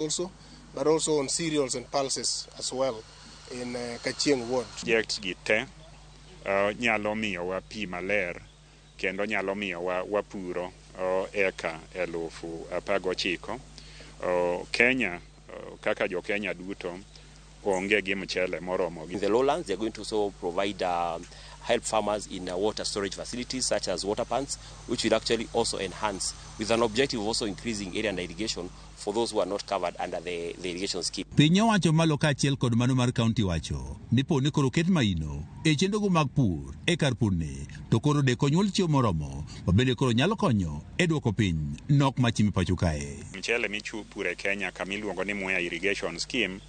Also, but also on cereals and pulses as well in Kachieng ward. Projects gi te nyalo miyowa pi maler kendo nyalo miyowa wapuro eka 19,000. Kenya kaka jo Kenya duto onge gi mchele moromo. In the lowlands, they're going to also provide help farmers in water storage facilities such as water pans, which will actually also enhance with an objective of also increasing area under irrigation for those who are not covered under the irrigation scheme. Piny owacho malo kaachiel kod mano mar kaunti wacho ni po ni koro ket maino e chenrogo mag pur e kar purni to koro deko nyuol chiemo moromo ma bende koro nyalo konyo e duoko piny nok mar chiemo e pacho kae. Mchele mipuro e Kenya kama iluongo ni Mwea Irrigation Scheme,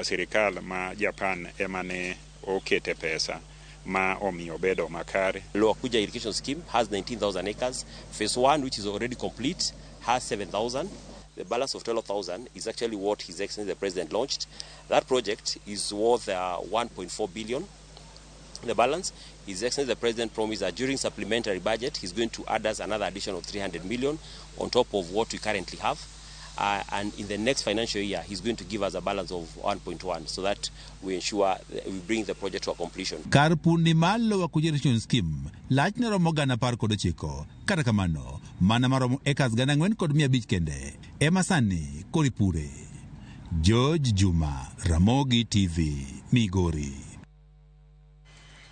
sirikal ma Japan ema ne okete pesa ma omiyo bedo makare. Lower Kuja Irrigation Scheme has 19,000 acres. Phase 1, which is already complete, has 7,000. The balance of 12,000 is actually what His Excellency the President launched. That project is worth 1.4 billion. The balance, His Excellency the President promised that during supplementary budget, he's going to add us another additional 300 million on top of what we currently have. And in the next financial year, he's going to give us a balance of 1.1 so that we ensure that we bring the project to a completion. Kar purni mar Lower Kuja Irrigation Scheme lachne romo 19,000. Kata kamano, mana maromo acres 4,500 kende ema sani koro ipure. George Juma, Ramogi TV, Migori.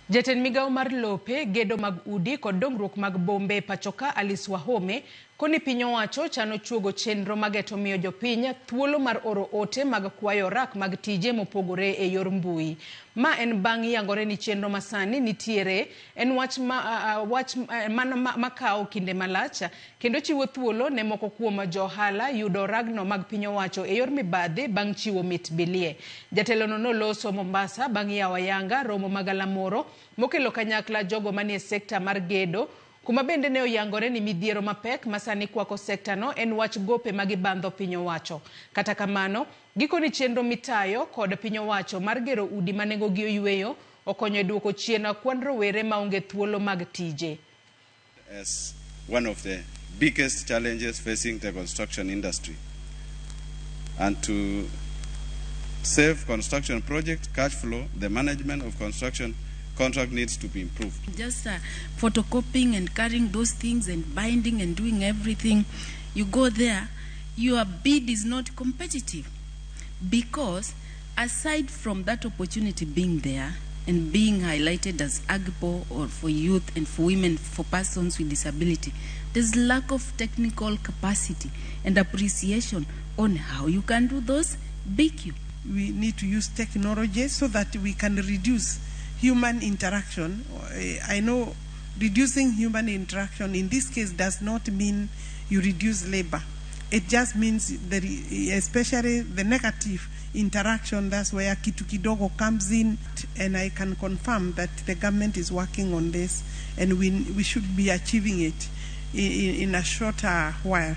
Jatend migawo mar lope, gedo mag udi kod dongruok mag bombe e pachoka Alice Wahome koni piny owacho chano chuogo chenro mageto miyo jopiny thuolo mar oro ote mag kwayo orak mag tije mopogore e yor mbui. Ma en bang' yangore ni chenro masani nitiere en wach ma, wach mano makawo kinde malach kendo chiwo thuolo ne moko kuom jo ohala yudo oragno mag piny owacho e yor mibadhi bang' chiwo mit bilie. Jatelono noloso Mombasa bang' yawo ayanga romo magalamoro mokelo kanyakla jogo manie sekta mar gedo kuma bende ne oyangore ni midhiero mapek masani kwako sekta no en wach gope ma gibandho piny owacho. Kata kamano, gikoni chenro mitayo kod piny owacho mar gero udi ma nengogi oyweyo okonyo e duoko chien kwan rowere maonge thuolo mag tije. As one of the biggest challenges facing the construction industry. And to save construction project cash flow, the management of construction contract needs to be improved. Just photocopying and carrying those things and binding and doing everything. You go there, your bid is not competitive because aside from that opportunity being there and being highlighted as AGPO or for youth and for women, for persons with disability, there's lack of technical capacity and appreciation on how you can do those BQ. We need to use technology so that we can reduce human interaction. I know reducing human interaction in this case does not mean you reduce labor. It just means that, especially the negative interaction, that's where Kitu Kidogo comes in. And I can confirm that the government is working on this and we should be achieving it in a shorter while.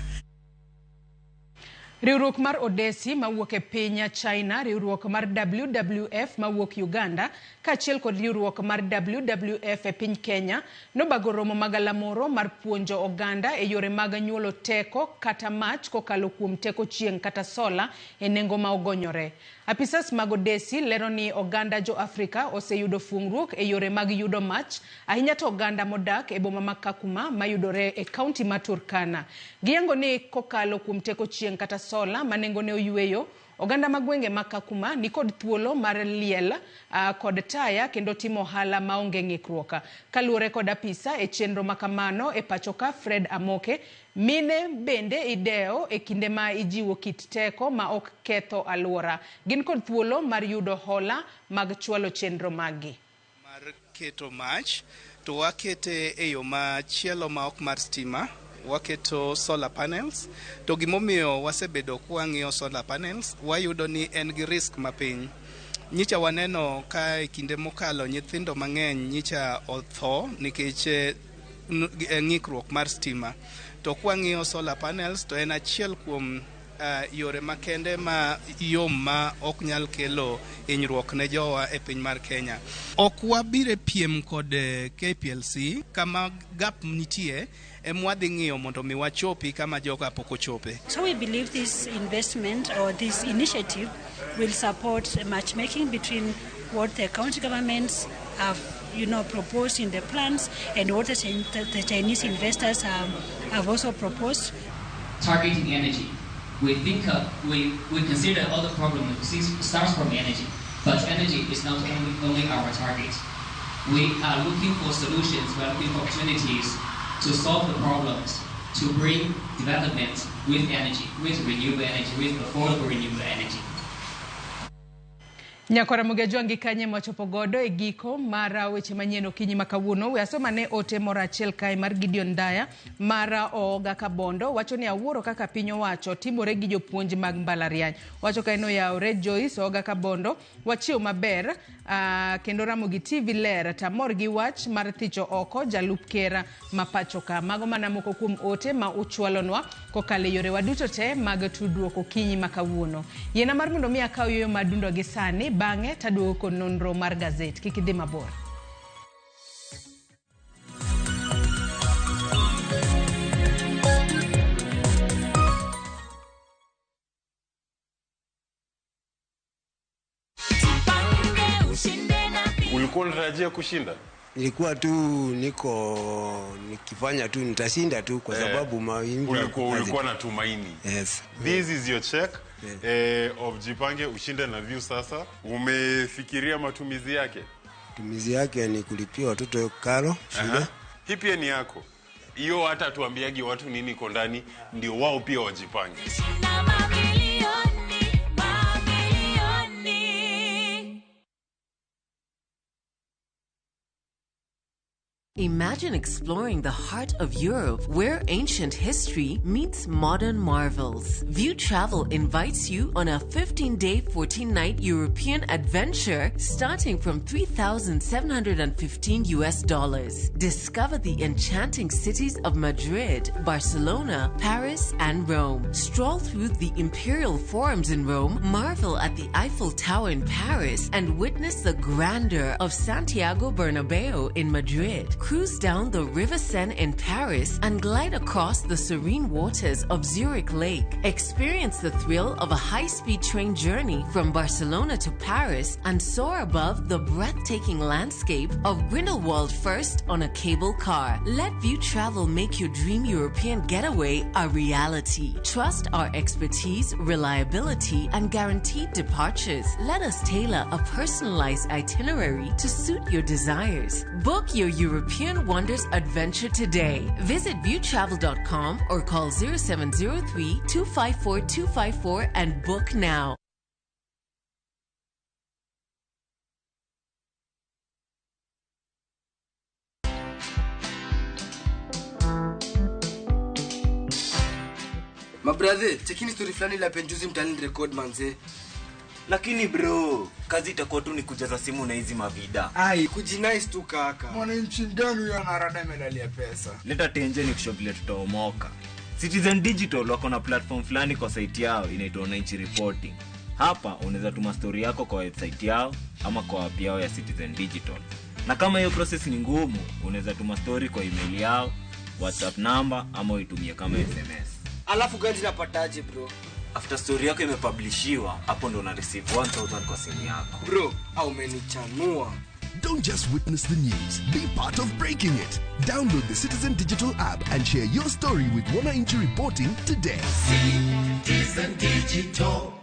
Riwruok mar Odesi mawuok e piny China, riwruok mar WWF mawuok Uganda, kaachiel kod riwruok mar WWF e piny Kenya nobago romo magalamoro mar puonjo oganda e yore mag nyuolo teko kata mach kokalo kuom teko chieng' kata sola e nengo ma ogonyore. Apisas mag Odesi lero ni oganda jo Afrika oseyudo fuong'ruok e yore mag yudo mach, ahinya to oganda modak e boma ma Kakuma mayudore e kaunti ma Turkana. Giyango ni kokalo kuom teko chieng' kata sola ma nengone oyweyo, oganda ma gwenge ma Kakuma nikod thuolo mar liel kod taya kendo timo ohala maonge ng'ikruok. Kaluwore kod apisa e chenro makamano e pachoka Fred Amoke, mine bende idewo e kinde ma ijiwo kit teko ma ok ketho alwora. Gin kod thuolo mar yudo hola mag chwalo chenro maggi. Mar keto mach to wakete e yo machielo ma ok mar stima, waketo solar panels. To gimomiyo wasebedo kwang'iyo solar panels, wayudo ni en gi risk mapiny. Nyicha waneno ka e kinde mokalo nyithindo mang'eny nyicha otho nikech ng'ikruok mar stima. To kwang'iyo solar panels to en achiel kuom yore makende ma yom ma ok nyal kelo hinyruok ne jowa e piny mar Kenya. Ok wabire piem kod KPLC kama gap nitie emwadhi ng'iyo mondo mi wachopi kama joga pok ochope. So we believe this investment or this initiative will support matchmaking between what the county governments have, you know, proposed in the plans and what the Chinese investors have also proposed. Targeting energy. We think we consider all the problems starts from energy, but energy is not only our target. We are looking for solutions, we are looking for opportunities to solve the problems, to bring development with energy, with renewable energy, with affordable renewable energy. Nyakwara Mugejuangi kanye mwachopo godo e giko mar weche manyien okinyi ma kawuono. We asoma ne ote moro achiel kae mar Gideon Ndaya mar Ooga Kabondo wacho ni awuoro kaka piny owacho timore gi jopuonj mag mbalariany. Wacho ka en oyawre Joyce Ooga Kabondo wachiew maber kendo Ramogi TV ler tamor gi wach mar thicho oko jalup ker ma pacho ka. Mago mana moko kuom ote ma uchwalonwa kokalo e yorewa duto te mag tudruok okinyi ma kawuono. Yiena mar mondo mi akaw yueyo madundo gi sani bang'e taduogo kod nonro mar gazet. Kik idhi mabor. Ulikuwa unatarajia kushinda? Nilikuwa tu niko nikifanya tu nitashinda tu kwa sababu mawimbi. Ulikuwa na tumaini. Yes. This is your check. Yes. Of Jipange Ushinde na View sasa. Umefikiria matumizi yake? Matumizi yake ni kulipia watoto karo shule. Hii pia ni yako. Hiyo hata tuambiagi watu nini iko ndani ndio wao pia wajipange. Imagine exploring the heart of Europe where ancient history meets modern marvels. View Travel invites you on a 15-day, 14-night European adventure starting from $3,715 US. Discover the enchanting cities of Madrid, Barcelona, Paris, and Rome. Stroll through the imperial forums in Rome, marvel at the Eiffel Tower in Paris, and witness the grandeur of Santiago Bernabeu in Madrid. Cruise down the River Seine in Paris and glide across the serene waters of Zurich Lake. Experience the thrill of a high-speed train journey from Barcelona to Paris and soar above the breathtaking landscape of Grindelwald first on a cable car. Let View Travel make your dream European getaway a reality. Trust our expertise, reliability, and guaranteed departures. Let us tailor a personalized itinerary to suit your desires. Book your European Wonders adventure today. Visit viewtravel.com or call 0703 254 254 and book now. Mabrother, chekini story fulani la penjuzi mtani record manze. Lakini bro, kazi itakuwa tu ni kujaza simu na hizi mavida. Ai, kujinice tu kaka. Mwananchi gani huyo anarada medali ya pesa? Leta tenje ni kusho vile tutaomoka. Citizen Digital wako na platform fulani kwa site yao inaitwa Wananchi Reporting. Hapa unaweza tuma story yako kwa website yao ama kwa app yao ya Citizen Digital. Na kama hiyo process ni ngumu, unaweza tuma story kwa email yao, WhatsApp number ama uitumie kama SMS. Alafu gani napataje bro? After story yako imepublishiwa, hapo ndo una receive 1000 kwa simu yako. Bro, au umenichanua. Don't just witness the news, be part of breaking it. Download the Citizen Digital app and share your story with Wananchi Reporting today. Citizen Digital.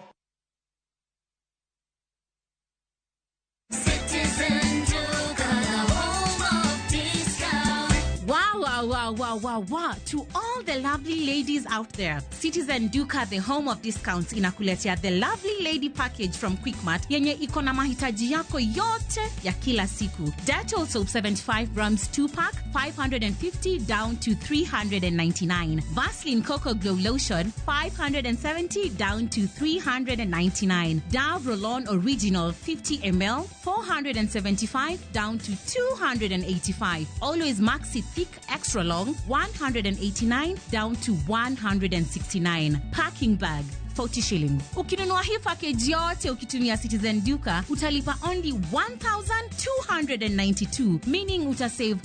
Citizen Duka, the home of discount. Wow, wow, wow, wow, wow, wow. To all the lovely ladies out there, Citizen Duka, the home of discounts, inakuletea the lovely lady package from Quickmart yenye iko na mahitaji yako yote ya kila siku. Dettol soap 75 grams 2 pack 550 down to 399. Vaseline Coco Glow Lotion 570 down to 399. Dove Roll-On Original 50 ml 475 down to 285. Always Maxi Thick Extra Long 189 down to 169. Packing bag 40 shillings. Ukinunua hii package yote ukitumia Citizen Duka utalipa only 1292, meaning utasave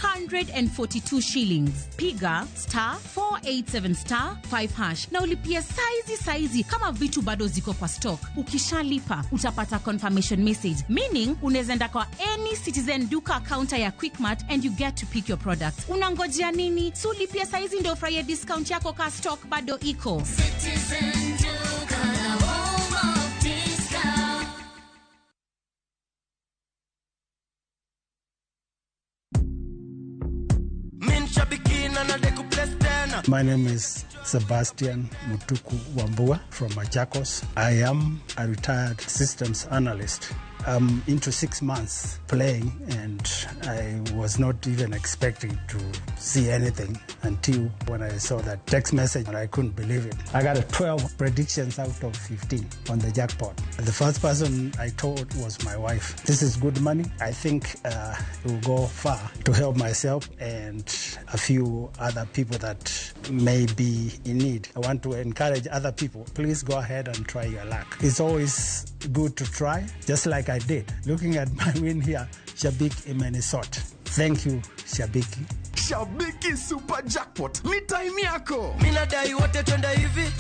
542 shillings. Piga star 487 star 5 hash na ulipie saizi saizi kama vitu bado ziko kwa stock. Ukishalipa utapata confirmation message, meaning unaweza enda kwa any Citizen Duka counter ya Quickmart and you get to pick your products. Unangojea nini? Si ulipie saizi ndio ufurahie discount yako ka stock bado iko. Citizen Duka, the home of discount. My name is Sebastian Mutuku Wambua from Machakos. I am a retired systems analyst. I'm into 6 months playing, and I was not even expecting to see anything until when I saw that text message, and I couldn't believe it. I got a 12 predictions out of 15 on the jackpot. The first person I told was my wife. This is good money. I think it will go far to help myself and a few other people that may be in need. I want to encourage other people. Please go ahead and try your luck. It's always good to try, just like I did. Looking at my win here, Shabik Imenisot. Thank you, Shabiki. Shabiki Super Jackpot ni time yako. Minadai wote twende hivi.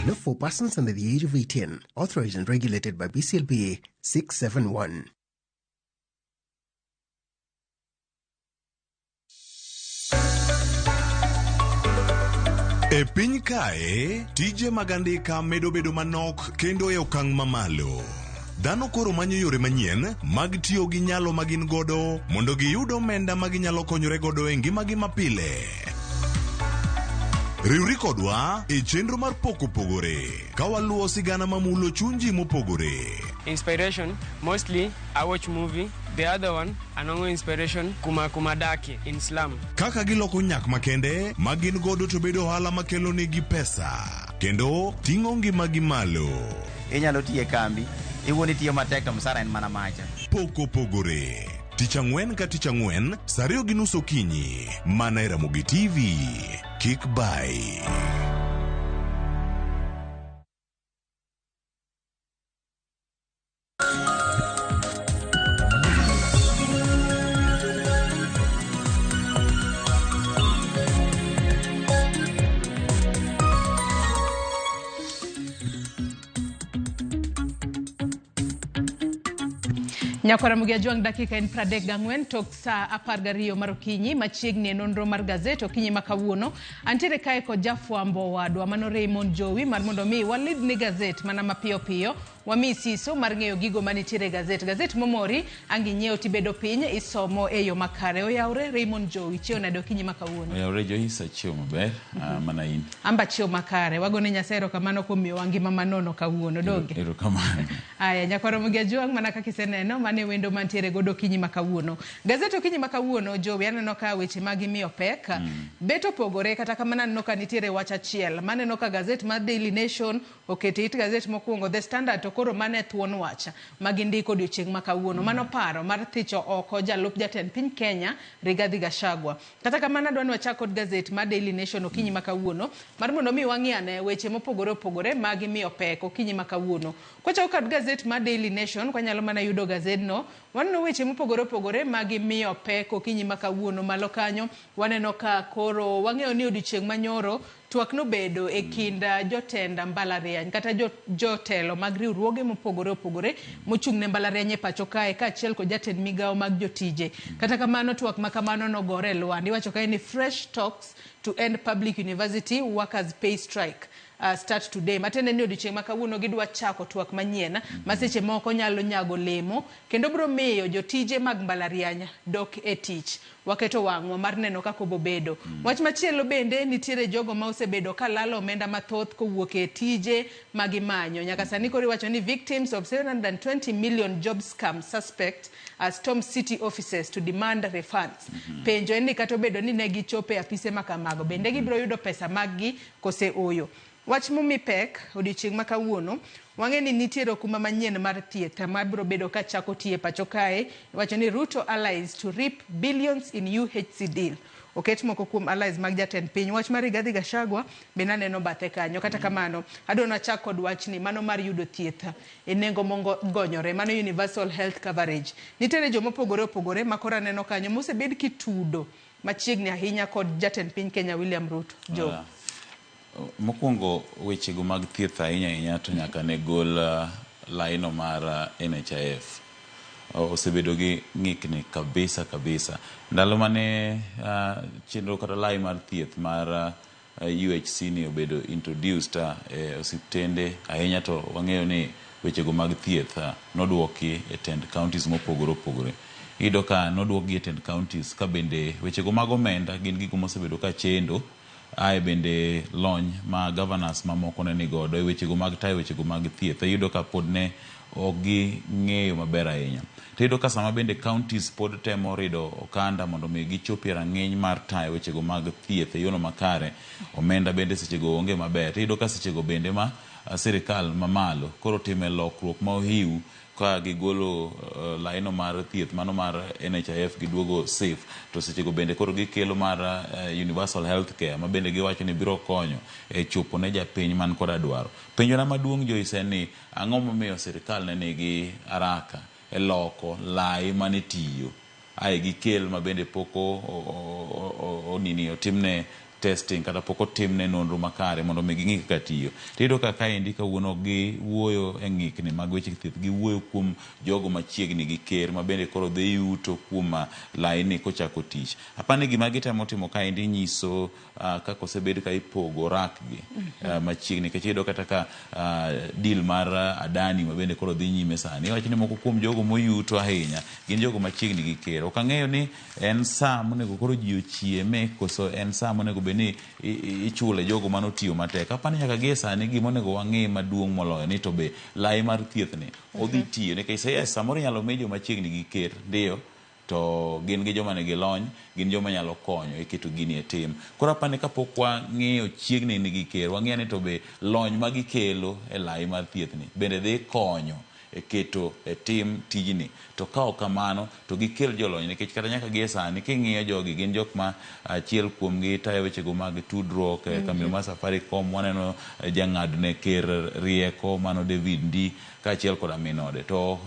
Not for persons under the age of 18. Authorized and regulated by BCLPA 671. E piny kae, tije mag andika medo bedo manok kendo e okang' mamalo. Dhano koro manyo yore manyien mag tiyo gi nyalo ma gin godo mondo giyud omenda ma ginyalo konyore godo e ngimagi mapile. Riwri kodwa e chenro mar Pok Opogore ka waluwo sigana mamulo chuny ji mopogore. Inspiration, mostly I watch movie. The other one, anongo inspiration, kuma kumadaki in slum. Kaka giloko nyak makende ma gin godo to bedo ohala makelo negi pesa kendo ting'o ngimagi malo. Inyalo tiyo e kambi, iwuon itiyo matek to msara en mana macha. Pok Opogore. Tich ang'wen ka tich ang'wen, saa 2:30 okinyi, mana e Ramogi TV. Kik bai. Nyakwara Mugia Jwang' dakika en 34 tok saa 12 mar okinyi machiegni e nonro mar gazet okinyi ma kawuono. Antiere kae kod jafwambo wadwa mano Raymond Jowi mar mondo mi walidni gazet mana mapiyo piyo wami siso mar ng'eyo gigo manitiere e gazet. Gazet momori ang' inyiewo tibedo piny isomo e yo makare. Oyawre Raymond Jowi, chiewo nade okinyi ma kawuono? Oyawre Joyce, achiewo maber, mana in. Amba chiewo makare. Wagone Nyasaye erokamano kuom miyowa ngima manono kawuono, donge? Erokamano. Aya, nyakwara Mugia Jwang' mana kaka iseneno mane wendo mantiere godo okinyi ma kawuono. Gazet okinyi ma kawuono Jowi aneno ka weche mag imiyo pek bet opogore, kata kamano aneno ka nitiere wach achiel. Maneno ka gazet mar Daily Nation okete it gazet mokwongo The Standard to koro mane thuon wach magindiko odiochieng' ma kawuono. Mano paro mar thicho oko jalup jatend piny Kenya Rigathi Gachagua. Kata kamano adwa ni wachak kod gazet mar Daily Nation okinyi ma kawuono mar mondo mi wang'i ane weche mopogore opogore mag imiyo pek okinyi ma kawuono. Kwachako kod gazet mar Daily Nation, kwanyalo mana yudo gazedno, waneno weche mopogore opogore mag imiyo pek okinyi ma kawuono. Malo kanyo waneno ka koro wang'eyo ni odiochieng' manyoro twak nobedo e kind jotend mbalariany kata jotelo mag riwruoge mopogore opogore mochung' ne mbalariany e pacho kae kaachiel kod jatend migawo mag jotije. Kata kamano twak ma kamano nogore e lwanda. Iwacho kae ni fresh talks to end public university workers pay strike start today. Matiende ni odiochieng' ma kawuono gidwa chako twak manyien ma seche moko nyalo nyago lemo kendo biro miyo jotije mag mbalariany dok e tich. Waketo wang'wa mar neno kaka obobedo. Wach machielo bende nitiere jogo ma osebedo ka lalo omenda mathoth kowuok e tije ma gimanyo. Nyaka sani koro iwacho ni victims of 720 million job scam suspect storm city offices to demand refunds. Penjo en ni kata obedo ni ne gichopo e apise ma kamago, bende gibiro yudo pesa maggi kose oyo. Wach momi pek odiochieng' ma kawuono, wang'e ni nitiere okumba manyien mar thieth ma biro bedo ka chako tiyo e pacho kae. Iwacho ni Ruto allies to reap billions in UHC deal. Oket moko kuom allies mag jatend piny. Wach mar Rigathi Gachagua bende aneno bathe kanyo. Kata kamano, adwa nachak kod wachni mano mar yudo thieth e nengo mongonyore, mano universal health coverage. Nitiere jomopogore opogore ma koro aneno kanyo mosebed kitudo machiegni ahinya kod jatend piny Kenya William Ruto. Joe. Mokwongo wechego mag thieth ahinya ahinya to nyaka ne gol laino mar NHIF. Osebedo gi ng'ikni kabisa kabisa. Ndalo mane chenro kata lai mar thieth mar UHC ni obedo introduced e osiptende ahinya to wang'eyo ni wechego mag thieth noduoki e tend counties mopogore opogore. Iyudo ka noduokgi e tend counties ka bende wechego mag omenda gin gigo mosebedo ka chendo ae bende lony ma governors mamoko ne nigodo e wechego mag tayo wechego mag thieth iyudo ka pod ne ok ging'eyo maber ahinya. To iyudo ka sama bende counties pod temo rido okanda mondo mi gichopi e rang'iny mar tayo wechego mag thieth e yono makare, omenda bende sechego onge maber. To iyudo ka sechego bende ma sirikal mamalo koro time lokruok ma ohiu ka gigolo laino mar thieth mano mar NHIF giduogo SHIF to sechego bende koro gikelo mar universal health care ma bende giwacho ni biro konyo e chopo ne japiny man koda dwaro. Penjona maduong' Joyce en ni ang'o momiyo sirikal ne nigi haraka e loko lai mane tiyo ae gikel ma bende pok onini otimne testing kata pok otimne nonro makare mondo mi ging'i kaka tiyo. Tiyudo ka kaendi kawuono giwuoyo e ng'ikni mag weche thieth, giwuoyo kuom jogo machiegni gi ker ma bende koro dhi yuto kuom laini kochako tich. Apani gima gitemo timo kaendi nyiso kaka osebed ka ipogo rakgi machiegni nikech iyudo kata ka deal mar Adani ma bende koro dhi nyime sani. Iwacho ni moko kuom jogo moyuto ahinya gin jogo machiegni gi ker. Ok ang'eyo ni en saa monego koro ji ochieme koso en saa monego bed ni ichule jogo manotiyo matek. Apani nyaka gie sani gima onego wang'i maduong' moloyo ni to be lai mar thieth ni odhi tiyo nikech yes, samoro inyalo mi joma chiegni gi ker ndiyo to gin gi joma nigi lony, gin joma nyalo konyo e keto gini e tim. Koro apani kapok wang'iyo chiegni ni gi ker, wang'iyo ni to be lony ma gikelo e lai mar thieth ni bende dhi konyo e keto e tim tijni. To ka ok kamano to gikel jolony nikech kata nyaka gie sani king'iyo jogi gin jok ma achiel kuomgi tayo wechego mag tudruok e kambi mar Safaricom, waneno jang'adne ker rieko mano David Ndii kaachiel koda min ode. To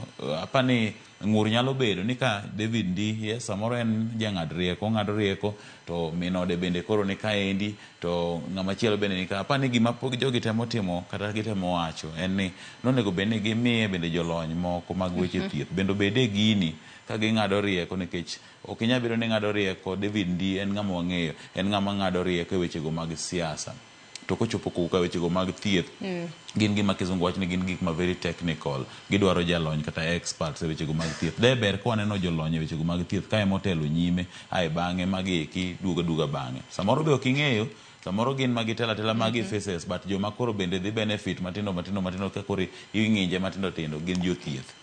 apani ng'ur nyalo bedo ni ka David Ndii yes, samoro en jang'ad rieko, ong'ado rieko to min ode bende koro ni kaendi to ng'ama chielo bende ni ka. Apani gima pok jogi temo timo kata gitemo wacho en ni nonego bed ni gimiye bende jolony moko mag weche thieth bende obed e gini ka ging'ado rieko nikech ok inyal bedo ni ng'ado rieko David Ndii en ng'ama wang'eyo, en ng'ama ng'ado rieko e wechego mag siasa. To kochopo koka wechego mag thieth gin gima kizungu wacho ni gin gik ma very technical, gidwaro jalony kata experts e wechego mag thieth. De ber ka waneno jolony e wechego mag thieth ka ema otelo nyime ae bang'e magi eki duogo aduoga bang'e. Samoro be ok ing'eyo, samoro gin ma gitelo atela magi faces but joma koro bende dhi benefit matindo matindo matindo ka koro ing'inje matindo tindo gin jothieth.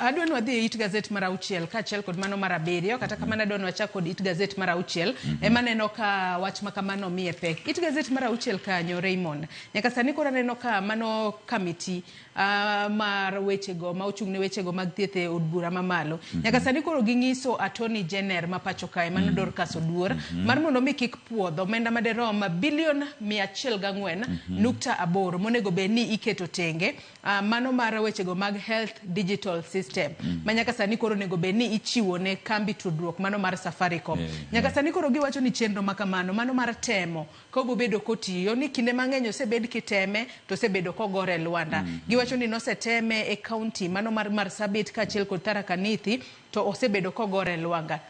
Adwa ni wadhi e it gazet mar 6 kaachiel kod mano mar 7 kata kamano adwa ni wachak kod it gazet mar 6 ema aneno ka wach ma kamano miye pek. It gazet mar 6 kanyo Raymond, nyaka sani koro aneno ka mano kamiti mar wechego ma ochung' ne wechego mag thieth e od bura mamalo. Nyaka sani koro ging'iso Attorney General ma pacho kae mano Dorcas Oduor mar mondo mi kik puodh omenda maderom bilion 104.8 monego bed ni iketo tenge mano mar wechego mag health digital system ma nyaka sani koro onego bed ni ichiwo ne kambi tudruok mano mar Safaricom. Nyaka sani koro giwacho ni chenro ma kamano mano mar temo ka obobedo kotiyo ni kinde mang'eny osebed kiteme to osebedo kogore e lwanda. Giwacho ni noseteme e county mano mar Marsabit kaachiel kod Tharaka Nithi to osebedo kogore e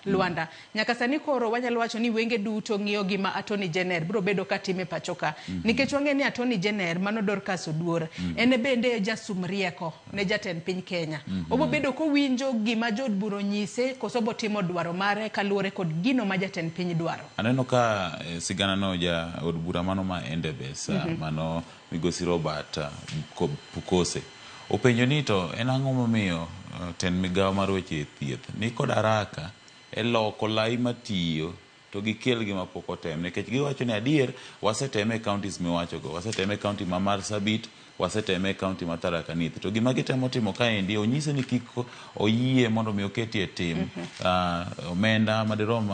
lwanda. Nyaka sani koro wanyalo wacho ni wenge duto ng'iyo gima Attorney General biro bedo katime pacho ka. Nikech wang'e ni Attorney General mano Dorcas Oduor en bende jasum rieko ne jatend piny Kenya. Obo bedo kowinjo gima jood bura onyise koso obotimo dwaro mare kaluwore kod gino ma jatend piny dwaro. Aneno ka sigana no ja od bura mano ma Endebess mano migosi Robert Pukose openjo ni to en ang'o momiyo tend migawo mar weche thieth ni kod haraka e loko lai matiyo to gikel gima pok otem nikech giwacho ni adier waseteme e counties miwachogo, waseteme e county ma Marsabit, Waseteme e kaunti ma Tharaka Nithi. To gima gitemo timo kaendi onyise ni kik oyie mondo mi oketie e tim omenda madirom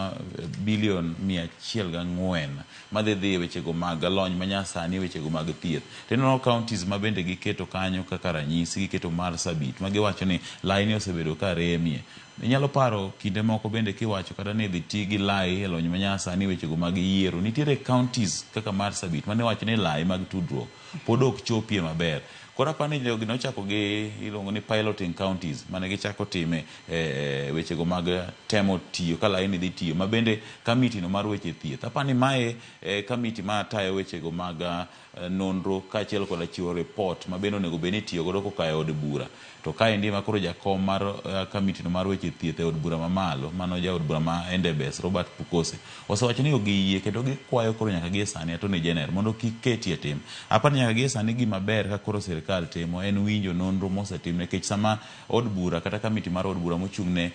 bilion 104 madhi dhi e wechego mag lony manyasani e wechego mag thieth. To ineno counties ma bende giketo kanyo kaka ranyisi giketo Marsabit ma giwacho ni laini osebedo ka remie. Inyalo paro kinde moko bende kiwacho kata ni idhi ti gi lai e lony manyasani e wechego mag yiero. Nitiere counties kaka Marsabit mane iwacho ni lai mag tudruok pod ok chopie maber. Koro aparo ni jogi nochako gi iluongo ni piloting counties mane gichako time e wechego mag temo tiyo ka laini dhi tiyo ma bende kamiti no mar weche thieth. Aparo ni mae e kamiti ma tayo wechego mag nonro kaachiel koda chiwo report ma bende onego bed ni itiyo godo koka e od bura. To kaendi ema koro jakom mar kamiti no mar weche thieth e od bura mamalo, mano jaod bura ma Endebess, Robert Pukose, osewacho ni ok giyie kendo gikwayo koro nyaka gie sani Attorney General mondo kik ketie tim. Aparo ni nyaka gie sani gima ber ka koro sirkal timo en winjo nonro mosetim nikech sama od bura kata kamiti mar od bura mochung' ne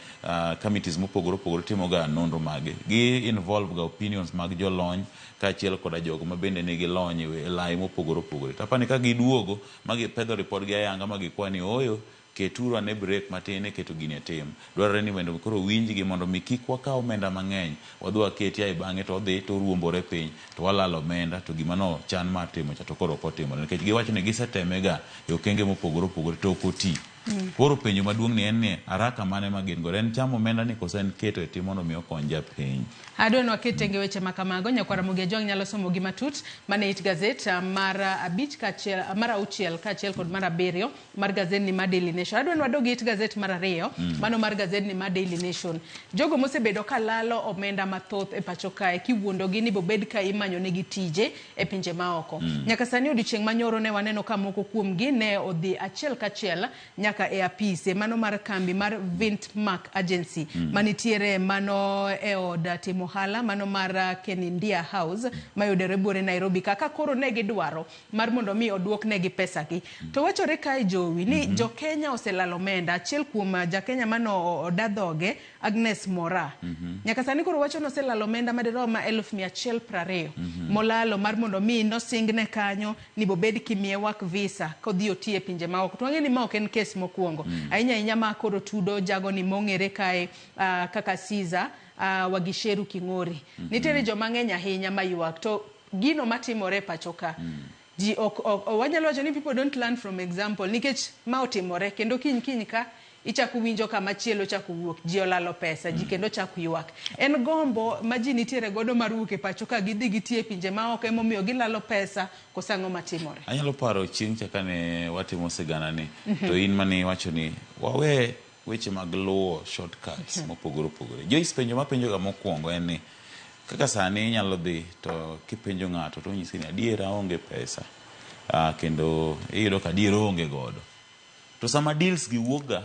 committees mopogore opogore timo ga nonro mage, gi involve ga opinions mag jolony kaachiel koda jogo ma bende nigi lony e lai mopogore opogore. To aparo ni ka giduogo ma gipedho ripodgi ayanga ma gikwa ni ooyo, keturu ane break matin e keto gini e tim. Dwarore ni mondo koro winjgi mondo mi kik wakaw omenda mang'eny wadhi waketi ae bang'e to odhi to oruombore piny to walalo omenda to gima no chan mar timo cha to koro ok otimore nikech giwacho ni giseteme ga e okenge mopogore opogore to ok oti. Koro penjo maduong' ni en ni haraka mane ma gin godo en chamo omenda ni koso en keto e tim mondo mi okony japiny. Adwa ni waket tenge weche ma kamago. Nyakwar Ramogi Ajwang' nyalo somo gi matut mana e it gazet mar abich kaachiel mar auchiel kaachiel kod mar abiriyo mar gazedni mar Daily Nation. Adwa ni wadog e it gazet mar ariyo mano mar gazedni mar Daily Nation. Jogo mosebedo ka lalo omenda mathoth e pacho kae kiwuondogi ni bobed ka imanyo negi tije e pinje maoko. Nyaka sani odiochieng' manyoro ne waneno ka moko kuomgi ne odhi achiel kachiel nyaka e apise mano mar kambi mar Vintmark Agency manitiere mano e od timo ohala mano mar Kenindia House mayudore buore Nairobi kaka koro ne gidwaro mar mondo mi oduoknegi pesagi. To wachore kae Jowi ni jo Kenya oselalo omenda. Achiel kuom ja Kenya mano oda dhoge Agnes Mora. Nyaka sani koro wacho ni oselalo omenda madirom 120,000 molalo mar mondo mi nosingne kanyo ni bobed kimiye work visa kodhi oti e pinje maoko. To wang'e ni ma ok en kes mokwongo. Ahinya ahinya ma koro tudo jago ni mong'ere kae kaka Caesar Wagisheru King'ori. Nitiere joma ng'eny ahinya maywak to gino matimore e pacho ka ji ok wanyalo wacho ni people don't learn from example nikech ma otimore kendo kiny kiny ka ichako winjo ka machielo chako wuok ji olalo pesa ji kendo chako ywak. En gombo ma ji nitiere godo mar wuok e pacho ka gidhi gitie e pinje maoko emomiyo gilalo pesa koso ang'o matimore. Anyalo paro chieng' cha kane watimo sigana ni to in mane iwacho ni wawe weche mag luwo shortcuts mopogore opogore. Joyce, penjo mapenjo ga mokwongo en ni kaka sani inyalo dhi to kipenjo ng'ato to onyisi ni adiera onge pesa kendo iyudo ka adiera oonge godo. To sama deals gi wuok ga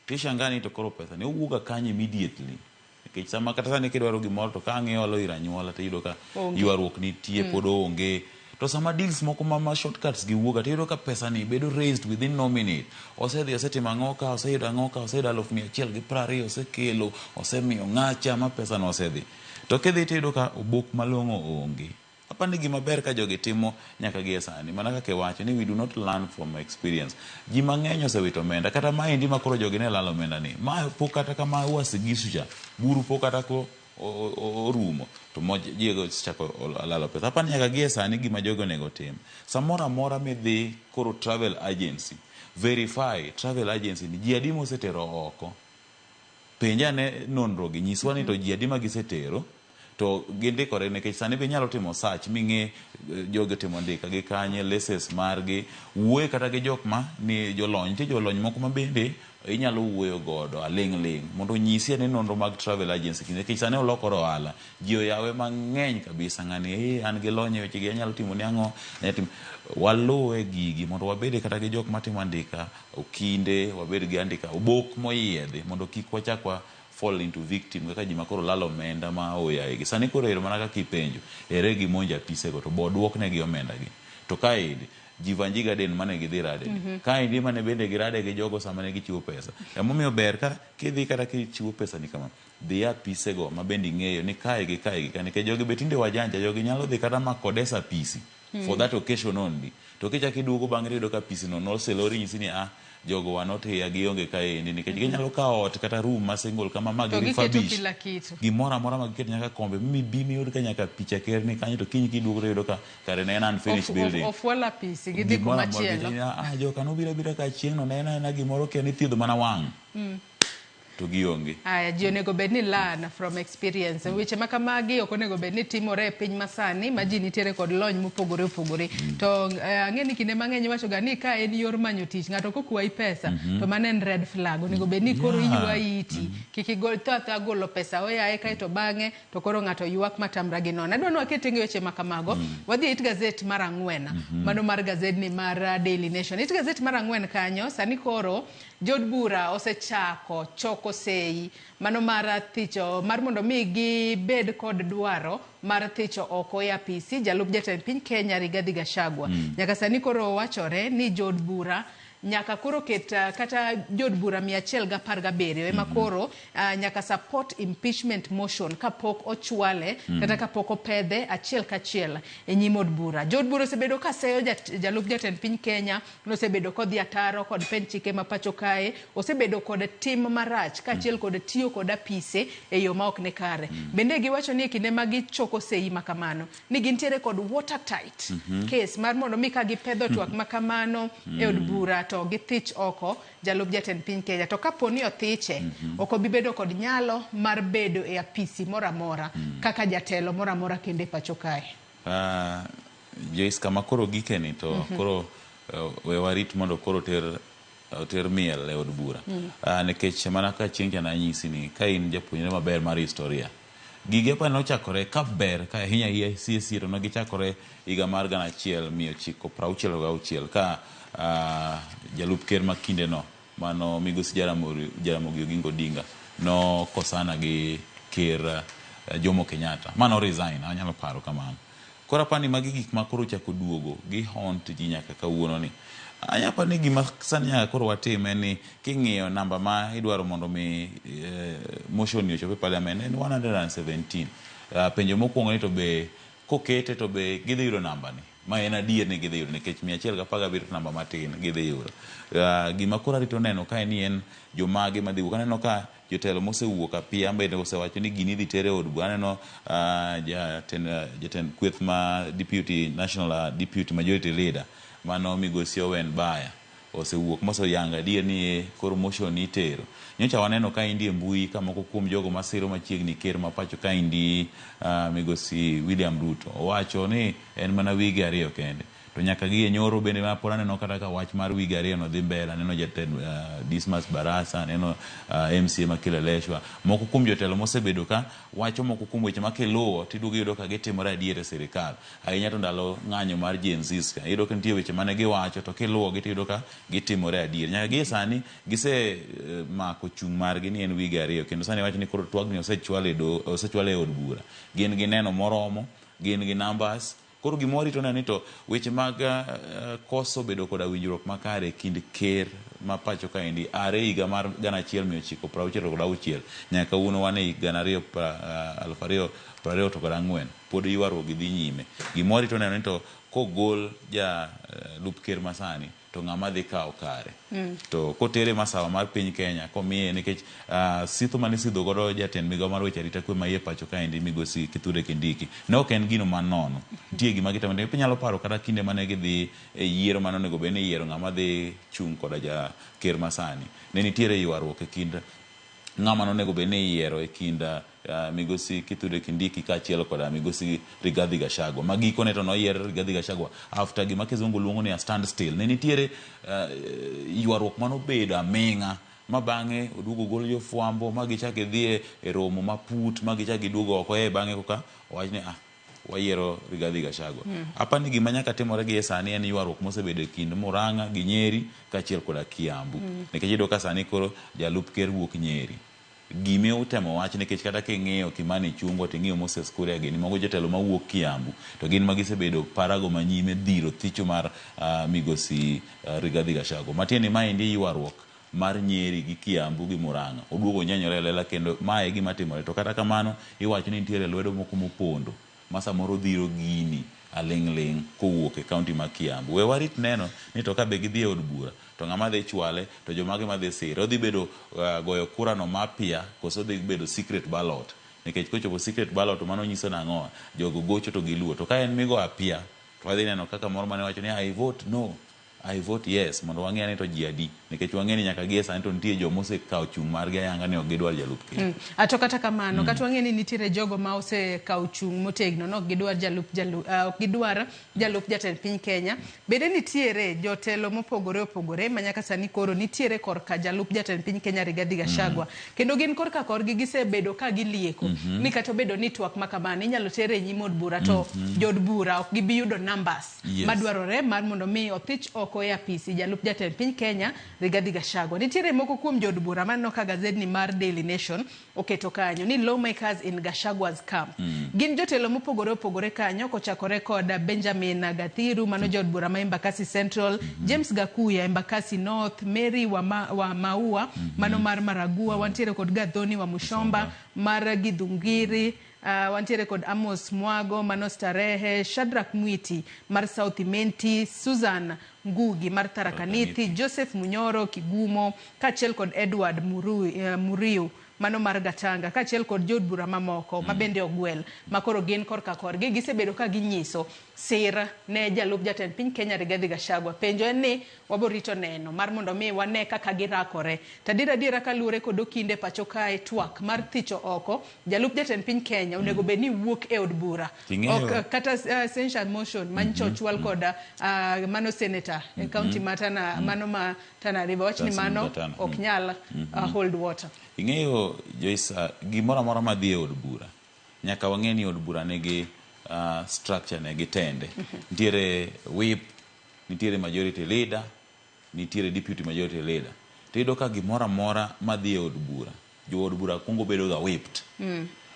tishangaa ni to koro pesa ni owuok ga kanye immediately. Nikech sama kata sani kidwaro gimoro to ka ang' iolo ir anyuola tiyudo ka ywaruok nitie pod onge. To sama deals moko ma shortcuts gi wuok ga tiyudo ka pesa ni bedo raised within no minute. Osedhi osetimo ang'o ka, oseyudo ang'o ka, oseyudo 120,000, osekelo, osemiyo ng'acha ma pesa no osedhi. To kidhi tiyudo ka obok malong'o onge. Apani gima ber ka jogi timo nyaka gi e sani mana kaka iwacho ni we do not learn from experience. Ji mang'eny osewito omenda kata maendi ma koro jogi ne lalo omenda ni. Ma pok kata kama Uasin Gisu cha buru pok kata ko orumo to ji chako lalo pesa. Apani nyaka gi e sani gima jogi onego tim. Samoro amora midhi koro travel agency, verify travel agency ni ji adi mosetero oko. Penj ane nonro gi, nyiswa ni to ji adi ma gisetero to gindikore nikech sani be inyalo timo search ming'e jogi otimo ndika gi kanye, license margi, wuoye kata gi jok ma ni jolony. Nitie jolony moko ma bende inyalo wuoyo godo aling' ling' mondo onyisi ane nonro mag travel agency nikech sani olokore ohala. Ji oyawe mang'eny kabisa ng'ani an gi lony e weche gi anyalo timo ni ang'o, waluwe gigi mondo wabede kata gi jok matimo andika okinde, wabed gi andika obok moyiedhi mondo kik wachak wa fall into victim kaka ji ma koro lalo omenda ma oyaye gi. Sani koro ero mana kaka ipenjo, ere gimonjo apisego to bo duoknegi omenda gi. To kaendi Jivanji Garden mane gidhi rade ni. Kaendi mane bende girade gi jogo sama ne gichiwo pesa. Emomiyo ber ka kidhi kata kichiwo pesa ni kama, dhi apisego ma bende ing'eyo ni kae gi kae gi ka nikech jogi be tinde wajanja, jogi nyalo dhi kata ma kodesa apisi for that occasion only. To kichako iduogo bang'e tiyudo ka apisi no noselor nyisi ni ah, jogo wa not here, gionge kaendi nikech ginyalo kawo ot kata room ma single kama ma To gi giketo refurbish kila kitu. Gimoro amora ma giketo, nyaka kombe mibi miyud ka nyaka picha ker ni kanyo, to kiny kiduogo to iyudo ka kare ne en unfinished building. Ofwal apisi gidhi Gimoro kuma amora chielo. gidhi, ah, joka nobiro abira ka chieng' no ne en aena gimoro kia ni thiedho mana wang' to gionge. Aya, ji onego bed ni learn from experience. Weche ma kamagi ok onego bed ni timore e piny masani ma ji nitiere kod lony mopogore opogore. To ang'e ni kinde mang'eny iwacho ga ni ka en yor manyo tich, ng'ato kokwayi pesa, to mano en red flag. Onego bed ni koro iywa iti. Kik igol tho athoya golo pesa oyaye kaeto bang'e to koro ng'ato ywak matamra gi nono. Adwa ni waket tenge weche ma kamago. Wadhi e it gazet mar 4. Mano mar gazedni mar Daily Nation. It gazet mar 4 kanyo, sani koro jood bura osechako choko sei mano mar thicho mar mondo mi gibed kod dwaro mar thicho oko e apisi jalup jatend piny Kenya Rigathi Gachagua. Nyaka sani koro wachore ni jood bura nyaka koro ket kata jood bura 117 ema koro nyaka support impeachment motion kapok ochwale kata kapok opedhe achiel kachiel e nyim od bura. Jood bura osebedo ka seyo jalup jatend piny Kenya, nosebedo kodhi ataro kod pend chike ma pacho kae, osebedo kod tim marach kaachiel kod tiyo kod apise e yo ma ok ni kare. Bende giwacho ni e kinde ma gichoko sei ma kamano, ni gintiere kod watertight case mar mondo mi ka gipedho twak ma kamano e od bura to githich oko jalup jatend piny Kenya. To kapo ni othiche, ok obi bedo kod nyalo mar bedo e apisi moro amora kaka jatelo moro amora kendo e pacho kae. Joyce, kama koro gikeni to koro we warit mondo koro oter miel e od bura. Nikech mana ka chieng' cha nanyisi ni ka in japuonjre maber mar historia, gige pa nochakore ka ber ka ahinya ahinya sie sie, to ne gichakore higa mar 1966 ka jalup ker ma kindeno mano migosi Jaramogi Oginga Odinga nokosana gi ker Jomo Kenyatta mano resign, anyalo paro kamano. Koro apani magi gik ma koro ochako duogo gi haunt ji nyaka kawuono ni. Anyalo paro ni gima sani nyaka koro watim en ni king'iyo namba ma idwaro mondo mi motion ni ochop e parliament en 117. Penjo mokwongo ni to be kokete to be gidhi yudo namba ni? Ma en adier ni gidhi yudo nikech 117 to namba matin gidhi yudo. Gima koro arito neno kae ni en jomage madhi wuok. Aneno ka jotelo mosewuok apiya bende osewacho ni gini idhi ter e od bura. Aneno jatend kweth ma deputy national deputy majority leader mano migosi Owen Baya osewuok moseyango adier ni koro motion ni itero. Nyocha waneno ka endi e mbui ka moko kuom jogo masiro machiegni ker ma pacho kaendi migosi William Ruto owacho ni en mana wige 2 kende. To nyaka gi e nyoro bende ma pod aneno kata ka wach mar wige 2 no dhi mbele. Aneno jatend Dismas Barasa, aneno MCA ma Kileleshwa. Moko kuom jotelo mosebedo ka wacho moko kuom weche ma kiluwo tiduogo iyudo ka gitimore adier e sirikal. Ahinya to ndalo ng'anyo mar Gen Z ka, iyudo ka nitie weche mane giwacho to kiluwo gi tiyudo ka gitimore adier. Nyaka gie sani gise mako chung' margi ni en wige 2 kendo sani wacho ni koro twagni osechwal e od bura. Gin gi neno moromo, gin gi numbers. Koro gima warito neno ni to weche mag koso bedo koda winjruok makare e kind ker ma pacho kaendi are higa mar 1966 nyaka kawuono wan e hik 2024 pod ywaruok gi dhi nyime. Gima warito neno ni to kogol jalup ker masani to ng'ama dhi kawo kare. To kotere masawa mar piny Kenya komiye nikech sitho mane isidho godo jatend migawo mar weche arita kwe ma iye pacho kaendi migosi Kithure Kindiki ne ok en gino manono. Nitie gima gitimo. Inyalo paro kata kinde mane gidhi e yiero mane onego bed ni iyiero ng'ama dhi chung' koda ja ker masani. Ne nitiere ywaruok e kind ng'ama nonego bed ni iyiero e kind migosi Kithure Kindiki kaachiel koda migosi Rigathi Gachagua. Ma gikone to noyier Rigathi Gachagua after gima kizungu luongo ni a standstill. Ne nitiere ywaruok manobedo aming'a ma bang'e oduogo gol jofwambo ma gichak gidhi e romo maput ma gichak giduogo oko e bang'e koka owach ni wayiero Rigathi Gachagua. Apani gima nyaka timore gi e sani en ywaruok mosebedo e kind Murang'a gi Nyeri kaachiel koda Kiambu. Nikech iyudo ka sani koro jalup ker wuok Nyeri. Gime utemo wach nikech kata king'iyo Kimani Ichung'wa ting'iyo Moses Kuria gini mago jotelo mawuok Kiambu to gin ma gisebedo parago manyime dhiro thicho mar migosi Rigathi Gachagua. Matiende ni maendi ywaruok mar Nyeri gi Kiambu gi Murang'a oduogo nyenyore e lela kendo mae e gima timore. To kata kamano iwacho ni nitiere lwedo moko mopondo ma samoro dhiro gini aling' ling' kowuok e kaunti ma Kiambu. We warit neno ni to ka be gidhi e od bura to ng'ama dhi chwale to jomage madhi sire. Odhi bedo goyo kura no mapia koso odhi bedo secret ballot. Nikech kochopo secret ballot to mano nyiso nang'owa? Jogo gocho to giluor. To ka en migo apia to wadhi neno kaka moro mane wacho ni I vote no, I vote yes mondo wang'e ni to ji adi. Nikech wang'e ni nyaka gie sani to nitie joma osekawo chung' margi ayanga ni ok gidwar jalup ker. To kata kamano, kata wang'e ni nitiere jogo ma osekawo chung' motegno ni ok gidwar jalup jalu, ok gidwar jalup jatend piny Kenya. Bende nitiere jotelo mopogore opogore ma nyaka sani koro nitiere korka jalup jatend piny Kenya Rigathi Gachagua. Kendo gin korka korgi gisebedo ka gilieko ni kata obedo ni twak ma kamano inyalo ter e nyim od bura to jood bura ok gibi yudo numbers madwarore mar mondo mi othich oko e apisi jalup jatend piny Kenya Rigathi Gachagua. Nitiere moko kuom jood bura maneno ka gazedni mar Daily Nation oketo kanyo ni lawmakers in Gachagua's camp. Gin jotelo mopogore opogore kanyo kochakore kod Benjamin Gathiru mano jaod bura ma Embakasi Central, James Gakuya Embakasi North, Mary wa Maua mano mar Maragua, wantiere kod Gathoni wa Mushomba mar Githunguri, wantiere kod Amos Mwago mano Starehe, Shadrack Mwiti mar South Imenti, Susan Ngugi mar Tharaka Nithi, Joseph Munyoro Kigumo kaachiel kod Edward Muriu mano mar Gatanga kaachiel kod jood bura mamoko ma bende ogwel ma koro gin korka korgi gisebedo ka ginyiso sir ne jalup jatend piny Kenya Rigathi Gachagua. Penjo en ni waborito neno mar mondo mi wane kaka girakore. To adier adiera kaluwore kod okinde pacho kae twak mar thicho oko jalup jatend piny Kenya onego bed ni wuok e od bura. Ok kata censure motion manyicha ochwal kod mano senator e county ma Tana, mano ma Tana River wach ni mano ok nyal hold water. Ing'eyo Joyce, gimoro amora madhi e od bura nyaka wang'e ni od bura nigi structure ne gi tende. Nitiere whip, nitiere majority leader, nitiere deputy majority leader. To iyudo ka gimoro amora madhi e od bura, jo od bura kuongo bedo ga whipped.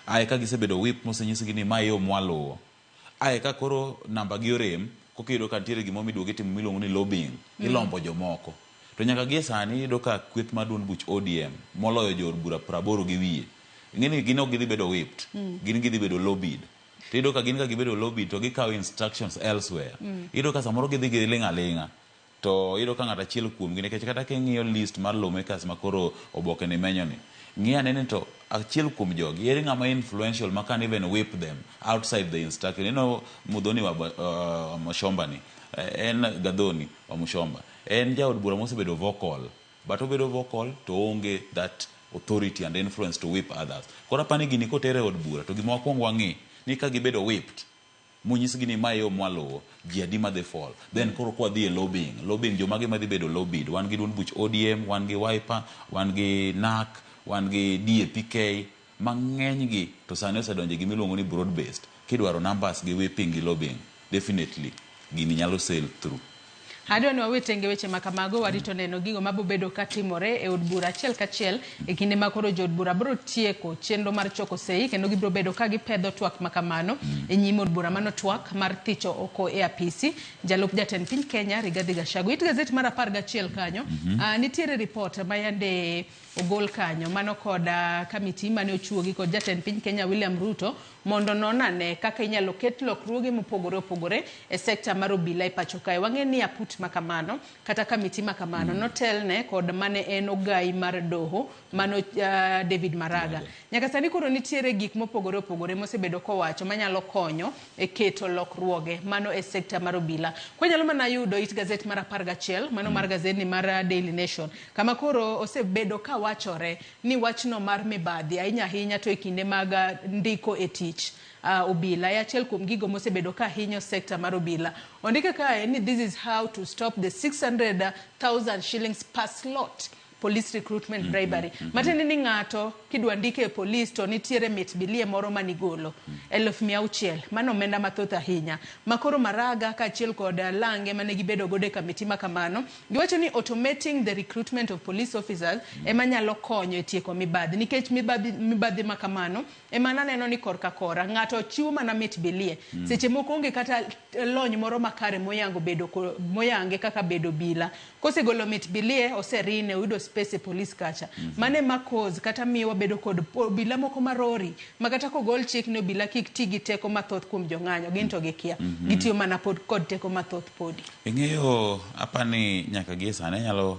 Ae ka gisebedo whipped mosenyisgi ni ma e yo mwaluwo. Ae ka koro namba gi orem, koka iyudo ka nitiere gimoro miduogo itimo miluongo ni lobbying. Ilombo jomoko. To nyaka gie sani iyudo ka kweth mar duond buch ODM moloyo jo od bura 80 gi wiye. Ing'e ni gin ok gidhi bedo whipped. Gin gidhi bedo lobbied. To iyudo ka gin ka gibedo lobbied to gikawo instructions elsewhere. Iyudo ka samoro gidhi giling' aling'a. To iyudo ka ng'ato achiel kuomgi nikech kata king'iyo list mar lawmakers ma koro oboke ni menyo ni, ng'i ane ni to achiel kuom jogi ere ng'ama influential ma can even whip them outside the instruction. You know Muthoni wa Mushomba ni, en Gathoni wa Mushomba. En jaod bura mosebedo vocal, but obedo vocal to onge that authority and influence to whip others. Koro apani gini kotere e od bura to gima wakwong wang'i ni ka gibedo whipped monyisgi ni mae yo mwaluwo, ji adi madhi fall. Then koro kwadhi e lobbying, lobbying jomage madhi bedo lobbied. Wan gi duond buch ODM, wan gi Wiper, wan gi NARC, wan gi DAPK, mang'eny gi to sani osedonjo e gima iluongo ni broad based. Kidwaro numbers gi whipping gi lobbying, definitely gini nyalo sail through. Adwa ni wawe tenge weche ma kamago, warito neno gigo mabobedo katimore e od bura achiel kachiel e kinde ma koro jood bura biro tieko chenro mar choko sei kendo gibiro bedo ka gipedho twak ma kamano e nyim od bura mano twak mar thicho oko e apisi jalup jatend piny Kenya Rigathi Gachagua. It gazet mar 11 kanyo, nitiere report ma yande ogol kanyo mano kod kamiti mane ochuogi kod jatend piny Kenya William Ruto mondo non ane kaka inyalo ket lokruoge mopogore opogore e sekta mar obila e pacho kae. Wang'e ni aput ma kamano kata kamiti ma kamano notelne kod mane en ogai mar doho mano David Maraga. Nyaka sani koro nitiere gik mopogore opogore mosebedo kowacho manyalo konyo e keto lokruoge mano e sekta mar obila. Kwanyalo mana yudo it gazet mar 11 mano mar gazedni mar Daily Nation kama koro osebedo kawachore ni wachno mar mibadhi ahinya ahinya to e kinde mag ndiko e tich obila e achiel kuom gigo mosebedo ka hinyo sekta mar obila. Ondike kae ni this is how to stop the 600,000 shillings per slot police recruitment bribery. Matiende ni ng'ato kidwa ndike e police to nitiere mit bilie moro manigolo 600,000. Mano omenda mathoth ahinya. Makoro Maraga kaachiel kod lange mane gibedo godo e kamiti ma kamano, giwacho ni automating the recruitment of police officers ema nyalo konyo e tieko mibadhi. Nikech mibadhi ma kamano ema naneno ni korka kora ng'ato chiwo mana mit bilie. Seche moko onge kata lony moro makare moyango bedo moyange kaka bedo bila. Kosegolo mit bilie oserine oyudo space e police kacha. Mano ema cause kata miyo wabedo kod obila moko marori ma kata kogol chik ni obila kik ti gi teko mathoth kuom jong'anyo, gin to gikia. Gitiyo mana pod kod teko mathoth podi. Ing'eyo apani nyaka gie sani anyalo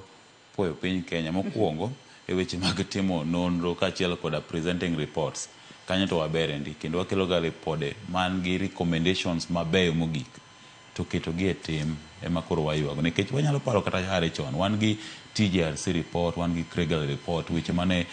puoyo piny Kenya mokwongo e weche mag timo nonro kaachiel koda presenting reports. Kanyo to wabere ndi kendo wakelo ga ripode man gi recommendations mabeyo mogik to keto gi e tim ema koro waywago nikech wanyalo paro kata hare chon wan gi TJRC report, wan gi Kriegel report, weche mane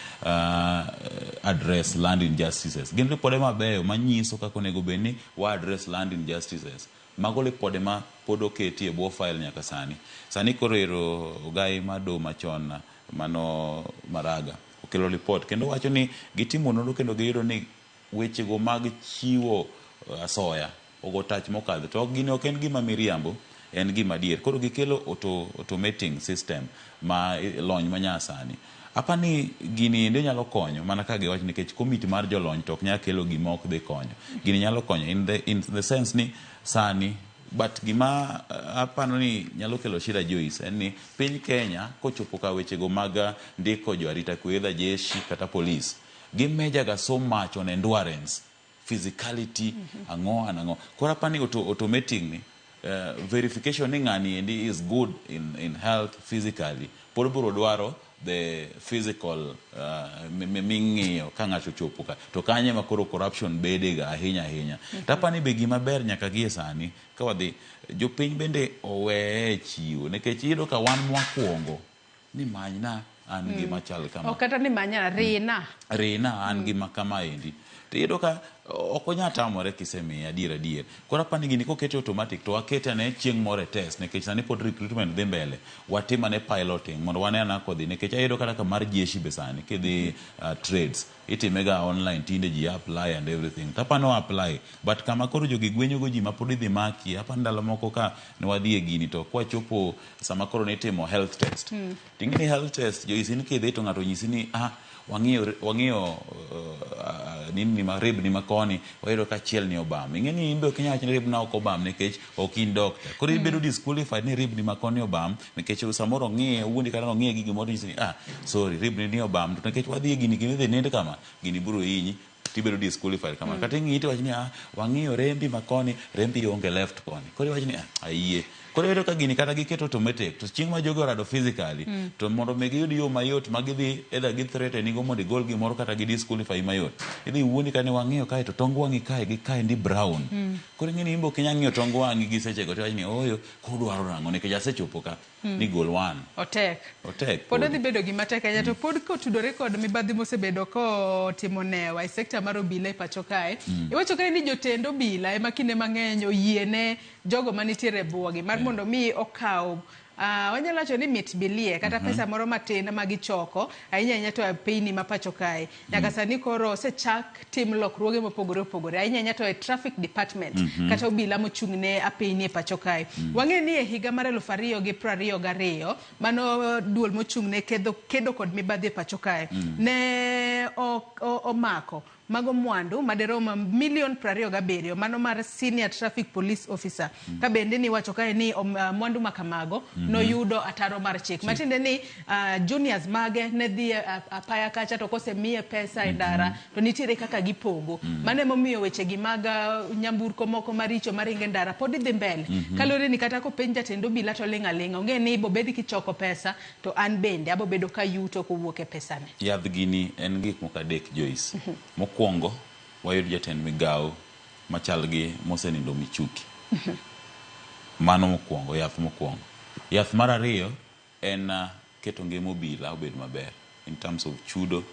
address land injustices. Gin ripode mabeyo manyiso kaka onego bed ni wa address land injustices. Mago ripode ma pod oketi e bwo file nyaka sani. Sani koro ero ogai mar doho machon mano Maraga okelo report kendo wacho ni gitimo nonro kendo giyudo ni wechego mag chiwo asoya ogo tach mokadho to gini ok en gima miriambo en gima adier. Koro gikelo automating system ma lony manyasani. Apani gini endi nyalo konyo mana ka giwacho nikech komiti mar jolony to ok nyal kelo gima ok dhi konyo. Gini nyalo konyo in the sense ni sani but gima aparo ni nyalo kelo shida Joyce en ni piny Kenya kochopo ka wechego mag ndiko jo arita kwe either jeshi kata police gimeja ga so much on endurance physicality ang'o and ang'o koro apani automating ni verification ni ng'ani endi is good in health physically pod biro dwaro the physical ming'iyo ka ng'ato ochopo ka to kanyo ema koro corruption bede ga ahinya ahinya. To apani be gima ber nyaka gie sani ka wadhi jopiny bende oweye chiwo nikech iyudo ka wan mwakwongo ni manyna an gima chal kama. Ok kata ni manya rina. Rina an gima kama endi to iyudo ka ok onyal tamore kisemiye adier adier. Koro apani gini kokete automatic to wakete ane chieng' moro e test nikech sani pod recruitment dhi mbele watim ane piloting mondo wane ane kodhi nikech ayudo kata ka mar jeshi be sani kidhi trades itime ga online tinde ji apply and everything to apani o apply but kama koro jogi gwenyo go ji ma pod idhi maki apani ndalo moko ka ne wadhi e gini to kwachopo sama koro nitimo health test ting'e ni health test Joyce in kidhi to ng'ato onyisi ni ah wang'iyo nini ni ma rib ni makoni wayudo ka achiel ni obam ing'e ni in be ok inyal wacho ni rib na ok obam nikech ok in doctor koro ibedo disqualified ni rib ni makoni obam nikech samoro ong'iye owuondi kata ong'iye gi gimoro nyisi ni ah sorry rib ni ni obam to nikech wadhi e gini gini idhi nind kama gini biro hinyi tibedo disqualified kama kata ing'iyi tiwacho ni ah wang'iyo rembi makoni rembi onge left koni koro iwacho ni ah ayie koro iyudo ka gini kata giketo automatic to chieng' ma jogi orado physically to mondo mi giyud yo mayot ma gidhi either gi threaten go mondo igol gimoro kata gi disqualify mayot idhi wuondi ka ni wang'iyo kae to tong wang'i kae gi kae ndi brown koro ing'e ni in be ok inyal ng'iyo tong wang'i gi sechego tiwacho ni ooyo koro udwaro nang'o nikech asechopo ka ni gol one Otek. Otek Pod odhi bedo gima tek ahinya to pod kotudore kod mibadhi mosebedo kotimo newa e sekta mar obila e pacho kae. Iwacho kae ni jotend obila ema kinde mang'eny oyiene jogo manitiere e bwogi mar mondo mi okaw wanyalo wacho ni mit bilie kata pesa moro matin ma gichoko ahinya ahinya to e pinyni ma pacho kae. Nyaka sani koro osechak tim lokruoge mopogore opogore ahinya ahinya to e traffic department kata obila mochung' ne apeyni e pacho kae. Wang'e ni e higa mar 2022 mano duol mochung' ne kedo kod mibadhi e pacho kae ne omako mago mwandu maderom milion 27 mano mar senior traffic police officer ka bende niwacho kae ni mwandu ma kamago noyudo ataro mar chik matiende ni juniors mage ne dhi e apaya kacha to kosemiye pesa e ndara to nitiere kaka gipogo. Mano emomiyo weche gi mag nyamburko moko maricho maringo e ndara pod dhi mbele kaluwore ni kata kopenj jatend obila to ling' aling'a ong'e ni ibobed kichoko pesa to an bende abobedo kayuto kowuok e pesane. Yadh gini en gik moko adek Joyce. Mokwongo wayud jatend migawo machal gi mosenindo Michuki. Mano mokwongo, yath mokwongo. Yath mar ariyo en keto ngima obila obed maber in terms of chudo,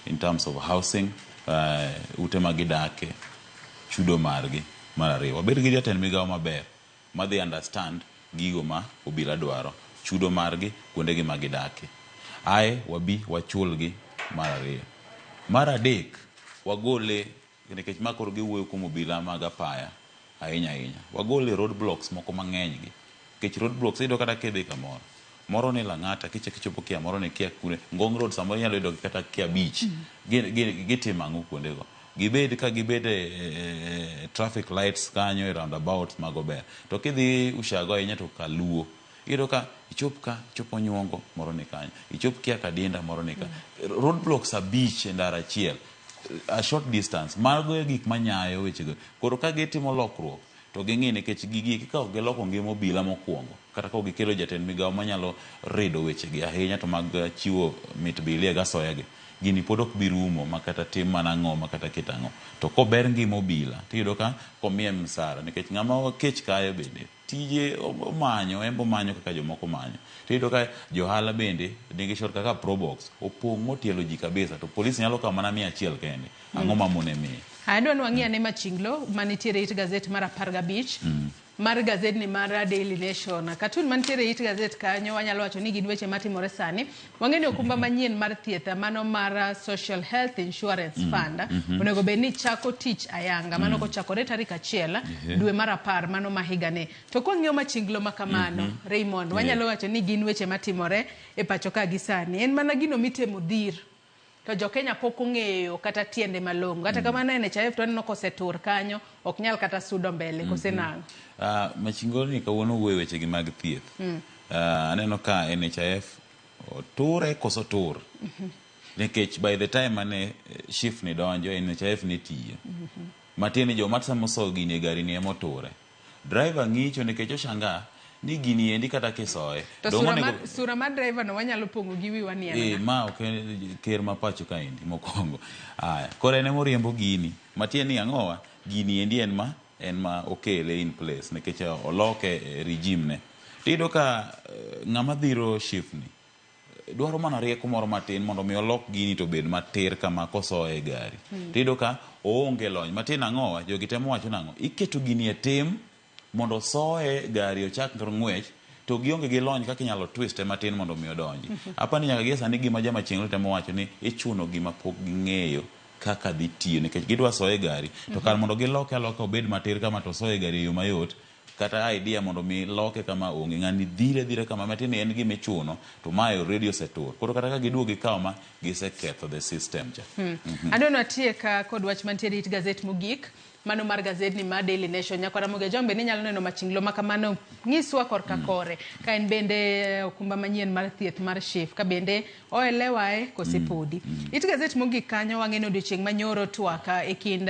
in terms of housing, ute ma gidake, chudo margi. Mar ariyo, wabed gi jatend migawo maber madhi understand gigo ma obila dwaro, chudo margi, kuondegi ma gidake. Ae wabi wachulgi mar ariyo. Mar adek, wagole nikech ma koro giwuoyo kuom obila mag apaya ahinya ahinya. Wagole road blocks moko mang'eny gi. Nikech road blocks iyudo kata kidhi kamoro. Moro ni Lang'ata, kichako ichopo Kia, moro ni Kia kure. Ngong Road samoro inyalo yudo kata Kia Beach. Gitimo ang'o kuondego? Gibed ka gibed e traffic lights kanyo e roundabout mago ber. To kidhi Ushago ahinya to Kaluo. Iyudo ka ichop ka, ichop Onyuongo, moro ni kanyo. Ichop kia Kadinda, moro ni ka. Roadblocks 5 e ndara achiel. A short distance. Mago e gik manyayo wechego. Koro ka gitimo lokruok, to ging'i nikech gigi eki ka ok giloko ngima obila mokwongo, kata ka ok gikelo jatend migawo manyalo rido wechegi ahinya to mag chiwo mit bilie gi asoya gi, gini pod ok bi rumo ma kata tim mana ang'o ma kata ket ang'o. To kober ngima obila, tiyudo ka komiye msara nikech ng'ama kech kayo bende tije omanyo, en be omanyo kaka jomoko manyo. Tiyudo ka johala bende nigi short kaka Probox opong' motielo ji kabisa to polis nyalo kawo mana 100 kende. Ang'o ma mone miye? Adwa ni wang'i ane machinglo manitiere it gazet mar 15 mar gazedni mar Daily Nation. Katun mantiere it gazet kanyo wanyalo wacho ni gin weche matimore sani. Wang'e ni okumba manyien mar thieth mano mar Social Health Insurance Fund onego bed ni chako tich ayanga mano kochakore tarik 1 dwe mar 10 mano ma higani. To kwang'iyo machinglo ma kamano Raymond, wanyalo wacho ni gin weche matimore e pacho ka gi sani. En mana gino mitemo dhir. To jo Kenya pok ong'eyo kata tiende malong'o. Kata kamano NHIF to aneno kosetur kanyo, ok nyal kata sudo mbele, kose nang'o? Machinglo ni kawuono wuoyo weche gi mag thieth. Aneno ka NHIF oture koso tur. Nikech by the time mane SHIF ni donjo, NHIF ne tiyo. Matiende ni joma sama osoyo gini e gari ni ema oture. Driver ng'icho nikech oshangaa ni gini endi kata kisoye. To sura mar driver no wanyalo pong'o gi wiwa ni en ma ok en ker ma pacho kaendi mokwongo. Aya, koro en ema oriembo gini. Matiende ni ang'owa, gini endi en ma okele in place nikech oloke regime ne. Tiyudo ka ng'ama dhiro SHIF ni dwaro mana rieko moro matin mondo mi olok gini to bed matir kama kosoye e gari. Tiyudo ka oonge lony. Matin ang'owa, jogi temo wacho nang'o? Iketo gini e tim mondo osoye gari ochak ng'wech to gionge gi lony kaka inyalo twiste matin mondo mi odonji. Apani nyaka gie sani gima jamachienglo temo wacho ni ichuno gima pok ging'eyo kaka dhi tiyo nikech gidwa soye gari to kar mondo giloke aloka obed matir kama to soye gari e yo mayot kata idea mondo mi loke kama onge ng'ani dhire dhire kama matin en gima ichuno to mae already osetur. Koro kata ka giduogo gikawo ma giseketho the system cha. Adwa ni watiek kod wach mantiere it gazet mogik mano mar gazedni mar Daily Nation. Nyakwara Ramogi Ajwang' bende inyalo neno machinglo ma kamano nyiswa korka kore ka en bende okumba manyien mar thieth mar SHIF ka bende oelewae kose podi. It gazet mogik kanyo wang'e ni odiochieng' manyoro twak e kind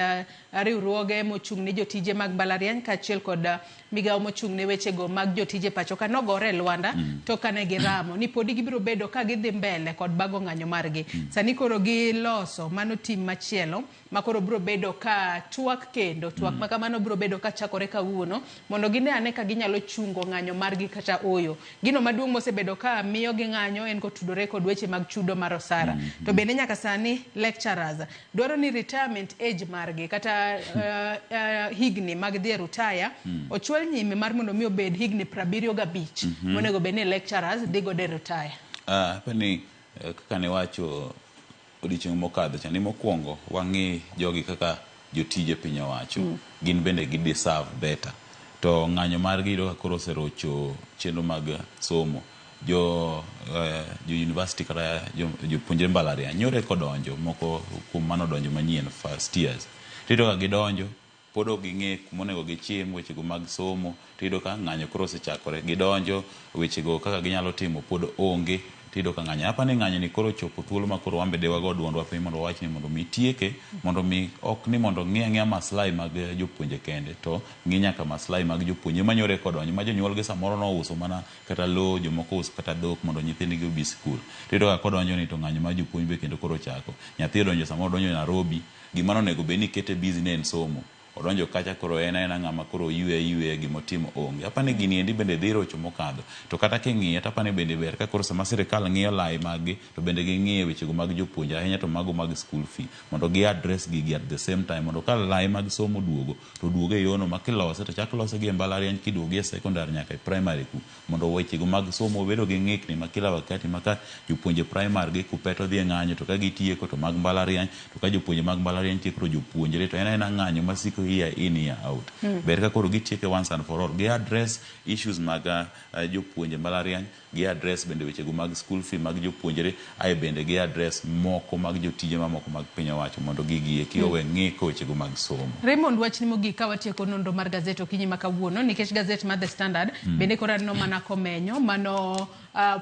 riwruoge mochung' ne jotije mag mbalariany kaachiel kod migawo mochung' ne wechego mag jotije pacho ka nogore e lwanda to kane giramo ni podi gibiro bedo ka gidhi mbele kod bago ng'anyo margi. Sani koro giloso mano tim machielo ma koro biro bedo ka twak kendo twak ma kamano biro bedo ka chakore kawuono mondo gine ane ka ginyalo chungo ng'anyo margi kata oyo. Gino maduong' mosebedo ka miyo gi ng'anyo en kotudore kod weche mag chudo mar osara. To bende nyaka sani lecturers dwaro ni retirement age margi kata higni mag dhi e retire ochwal nyime mar mondo mi obed higni 75 monego bed ni lecturers dhi godo e retire. Apani kaka ne wacho odiochieng' mokadho cha ni mokwongo wang'i jogi kaka jotije piny owacho gin bende gi deserve better to ng'anyo margi iyudo ka koro oserocho chenro mag somo jo university kata jopuonjre mbalariany nyoro eka odonjo moko kuom mano odonjo manyien first years tiyudo ka gidonjo pod ok ging'e kuma onego gichim wechego mag somo tiyudo ka ng'anyo koro osechakore gidonjo wechego kaka ginyalo timo pod onge tiyudo ka ng'anyo apani ng'anyo ni koro ochopo thuolo ma koro wan be dewago duondwa piny mondo wawach ni mondo mi tieke mondo mi ok ni mondo ng'i ang'iya maslahi mag jopuonje kende to ng'i nyaka maslahi mag jopuonje manyoro eka odonjo ma jonyuolgi samoro nouso mana kata lowo jomoko uso kata dhok mondo nyithindgi obi sikul tiyudo ka kodonjo ni to ng'anyo mar jopuonj be kendo koro ochako nyathi odonjo samoro odonjo Nairobi gima nonego bed ni ikete busy ne en somo odonjo kacha koro en aena ng'ama koro ywe ywe gimotimo onge. Apani gini endi bende dhi rocho mokadho. To kata king'iye to apani bende ber ka koro sama sirikal ng'iyo lai mag gi to bende ging'iye wechego mag jopuonje ahinya to mago mag school fee mondo gi address gigi at the same time mondo ka lai mag somo oduogo to oduogo e yono ma kilose to chak lose gi e mbalariany kiduogo gi e secondary nyaka e primary ku mondo wechego mag somo bedo gi ng'ikni ma kila wakati ma ka jopuonje primary gi kupeto dhi e ng'anyo to ka gitieko to mag mbalariany to ka jopuonje mag mbalariany tieko to jopuonjre to en aena ng'anyo masiko tu year in year out. Ber ka koro gitieke once and for all, gi address issues mag jopuonje mbalariany, gi address bende wechego mag school fee mag jopuonjre, ae bende gi address moko mag jotije mamoko mag piny owacho mondo gigi eki owe ng'iko wechego mag somo. Raymond, wachni mogik ka watieko nonro mar gazet okinyi ma kawuono, nikech gazet mar The Standard bende koro aneno mana komenyo mano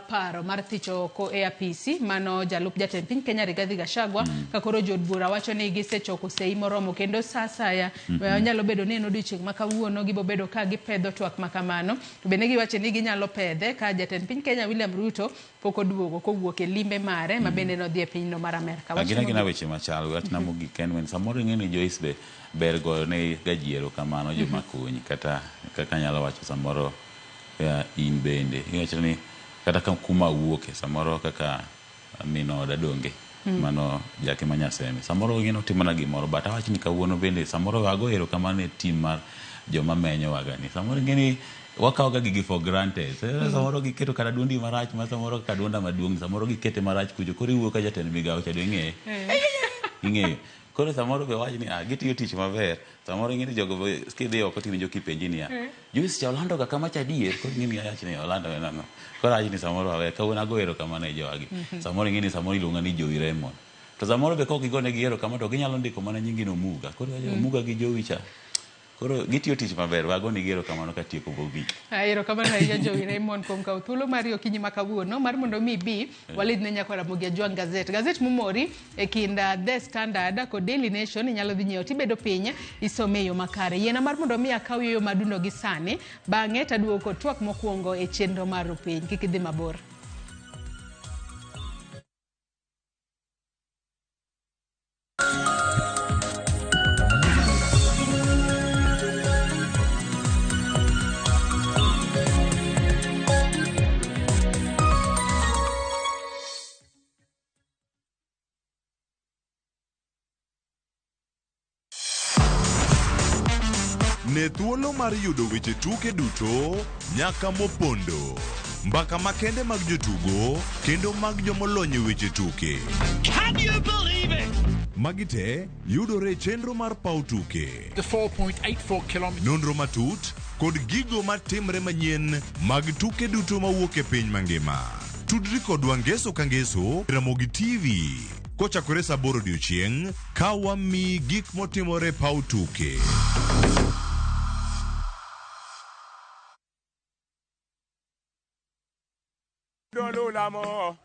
paro mar thicho oko e apisi mano jalup jatend piny Kenya Rigathi Gachagua, ka koro jood bura wacho ni gisechoko sei moromo kendo sa asaya nyalo bedo ni en odiochieng' ma kawuono gibobedo ka gipedho twak ma kamano. To bende giwacho ni ginyalo pedhe ka jatend piny Kenya William Ruto pok oduogo kowuok e limbe mare ma bende nodhi e pinyno mar Amerka. Wach Gin agina mogik. weche machal. Wachna mogik en wen samoro ing'e ni Joyce be ber goyo ne gajiero kamano joma konyi, kata kaka anyalo wacho samoro in bende iwacho ni kata ka kuma awuoke samoro kaka min oda donge mano jake ma Nyaseme samoro ing'e notimona gimoro, but awach ni kawuono bende samoro ago erokamano ne team mar joma menyowaga ni samoro ing'e ni wakawo ga gigi for granted. Samoro giketo kata duondi marach, ma samoro kaka duonda maduong' samoro gikete marach kucho, koro iwuoyo ka jatend migawo cha do ing'eye ing'eyo. Koro samoro be wach ni gitiyo tich maber, samoro ing'e ni jogo be kidhi oko tiwinjo kipenji niya, Joyce cha olando ga kama cha adier, koro ing'e ni awach ni olando ga nang'o. Koro awach ni samoro awe kawuono ago erokamano ne jowagi. Samoro ing'e ni samoro iluonga ni Jowi Raymond, to samoro be kok igonegi erokamano to ginyalo ndiko mana nyingi no Omuga. Koro iwacho Omuga gi Jowi cha, koro gitiyo tich maber, wagonegi erokamano katieko mogik. Erokamano ahinya Jowi Raymond kuom kawo thuolo mari okinyi ma kawuono mar mondo mi ibi walidh ne nyakwa Ramogi Ajwang' gazet. Gazet momori e kind The Standard kod Daily Nation inyalo dhi nyiewo tibedo piny isome e yo makare. Yiena mar mondo mi akaw yueyo madundo gi sani, bang'e taduogo kod twak mokwongo e chenro mar Rupiny. Kik idhi mabor. Ne thuolo mar yudo weche tuke duto nyaka mopondo, mbaka makende mag jotugo kendo mag jomolony e weche tuke. Can you believe it? Magi te yudore e chenro mar paw tuke. The 4.84 kilometers. Nonro matut kod gigo matimre manyien mag tuke duto mawuok e piny mangima. Tudri kodwa ngeso ka ngeso Ramogi TV kochakore saa 8 odiochieng' ka wamiyi gik motimore e paw tuke.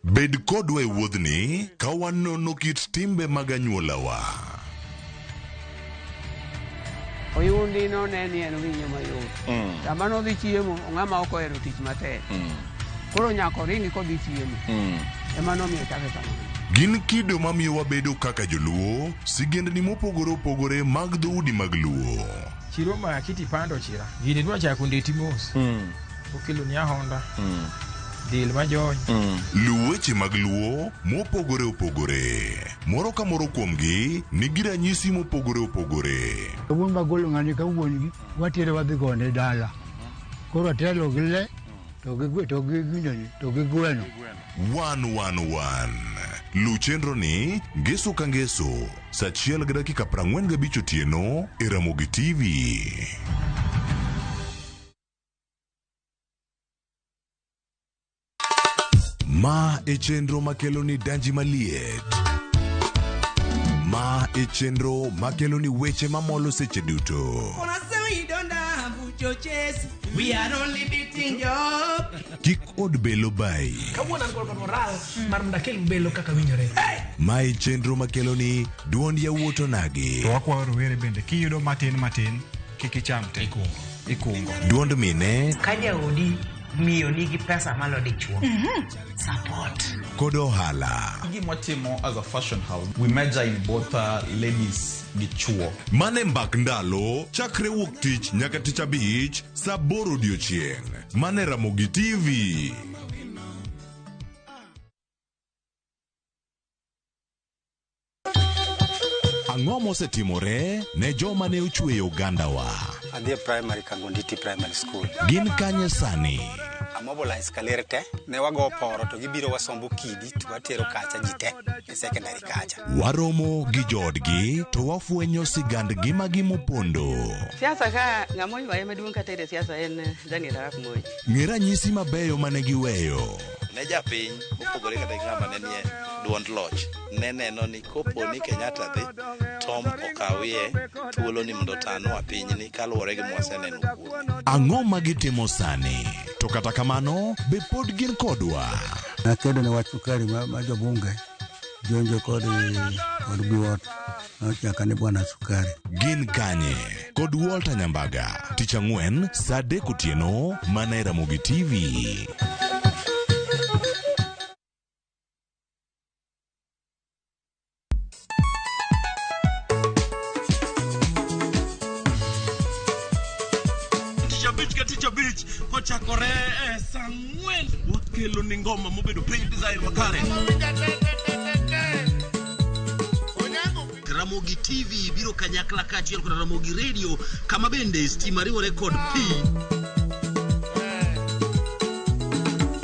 Bed kodwa e wuodhni ka wanono kit timbe mag anyuolawa. Oyundi none ni en winyo mayot. Sama nodhi chiemo, ng'ama ok ohero tich matek. Koro nyaka oringi kodhi chiemo. Ema nomiyo ochake kamano. Gin kido mamiyo wabedo kaka joluo, sigendni mopogore opogore mag dhoudi mag Luo. Chiro ma kiti pando chira. Gini dwa chako ndeti mos. Okelo ni ahonda. Del majony. Luw weche mag Luo mopogore opogore. Moro ka moro kuomgi nigi ranyisi mopogore opogore. Wuon magolo ng'ani ka wuon gi watere wadhi gone dala. Koro atelo gi le to gi to gi ginene to gi gweno. 111. Luw chenro ni ngeso ka ngeso saa 1:45 otieno e Ramogi TV. Ma e chenro makelo ni danji maliet. Ma e chenro makelo ni weche mamolo seche duto. We are only beating job. Kik od belo bayi. Kawuono an kod moral mar mondo akel belo kaka winjore. Ma e chenro makelo ni duond yawuot onagi. To wakwayo rowere bende kiyudo matin matin kik icham te. Ikungo. Duond mine Ka jaodi miyo nigi pesa malo dichuo. Support. Kod ohala. Gima watimo as a fashion house, we major in both ladies gi chuo. Mane mbak ndalo chakre wuok tich nyaka tich abich saa 8 odiochieng'. Mane Ramogi TV. Ang'o mosetimore ne joma ne ochweyo ogandawa? Adhi e primary Kangonditi Primary School. Gin kanye sani? Amobilize kaler te ne wago poro to gibiro wasombo kidi to watero kacha ji te e secondary kacha. Waromo gi joodgi to wafwenyo sigand ngimagi mopondo. Siasa ka ng'ama oywaye maduong' kata e siasa en Daniel Arap Moi. Ng'e ranyisi mabeyo mane giweyo. Ne japiny mopogore kata gi ng'ama ne nie duond loch ne neno ni kopo ni Kenyatta dhi Tom okawie thuolo ni mondo otanwa pinyni kaluwore gi mwaseneno kuome. Ang'o ma gitimo sani? To kata kamano, be pod gin kodwa? Nakedo ne wach sukari ma jobunge jonjo kod biwot nochaka ni bwana sukari. Gin kanye? Kod Walter Nyambaga. Tich ang'wen saa 3 otieno mana e Ramogi TV. Tich abich ka tich abich kochakore e saa 4 wakelo ni ngoma mobedo piny design makare. Ramogi TV biro kanyakla kaachiel kod Ramogi Radio kama bende stima riwore kod pi.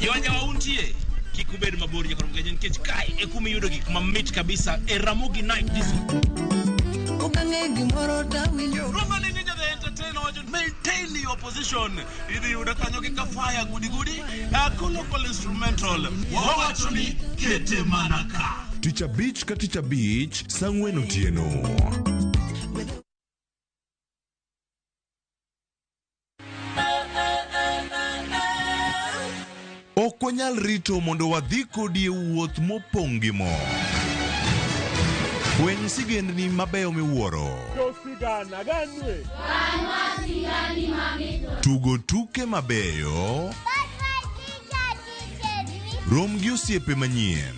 Yoja wauntie kik ubed mabor nyaka Ramogi nikech kae e kuma iyudo gik mamit kabisa e Ramogi Night Disco. Okang'e gimoro tawinjo. Roma ne ng'enya the entertainer wacho maintain your position. Idhi yudo kanyo gi kafaya gudi gudi. Local instrumental. Wawacho ni kete mana ka. Tich abich ka tich abich saa 4 otieno. Ok wanyal rito mondo wadhi kodi e wuoth mopong' gi mor. Fweny sigendni mabeyo miwuoro. Tugo tuke mabeyo. Rom gi osiepe manyien.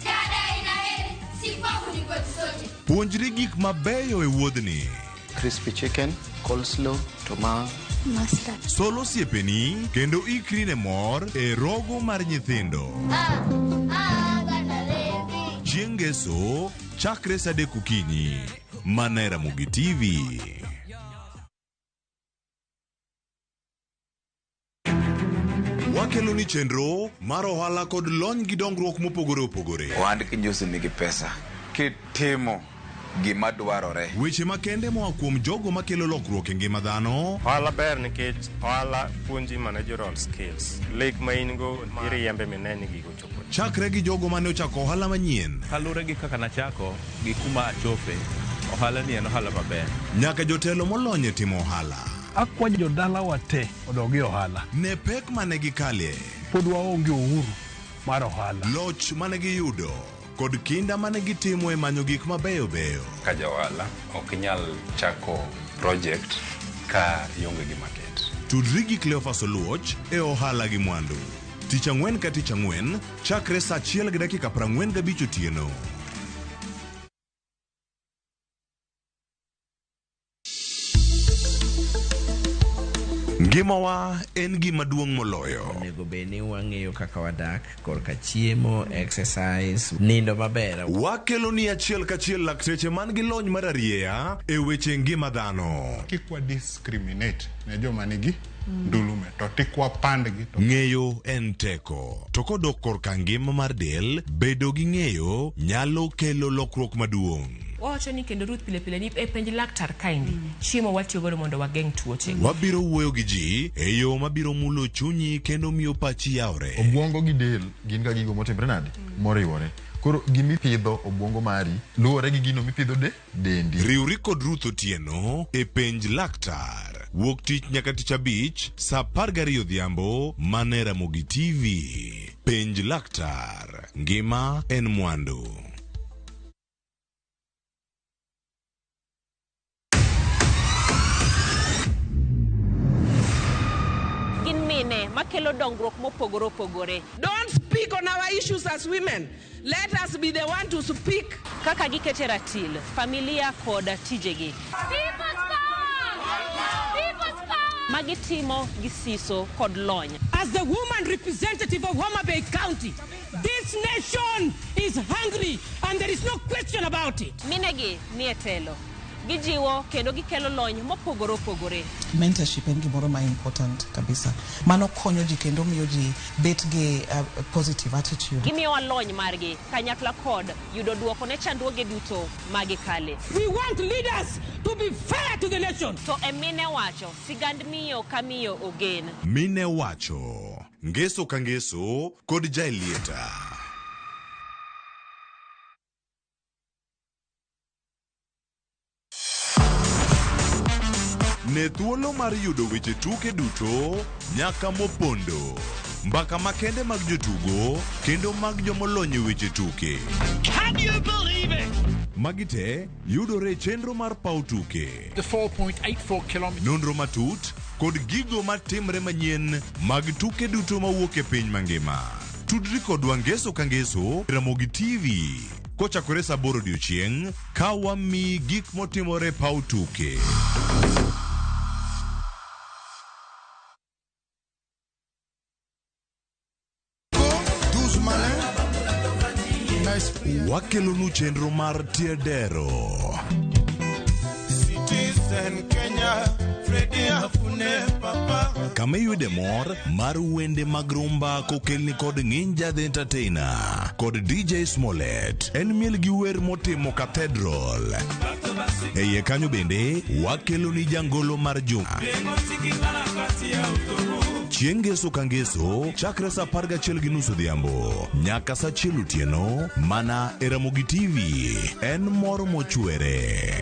Puonjri gik mabeyo e wuodhni. Crispy chicken, coleslaw, tomato, mustard. Sol osiepeni kendo ikri ne mor e rogo mar nyithindo. Chieng' Ngeso chakre saa 3 okinyi mana e Ramogi TV. Wakelo ni chenro mar ohala kod lony gi dongruok mopogore opogore. Ohand kinyosi nigi pesa kitimo gima dwarore. Weche makende moa kuom jogo makelo lokruok e ngima dhano. Ohala ber nikech ohala puonji managerial skills. Lek ma in go iriembe mineni gigo chopo. Chakre gi jogo mane ochako ohala manyien. Kaluwore gi kaka nachako gi kuma achope, ohala ni en ohala maber. Nyaka jotelo molony e timo ohala. Akwa jodalawa te odog e ohala. Ne pek mane gikale. Pod waonge uhuru mar ohala. Loch mane giyudo kod kinda mane gitimo e manyo gik mabeyo beyo. Ka ja ohala ok inyal chako project ka ionge gi market. Tudri gi Cleophas Oluoch e ohala gi mwandu. Tich ang'wen ka tich ang'wen chakre saa 1:45 otieno. Ngimawa en gima duong' moloyo. Onego bed ni wang'eyo kaka wadak korka chiemo, exercise, nindo maber. Wakelo ni achiel kachiel lakteche man gi lony mar arieya e weche ngima dhano. Kik wa discriminate ne joma nigi ndulume to tik wapandgi. Ng'eyo en teko. To kodok korka ngima mar del, bedo gi ng'eyo nyalo kelo lokruok maduong'. Wawacho ni kendo Ruth pile pile ni e penj laktar kaendi chiemo watiyo godo mondo wageng' tuoche. Wabiro wuoyo gi ji e yo mabiro mulo chunyi kendo miyo pachi yawre. Obwongo gi del gin ga gigo motimre nade? Moriwore. Koro gimipidho obwongo mari luwore gi gino mipidho de dendi. Riwri kod Ruth Otieno e penj laktar. Wuok tich nyaka tich abich saa 12 odhiambo mana e Ramogi TV. Penj laktar. Ngima en mwandu. Gin mine makelo dongruok mopogore opogore. Don't speak on our issues as women. Let us be the one to speak. Kaka gikete ratil, familia kod tijegi. People's power! People's power! Magitimo gi siso kod lony. As the woman representative of Homa Bay County, this nation is hungry and there is no question about it. Minegi nie telo. Gijiwo kendo gikelo lony mopogore opogore. Mentorship en gimoro ma important kabisa. Mano konyo ji kendo miyo ji bet gi positive attitude. Gimiyowa lony margi kanyakla kod yudo duoko ne chandruoge duto ma gikale. We want leaders to be fair to the nation. To e mine wacho, sigand miyo ka miyo ogen. Mine wacho, ngeso ka ngeso kod Jaelieta. Ne thuolo mar yudo weche tuke duto nyaka mopondo. Mbaka makende mag jotugo kendo mag jomolony e weche tuke. Can you believe it? Magi te yudore e chenro mar paw tuke. The 4.84 kilometers. Nonro matut kod gigo matimre manyien mag tuke duto mawuok e piny mangima. Tudri kodwa ngeso ka ngeso e Ramogi TV kochakore saa 8 odiochieng' ka wamiyi gik motimore e paw tuke. Wakelonu chenro mar Tiedero. Citizen Kenya, Freddy Afune Papa. Kama iyude mor mar wende mag rumba kokelni kod Nginja the Entertainer kod DJ Smollett. En miel gi wer motimo Cathedral. E iye kanyo bende wakeloni jangolo mar juma. Chieng' ngeso ka ngeso chakre saa 11:30 odhiambo nyaka saa 1 otieno mana e Ramogi TV. En mor mochwere.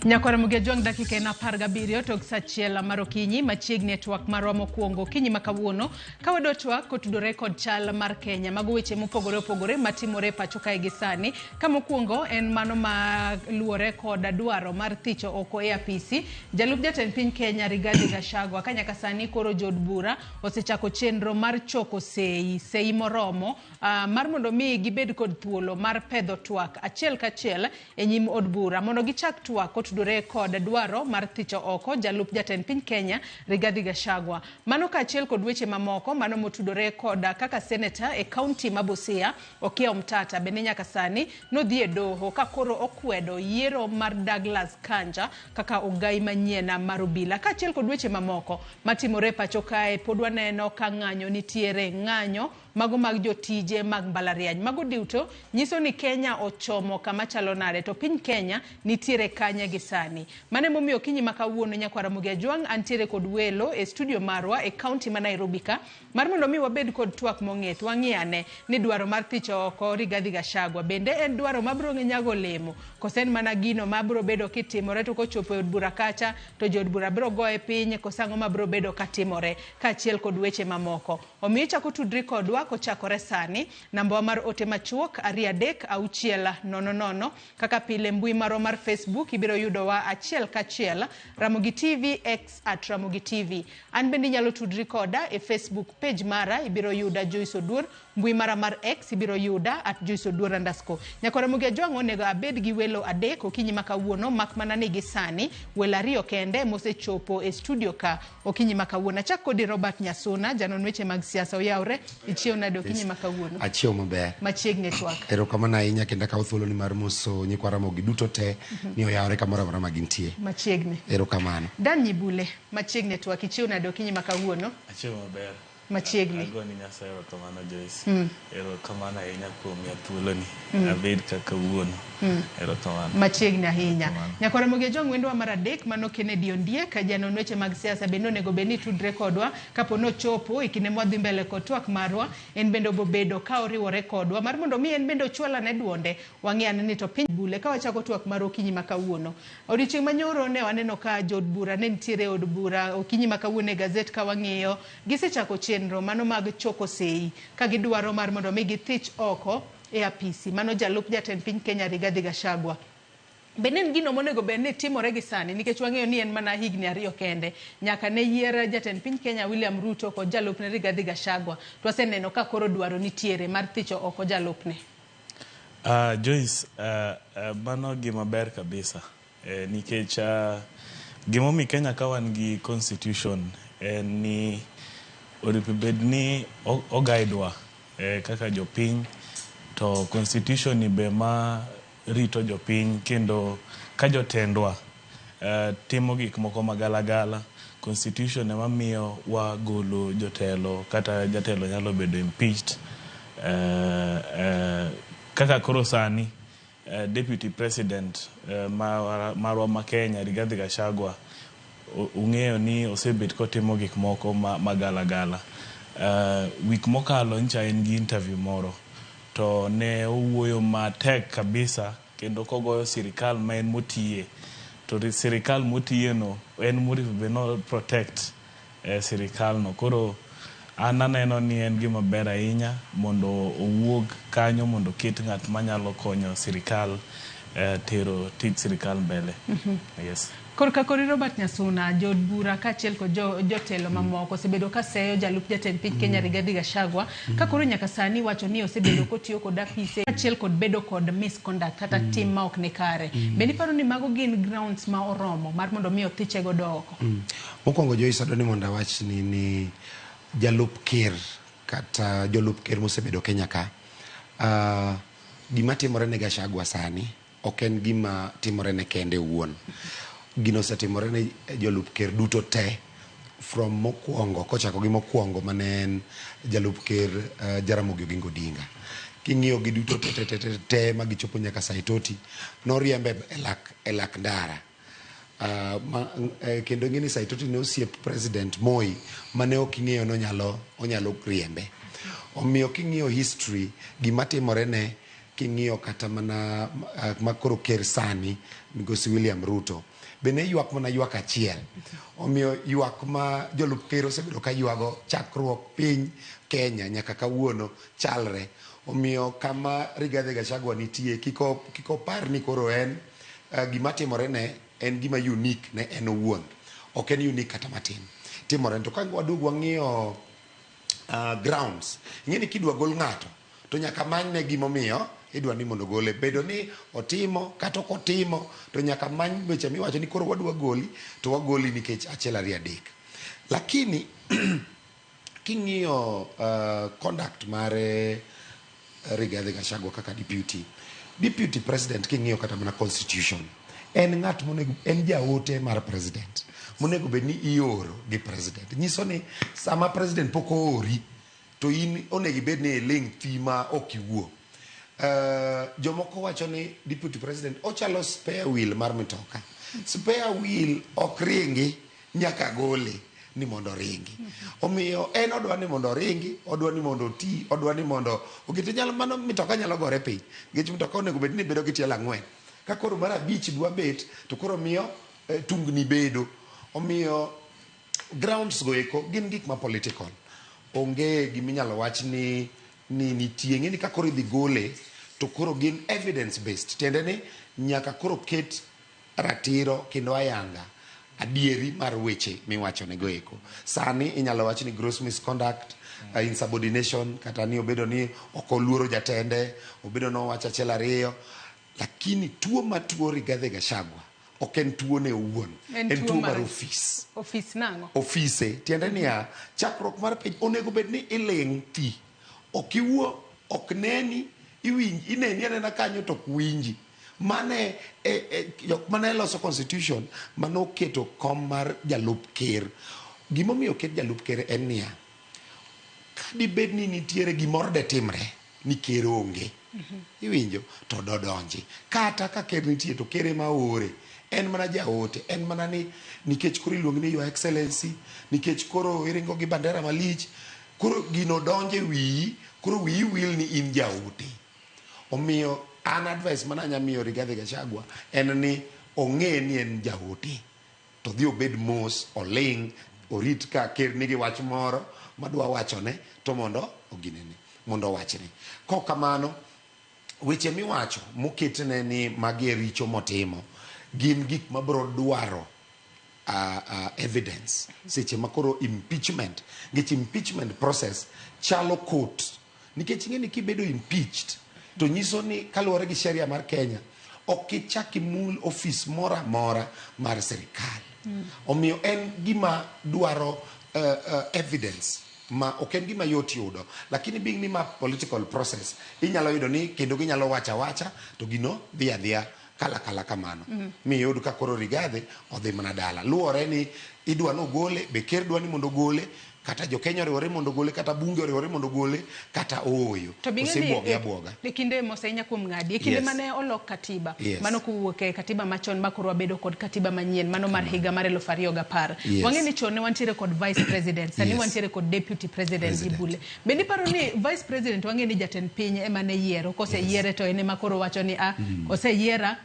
Nyakwar Mugejwang' dakika en 17 tok saa 1 mar okinyi machiegni e twak marwa mokwongo okinyi ma kawuono ka wadwa twak kotudore kod chal mar Kenya. Mago weche mopogore opogore matimore e pacho kae gi sani. Ka mokwongo en mano ma luwore kod dwaro mar thicho oko e apisi jalup jatend piny Kenya Rigathi Gachagua ka nyaka sani koro jood bura osechako chenro mar choko sei moromo mar mondo mi gibed kod thuolo mar pedho twak achiel kachiel e nyim od bura mondo gichak twak otudore kod dwaro mar thicho oko jalup jatend piny Kenya Rigathi Gachagua. Mano kaachiel kod weche mamoko mano motudore kod kaka seneta e kaunti ma Busia Okiya Omtata bende nyaka sani nodhi e doho ka koro okwedo yiero mar Douglas Kanja kaka ogai manyien mar obila. Kaachiel kod weche mamoko matimore e pacho kae pod waneno ka ng'anyo nitiere ng'anyo mago mag jotije mag mbalariany. Mago duto nyiso ni Kenya ochomo kama chalo nade to piny Kenya nitiere kanye gi sani. Mano emomiyo okinyi ma kawuono nyakwar Ramogi Ajwang' antiere kod welo e studio marwa e kaunti ma Nairobi ka mar mondo mi wabed kod twak mong'ith wang'i ane ni dwaro mar thicho oko Rigathi Gachagua bende en dwaro mabiro nyago olemo kose en mana gino mabiro bedo kitimore to kochopo e od bura kacha to jood bura biro goye piny kose ang'o mabiro bedo katimore kaachiel kod weche mamoko. Omiyo ichako tudri kodwa kochakore sani namba mar ote machuok 2 3 6 0 0 kaka pile mbui marwa mar Facebook ibiro yudowa achiel kachiel Ramogi TV X at Ramogi TV. An bende inyalo tudri koda e Facebook page mara ibiro yuda Joyce Oduor, mbui mara mar X ibiro yuda at Joyce Oduor underscore. Nyakwa Ramogi Ajwang' onego abed gi welo adek okinyi ma kawuono mak mana ni gi sani welo ariyo kende mosechopo e studio ka okinyi ma kawuono. Achak kodi Robert Nyasuna, janon weche mag siasa. Oyawre, ichiew nade okinyi ma kawuono? Achiew maber. Machiegni e twak. Erokamano ahinya kendo akawo thuoloni mar moso nyikwa Ramogi duto te ni oyawre kamoro amora ma gintie. Machiegni. Erokamano. Dan Nyibule, machiegni e twak. Ichiew nade okinyi ma kawuono? Achiew maber. Machiegni. Agoni Nyasaye erokamano Joyce. Erokamano ahinya kuom miya thuoloni. Abed kaka kawuono. Erokamano. Machiegni ahinya. Nyakwar Ramogi Ajwang' wendwa mar adek mano Kennedy Ondiek, janon weche mag siasa bende onego bed ni tudre kodwa kapo nochopo e kinde mwadhi mbele kod twak marwa en bende obobedo ka oriwore kodwa mar mondo mi en bende ochwal ane duonde wang'i ane ni to piny bule ka wachako twak mar okinyi ma kawuono. Odiochieng' manyoro ne waneno ka jood bura ne nitiere e od bura okinyi ma kawuono e gazet ka wang'iyo gisechako chenro mano mag choko sei ka gidwaro mar mondo mi githich oko e apisi mano jalup jatend piny Kenya Rigathi Gachagua. Be ne en gino monego bed ni timore gi sani nikech wang'eyo ni en mana higni 2 kende nyaka ne yier jatend piny Kenya William Ruto kod jalupne Rigathi Gachagua to waseneno ka koro dwaro nitiere mar thicho oko jalupne. Joyce, mano gima ber kabisa nikech gimomiyo Kenya ka wan gi constitution en ni onego bed ni oguide wa kaka jopiny to constitution ni be ma rito jopiny kendo ka jotendwa timo gik moko magalagala constitution ema miyo wagolo jotelo kata jatelo nyalo bedo impeached kaka koro sani deputy president marwa ma Kenya Rigathi Gachagua ung'eyo ni osebet kotimo gik moko magalagala. Wik mokalo ncha en gi interview moro to ne owuoyo matek kabisa kendo kogoyo sirikal ma en motiye to sirikal motiye no en monego bed no protect sirikal no. Koro an aneno ni en gima ber ahinya mondo owuog kanyo mondo oket ng'at manyalo konyo sirikal tero tij sirikal mbele. Yes. Korka kori Robert Nyasuna, jood bura kaachiel kod jotelo mamoko osebedo ka seyo jalup jatend piny Kenya Rigathi Gachagua ka koro nyaka sani wacho ni osebedo kotiyo kod apise kaachiel kod bedo kod misconduct kata tim ma ok ni kare. Be iparo ni mago gin grounds ma oromo mar mondo mi othiche godo oko? Mokwongo Joyce, adwa ni mondo awach ni jalup ker kata jolup ker mosebedo Kenya ka, gima timore ne Gachagua sani ok en gima timore ne kende owuon. Gino osetimore ne jolup ker duto te from mokwongo kochako gi mokwongo mane en jalup ker Jaramogi Oginga Odinga. King'iyo gi duto te te te te te magichopo nyaka Saitoti, noriembe e lak ndara. Kendo ing'e ni Saitoti ne osiep President Moi mane ok ing'eyo ni onyalo riembe. Omiyo king'iyo history gima timore ne king'iyo kata mana makoro ker sani migosi William Ruto be ne ywak mana ywak achiel. Omiyo ywak ma jolup ker osebedo ka ywago chakruok piny Kenya nyaka kawuono chalre. Omiyo kama Rigathi Gachagua nitie kik opar ni koro en gima timore ne en gima unique ne en owuon. Ok en unique kata matin. Timore to ka waduog wang'iyo grounds. Ing'e ni kidwa gol ng'ato to nyaka manyne gimomiyo idwa ni mondo gole. Bedo ni otimo kata ok otimo to nyaka many weche miwacho ni koro wadwa goli to wagoli nikech 1 2 3. Lakini king'iyo conduct mare Rigathi Gachagua kaka deputy president king'iyo kata mana constitution en ng'at monego en jaote mar president monego bed ni ioro gi president. Nyiso ni sama president pok oori to in onego ibed ni iling' thi ma ok iwuo. Jomoko wacho ni deputy president ochalo spare wheel mar mitoka. Spare wheel ok ringi nyaka gole ni mondo oringi. Omiyo en odwa ni mondo oringi, odwa ni mondo oti, odwa ni mondo okete nyalo mano mitoka nyalo gore piny. Nikech mitoka onego bed ni bedo gi tielo 4. Ka koro mar 5 dwa bet to koro miyo tungni bedo. Omiyo grounds go eko gin gik ma political. Onge giminyalo wach ni nitie. Ng'e ni ka koro idhi gole to koro gin evidence based. Tiende ni nyaka koro ket ratiro kendo ayanga adieri mar weche miwacho nego eko. Sani inyalo wach ni gross misconduct, insubordination, kata ni obedo ni ok oluoro jatende, obedo ni owacho 1 2. Lakini tuo ma tuo Rigathi Gachagua ok en tuo ne owuon, en tuo mar ofis. Ofis nang'o? Ofise, tiende niya, chakruok mar piny onego bed ni iling' thi. Ok iwuo, ok neni, iwinji, ineni anena kanyo to ok winji. Mane jok mane loso constitution manoketo kom mar jalup ker. Gimomiyo oket jalup ker en niya, kadibed ni nitiere gimoro de timre ni ker onge. Iwinjo to dodonji. Kata ka ker nitie to ker ema oore. En mana jaote, en mana ni nikech koro iluongi ni Your Excellency, nikech koro iringo gi bandera malich, koro gino donje wiyi, koro wiyi wil ni in jaote. Omiyo an advice mana anya miyo Rigathi Gachagua en ni ong'e ni en jaote. To dhi obed mos, oling', orit ka ker nigi wach moro madwa wachone to mondo oginene, mondo owachne. Kok kamano Weche miwacho moketne ni magi e richo motimo gin gik mabiro dwaro evidence seche ma koro impeachment, nikech impeachment process chalo court, nikech ing'e ni kibedo impeached to nyiso ni kaluwore gi sheria mar Kenya ok ichak imul ofis moro amora mar sirikal. Omiyo en gima dwaro evidence ma ok en gima yot yudo, lakini being ni ma political process, inyalo yudo ni kendo ginyalo wacho awacha to gino dhi adhiya kala kala kamano. Miyud ka koro Rigathi odhi mana dala, luwore ni idwa nogole be ker dwa ni mondo ogole, kata jokenya oriwore mondo ogole, kata bunge oriwore mondo ogole, kata ooyo. To bing'e ni osebwoge abwoga. E kinde moseinya kuom ng'adi, e kinde mane olok katiba, mano kowuok e katiba machon ma koro wabedo kod katiba manyien, mano mar higa mar 2010. Wang'e ni chon ne wantiere kod vice president, sani wantiere kod deputy president, President. Gibule. Bende iparo ni vice president, wang'e ni jatend piny ema ne yiero, koseyiere to en ema koro wacho ni a oseyiera,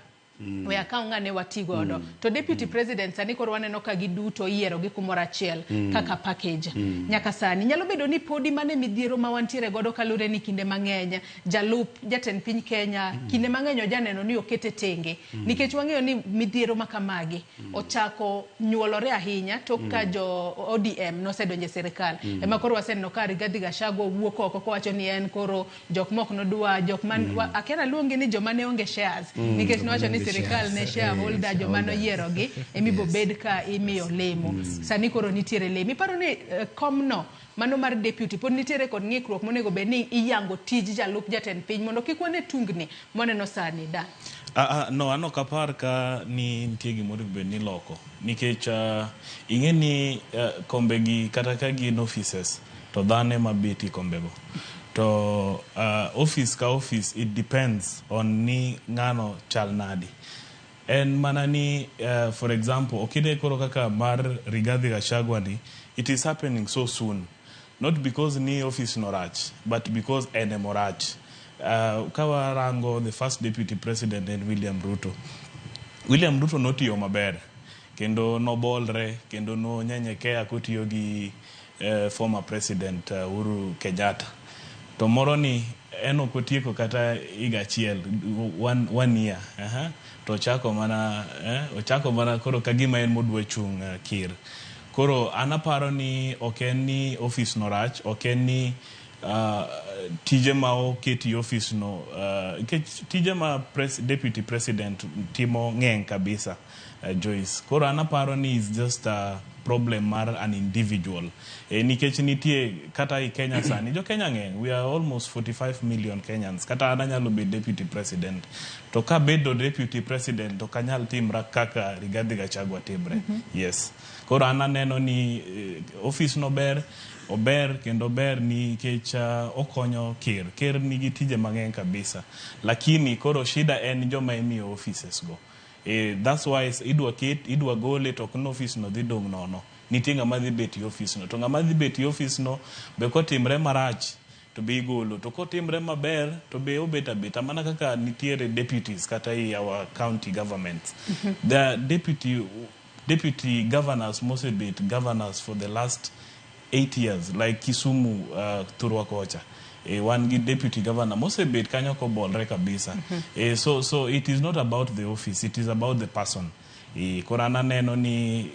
we akaw ng'ane wati godo. To deputy president sani koro waneno ka giduto iyiero gi kumoro achiel kaka package. Nyaka sani nyalo bedo ni podi mane midhiero ma wantiere godo, kaluwore ni kinde mang'eny jalup jatend piny Kenya kinde mang'eny ojaneno ni okete tenge, nikech wang'eyo ni midhiero ma kamagi ochako nyuolore ahinya tok ka jo ODM nosedonjo e sirikal. Ema koro waseneno ka Rigathi Gachagua wuok oko kowacho ni en koro jok mok nodwa jok man akia naluongi ni joma ne onge shares, nikech joma nowacho ne ni onge sirikal ne shares, shareholder, joma shareholders. Noyierogi emibo bed ka imiyo lemo. Sani koro nitiere lemo, iparo ni komno mano mar deputy pod nitiere kod ng'ikruok monego bed ni iyango tij jalup jatend piny mondo kik wane tungni moneno sani da? No, an ok apar ka ni nitie gimoro bed ni loko, nikech ing'e ni kombe gi kata ka gin offices to dhano ema bet e kombego, to office ka office, it depends on ni ng'ano chal nadi. En mana ni for example, okine koro kaka mar Rigathi Gachagua ni, it is happening so soon not because ni office no rach, but because en emorach. Ka warango the first deputy president en William Ruto. William Ruto notiyo maber kendo nobolre kendo nonyenyekea kotiyo gi former president Uhuru Kenyatta. To moro ni en ok otieko kata higa achiel, one year, to ochako mana koro ka gima en modwa chung' kir. Koro an aparo ni ok en ni office no rach, ok en ni tije ma oketi e office no, nikech tije ma deputy president timo ng'eny kabisa, Joyce. Koro an aparo ni is just a problem mar an individual, nikech nitie kata i Kenya sani jo Kenya ng'eny, we are almost 45 million Kenyans. Kata an anyalo bedo deputy president, to kabedo deputy president ok anyal timra kaka Rigathi Gachagua timre. Yes, koro an aneno ni office no ber, ober kendo ber nikech okonyo ker. Ker nigi tije mang'eny kabisa, lakini koro shida en joma imiyo offices go. That's why idwa ket, idwa gole, to ok ni office no dhi dong' nono. Nitie ng'ama dhi bet e office no, to ng'ama dhi bet e office no be kotimre marach to be igolo, to kotimre maber to be obet abeta, mana kaka nitiere deputies kata i our county governments. The deputy governors mosebet governors for the last 8 years, like Kisumu, thurwa kocha, wan gi deputy governor mosebet kanyo kobolre kabisa. So it is not about the office, it is about the person. Koro an aneno ni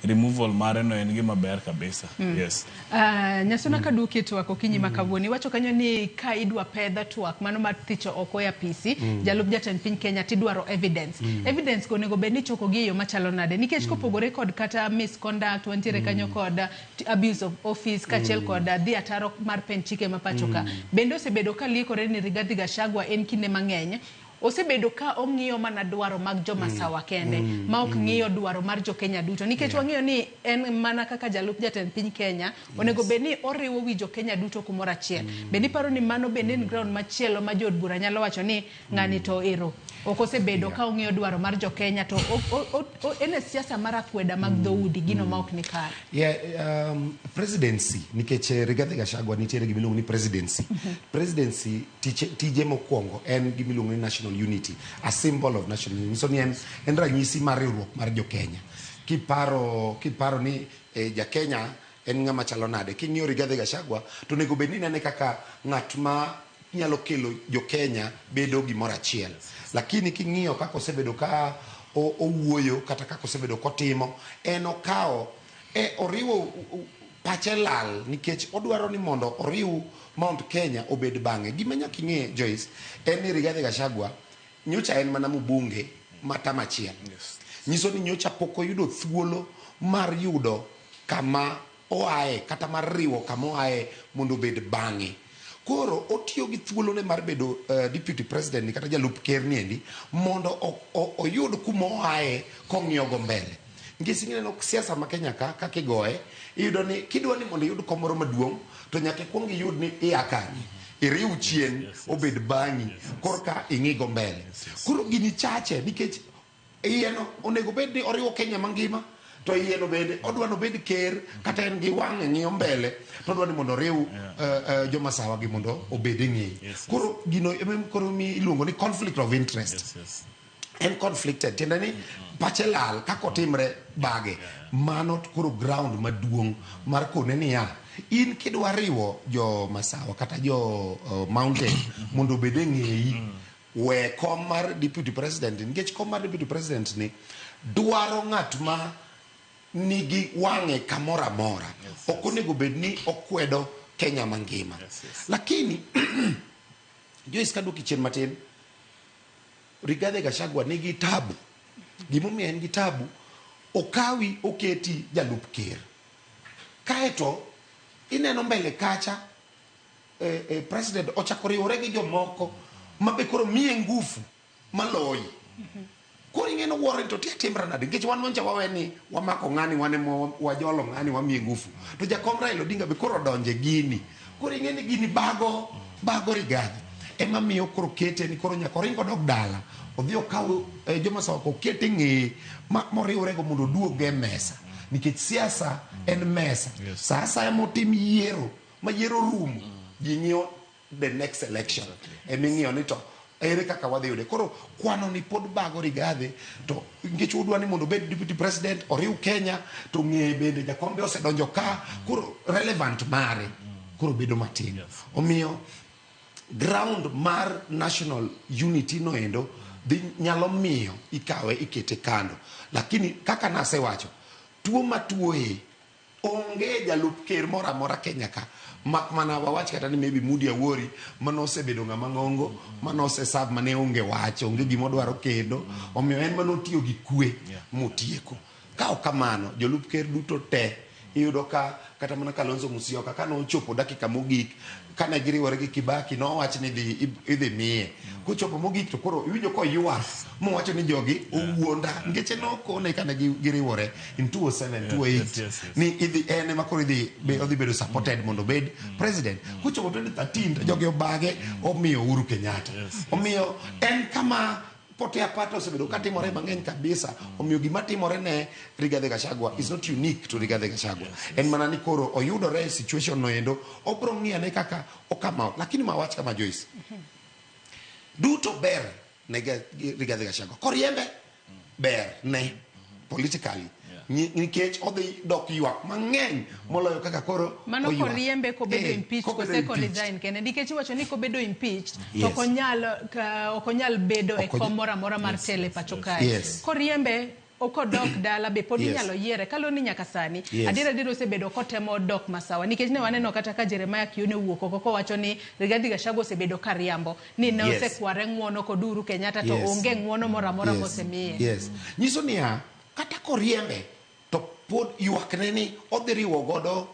removal mare no en gima ber kabisa. Yes. Nyasona, kaduoki e twak okinyi ma kawuono, iwacho kanyo ni ka idwa pedha twak mano mar thicho oko e apisi jalup jatend piny Kenya, tidwaro evidence. Evidence go onego bed ni ichoko gi e yo machalo nade? Nikech kopogore kod kata misconduct, wantiere kanyo kod abuse of office kaachiel kod dhi ataro mar pen chike ma pacho ka. Bende osebedo ka liekore ni Rigathi Gachagua en kinde mang'eny osebedo ka ong'iyo mana dwaro mag jomasawa kende, ma ok ng'iyo dwaro mar jokenya duto, nikech wang'eyo ni en mana kaka jalup jatend piny Kenya onego bed ni oriwo wi jokenya duto kumoro achiel. Bende iparo ni mano bende en ground machielo ma jood bura nyalo wacho ni ng'ani to ero ok osebedo ka ong'iyo dwaro mar jokenya, to en e siasa mar akweda mag dhoudi, gino ma ok ni kare? Yeah, presidency, nikech Rigathi Gachagua nitiere gima iluongo ni presidency. Presidency tije mokwongo en gima iluongo ni national unity, a symbol of national unity. Nyiso ni en ranyisi mar riwruok mar jo-Kenya. Kiparo ni ja-Kenya en ng'ama chalo nade, king'iyo Rigathi Gachagua to onego bed ni inene kaka ng'at ma nyalo kelo jo Kenya bedo gimoro achiel. Lakini king'iyo kaka osebedo ka owuoyo kata kaka osebedo kotimo, en okawo oriwo pache lal nikech odwaro ni mondo oriw Mount Kenya obed bang'e. Gima nyaka ing'e Joyce en ni Rigathi Gachagua nyocha en mana mbunge ma tam achiel. Nyiso ni nyocha pok oyudo thuolo mar yudo kama oaye kata mar riwo kama oaye mondo obed bang'e. Koro otiyo gi thuolone mar bedo deputy president ni kata jalup ker ni endi mondo oyud kuma oaye kong'iyo go mbele. Nikech ineno siasa ma Kenya ka kaka igoye, iyudo ni kidwa ni mondo iyud kom moro maduong' to nyaka ikuong iyud ni ia kanye. Iriw chien obed bang'i korka ing'i go mbele. Koro gini chache nikech iye no onego bed ni oriwo Kenya mangima to iye no bende odwa ni obed ker kata en gi wang'e ng'iyo mbele to odwa ni mondo oriw joma sawa gi mondo obed e ng'eye. Koro gino ema koro mi iluongo ni conflict of interest. En conflicted tiende ni pache lal kaka otimre bage. Mano koro ground maduong' mar kone niya in kidwa riwo jo Masawa kata jo Mountain mondo obed e ng'eyi we kom mar deputy president nikech kom mar deputy president ni dwaro ng'at ma nigi wang'e kamoro amora. Ok onego bed ni okwedo Kenya mangima. Lakini Joyce kaduoki chien matin, Rigathi Gachagua nigi tabu. Gimomiyo en gi tabu, okawi oketi jalup ker. Kaeto ineno mbele kacha president ochako riwore gi jomoko ma be koro miye ngufu maloyi. Koro ing'eno wuoro ni to tia timra nade nikech wan nyocha wawe ni wamako ng'ani wan ema wajolo ng'ani wamiye ngufu to jakom Raila Odinga be koro odonje gini. Koro ing'e ni gini bago Rigathi ema miyo koro kete ni koro nyaka oring odog dala odhi okaw joma sawa okete ng'eye moriwre go mondo oduog e mesa nikech siasa en mesa. Sa asaya motim yiero ma yiero rumo ji ng'iyo the next election ema ing'iyo ni to ere kaka wadhi yude. Koro kwano ni pod bago Rigathi to nikech udwa ni mondo obed deputy president oriw Kenya to ng'eye bende jakombe osedonjo ka koro relevant mare koro bedo matin. Omiyo ground mar national unity no endo dhi nyalo miyo ikawe ikete kando. Lakini kaka nasewacho tuo matuoye onge jalup ker moro amora Kenya ka mak mana wawach kata ni maybe Moody Awori mano osebedo ng'ama ng'ongo mano oseserve mane onge wach onge gima odwaro kendo omiyo en mano otiyo gi kwe motieko. Ka ok kamano jolup ker duto te iyudo ka kata mana Kalonzo Musyoka kane ochopo dakika mogik kane giriwore gi Kibaki nowach ni idhi miye. Kochopo mogik to koro iwinjo koywak mowacho ni jogi owuonda nikech nokone kane giriwore in 2007 2008 ni idhi en ema koro idhi odhi bedo supported mondo obed president. Kochopo 2013 to jogi obage omiyo Uhuru Kenyatta. Omiyo en kama pote apata osebedo katimore mang'eny kabisa. Omiyo gima timore ne Rigathi Gachagua is not unique to Rigathi Gachagua. En mana ni koro oyudore e situation no endo obro ng'iyane kaka okama. Lakini mawach kama Joyce, duto ber ne Rigathi Gachagua. Koriembe ber ne politically. Nikech odhi dok ywak mang'eny moloyo kaka koro mano koriembe kobedo impeached kose ko resign kende nikech iwacho ni kobedo impeached to ok onyal bedo e kom moro amora mar telo e pacho kae. Koriembe okodok dala be pod inyalo yiere kaluwore ni nyaka sani adier adier osebedo kotemo dok Masawa nikech ne waneno kata ka Jeremiah Kioni owuok oko kowacho ni Rigathi Gachagua osebedo kariambo ni ne osekware ng'uono kod Uhuru Kenyatta to onge ng'uono moro amora mosemiye. Nyiso niya kata koriembe to pod ywakne ni odhi riwo godo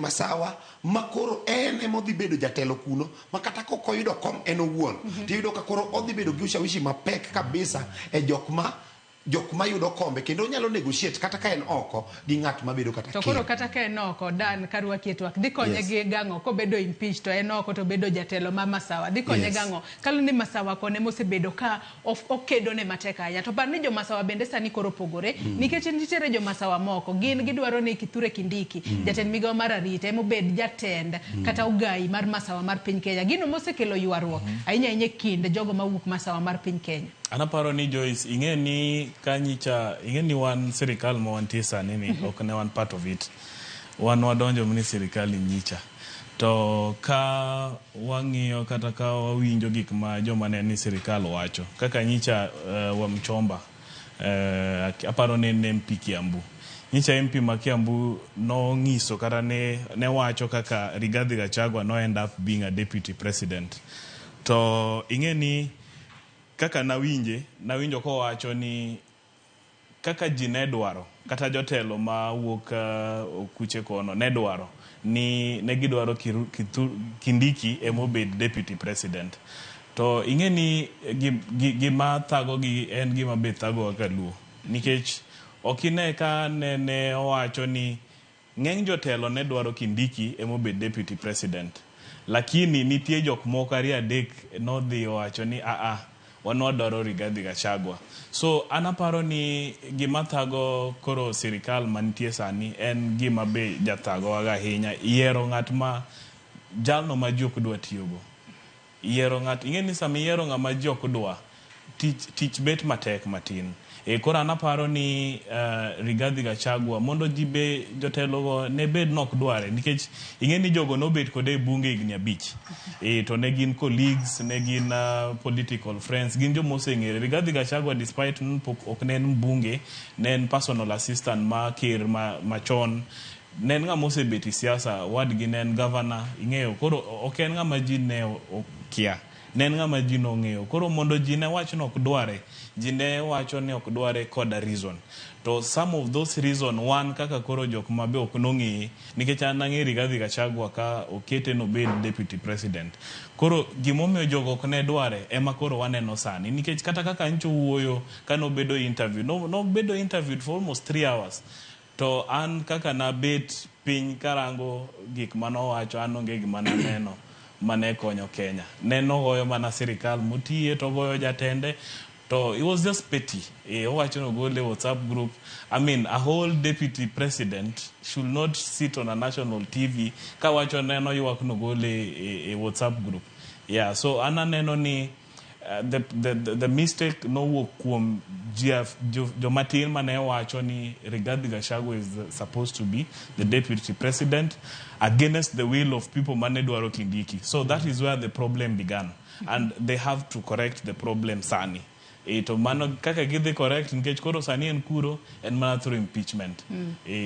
Masawa ma koro en ema odhi bedo jatelo kuno ma kata kok oyudo kom en owuon tiyudo ka koro odhi bedo gi ushawishi mapek kabisa e jok ma yudo kombe kendo onyalo negotiate kata ka en oko gi ng'at mabedo kata to koro kata ka en oko dan karwaki e twak dhi konye gi gang'o kobedo impeached to en oko to bedo jatelo ma Masawa dhi konye gang'o kaluwore ni Masawa kone mosebedo ka okedo ne matek ahinya to par ni jo Masawa bende sani koro opogore nikech nitiere jo Masawa moko gin gidwaro ni Kithure Kindiki jatend migawo mar arita emobed jatend kata ogai mar Masawa mar piny Kenya gino mosekelo ywaruok ahinya ahinya e kind jogo mawuok Masawa mar piny Kenya. Anaparo ni Joyce ing'e ni kanyicha ing'e ni wan sirikal ma wantie sani ni ok ne wan part of it. Wan wadonjo mni sirikal ni nyicha. To ka wang'iyo kata ka wawinjo gik ma joma ne ni sirikal wacho, kaka nyicha Wamchomba, aparo ni en MP Kiambu. Nyicha MP ma Kiambu nong'iso kata ne wacho kaka Rigathi Gachagua no end up being a deputy president. To ing'e ni kaka nawinje, nawinjo kowacho ni kaka ji ne dwaro kata jotelo ma wuok kuche kono ne dwaro ni ne gidwaro Kindiki emobed deputy president. To ing'e ni gima thagogi en gima be thagowa ka Luo, nikech ok ine ka nene owacho ni ng'eny jotelo ne dwaro Kindiki emobed deputy president, lakini nitie jok moko ariyo adek nodhi owacho ni aa, wan wadwaro Rigathi Gachagua. So an aparo ni gima thago koro sirikal mantie sani en gima be jathagowa ahinya, yiero ng'at ma jalno ma ji ok dwa tiyogo. Yiero ng'at, ing'e ni sama iyiero ng'ama ji ok dwa, tich bet matek matin. Koro an aparo ni Rigathi Gachagua mondo ji be jotelogo ne bed nok dware, nikech ing'e ni jogo nobet kode e bunge higni 5. To ne gin colleagues, ne gin political friends, gin joma oseng'ere. Rigathi Gachagua despite pok ok ne en mbunge, ne en personal assistant ma ker machon, ne en ng'ama osebet e siasa, wadgi ne en governor, ing'eyo. Koro ok en ng'ama ji ne okia, ne en ng'ama ji nong'eyo. Koro mondo ji ne wach ni ok dware, ji ne wacho ni ok dware koda reason. To some of those reason wan kaka koro jok ma be ok nong'eye, nikech an ang'e Rigathi Gachagua ka okete nobed deputy president. Koro gimomiyo jogo ok ne dware ema koro waneno sani, nikech kata kaka ncho wuoyo ka nobedo interview, nobedo interviewed for almost 3 hours. To an kaka nabet piny karango gik manowacho, an onge gima naneno mane konyo Kenya. Neno goyo mana sirikal motiye to goyo jatende, to it was just petty. Owacho nogole WhatsApp group. I mean, a whole deputy president should not sit on a national TV kawacho neno ywak nogole e WhatsApp group. Yeah, so an aneno ni the mistake nowuok kuom jomatin mane wacho ni Rigathi Gachagua is supposed to be the deputy president against the will of people mane dwaro Kindiki. So that is where the problem began, and they have to correct the problem sani. To mano kaka gidhi correct, nikech koro sani en kuro en mana through impeachment.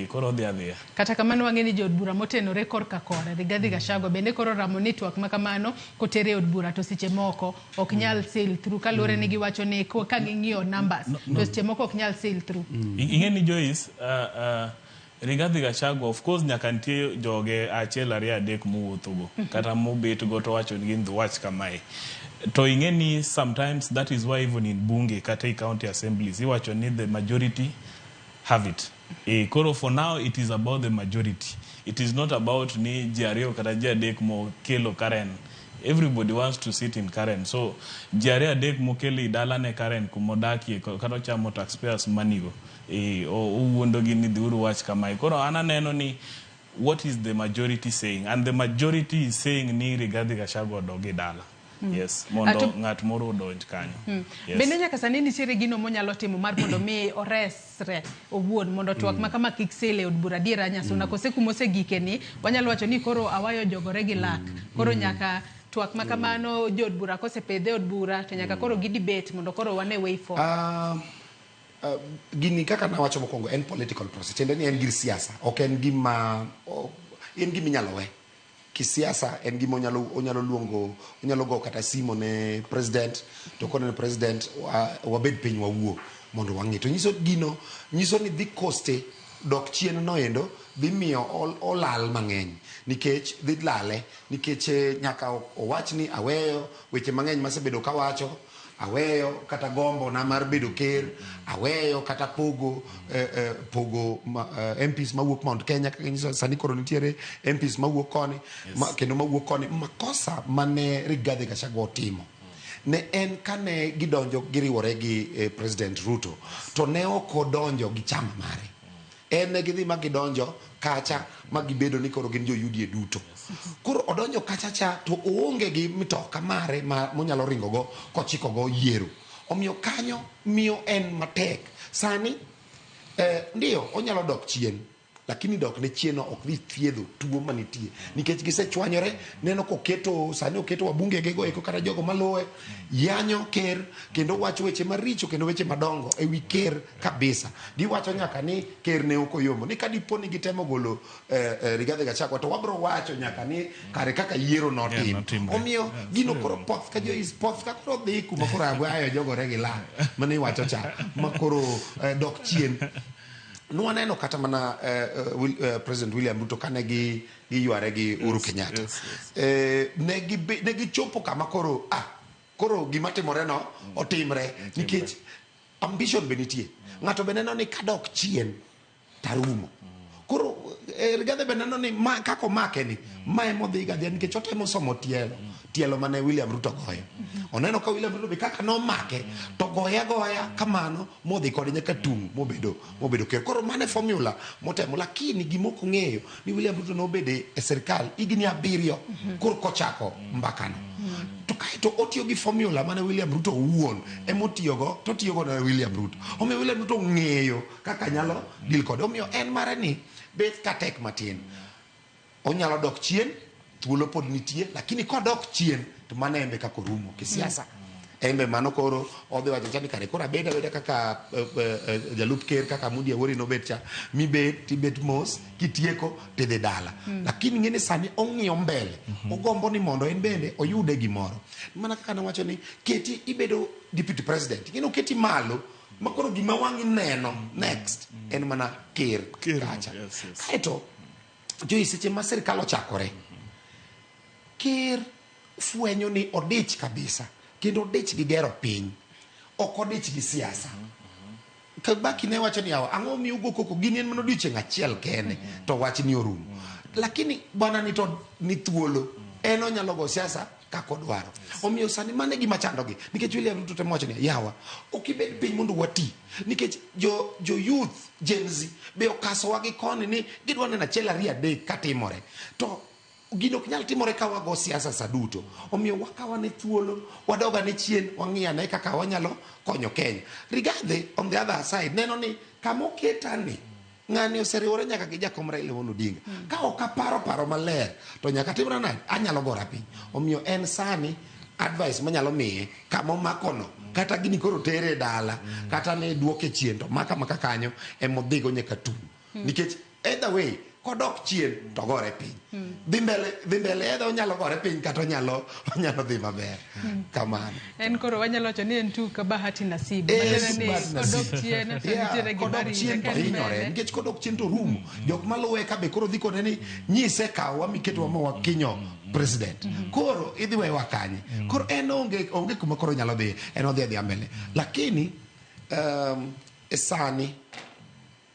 Koro odhi adhiya. Kata kamano wang'e ni jood bura motenore korka kore Rigathi Gachagua bende koro ramo ni twak ma kamano kotere e od bura to seche moko ok nyal sail through, kaluwore ni giwacho ni ka ging'iyo numbers to seche moko ok nyal sail through. Ing'e ni Joyce, Rigathi Gachagua of course nyaka nitie joge achiel ariyo adek mowuothogo kata mobetgo to wacho ni gin wach kamae. To ing'e ni sometimes that is why even in bunge kata e county assemblies iwacho ni the majority have it. Koro for now it is about the majority. It is not about ni ji ariyo kata ji adek mokelo Karen. Everybody wants to sit in Karen. So ji ariyo adek mokelo e dalane Karen kumodakie kata ochamo taxpayers money go. Owuondogi ni dhiuru wach kamae. Koro an aneno ni what is the majority saying? And the majority is saying ni Rigathi Gachagua odog e dala. Yes, mondo ng'at moro odonj kanyo. Yes. Bende nyaka sani nitiere gino monyalo timo mar mondo mi oresre owuon mondo twak ma kama kik sel e od bura adiera Nyasuna, kose kumosegike ni wanyalo wacho ni koro awayo jogore gi lak. Koro nyaka twak ma kamano jood bura kosepedhe e od bura to nyaka koro gi debate mondo koro wane way forward. Gini kaka nawacho mokwongo en political process, tiende ni en gir siasa, ok en gima en gima inyalo we. Kisiasa en gima onyalo luongo, onyalo go kata simo ne president, to kone ne president wabed piny wawuo mondo wang'i. To nyiso gino, nyiso ni dhi koste dok chien noendo dhi miyo olal mang'eny, nikech dhi lale, nikech nyaka owach ni aweyo weche mang'eny masebedo kawacho, aweyo kata gombo na mar bedo ker, aweyo kata pogo MPs mawuok Mount Kenya, kaka nyiso sani koro nitiere MPs mawuok koni, kendo mawuok koni. Makosa mane Rigathi Gachagua otimo ne en kane gidonjo giriwore gi President Ruto, to ne ok odonjo gi chama mare. En ne gidhi ma gidonjo kacha ma gibedo ni koro gin jo UDA duto. Koro odonjo kacha cha to oonge gi mitoka mare ma monyalo ringo go kochiko go yiero. Omiyo kanyo miyo en matek. Sani ndiyo onyalo dok chien. Lakini dok ne chien no ok dhi thiedho tuo manitie nikech gisechwanyore. Neno koketo sani, oketo wabunge gego eko kata jogo maluwe yanyo ker kendo wacho weche maricho kendo weche madongo e wi ker kabisa. Giwacho nyaka ni ker ne ok oyombo ni ka dipo ni gitemo golo Rigathi Gachagua, to wabro wacho nyaka ni kare kaka yiero notim. Notimre. Omiyo gino koro poth ka Joyce, poth ka koro dhi kuma koro ayo jogore gi lang mane iwacho cha ma koro dok chien. Nwaneno kata mana President William Ruto kane gi giyware gi Uhuru Kenyatta. Ne gichopo kama koro koro gima timore no otimre nikech ambition be nitie. Ng'ato be neno ni kadok chien tarumo. Koro Rigathi be neno ni ma, kaka omake ni ma emodhi gadhia nikech otemo somo tielo mane William Ruto goyo. Oneno ka William Ruto be kaka nomake to goye agoya kamano modhi kode nyaka tung' mobedo ker. Koro mano e formula motemo, lakini gima ok ong'eyo ni William Ruto nobedo e sirikal higni 7 koro kochako mbakano. To kaeto otiyo gi formula mane William Ruto owuon emotiyogo, to otiyogo na William Ruto. Omiyo William Ruto ong'eyo kaka nyalo deal kode. Omiyo en mare ni bet ka tek matin. Onyalo dok chien, thuolo pod nitie, lakini kodok chien to mano en be kaka orumo kisiasa. En be mano koro odhi wacho cha ni kare koro abed abeda kaka jalup ker kaka Moody Awori nobet cha, mibet tibet mos kitieko tidhi dala. Lakini ng'eni sani ong'iyo mbele, ogombo ni mondo en bende oyude gimoro. Mana kaka nawacho ni keti ibedo deputy president, ing'eni oketi malo ma koro gima wang'i neno next en mana ker kacha. Kaeto Joyce, seche ma sirikal ochakore, ker fwenyo ni odich kabisa kendo odich gi gero piny, ok odich gi siasa. Kibaki ne wacho ni yawa, ang'o miyo ugo koko, gini en mana odiochieng' achiel kende to wach ni orumo. Lakini bwana ni to ni thuolo, en onyalo go siasa kaka odwaro. Omiyo sani mano e gima chandogi nikech William Ruto temo wacho ni yawa, ok ibed piny mondo wati nikech jo youth Gen Z be okasowa gi koni ni gidwa neno 1 2 3 katimore. To gino ok nyal timore ka wago siasa sa duto. Omiyo wakawane thuolo, wadog ane chien, wang'i ane kaka wanyalo konyo Kenya. Rigathi on the other side neno ni kama oketani, ng'ani oseriwore nyaka gi jakom Raila Amolo Odinga. Ka ok aparo paro maler, to nyaka timra nade? Anyalo gora piny. Omiyo en sani advice manyalo miye kama omakono, kata gini koro tere e dala, kata ne duoke chien, to maka maka kanyo emodhigo nyaka tung'. Nikech either way, kodok chien to gore piny. Dhi mbele either onyalo gore piny kata onyalo dhi maber. Kamano. En koro wanyalo wacho ni en tuk bahati nasibu. Matiende ni Bahati nasibu. kodok chien to nitiere gima Kodok rite, chien to ka en hinyore. mbele. Nikech kodok chien to rumo. Jok maluwe ka be koro dhi kone ni nyise kawa miketwa ma wakinyo president. Koro idhi wewa kanye? Koro en onge kuma koro nyalo dhi. En odhi adhiya mbele. Lakini e sani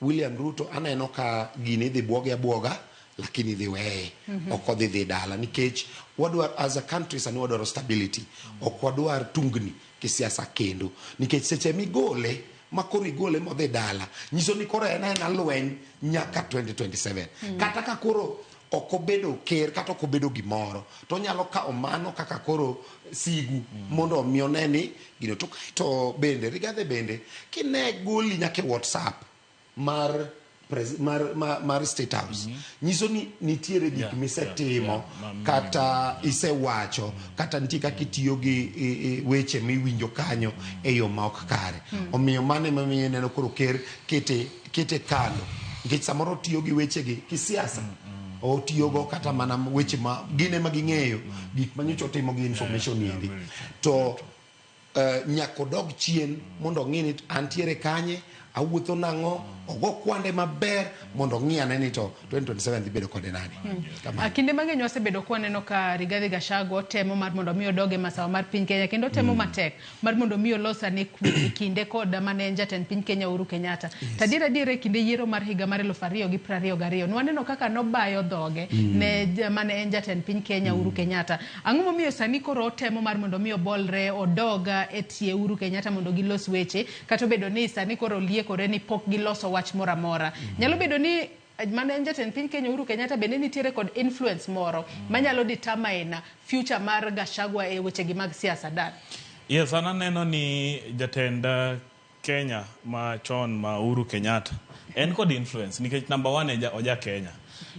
William Ruto aneno ka gini idhi buoge abuoga, lakini idhi weye. Ok odhi dhi dala nikech wadwar as a country sani wadwaro stability. Ok wadwar tungni kisiasa kendo. Nikech seche migole, ma koro igole modhi dala, nyiso ni koro en aena lweny nyaka 2027. Kata ka koro ok obedo ker kata ok obedo gimoro, to onyalo kawo mano kaka koro sigu mondo omi one ni gino. To kaeto bende Rigathi bende kine goli nyaka e WhatsApp mar State House, nyiso ni nitiere gik misetimo, kata isewacho, kata nitie kaka itiyo gi weche miwinjo kanyo e yo ma ok kare. Omiyo mano ema miyo ineno koro ker kete kando, nikech samoro otiyo gi wechegi kisiasa. Otiyogo kata mana weche ma gin ema ging'eyo gik manyocha otimo gi information endi. To nyaka odog chien mondo ong'i ni antiere kanye, awuotho nang'o, ogo kwande maber mondo ong'i ane ni to 2027 dhi bedo kode nade. Kamano. Kinde mang'eny wasebedo kwaneno ka Rigathi Gachagua temo mar mondo mi odog e masawa mar piny Kenya, kendo temo matek mar mondo mi olos ane kwe e kinde kod mane en jatend piny Kenya Uhuru Kenyatta. To adier adier e kinde yiero mar higa mar 2022, nwaneno kaka nobayo dhoge ne mane en jatend piny Kenya Uhuru Kenyatta. Ang'o momiyo sani koro otemo mar mondo mi obolre odog e tie Uhuru Kenyatta mondo gilos weche, kata obedo ni sani koro oliekore ni pok giloso wach moro amora. Nyalo bedo ni mane en jatend piny Kenya Uhuru Kenyatta bende nitiere kod influence moro manyalo determine future mar Gachagua e wechegi mag siasa dan. Yes, an aneno ni jatend Kenya machon ma Uhuru Kenyatta en kod influence nikech number one oja Kenya.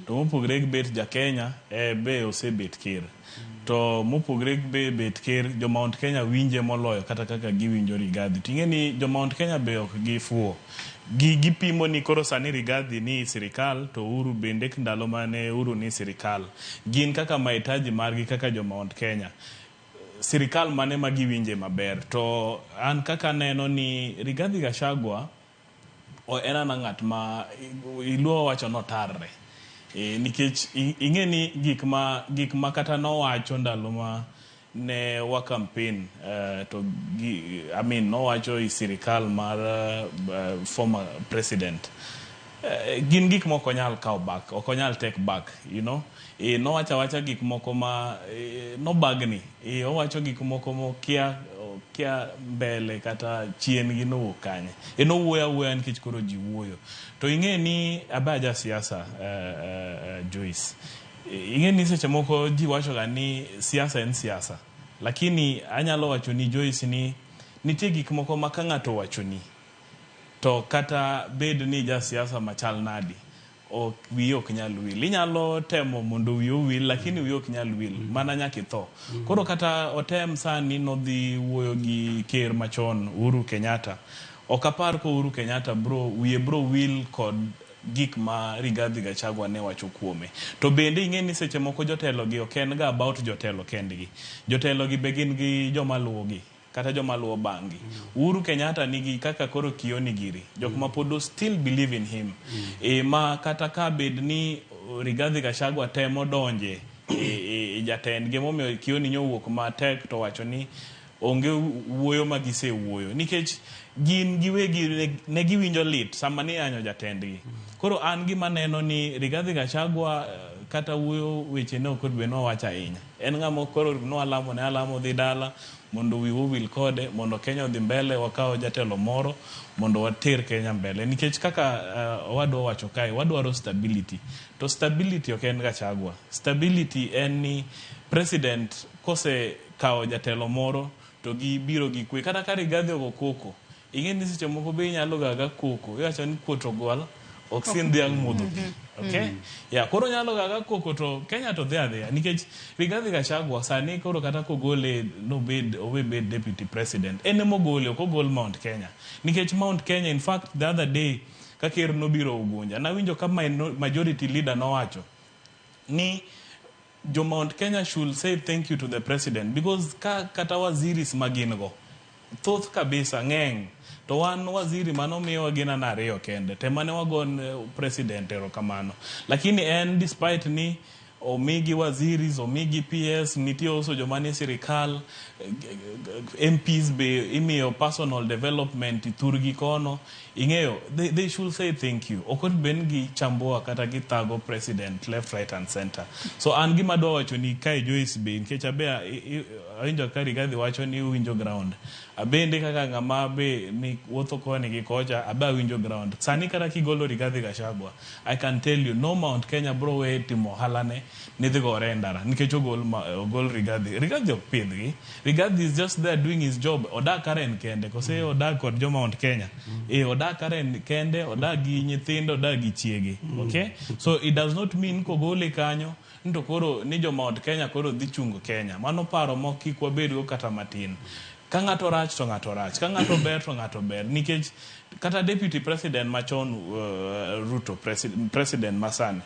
To mopogre gi bet ja Kenya, be osebet ker. To mopogre gi be bet ker, jo Mount Kenya winje moloyo kata kaka giwinjo Rigathi. Ting'e ni jo Mount Kenya be ok gifuwo. Gipimo ni koro sani Rigathi ni sirikal to Uhuru bende ndalo mane Uhuru ni sirikal. Gin kaka mahitaji margi kaka jo Mount Kenya. Sirikal mane ma giwinje maber. To an kaka neno ni Rigathi Gachagua en ana ng'at ma iluo wacho notarre. Nikech ing'e ni gik ma kata nowacho ndalo ma ne wa campaign to I mean nowacho i sirikal mar former president gin gik moko nyal kaw back, ok onyal take back, you know. Nowacho awacha gik moko ma nobagni, owacho gik moko mokia kia mbele kata chien gi nowuok kanye. Nowuoyo awuoya nikech koro ji wuoyo. To ing'e ni abe aja siasa, Joyce. Ing'e ni seche moko ji wacho ga ni siasa en siasa. Lakini anyalo wacho ni Joyce ni nitie gik moko ma ka ng'ato wacho ni to kata bed ni ja siasa machal nadi, ok wiyi ok nyal wil. Inyalo temo mondo wiyi owil, lakini wiyi ok nyal wil, mana nyaka itho. Koro kata otem sani nodhi wuoyo gi ker machon Uhuru Kenyatta, ok apar ko Uhuru Kenyatta wiye bro wil kod gik ma Rigathi Gachagua ne wacho kuome. To bende ing'e ni seche moko jotelo gi ok en ga about jotelo kendgi. Jotelo gi be gin gi joma luwogi, kata joma luwo bang'gi. Uhuru Kenyatta nigi kaka koro Kioni giri, jok ma pod still believe in him. Ma kata ka bed ni Rigathi Gachagua temo donje e jatendgi, momiyo Kioni nyowuok matek to wacho ni onge wuoyo ma gisewuoyo nikech gin giwegi ne giwinjo lit sama ni yanyo jatendgi. Koro an gima neno ni Rigathi Gachagua kata wuoyo weche ne ok be nowacho ahinya. En ng'ama koro noalamo ne alamo dhi dala mondo wiwa owil kode, mondo Kenya odhi mbele, wakaw jatelo moro mondo water Kenya mbele. Nikech kaka owadwa wacho kae, wadwaro stability. To stability ok en Gachagua. Stability en ni president kose kawo jatelo moro to gibiro gi kwe. Kata ka Rigathi ogo koko, ing'e ni seche moko be inyalo gaga koko, iwacho ni kuot ogwal ok sin dhiang' modho pi. Okay? Yeah, koro nyalo gaga koko to Kenya to dhi adhiya nikech Rigathi Gachagua sani koro kata kogole nobed owe bed deputy president, en emogole, ok ogol Mount Kenya. Nikech Mount Kenya, in fact the other day ka ker nobiro Ugunja, nawinjo ka majority leader nowacho ni jo Mount Kenya should say thank you to the president because ka kata waziris magin go thoth kabisa ng'eng, to wan waziri manomiyowa gin ana ariyo kende temane wagon president erokamano. Lakini en despite ni omigi waziris, omigi PS, nitie also joma nie sirikal, MPs be imiyo personal development thurgi kono, ing'eyo they should say thank you. Ok onego bed ni gichamboa kata githago president left, right and center. So an gima adwa wacho ni kae Joyce be, nikech abe awinjo ka Rigathi wacho ni uwinjo ground, abende kaka ng'ama be ni wuotho koni gi kocha, abe awinjo ground. Sani kata kigolo Rigathi Gachagua, I can tell you no Mount Kenya bro we timo ohala ne ni dhi gore e ndara nikech ogol Rigathi. Rigathi ok pidhgi. Rigathi is just there doing his job. Odak Karen kende, kose odak kod jo Mount Kenya. Odak Karen kende, odak gi nyithindo, odak gi chiege. Okay? So it does not mean kogole kanyo to koro ni jo Mount Kenya koro dhi chungo Kenya. Mano paro mok kik wabedgo kata matin. Ka ng'ato rach to ng'ato rach, ka ng'ato ber to ng'ato ber. Nikech kata deputy president machon Ruto, president masani,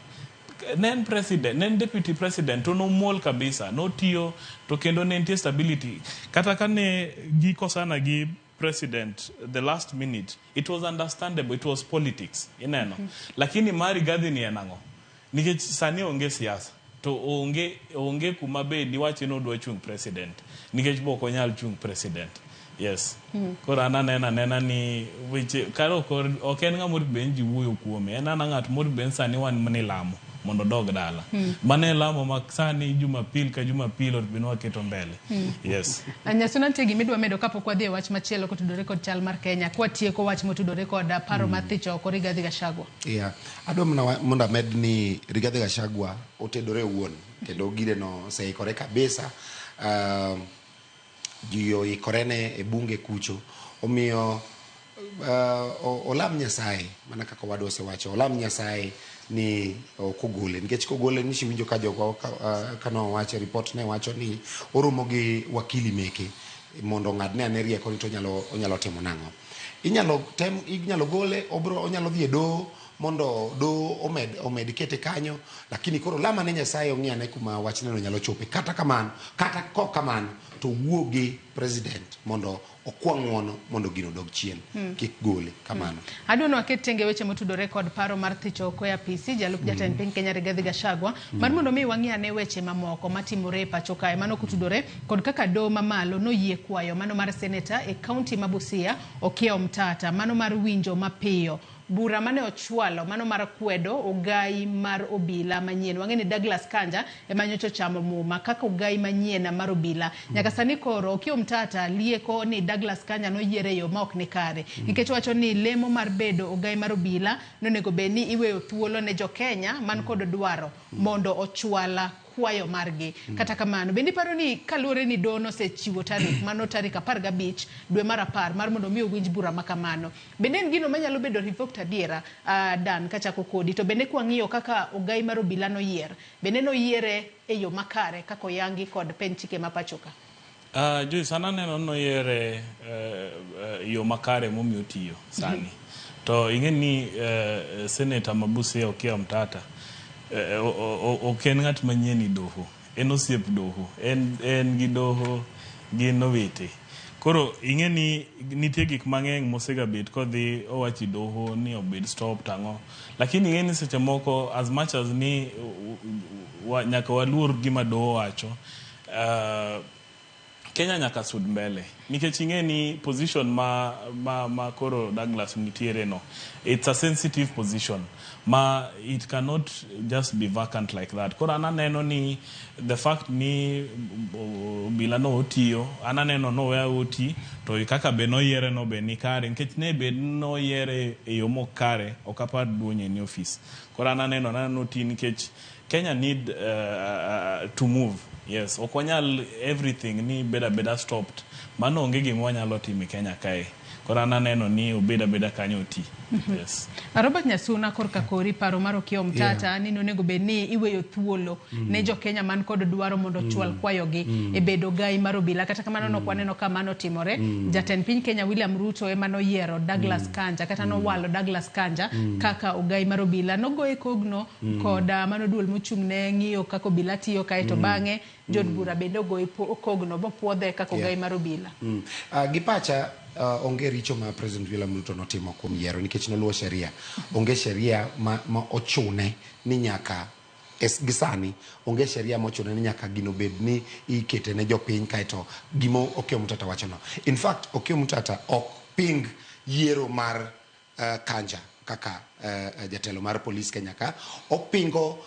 ne en president, ne en deputy president to nomuol kabisa, notiyo to kendo ne nitie stability. Kata ka ne gikosana gi president the last minute, it was understandable, it was politics, ineno. Lakini mar Rigathi ni en ang'o? Nikech sani onge siasa, to onge kuma be diwachi ni odwa chung president, nikech be ok onyal chung president. Yes. Koro an aneno anena ni weche kare ok en ng'ama onego bed ni ji wuoyo kuome, en ana ng'at monego bed ni sani wan mana e lamo mondo odog dala. Mano e lamo ma sani Jumapil ka Jumapil onego bed ni waketo mbele. Yes. Nyasuna, nitie gima idwa medo kapok wadhi e wach machielo kotudore kod chal mar Kenya, kwatieko wach motudore kod paro mar thicho oko Rigathi Gachagua. Yeah. Adwa mana mondo amed ni Rigathi Gachagua otedore owuon kendo gireno oseikore kabisa. Ji oikore ne e bunge kucho. Omiyo Olam Nyasaye mana kaka wadwa osewacho, olam Nyasaye ni ok ogole, nikech kogole ni iwinjo ka jogo kanowacho e report ne wacho ni oromo gi wakili meke mondo ong'adne ane rieko ni to onyalo timo nang'o. Inyalo tem, inyalo gole, obro onyalo dhi e doho mondo doho omed kete kanyo, lakini koro lama ne Nyasaye ong'i ane kuma wachneno nyalo chope. Kata kamano, kata kok kamano, to wuo gi president mondo okwa ng'uono mondo gino odog chien, kik gole kamano. Adwa ni waket tenge weche motudore kod paro mar thicho oko e apisi jalup jatend piny Kenya Rigathi Gachagua mar mondo mi wang'i ane weche mamoko matimore e pacho kae, mano kotudore kod kaka doho mamalo noyie kwayo mano mar seneta e kaunti ma Busia Okiya Omtata mano mar winjo mapiyo bura mane ochwalo mano mar kwedo ogai mar obila manyien. Wang'e ni Douglas Kanja ema nyocha ochamo muma kaka ogai manyien mar obila. Nyaka sani koro Okiya Omtata lieko ni Douglas Kanja noyiere e yo ma ok ni kare, nikech owacho ni lemo mar bedo ogai mar obila nonego bed ni iweyo thuolo ne jo Kenya man kod dwaro mondo ochwala kwayo margi. Kata kamano, bende iparo ni kaluwore ni doho nosechiwo tarik mano tarik 15 dwe mar 10 mar mondo mi owinj bura ma kamano, bende en gino manyalo bedo revoked adiera? Dan kachako kodi, to bende kwang'iyo kaka ogai mar obila noyier, bende noyiere e yo makare kaka oyangi kod pen chike ma pacho ka? Joyce, an aneno noyiere yo makare momiyo otiyo sani. To ing'e ni seneta ma Busia Okiya Omtata ok en ng'at manyien i doho, en osiep doho, en gi doho gin owete. Koro ing'e ni nitie gik mang'eny mosegabet kodhi owacho i doho ni obed stop tang'o, lakini ing'e ni seche moko, as much as ni nyaka waluor gima doho wacho, Kenya nyaka sud mbele, nikech ing'e ni position ma koro Douglas nitiere no, it's a sensitive position ma it cannot just be vacant like that. Koro an aneno ni the fact ni obila no otiyo, an aneno noweya oti, to kaka be noyiere no be ni kare, nikech ne bed noyiere e yo mok kare, ok apar duonye ni ofis. Koro an aneno oti nikech Kenya need to move. Yes, ok wanyal everything ni beda beda stopped. Mano onge gima wanyalo timo e Kenya kae. Koro an aneno ni obed abeda kanyo oti. Yes. Robert Nyasuna, korka kori paro mar Okiya Omtata ni nonego bed ni iweyo thuolo ne jo Kenya man kod dwaro mondo ochwal kwayogi e bedo gai mar obila. Kata kamano, nok waneno ka mano timore. Jatend piny Kenya William Ruto ema noyiero Douglas Kanja, kata nowalo Douglas Kanja kaka ogai mar obila. Nogoye kogno kod mano duol mochung' ne ng'iyo kaka obila tiyo, kaeto bang'e jood bura bende ogoye kogno mopuodhe kaka ogai mar obila. Gi pacha, onge richo ma President William Ruto notimo kuom yiero, nikech noluwo sheria. Onge sheria ma ochune ni nyaka gi sani, onge sheria mochune ni nyaka gino bed ni ikete ne jopiny. Kaeto gima Okiya Omtata wachono, in fact Okiya Omtata ok ping yiero mar Kanja kaka jatelo mar polis Kenya ka. Opingo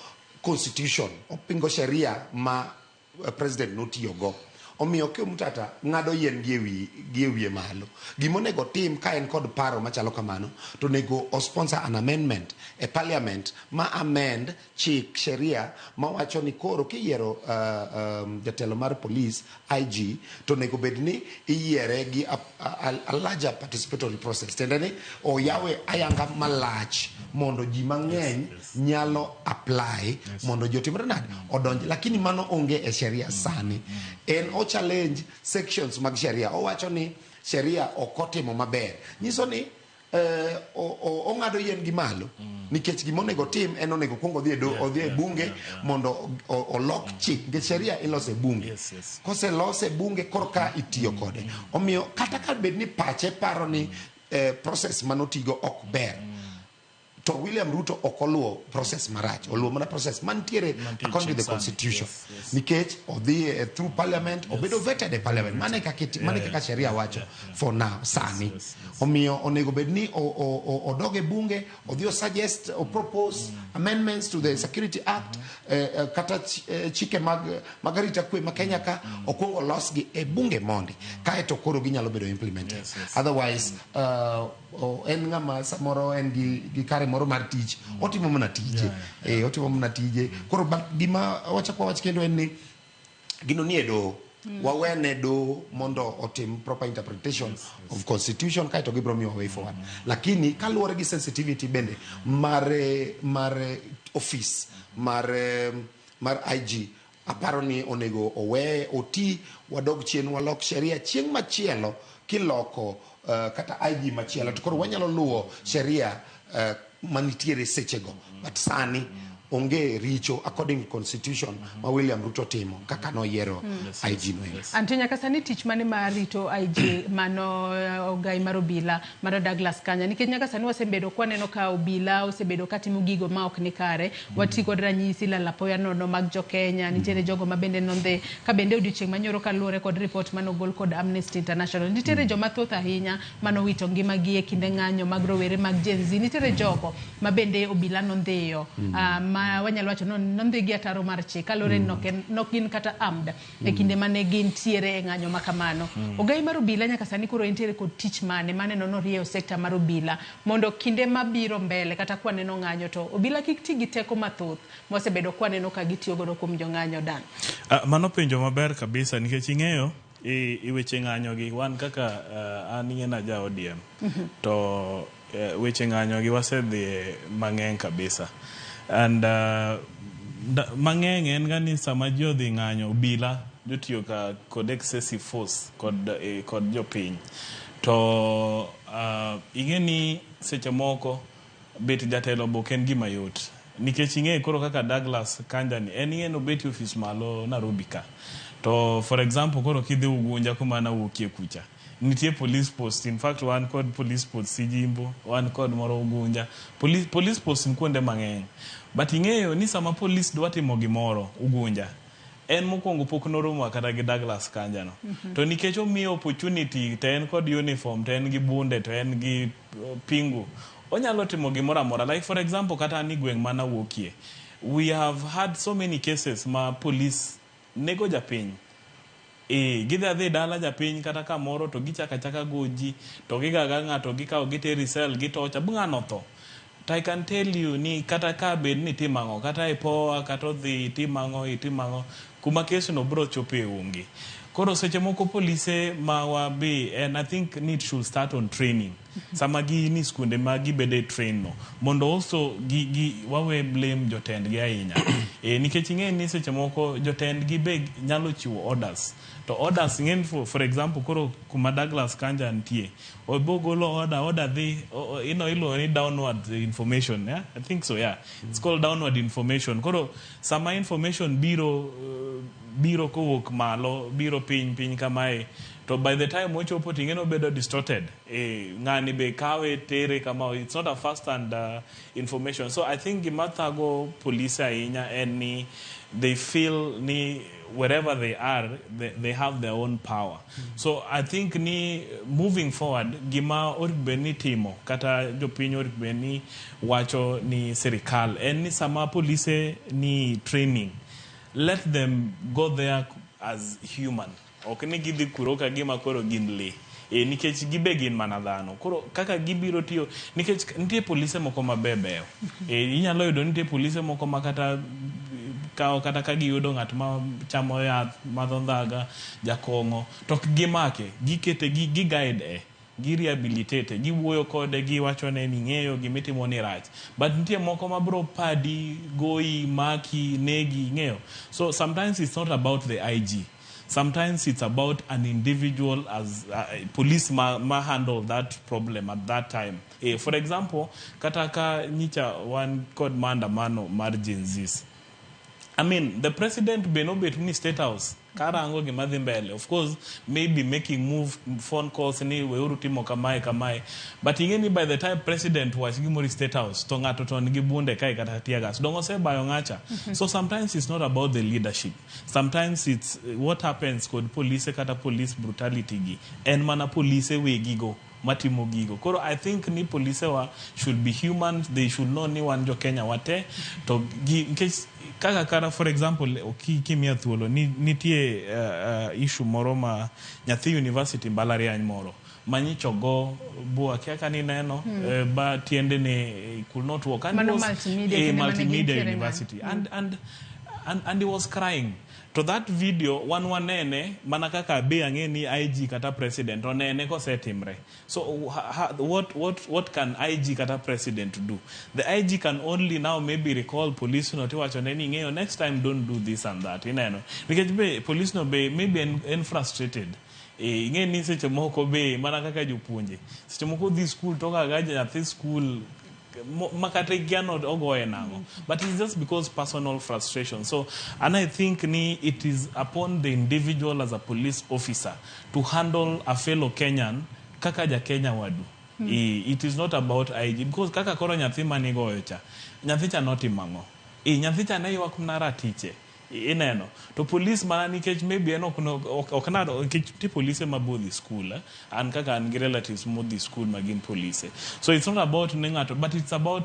constitution, opingo sheria ma president notiyogo. Omiyo Okiya Omtata ng'ado yien gi e wiye malo. Gimonego tim ka en kod paro machalo kamano, to onego o sponsor an amendment e parliament ma amend chik, sheria mawacho ni koro kiyiero jatelo mar police IG, to onego bed ni iyiere gi a larger participatory process, tiende ni oyawe ayanga malach mondo ji mang'eny nyalo apply mondo ji otimre nade, odonj. Lakini mano onge e sheria sani. En o challenge sections mag sheria, owacho ni sheria ok otimo maber, nyiso ni ong'ado yien gi malo, nikech gima onego tim en onego kuong odhi e odhi e bunge mondo olok chik, nikech sheria iloso e bunge. Koselose e bunge, korka itiyo kode. Omiyo kata ka bed ni pache paro ni process manotigo ok ber, to William Ruto ok oluwo process marach, oluwo mana process mantiere Mantie according to the chik sani. constitution, Yes. nikech odhi through parliament, obedo vetted e parliament. Mane kaka sheria wacho for now sani. Omiyo onego bed ni odog e bunge, odhi o suggest, o propose amendments to the Security Act, kata chike mag arita kwe ma Kenya ka, okwong olosgi e bunge mondi, kaeto koro ginyalo bedo implemented. Otherwise, en ng'ama samoro en gi kare moro mar tich, otimo mana tije, otimo mana tije. Koro gima wachako wach kendo en ni gino nie doho. Wawene do mondo otim proper interpretation of constitution, kaeto gibiro miyo way forward. Lakini kaluwore gi sensitivity bende mar office mar IG, aparo ni onego owe oti, wadog chien, walok sheria chieng' machielo kiloko kata IG machielo, to koro wanyalo luwo sheria manitiere sechego. But sani onge richo according to constitution ma William Ruto timo kaka noyiero IG no endo. Anto nyaka sani tich mane mar rito IG mano ogai mar obila mano Douglas Kanja? Nikech nyaka sani wasebedo kwaneno ka obila osebedo katimo gigo ma ok ni kare. Wati kod ranyisi lal apoya nono mag jokenya. Nitiere jogo ma bende nondhi ka bende odiochieng' manyoro, kaluwore kod report manogol kod Amnesty International, nitiere joma thoth ahinya manowito ngimagi e kinde ng'anyo mag rowere mag Gen Z. Nitiere jogo ma bende obila nondhiyo, ma wanyalo wacho nondhi gi ataro mar chik, kaluwore ni nok gin kata armed e kinde mane gintiere e ng'anyo ma kamano. Ogai mar obila nyaka sani koro entiere kod tich mane maneno norieyo sekta mar obila mondo kinde mabiro mbele kata kwaneno ng'anyo to obila kik ti gi teko mathoth mosebedo kwaneno ka gitiyo godo kuom jong'anyo dan? Mano penjo maber kabisa, nikech ing'eyo i weche ng'anyo gi wan kaka an ing'e na ja ODM, to weche ng'anyo gi wasedhiye mang'eny kabisa and mang'eny en ga ni sama ji odhi ng'anyo, obila jotiyo ka kod excessive force kod jopiny. To ing'e ni seche moko bet jatelo be ok en gima yot, nikech ing'e koro kaka Douglas Kanja ni en, ing'e ni obet e ofis malo Nairobi ka, to for example koro kidhi Ugunja kuma nawuokie kucha, nitie police post. In fact, wan kod police post Sijimbo, wan kod moro Ugunja, police post ni kuonde mang'eny. But ing'eyo ni sama police dwa timo gimoro Ugunja, en mokwongo pok noromo kata gi Douglas Kanja no. To nikech omiyo opportunity, to en kod uniform, to en gi bunde, to en gi pingu, onyalo timo gimoro amora. Like for example, kata an i gweng' manawuokie, we have had so many cases ma police nego japiny. E gidhi adhi dala japiny kata kamoro, to gichako achaka goji, to gigaga ng'ato, gikawo, giteri cell, gitocha bu ng'ano tho. To I can tell you ni kata ka bed ni itimo ang'o, kata ipoa, kata odhi itim ang'o, itim ang'o, kuma kes no biro chope onge. Koro seche moko polise mawa be, and I think need should start on training sama gin e skunde ma gibede train no, mondo also gi wawe blame jotendgi ahinya, nikech ing'e ni seche moko jotendgi be nyalo chiwo orders, to orders ing'e ni for example koro kuma Douglas Kanja nitie, obo golo order dhi iluongo ni downward information, yeah? I think so, yeah. It's called downward information. Koro sama information biro kowuok malo biro piny piny kamae, to by the time ochopo to ing'e ni obedo distorted. Ng'ani be kawe tere kama, it's not a first hand information. So I think gima thago polise ahinya en ni they feel ni wherever they are, they have their own power. So I think ni moving forward, gima onego bed ni timo kata jopiny onego bed ni wacho ni sirikal en ni sama polise ni training, let them go there as human, ok ni gidhi kuro ka gima koro gin lee, nikech gibe gin mana dhano. Koro kaka gibiro tiyo, nikech nitie polise moko mabebeyo, inyalo yudo nitie polise moko ma kata kawo kata ka giyudo ng'at ma chamo yath, madho ndaga, jakong'o, to ok gimake, gikete gi guide e gi rehabilitate, giwuoyo kode, giwachone ni ng'eyo gimitimo ni rach. But nitie moko ma bro padi, goyi, maki, negi, ing'eyo. So sometimes it's not about the IG, sometimes it's about an individual as police ma handle that problem at that time. For example, kata ka nyicha wan kod maandamano mar Gen Zs, I mean, the president be nobet ni State House karango gima dhi mbele. Of course, maybe making move, phone calls ni weuru timo kamae kamae, but ing'e ni by the time president wach gimoro e State House, to ng'ato to nigi bunde kae kata tear gas dong osebayo ng'acha. So sometimes it's not about the leadership, sometimes it's what happens kod polise kata police brutality gi en mana polise wegigo matimo gigo. Koro I think ni polise wa should be human. They should know ni wan jo Kenya wate to gi, nikech kaka kara for example kimiya thuolo ni, nitie issue moro ma nyathi university mbalariany moro manyicho go bua kia ka nineno ba tiende ne could not walk and Mano was, Multimedia, kinde mane Multimedia gintiere University ng'anyo. And And he was crying. To that video wan wanene mana kaka be ang'e ni IG kata president onene kosetimre. So what can IG kata president do? The IG can only now maybe recall police no tiwacho ne ni ing'eyo next time don't do this and that, ineno, nikech be police no be maybe en frustrated. Ing'e ni seche moko be mana kaka jopuonje seche moko dhi school to kaga nyathi school makata ikia no ogoye nang'o, but it's just because personal frustration. So and I think ni it is upon the individual as a police officer to handle a fellow Kenyan kaka ja Kenya wadu. It is not about IG, because kaka koro nyathi manigoyo cha, nyathi cha notimo ang'o? Nyathi cha ne ywak mana ratiche, ineno. To police mana nikech maybe en ok nado nikech ti polise mabodhi school, eh? An kaka an gi relatives modhi school ma gin polise. So it's not about ni ng'ato, but it's about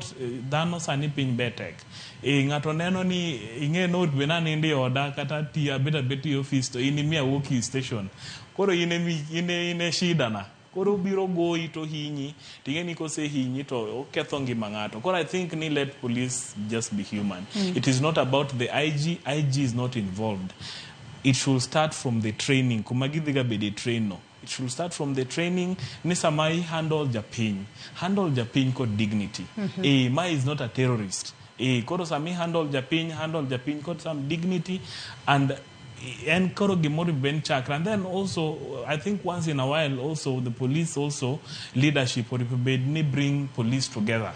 dhano sani piny betek. Ng'ato neno ni ing'e no be nanindo e oda kata tiyo abet abet e office to in imiya wuok e station, koro in ine shida na koro obiro goyi to hinyi, ting'e ni kosehinyi to oketho ngima ng'ato. Koro I think ni let police just be human. It is not about the IG. IG is not involved. It should start from the training kuma gidhiga bede train no. It should start from the training ni sama i handle japiny, handle japiny kod dignity. Ma is not a terrorist. Koro sama i handle japiny kod some dignity and en koro gimoro ben chakra. And then also I think once in a while also the police also leadership or bed ni bring police together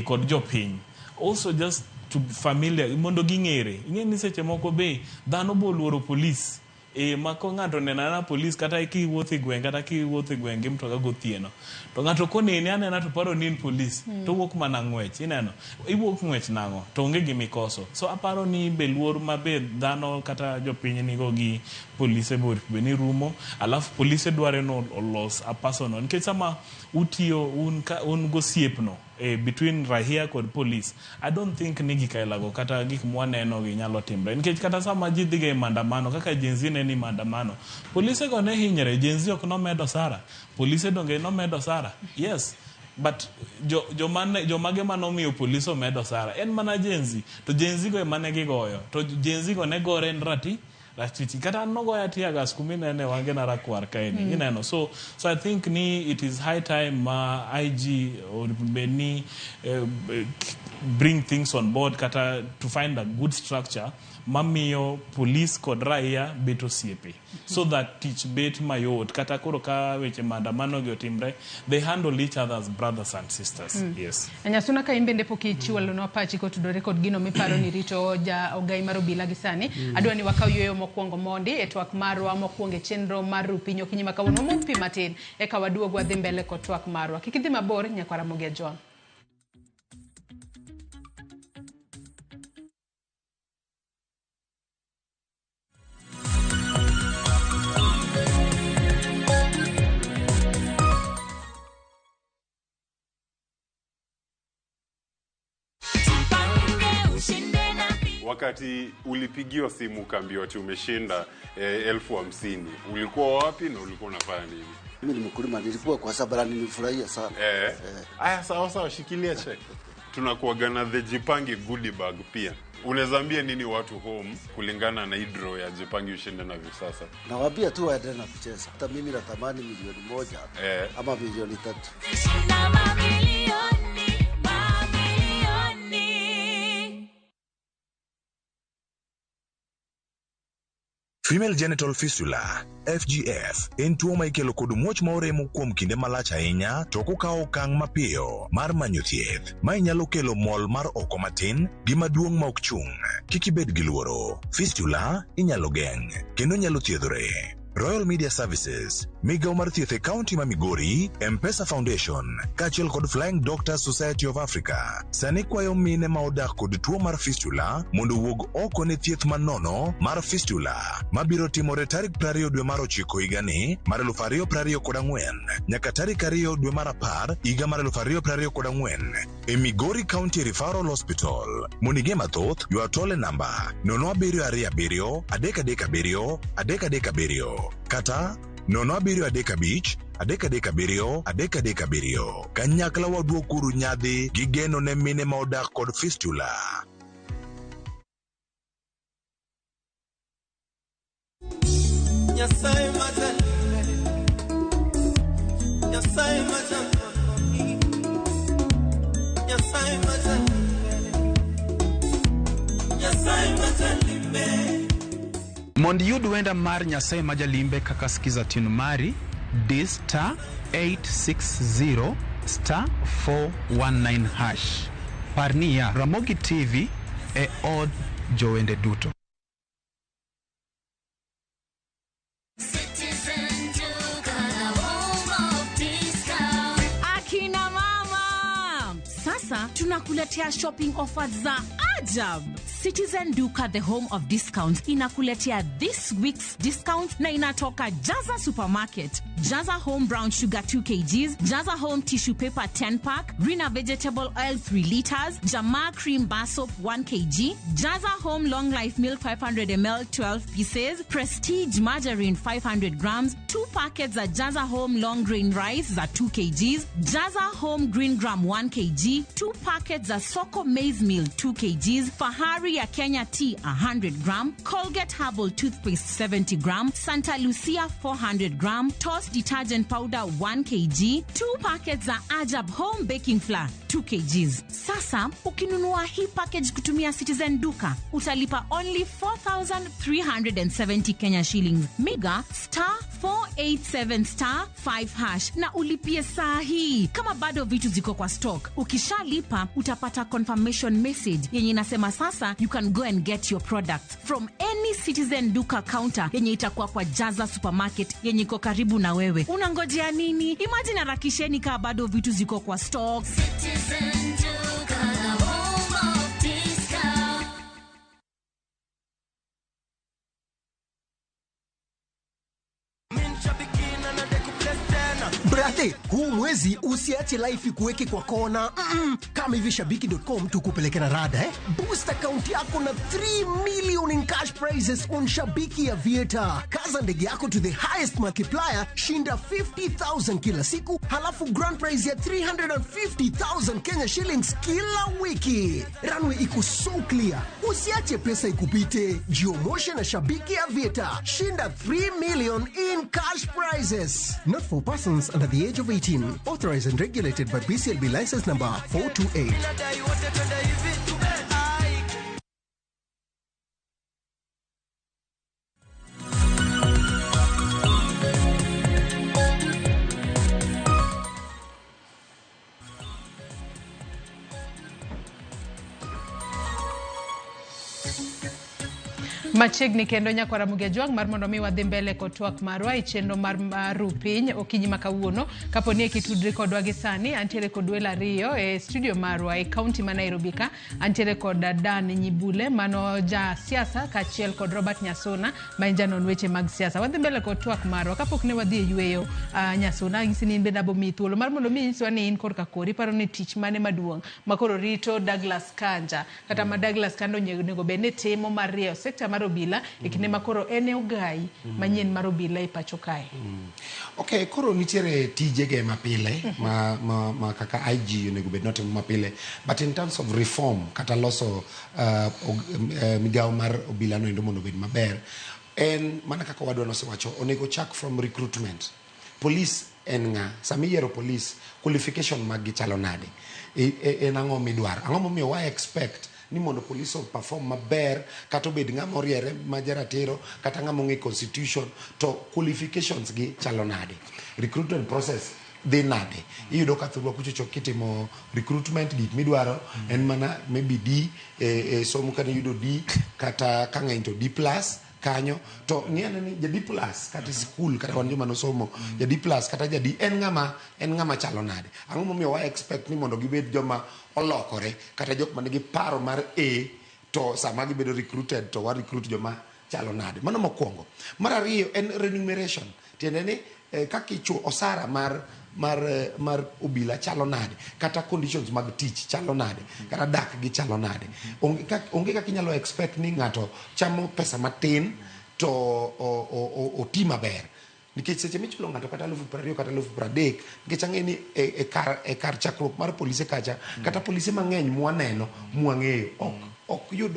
kod jopiny also just to familiar mondo ging'ere. Ing'e ni seche moko be dhano bo luoro police. Mako ng'ato neno anena police kata kiwuotho e gweng', kata kiwuotho e gweng' gi mtoka gotieno to ng'ato koneni anena to paro ni in police, to wuok mana ng'wech, ineno, iwuok ng'wech nang'o to onge gimikoso. So aparo ni be luor ma be dhano kata jopiny nigo gi polise be onego bed ni rumo. Alafu polise dware no olos a personal, nikech sama utiyo un gosiepno between rahia kod police, I don't think ni gik ailago kata gik mwaneno gi nyalo timre, nikech kata sama ji dhiga e maandamano kaka Gen Z ne ni maandamano, polise go ne hinyre. Gen Z ok nomedo sara, polise donge nomedo sara? Yes, but jomage manomiyo polise omedo sara en mana Gen Z, to Gen Z go ema ne gigoyo, to Gen Z go ne gore en ratiti kata an nogoya tear gas kuminene wange na rakwar kaeni, ineno. So I think ni it is high time ma IG or bed ni bring things on board kata to find a good structure mamiyo police kod raia bet osiepe, so that tich bet mayot kata koro ka weche maandamano gi otimre, they handle each other as brothers and sisters. Yes. Nyasuna, ka in bende pok ichiwalonwa pachi kotudore kod gino miparo ni rito ja ogai mar obila gi sani, adwa ni wakaw yueyo mokwongo mondi e twak marwa mokwongo e chenro mar Rupiny okinyi ma kawuono. Wamodh pi matin eka waduog wadhi mbele kod twak marwa. Kik idhi mabor, nyakwar Ramogi Ajwang'. Wakati ulipigiwa simu ukaambiwa ati umeshinda 50,000, ulikuwa wapi na ulikuwa unafanya nini? Mimi ni mkulima, nilikuwa kwa sababu nilifurahia sana. Aya, sawa sawa, shikilia check. Tunakuaga na the Jipange goodie bag pia. Unaweza ambia nini watu home kulingana na hii draw ya Jipange ushinde na Viusasa? Nawaambia tu waendelee na kucheza. Hata mimi natamani 1,000,000 ama 3,000,000. Female genital fistula FGF en tuo ma ikelo kod muoch ma oremo kuom kinde malach ahinya to ok okawo okang' mapiyo mar manyo thieth. Mae nyalo kelo mol mar oko matin gi maduong' ma ok chung'. Kik ibed gi luoro. Fistula inyalo geng' kendo nyalo thiedhore. Royal Media Services, migawo mar thieth e kaunti ma Migori, M-Pesa Foundation, kaachiel kod Flying Doctors Society of Africa, sani kwayo mine ma odak kod tuo mar fistula mondo owuog oko ne thieth manono mar fistula mabiro timore tarik 20 dwe mar 9 higani mar 2024 nyaka tarik 2 dwe mar 10 higa mar 2024 e Migori County Referral Hospital. Mondo ing'e mathoth, ywa tol e namba 0727 337 337 kata 0735 337 337. Kanyakla waduokuru nyadhi gi geno ne mine ma odak kod fistula. Nyasaye majalime, Nyasaye majalime, Nyasaye majalime, Nyasaye majalime. Mondo iyud wenda mar Nyasaye ma jalimbe kaka skiza tune mari, di star 860 star 419 hash. Par niya, Ramogi TV e od jowende duto. Citizen Duka, the home of discount. Akina mama, sasa tunakuletea shopping offers za ajab. Citizen Duka, the home of discounts, inakuletea this week's discount na inatoka Jaza Supermarket. Jaza Home Brown Sugar 2 kgs, Jaza Home Tissue Paper 10 pack, Rina Vegetable Oil 3 liters, Jamaa Cream Bar Soap 1 kg, Jaza Home Long Life Milk 500 ml 12 pieces, Prestige Margarine 500 grams, 2 packets za Jaza Home Long Grain Rice za 2 kgs, Jaza Home Green Gram 1 kg, 2 packets za Soko Maize Meal 2 kgs, Fahari ya Kenya Tea 100 gram, Colgate Herbal Toothpaste 70 gram, Santa Lucia 400 gram, Toss Detergent Powder 1 kg, 2 packets za Ajab Home Baking Flour 2 kgs. Sasa ukinunua hii package kutumia Citizen Duka utalipa only 4,370 Kenya shillings. Miga star 487 star 5 hash na ulipie saa hii kama bado vitu ziko kwa stock. Ukishalipa utapata confirmation message yenye inasema sasa you can go and get your products from any Citizen Duka counter yenye itakuwa kwa Jaza Supermarket yenye iko karibu na wewe. Unangojea nini? Imagine harakisheni kaa bado vitu ziko kwa stock. Citizen Duka, the home of discount. Brate, huu mwezi usiache life ikuweke kwa kona. Kama hivi shabiki.com tukupeleke na rada eh? Boost account yako na 3 million in cash prizes on Shabiki ya Vieta. Kaza ndege yako to the highest multiplier, shinda 50,000 kila siku, halafu grand prize ya 350,000 Kenya shillings kila wiki. Runway iko so clear. Usiache pesa ikupite. Jiomoshe na Shabiki ya Vieta. Shinda 3 million in cash prizes. Not for persons under the age of 18. Authorized and regulated by BCLB license number 428. Machiegni kendo nyakwara Ramogi Ajwang' mar mondo mi wadhi mbele kod twak marwa e chenro mar Ru Piny okinyi ma kawuono. Kapo ni kitudri kodwa gi sani, antiere kod welo ariyo e studio marwa e kaunti ma Nairobi ka. Antiere kod Dan Nyibule mano ja siasa kaachiel kod Robert Nyasuna ma en janon weche mag siasa. Wadhi mbele kod twak marwa kapok ne wadhi e yweyo. Nyasuna, anyisi ni in bende abo miyi thuolo mar mondo mi inyiswa ni in korka kori iparo ni tich mane maduong' makoro rito Douglas Kanja kata ma Douglas Kanja onego bed ni timo mar rieyo sekta mar obila e kinde ma koro en e ogai manyien mar obila e pacho kae. Okay, koro nitiere tijege mapile ma kaka IG onego bed notimo mapile, but in terms of reform kata loso migawo mar obila no endo mondo obed maber, en mana kaka wadwa nosewacho, onego chak from recruitment. Police en ng'a? Sama iyiero police, qualification mag gi chalo nade? En ang'o midwaro? Ang'o momiyo wa expect ni mondo police o perform maber kata obed ng'ama oriere ma jaratiro kata ng'ama ong'e constitution, to qualifications gi chalo nade? Recruitment process dhi nade? Iyudo ka thurwa kuchocho kitimo recruitment, gik midwaro en mana maybe D e somo kane iyudo D kata ka ng'eny to D plus kanyo, to ng'iyane ni ja D plus kata e sikul kata wan joma nosomo ja D plus kata ja D en ng'ama chalo nade? Ang'o momiyo wa expect ni mondo gibed joma olokore kata jok manigi paro mar A to sama gibedo recruited to wa recruit joma chalo nade? Mano mokwongo. Mar ariyo en remuneration, tiende ni kaka ichuo osara mar obila chalo nade, kata conditions mag tich chalo nade, kata dak gi chalo nade. Onge kaka inyalo expect ni ng'ato chamo pesa matin to oti maber. Nikech seche michulo ng'ato kata 20,000 kata 30,000, nikech ang'e ni e kar chakruok mar polise kacha, kata polise mang'eny mwaneno mwang'eyo ok yud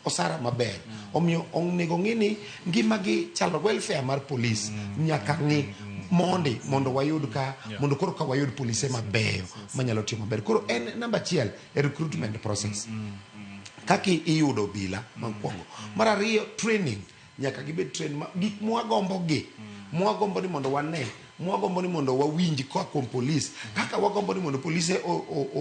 osara maber. Omiyo onego ng'i ni ngimagi chalo welfare mar polis nyaka ng'i mondi mondo wayud ka mondo koro ka wayud polise mabeyo manyalo tiyo maber. Koro en namba achiel e recruitment process kaka iyudo obila mokwongo. Mar ariyo, training nyaka gibed train ma gik mwagombo gi mwagombo ni mondo wane, mwagombo ni mondo wawinj koa kuom polis, kaka wagombo ni mondo polise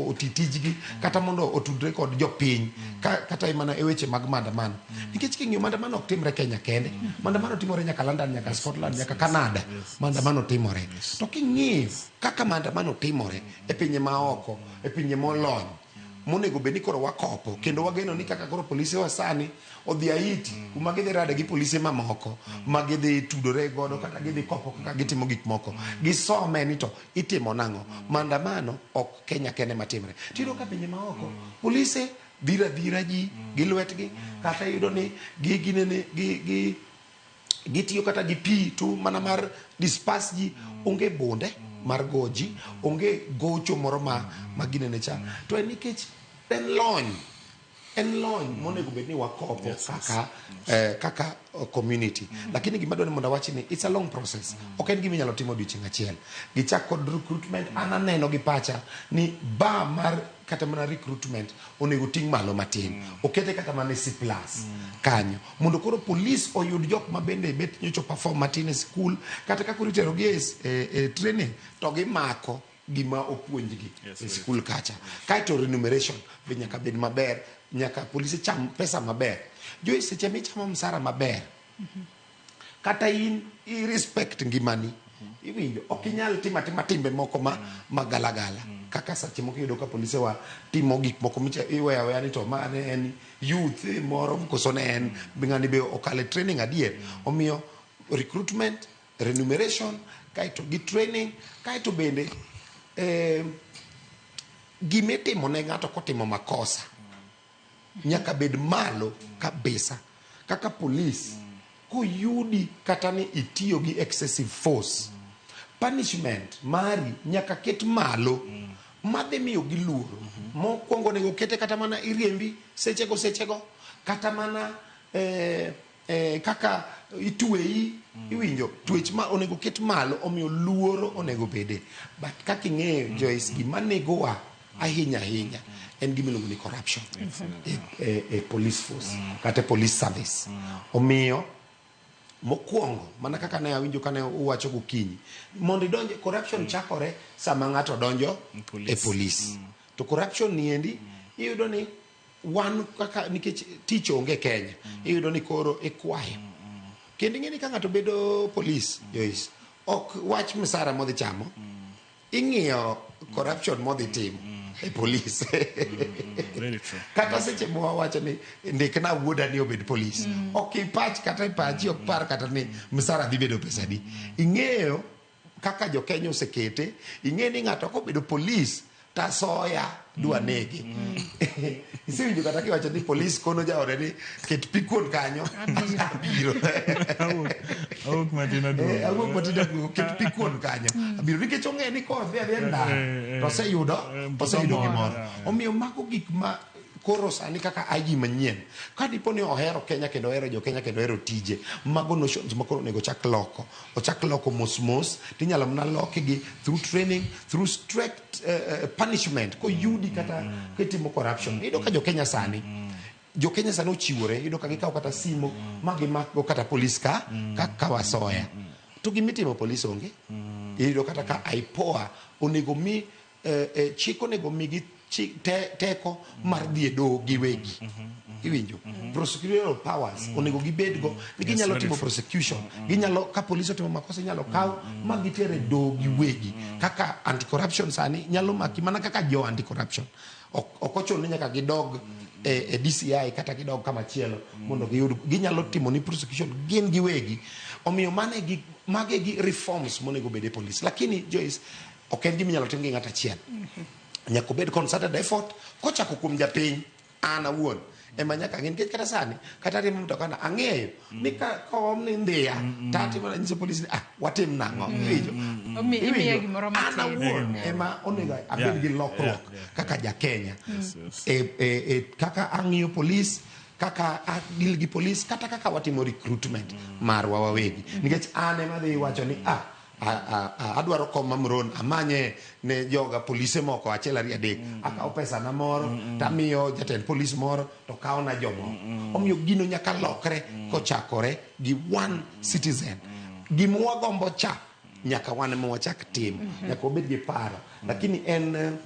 oti tijgi kata mondo otudre kod jopiny kata mana e weche mag maandamano, nikech king'iyo maandamano ok timre Kenya kende, maandamano timore nyaka London, nyaka Scotland, nyaka Canada, maandamano timore. To king'iyo kaka maandamano timore e pinje maoko, e pinje molony monego bed ni koro wakopo kendo wageno ni kaka koro polise wa sani odhi Haiti kuma gidhi rade gi polise mamoko ma gidhi tudore godo kata gidhi kopo kaka gitimo gik moko, gisome ni to itimo nang'o. Maandamano ok Kenya kende matimre, tiyudo ka pinje maoko polise dhiro adhira ji gi lwetgi, kata iyudo ni gi ginene gi gitiyo kata gi pi tu mana mar disperse ji, onge bunde mar go ji, onge gocho moro ma ginene cha. To en nikech en lony, en lony monego bed ni wakopo kaka community. Lakini gima dwaro ni mondo awach ni it's a long process, ok en gima inyalo timo odiochieng' achiel. Gichak kod recruitment, an aneno gi pacha ni bar mar kata mana recruitment onego ting' malo matin, okete kata mana e C plus kanyo mondo koro polis oyud jok ma bende bet nyocha perform matin e sikul, kata ka koro iterogi e training to gimako gima opuonjgi e sikul kacha. Kaeto remuneration be nyaka bed maber, nyaka polise cham pesa maber. Joyce, seche michamo msara maber, kata in i respect ngimani, iwinjo ok inyal timo atima timbe moko ma magalagala kaka seche moko iyudo ka polise wa timo gik moko micha iweyo aweya ni to ma ne en youth moro koso ne en ng'ani be okale training adier. Omiyo recruitment, remuneration, kaeto gi training, kaeto bende gimitimo ne ng'ato kotimo makosa nyaka bed malo kabisa. Kaka polis koyudi kata ni itiyo gi excessive force, punishment mari nyaka ket malo madhi miyo gi luoro. Mokwongo onego kete kata mana iriembi sechego sechego, kata mana kaka itweyi, iwinjo twech ma onego ket malo, omiyo luoro onego bede. But kaka ing'eyo Joyce, gima negowa ahinya ahinya en gima iluongo ni corruption e police force kata e police service. Omiyo mokwongo mana kaka ne awinjo kane uwacho gokinyi, mondo idonje corruption chakore sama ng'ato donjo e police. To corruption niendi iyudo ni wan kaka nikech tich onge Kenya, iyudo ni koro ikwayo. Kendo ing'e ni ka ng'ato bedo police, Joyce, ok wach msara modhi chamo, ing'iyo corruption modhi timo e police. Very true. Kata seche mwawacho ni ndikna wuoda ni obed police, ok ipach kata e pachi ok par kata ni msara dhi bedo pesa adi. Ing'eyo kaka jo Kenya osekete, ing'e ni ng'ato kobedo police tasoya dwa nege. Isewinjo kata kiwacho ni polis kono jaode ni ket pi kuon kanyo abiro. Awuok matin aduogo. Awuok matin aduogo, ket pi kuon kanyo abiro, nikech ong'e ni kodhi adhi e ndara to oseyudo gimoro. Omiyo mago gik ma koro sani kaka IG manyien ka dipo ni ohero Kenya kendo ohero jo Kenya kendo ohero tije, mago notions ma koro onego chak loko, ochak loko mos mos, tinyalo mana lokgi through training, through strict punishment koyudi kata kitimo corruption. Iyudo ka jo Kenya sani, jo Kenya sani ochiwore, iyudo ka gikawo kata simo ma gimakgo kata polis ka kawasoya, to gimitimo polis onge. Iyudo kata ka IPOA onego mi chik onego migi teko mar dhi e doho giwegi, iwinjo prosecutorial powers onego gibedgo ni ginyalo timo prosecution, ginyalo ka polis otimo makosa inyalo kaw ma gitere doho giwegi. Kaka anti corruption sani nyalo maki mana kaka jo anti corruption, ok ochuno ni nyaka gidog e DCI kata gidog kama chielo mondo giyud, ginyalo timo ni prosecution gin giwegi. Omiyo mane gi mage gi reforms monego bed e polis. Lakini Joyce, ok en gima inyalo tim gi ng'ato achiel, nyaka obed concerted effort kochako kuom japiny. An awuon ema nyaka ang'e, nikech kata sani kata riembo mtoka na ang'eyo ni ka koom ni ndhiya to atimo nyiso polis ni ah watim nang'o, iwinjo. Imiye gimoro An matin. awuon ema onego abed gi lokruok kaka ja Kenya kaka ang'iyo polis. Kaka a deal gi police kata kaka watimo recruitment marwa wawegi. Nikech an ema dhi wacho ni adwaro kom ma Muron amanye ne joga polise moko achiel ariyo adek akawo pesa na moro tamiyo jatend polis moro to kawo na jomoko. Omiyo gino nyaka lokre kochakore gi one citizen. Gima wagombo cha nyaka wan ema wachak timo. Nyaka wabed gi paro. Lakini en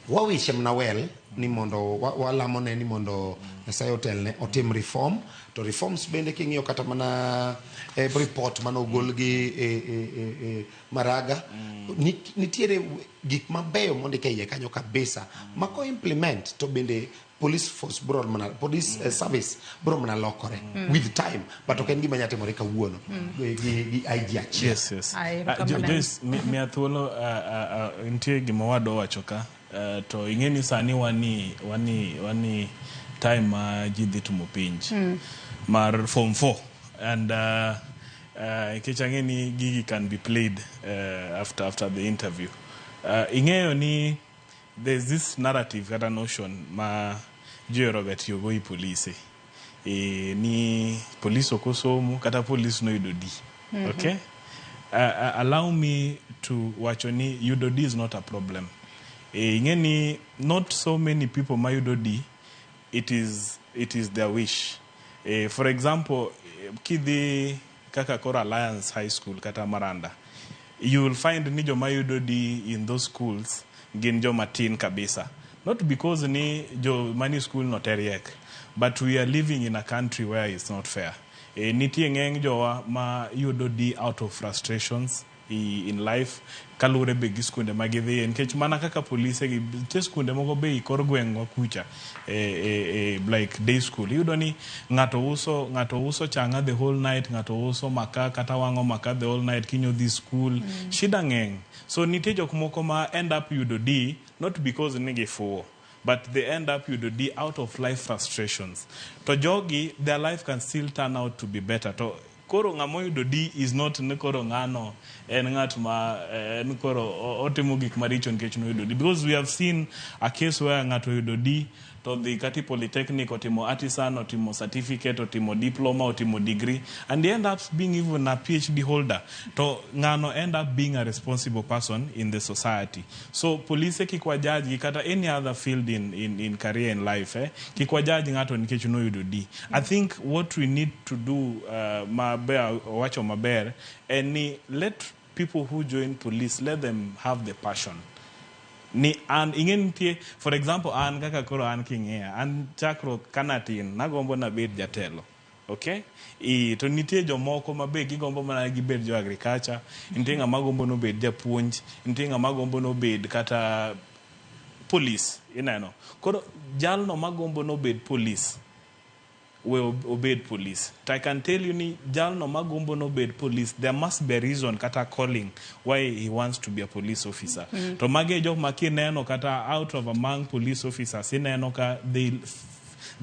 wawishe mana well ni mondo walamo ne ni mondo Nyasaye otelne otim reform. To reforms bende king'iyo kata mana report mane ogol gi Maraga, nitiere gik mabeyo mondik e iye kanyo kabisa ma ko implement to bende police force bro mana police service bro mana lokore with time, but ok en gima nyalo timore kawuono gi IG achiel. Yes. Ai, Ah, Joyce, miya thuolo, nitie gima wadwa wacho ka. To ing'e ni sani wani time ma ji dhi timo penj mar form 4 and nikech ang'e ni gigi can be played after the interview. Ing'eyo ni there's this narrative kata notion ma ji oheroga tiyogo i polise ni polis ok osomo kata polis noyudo D. Okay? Allow me to wacho ni yudo D is not a problem. Ing'e ni not so many people ma yudo D, it is their wish. For example, kidhi kaka koro Alliance High School kata Maranda, you will find ni joma yudo D in those schools gin joma tin kabisa. Not because ni jo mani school no te riek, but we are living in a country where it's not fair. Nitie ng'eny jowa ma yudo D out of frustrations in life kaluwore be gi skunde ma gidhiye, nikech mana kaka polise gi nitie skunde moko be i kor gweng'wa kucha like day school, iyudo ni ng'ato uso chang'a the whole night, ng'ato uso maka kata wang'o maka the whole night, kiny odhi school. Shida ng'eny. So nitie jok moko ma end up yudo D not because ni gifuwo, but they end up yudo D out of life frustrations. To jogi, their life can still turn out to be better. To koro ng'ama oyudo D is not ni koro ng'ano en ng'at ma en koro otimo gik maricho nikech noyudo D, because we have seen a case where ng'ato oyudo D to dhi kata i polytechnic, otimo artisan, otimo certificate, otimo diploma, otimo degree, and he end up being even a PhD holder. To ng'ano end up being a responsible person in the society. So polise kik wajudge gi kata any other field in career in life, kik wajudge ng'ato nikech noyudo D. I think what we need to do, maber owacho maber en ni let people who join police, let them have the passion ni an ing'e nitie, for example, an kaka koro an king'iya an chakruok kanatin nagombo nabed jatelo, okay? To nitie jomoko ma be gigombo mana gibed jo agriculture, nitie ng'ama gombo nobed japuonj, nitie ng'ama gombo nobed kata police. Ineno koro jalno magombo nobed police, we obed police. To I can tell you ni jalno magombo nobed police, there must be a reason kata calling why he wants to be a police officer. To magi e jok ma kineno kata out of among police officers, ineno ka they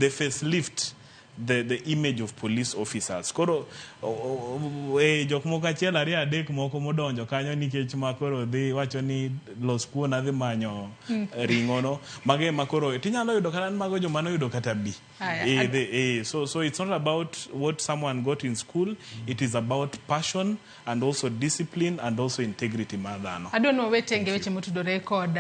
facelift the image of police officers. Koro jok moko achiel ariyo adek moko modonjo kanyo nikech ma koro dhi wacho ni los kuon adhi manyo ring'o no, mago ema koro tinyalo yudo kata ni mago joma noyudo kata B. Aya, So it's not about what someone got in school, it is about passion and also discipline and also integrity mar dhano. Adwa ni wawe tenge weche motudore kod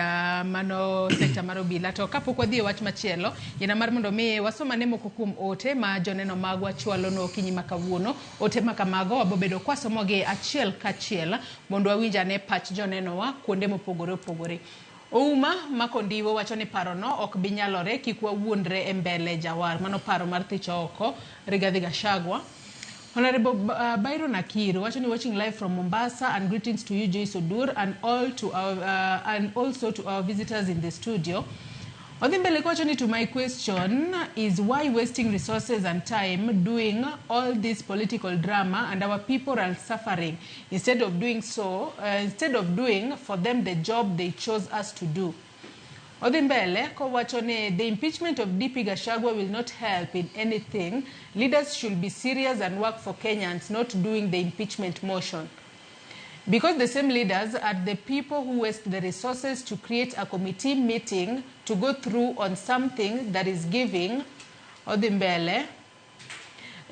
mano sekta mar obila, to kapok wadhi e wach machielo, yiena mar mondo mi wasom ane moko kuom ote ma joneno magwa chwalonwa okinyi ma kawuono. Ote ma kamago wabobedo kwasomogi achiel kachiel mondo wawinj ane pach jonenowa kuonde mopogore opogore. Ouma Makondiwo wacho ni parono ok bi nyalore, kik wawuondre e mbele jawar. Mano paro mar thicho oko Rigathi Gachagua. Honorable Byron Akiru wacho ni watching live from Mombasa, and greetings to you, Joyce Odur, and all to our, and also to our visitors in the studio. Odhi mbele kowacho ni to my question is, why wasting resources and time doing all this political drama and our people are suffering, instead of doing so, instead of doing for them the job they chose us to do? Odhi mbele kowacho ni the impeachment of DP Gachagua will not help in anything. Leaders should be serious and work for Kenyans, not doing the impeachment motion. Because the same leaders are the people who waste the resources to create a committee meeting to go through on something that is giving Odhi mbele.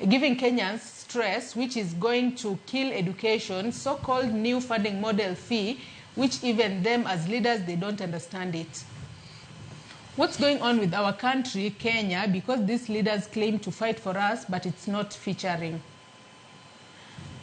Giving Kenyans stress, which is going to kill education, so-called new funding model fee, which even them as leaders, they don't understand it. What's going on with our country, Kenya, because these leaders claim to fight for us, but it's not featuring.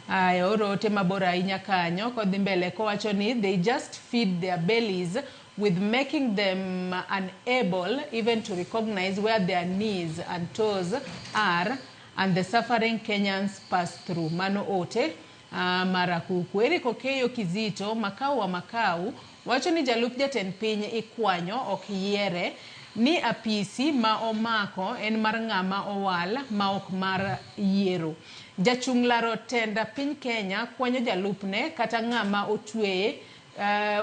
Aya, oro ote mabor ahinya kanyo kodhi mbele kowacho ni they just feed their bellies with making them unable even to recognize where their knees and toes are and the suffering Kenyans pass through. Mano ote marakuku. Eric Okeyo Kizito, Makau wa Makau, wacho ni jalup jatend piny ikwanyo ok yiere ni apisi ma omako en mar ng'ama owal ma ok mar yiero. Jachung' laro tend piny Kenya kwanyo jalupne kata ng'ama otweye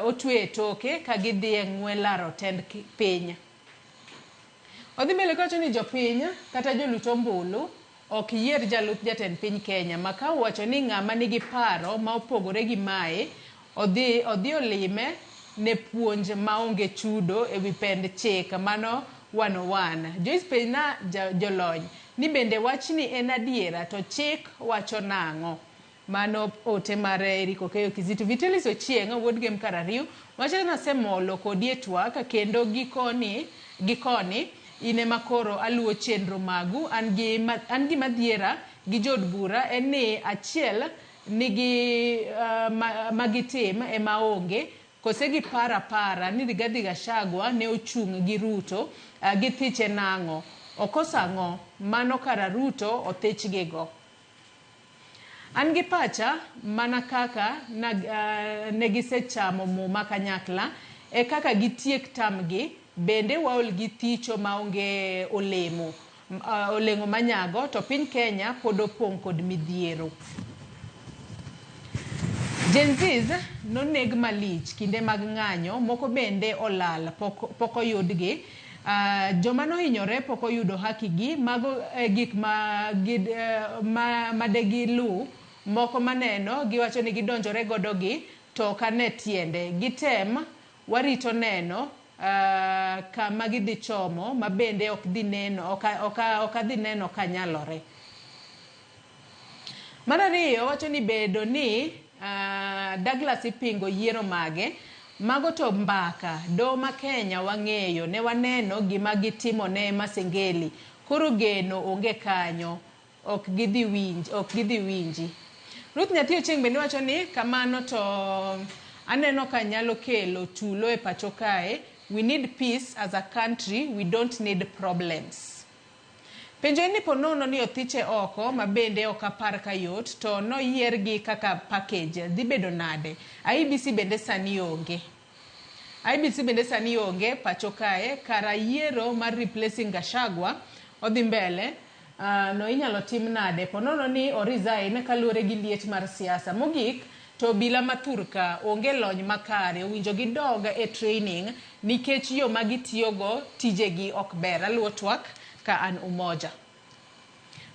otweye toke ka gidhi e ng'we laro tend piny. Odhi mbele kowacho ni jopiny kata jolut ombulu ok yier jalup jatend piny Kenya. Makau wacho ni ng'ama nigi paro ma opogore gi mae odhi olime ne puonj maonge chudo ewi pend chik mano 101. Joyce penja jolony ni bende wachni en adiera to chik wacho nang'o? Mano ote mar Eric Okeyo Kizito. Vitalis Ochieng' wuod Gem Karariu wacho ni asemolo kodi e twak kendo gikoni in ema koro aluwo chenro magu. An gima dhiera gi jood bura en ni achiel nigi magitim ema onge kose giparo apara ni Rigathi Gachagua ne ochung' gi Ruto githiche nang'o okoso ang'o mano kara Ruto othichgigo. An gi pacha mana kaka ne gisechamo muma kanyakla e kaka gitiek tamgi bende waol gi thicho maonge olemo oleng'o manyago to piny Kenya pod opong' kod midhiero. Gen Zs noneg malich kinde mag ng'anyo moko bende olal pok oyudgi. Joma nohinyore pok oyudo haki gi mago gik ma degilu moko maneno giwacho ni gidonjore godo gi to ok ane tiende. Gitem warito neno kama gidhi chomo ma bende ok dhi neno ok adhi neno kanyalore. Mar ariyo wacho ni bedo ni Douglas ipingo yiero mage mago to mbaka do ma Kenya wang'eyo ne waneno gima gitimo ne Masengeli koro geno onge kanyo ok gidhi winji. Ruth Nyathi Ochieng' bende wacho ni kamano to aneno ka nyalo kelo tulo e pacho kae. We need peace as a country, we don't need problems. Penjo en ni ponono ni othiche oko ma bende ok apar ka yot to noyiergi kaka package dhi bedo nade? IEBC bende sani onge. IEBC bende sani onge pacho kae kara yiero mar replacing Gachagua odhi mbele no inyalo tim nade ponono ni o resign kaluwore gi liet mar siasa. Mogik to obila ma thurka onge lony makare owinjo gidog e training nikech yo ma gitiyogo tijegi ok ber. Aluwo twak ka an Umoja.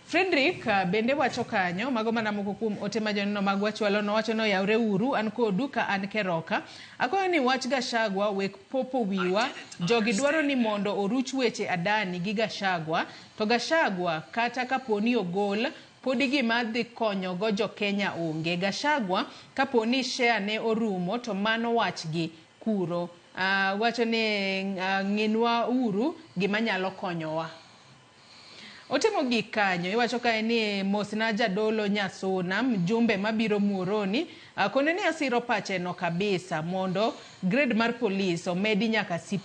Frederick bende wacho kanyo mago mana moko kuom ote ma joneno mag wachwalo nowacho ni oyawre uru an kodu ka an Keroka. Akwayo ni wach Gachagua wek popo wiwa. Jogi dwaro ni mondo oruch weche Adani gi Gachagua to Gachagua kata kaponi ogol podi gima dhi konyogo jo Kenya onge. Gachagua kaponi share ne orumo to mano wachgi kuro. Wacho ni ng'inwa uru gima nyalo konyowa. Otimo gik kanyo iwacho kae ni mosna jadolo Nyasuna mjumbe mabiro Muhoroni kone ni asiro pache no kabisa mondo grade mar polis omedi nyaka C+.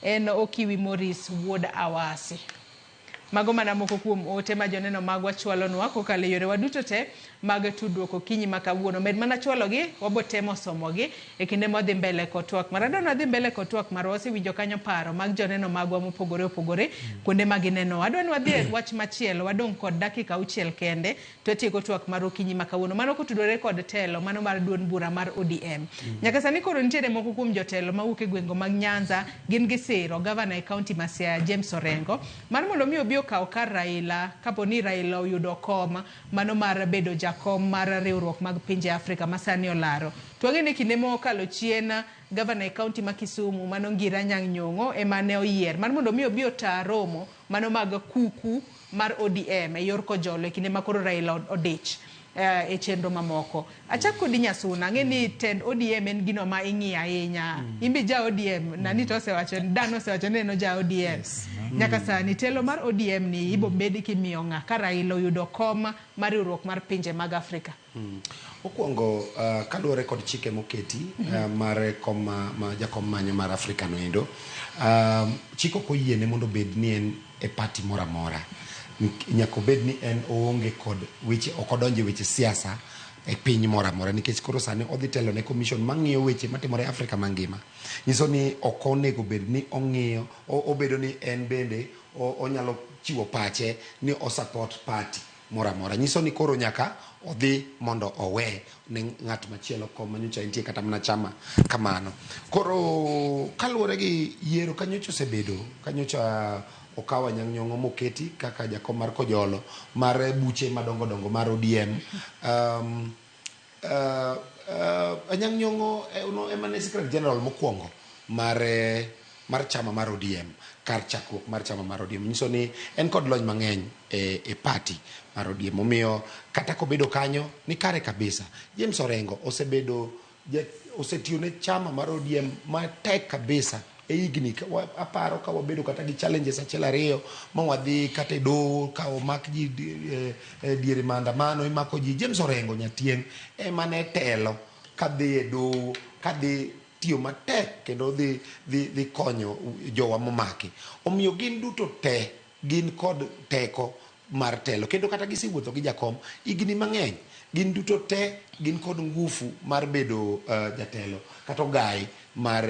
En Okiwi Morris wuod Awasi. Mago mana moko kuom ote ma joneno magwa chwalonwa kokalo e yorewa duto te mag tudruok okinyi ma kawuono. Med mana chwalogi, wabotemo somogi e kinde mwadhi mbele kod twak mar. Adwa ni wadhi mbele kod twak marwa, wasewinjo kanyo paro mag joneno magwa mopogore opogore kuonde ma ginenowa. Adwa ni wadhi e wach machielo, wadong' kod dakika 6 kende to watieko twak mar okinyi ma kawuono. Mano kotudore kod telo mano mar duond bura mar ODM. Nyaka sani koro nitiere moko kuom jotelo mawuok e gwenge mag Nyanza gin gi siro gavana e kaunti ma Siaya James Orengo mar mondo mi obi okaw kar Raila kapo ni Raila oyudo kom mano mar bedo jakom mar riwruok mag pinje Afrika ma sani olaro. To wang'e ni kinde mokalo chien gavana e kaunti ma Kisumu mano Ngira Anyang' Nyong'o ema ne oyier mar mondo mi obi ota romo mano mag kuku mar ODM e yor kojolo e kinde ma koro Raila odich e chenro mamoko. Achak kodi Nyasuna, ang'e ni tend ODM en gino ma ing'iyo ahinya. Imbi ja ODM, nani to osewacho, Dan osewacho ni en ja ODM. Nyaka sani telo mar ODM ni ibo bedi kimiyo ng'a ka Raila oyudo kom mar riwruok mar pinje mag Afrika. Mokwongo kaluwore kod chike moketi mar kom ma jakom manyo mar Afrika noendo, chik ok oyiene mondo obed ni en e party moro amora. Nyaka obed ni en oonge kod weche, ok odonje weche siasa e piny moro amora, nikech koro sani odhi telo ne commission mang'iyo weche matimore e Afrika mangima. Nyiso ni ok onego bed ni ong'iyo, obedo ni en bende onyalo chiwo pache ni o support party moro amora. Nyiso ni koro nyaka odhi mondo owe ne ng'at machielo kom manyocha entie kata mana chama kamano. Koro kaluwore gi yiero kanyocha osebedo, kanyocha okawo Anyang' Nyong'o moketi kaka jakom mar Kojolo mar buche madongo dongo mar ODM. Anyang' Nyong'o ema ne Secretary General mokwongo mar chama mar ODM, kar chakruok mar chama mar ODM. Nyiso ni en kod lony mang'eny e party mar ODM. Omiyo kata kobedo kanyo ni kare kabisa. James Orengo osebedo osetiyo ne chama mar ODM matek kabisa e higni. Aparo ka wabedo kata gi challenges achiel ariyo ma wadhi kata e doho ka omak ji diere maandamano imako ji. James Orengo nyatieng' ema ne telo kadhi e doho kadhi tiyo matek kendo dhi konyo jowa momaki. Omiyo gin duto te gin kod teko mar telo kendo kata gisewuotho gi jakom higni mang'eny, gin duto te gin kod ngufu mar bedo jatelo kata ogai mar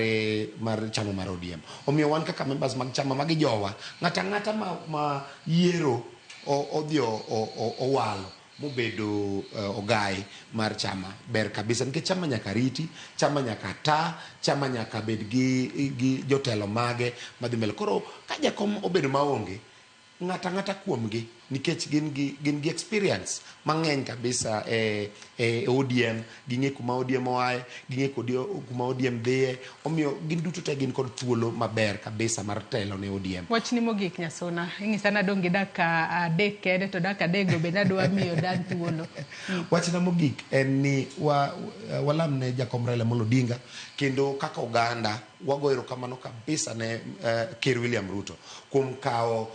chama mar ODM. Omiyo wan kaka members mag chama magi jowa, ng'ata ang'ata ma yiero odhi owalo mobedo ogai mar chama ber kabisa, nikech chama nyaka riti, chama nyaka ta, chama nyaka bed gi jotelo mage madhi mbele. Koro ka jakom obedo maonge, ng'ata ang'ata kuomgi nikech gin gi experience mang'eny kabisa e ODM, ging'e kuma ODM oaye, ging'e kuma ODM dhiye, omiyo gin duto te gin kod thuolo maber kabisa mar telo ne ODM. Wachni mogik Nyasuna, ing'isa nadong' gi dakika 3 kende to dakika 3 go bende adwa miyo Dan thuolo. Wachna mogik en ni walam ne jakom Raila Amolo Odinga kendo kaka oganda wago erokamano kabisa ne Ker William Ruto kuom kawo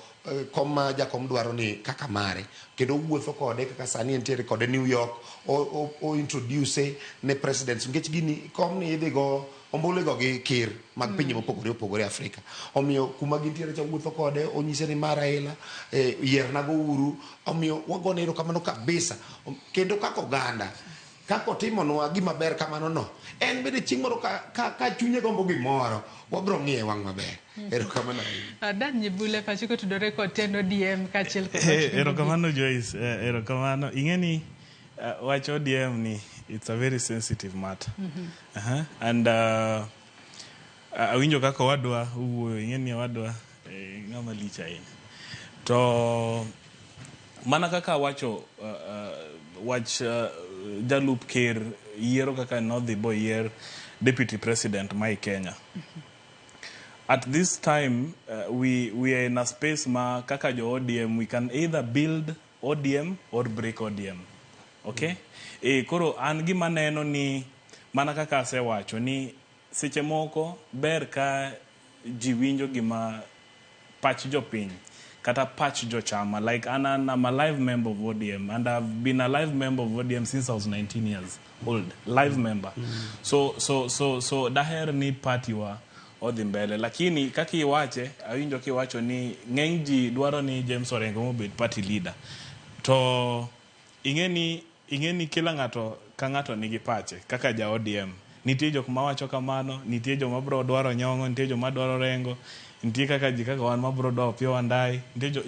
kom ma jakom dwaro ni kaka mare kendo wuotho kode kaka sani entiere kode New York, o introduce ne presidents nikech gini kom ni idhi go ombulu go gi ker mag pinje mopogore opogore Afrika. Omiyo kuma gintiere cha wuotho kode onyise ni mar Raila yiernago uru. Omiyo wagone erokamano kabisa kendo kaka oganda kaka otimonwa gima ber kamano no, en bende chieng' moro ka chunye gombo gimoro wabro ng'iye wang' maber. Erokamano ahinya. Dan Nyibule pachi kotudore kod tend ODM kaachiel kod Erokamano Joyce, erokamano. Ing'e ni wach ODM ni it's a very sensitive matter. And awinjo kaka owadwa owuoyo, ing'e ni owadwa ng'ama lich ahinya. To mana kaka awacho wach jalup ker yiero kaka nodhi boyier deputy president ma Kenya. At this time, we are in a space ma kaka jo ODM, we can either build ODM or break ODM. Okay? Koro an gima neno ni mana kaka asewacho ni seche moko ber ka ji winjo gima pach jopiny kata pach jochama. Like I'm a live member of ODM and I've been a live member of ODM since I was 19 years old. Live member. So daher ni party wa odhi mbele, lakini kaka iwache awinjo kiwacho ni ng'eny ji dwaro ni James Orengo mobed party leader. To ing'e ni kila ng'ato ka ng'ato nigi pache kaka ja ODM. Nitie jok mawacho kamano, nitie joma bro dwaro Nyong'o, nitie joma dwaro Orengo, nitie kaka ji kaka wan mabro dwaro Opiyo Wandayi, nitie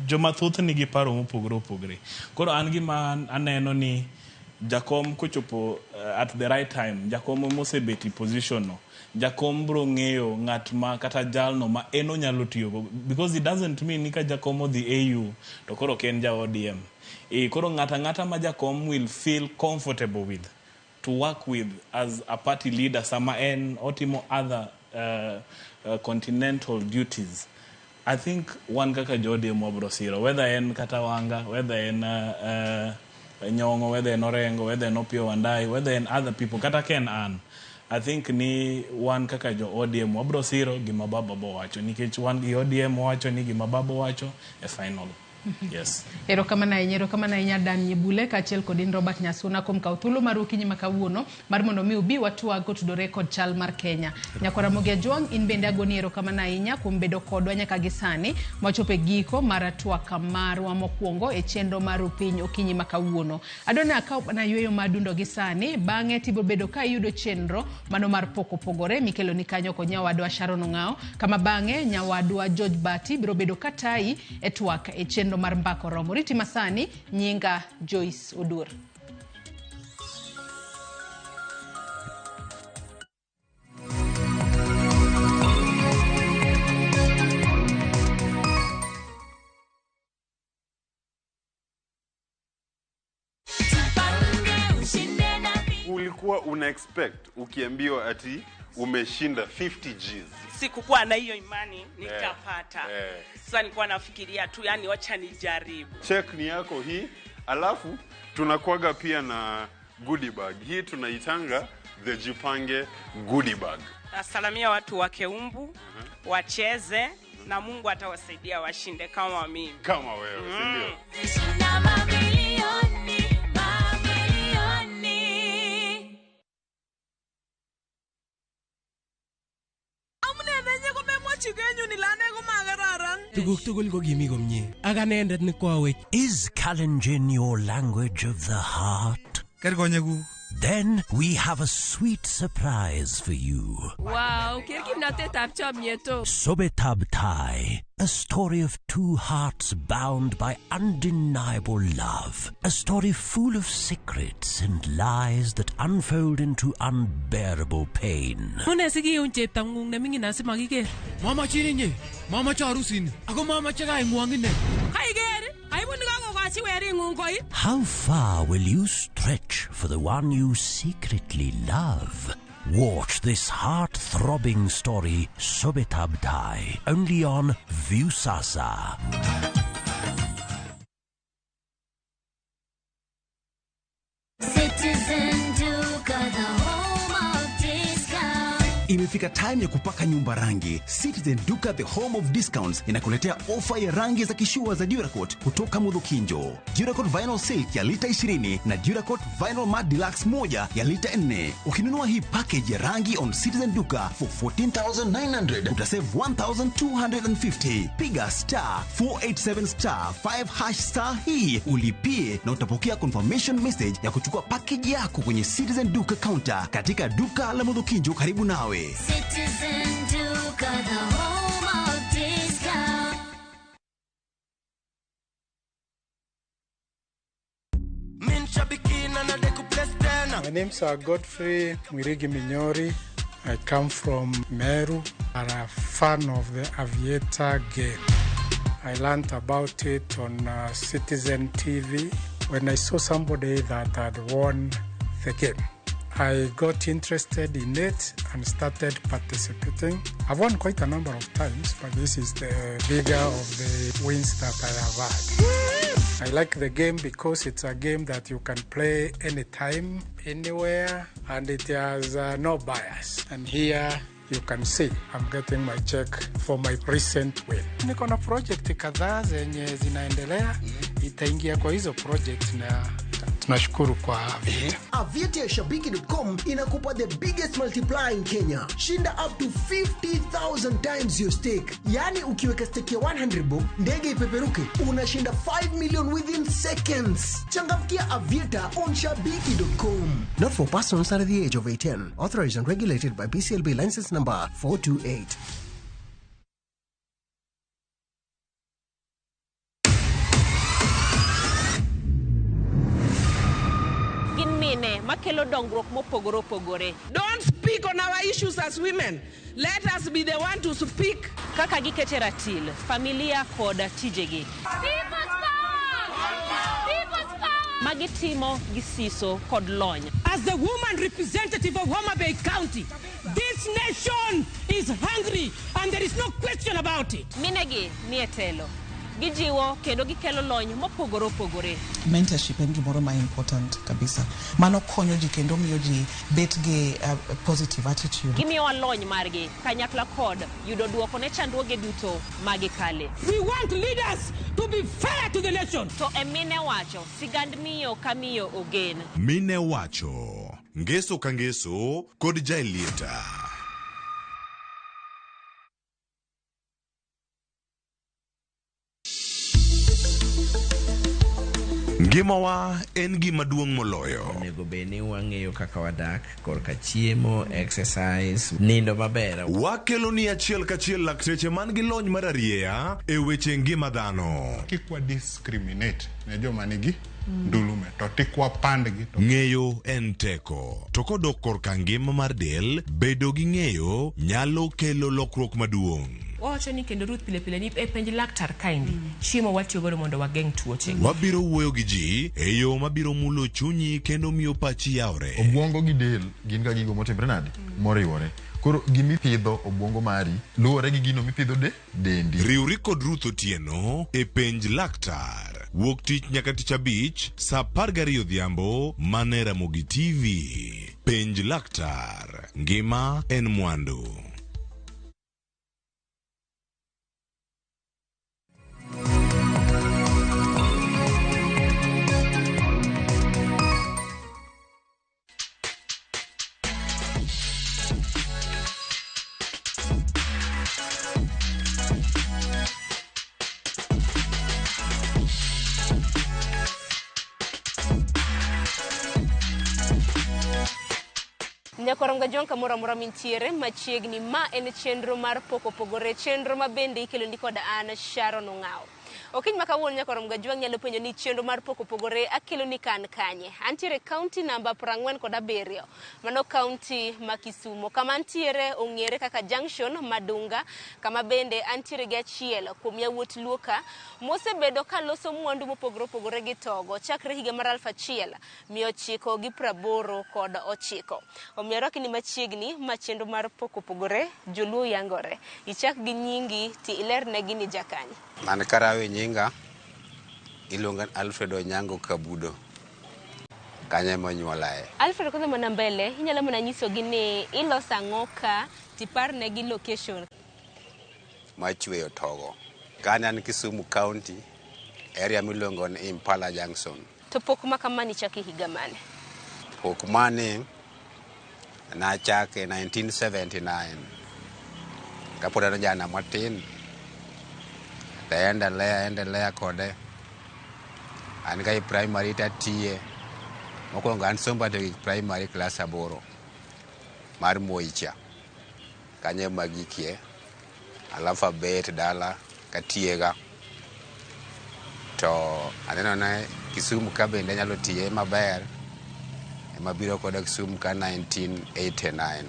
joma thoth nigi paro mopogore opogore. Koro an gima aneno ni jakom kochopo at the right time, jakom mosebet e position no, jakom bro ng'eyo ng'at ma kata jalno ma en onyalo tiyogo, because it doesn't mean ni ka jakom odhi AU to koro ok en ja ODM. Koro ng'ata ng'ata ma jakom will feel comfortable with to work with as a party leader sama en otimo other continental duties. I think wan kaka jo ODM wabro siro whether en kata Wanga, whether en Nyong'o, whether en Orengo, whether en Opiyo Wandayi, whether en other people, kata ka en an. I think ni wan kaka jo ODM wabro siro gima baba bowacho nikech wan gi ODM wacho ni gima baba wacho e final. Yes. Erokamano ahinya, erokamano ahinya Dan Nyebule kaachiel kod in Robert Nyasuna kuom kawo thuolo mar okinyi ma kawuono mar mondo mi ubi watwag kotudore kod chal mar Kenya. Nyakwara Ramogi Ajwang', in bende agoni erokamano ahinya kuom bedo kodwa nyaka gi sani mwachopo e giko mar twak marwa mokwongo e chenro mar Rupiny okinyi ma kawuono. Adwa ni akaw mana yueyo mar dundo gi sani, bang'e tibiro bedo ka iyudo chenro mano mar pok opogore mikelo ni kanyo kod nyawadwa Sharon Ong'ao, kama bang'e nyawadwa George Bati biro bedo ka tayi e twak e chenro mar Mbaka Oromo. Riti masani, nyinga Joyce Odur. Ulikuwa una expect ukiambiwa ati umeshinda 50 Gs? Sikukuwa na hiyo imani nitapata. Sasa nilikuwa nafikiria tu, yani wacha nijaribu. Check ni yako hii, alafu tunakuaga pia na goodie bag. Hii tunaitanga the Jipange goodie bag. Nasalamia watu wa Keumbu, wacheze na Mungu atawasaidia washinde kama mimi. Kama wewe, si ndio? Shinda mamilioni, mamilioni. Tuguk tugul ko kimi komie. Ak anendet ne koawech. Is Kalenjin your language of the heart? Ker konyekuk. Then we have a sweet surprise for you. Wow, ker kimnatetab chomyet o. Sobetab Tai, a story of two hearts bound by undeniable love. A story full of secrets and lies that unfold into unbearable pain. Mune sikiun cheptang'ung neming'in asimakiker. Mamachin inye, mamache arusini, ako mamache kaing'wong ine. Kaiker, aibun kakokochi wering'ung koit. How far will you stretch for the one you secretly love? Watch this heart-throbbing story, Sobetab Tai, only on Viusasa. Citizen Duka, the home of discount. Imefika time ya kupaka nyumba rangi. Citizen Duka, the home of discounts, inakuletea ofa ya rangi za kishua za Duracoat kutoka Mudhukinjo. Duracoat Vinyl Silk ya lita 20 na Duracoat Vinyl Matte Deluxe 1 ya lita 4. Ukinunua hii package ya rangi on Citizen Duka for 14,900 utasave 1,250. Piga star 487 star 5 hash star hii ulipie na utapokea confirmation message ya kuchukua package yako kwenye Citizen Duka counter katika duka la Mudhukinjo karibu nawe. Citizen Duka, the home of discount. My name's Godfrey Mwirigi Minyori. I come from Meru. I'm a fan of the Aviator game. I learned about it on Citizen TV when I saw somebody that had won the game. I got interested in it and started participating. I've won quite a number of times, but this is the bigger of the wins that I have had. I like the game because it's a game that you can play anytime, anywhere, and it has no bias. And here you can see I'm getting my check for my recent win. Niko na project kadhaa zenye zinaendelea, itaingia kwa hizo project na tunashukuru kwa Aviator. Aviator ya Shabiki.com inakupa the biggest multiplier in Kenya. Shinda up to 50,000 times your stake. Yani ukiweka stake ya 100 bob, ndege ipeperuke, unashinda 5 million within seconds. Changamkia Aviator on Shabiki.com. Not for persons under the age of 18. Authorized and regulated by BCLB license number 428. Makelo dongruok mopogore opogore. Don't speak on our issues as women. Let us be the one to speak. Kaka gikete ratil, familia kod tijegi. People's power! People's power! ma gitimo gi siso kod lony. As the woman representative of Homa Bay County, this nation is hungry and there is no question about it. Minegi nie telo. Gijiwo kendo gikelo lony mopogore opogore. Mentorship en gimoro ma important kabisa. Mano konyo ji kendo miyo ji bet gi positive attitude. Gimiyowa lony margi kanyakla kod yudo duoko ne chandruoge duto ma gikale. We want leaders to be fair to the nation. To e mine wacho, sigand miyo ka miyo ogen. Mine wacho, ngeso ka ngeso kod Jaelieta. Ngimawa en gima duong' moloyo. Onego bed ni wang'eyo kaka wadak korka chiemo, exercise, nindo maber. Wakelo ni achiel kachiel lakteche man gi lony mar arieya e weche ngima dhano. Kik wa discriminate ne joma nigi ndulume to tik wapandgi. Ng'eyo en teko. To kodok korka ngima mar del, bedo gi ng'eyo nyalo kelo lokruok maduong'. Wawacho ni kendo Ruth pile pile ni e penj laktar kaendi chiemo watiyo godo mondo wageng' tuoche. Wabiro wuoyo gi ji e yo mabiro mulo chunyi kendo miyo pachi yawre. Obwongo gi del gin ga gigo motimre nade? Moriwore. Koro gimipidho obwongo mari luwore gi gino mipidho de dendi. Riwri kod Ruth Otieno e penj laktar. Wuok tich nyaka tich abich saa 12 odhiambo mane Ramogi TV. Penj laktar. Ngima en mwandu. Nyakoronga John kamoro amora mintiere machiegni ma en chenro mar pok opogore, chenro ma bende ikelo ni kod an Sharon Ong'awo. Okinyi ma kawuono Nyakoronga Jwang' nyalo penjo ni chenro mar pok opogore akelo ni kan kanye. Antiere county namba 47, mano county ma Kisumu. Kama antiere ong'ere kaka Junction Madunga, kama bende antiere gi achiel kuom yawuot Luo ka mosebedo ka loso mwandu mopogore opogore gi togo chakre higa mar 1989. Omiyo arwaki ni machiegni ma chenro mar pok opogore joluo yangore. Ichak gi nyingi ti ilernegi ni jakanye. An Karawe nyinga iluonga Alfred Onyango Kabudo. Kanye monyuolae. Alfred, kwanza mana mbele inyalo mana nyisogi ni iloso ang'o ka tiparnegi location. Machweyo togo. Kane an Kisumu County, area miluongo ni Impala Junction. To pok ma kama nichaki higa mane? Pok mane nachake 1979. Kapod an jana matin. Endelea kode. An ga primary tatiye. Mokwongo an somba to gik primary class 8 mar Moicha. Kanye magikie. Alafu abet dala katiega. To aneno ne Kisumu ka bende nyalo tiye maber. Ema biro koda Kisumu ka 1989.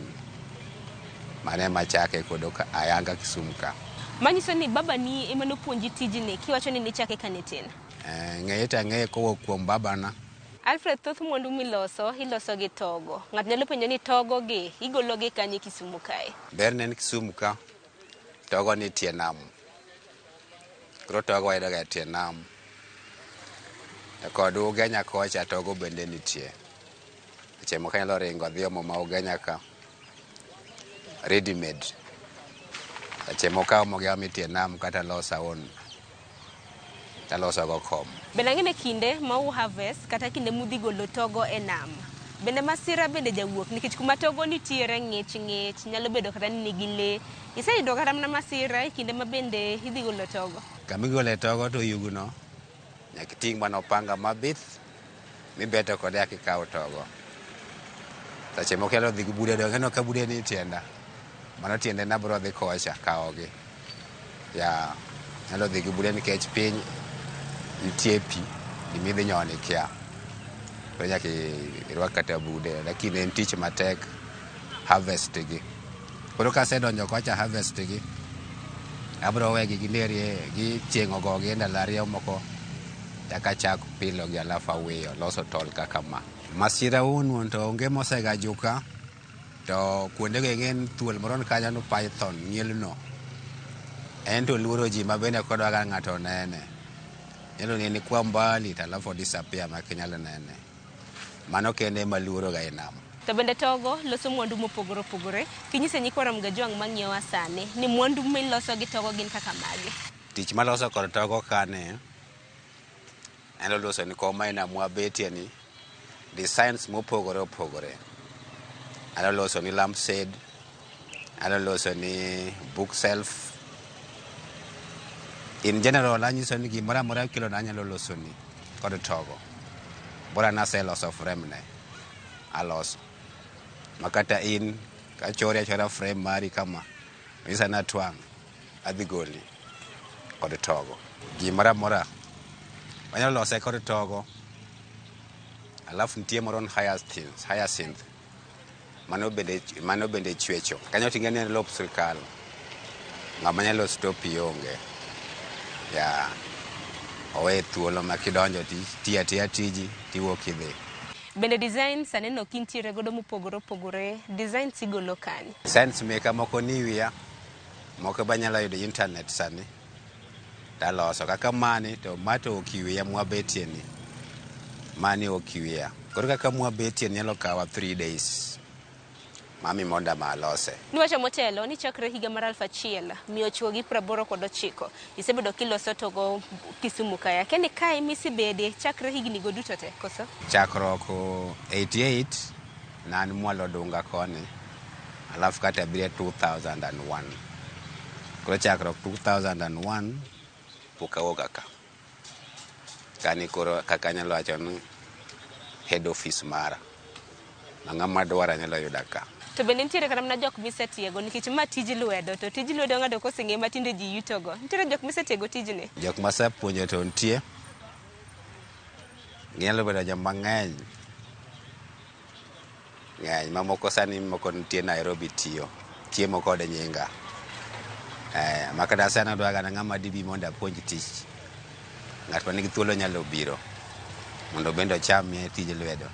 Mane machake kodo ka ayanga Kisumu ka. Manyiso ni baba ni ema nopuonji tijni kiwacho ni nichake ka nitin. Ng'eye to ang'eye kowuok kuom babana. Alfred, thoth mwandu miloso iloso gi togo. Ng'ato nyalo penjo ni togo gi igolo gi kanye Kisumu kae? Ber ne en Kisumu ka, togo nitie nam. Koro togo wayudo ga e tie nam. To kod Ugenya kocha togo bende nitie. Seche moko anyalo ringo adhi omo ma Ugenya ka. Ready made. Seche moko aomo gi aomo e tie nam kata loso awuon. Taloso go kom. Bende ang'e ni kinde ma u harvest kata kinde mudhi golo togo e nam, bende masira bende jawuok nikech kuma togo nitiere ng'ich ng'ich nyalo bedo kata ni nigi lee. Iseyudo kata mana masira e kinde ma bende idhi golo togo? Kama igole togo to oyugno nyaka iting' mana opanga mabith mibeto kode eka ikaw togo. Seche moko inyalo dhi gi bude donge ineno ka bude ni e tienda. Mano tiende ni abiro dhi kocha kawogi. Ya nyalo dhi gi bude nikech piny nitie pi, gimidhi nyono ikia. Koro nyaka irwak kata bude, lakini en tich matek harvest gi. Koro kasedonjo kocha harvest gi, abiro wegi gilerie gi chieng' ogogi e ndalo ariyo moko Takachak pilo gi alafu awiyo loso tol kaka ma. Masira unuon to onge mosegajuka to kuondego ing'e thuol moro ni kanyo no python ng'ielno. En to luoro ji ma bende kodwa ng'ato onene. Nyalo nene kwa mbali to alafu disappear ma ok inyal nene. Mano kende ema luoro ga e nam. To bende togo loso mwandu mopogore opogore. Kinyise nyikwa Ramogi Ajwang' mang'iewa sani ni mwandu miloso gi togo gin kaka mage? Tich maloso kod togo kane anyalo loso ni kom aina mwabetie ni designs mopogore opogore. Anyalo loso ni lamp shade, anyalo loso ni bookshelf. In general anyiso ni gimoro amora kelona anyalo loso ni kod togo. Bora naseloso frame ne, aloso. Makata in kachori achora frame mari kama, nyisa ni atwang', adhi goli kod togo. Gimoro amora wanyalo lose kod togo. Alafu nitie moro ni hyacinth, hyacinth. Mano bende chwecho. Kanyo ting'e ni en lop sirkal. Ng'ama nyalo stopi onge. Ya, owe thuolo ma kidonjo ti atiya tiji tiwuok idhi. Bende designs aneno kintiere godo mopogore opogore, designs igolo kanye? Designs meka moko ni wiya, moko be anyalo yudo internet sani. Taloso kaka mani to ma to ok wiya mwabetie ni. Mani ok wiya. Koro kaka mwabetie ni nyalo kawa 3 days. Mami monda ma alose. Niwacho motelo ni chakre higa mar 1989 isebedo kiloso togo Kisumu kaya. Akia ni kae misibede chakre higni go duto te koso? Chakruok 88 ne an mwalo Dunga koni. Alafu kata abiro 2001. Koro chakruok 2001 pok awuok ka. Kani koro kaka anyalo wacho ni head office mara. Ma ng'ama dwara nyalo yuda ka. To bende nitiere kata mana jok misetiego nikech ma tij lwedo to tij lwedo ng'ato koseng'e ma tinde ji yutogo. Nitiere jok misetiego tijni? Jok masepuonjo to nitie. Ginyalo bedo joma ng'eny. Ng'eny mamoko sani moko nitie Nairobi tiyo. Chiemo kod nyinga. Ma kata sani adwa ga ng'ama dibi mondo apuonj tich. Ng'at manigi thuolo nyalo biro mondo bende ochamie tij lwedo.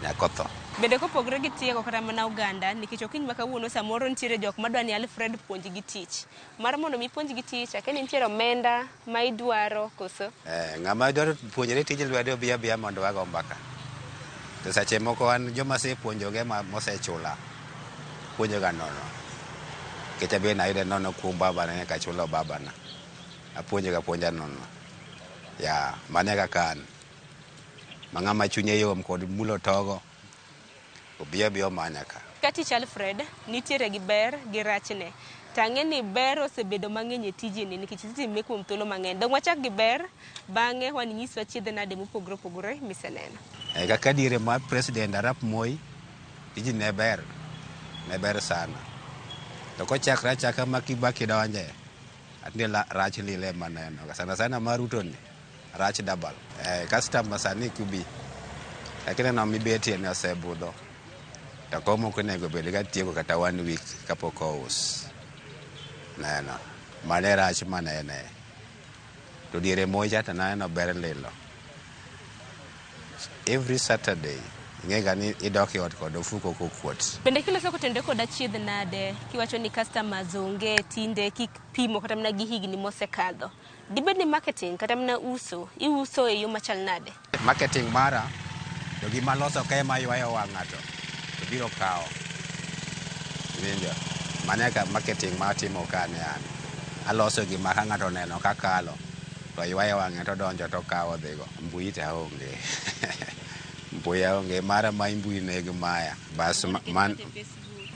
Nyaka otho. Bende kopogore gi tiego kata mana oganda, nikech okinyi ma kawuono samoro nitiere jok madwa ni Alfred puonjgi tich. Mar mondo mi puonjgi tich, akia ni nitiere omenda ma idwaro koso? Ng'ama dwaro puonjore tij lwedo obi abiya mondo wago mbaka. To seche moko an joma asepuonjoge mosechula, puonjoga nono. Nikech abe nayude nono kuom babana nyaka achulo babana. Apuonjoga puonja nono. Ya, mano e kaka an. Ma ng'ama chunye yom kod mulo togo, obi abiya omanya ka. Ka tich Alfred, nitiere gi ber gi rachne. To ang'e ni ber osebedo mang'eny e tijini nikech itime kuom thuolo mang'eny. Dong wachak gi ber, bang'e wan nyiswa chiedhe nade mopogore opogore miseneno. Kaka diere mar President Arap Moi, tijni ne ber, ne ber sana. To kochakre achaka ma Kibaki donje, atinde rach lile maneno. Sana sana mar Ruto ni, rach double. Customer sani kubi, lakini no mibetie ni osebudho. To kom ok onego bed ka tieko kata 1 week kapok ous. Neno, mano e rach manene. To diere Moi cha to naneno ber lilo. Every Saturday, ing'e ga ni idok e ot kod ofuko kokuot. Bende kiloso kotenore kod achiedh nade, kiwacho ni customers onge tinde kik pimo kata mana gi higni mosekadho. Dibed ni marketing kata mana uso, iuso e yo machal nade? Marketing mara, to gima loso ka ema ywayo wang' ng'ato, to biro kawo. Iwinjo? Mano e ka marketing ma atimo ka ne an. Aloso gima ka ng'ato oneno kakalo, to ywayo wang'e to donjo to kawo dhigo. Mbui to aonge. Mbui aonge, mara ma mbui ne gi maya. Bas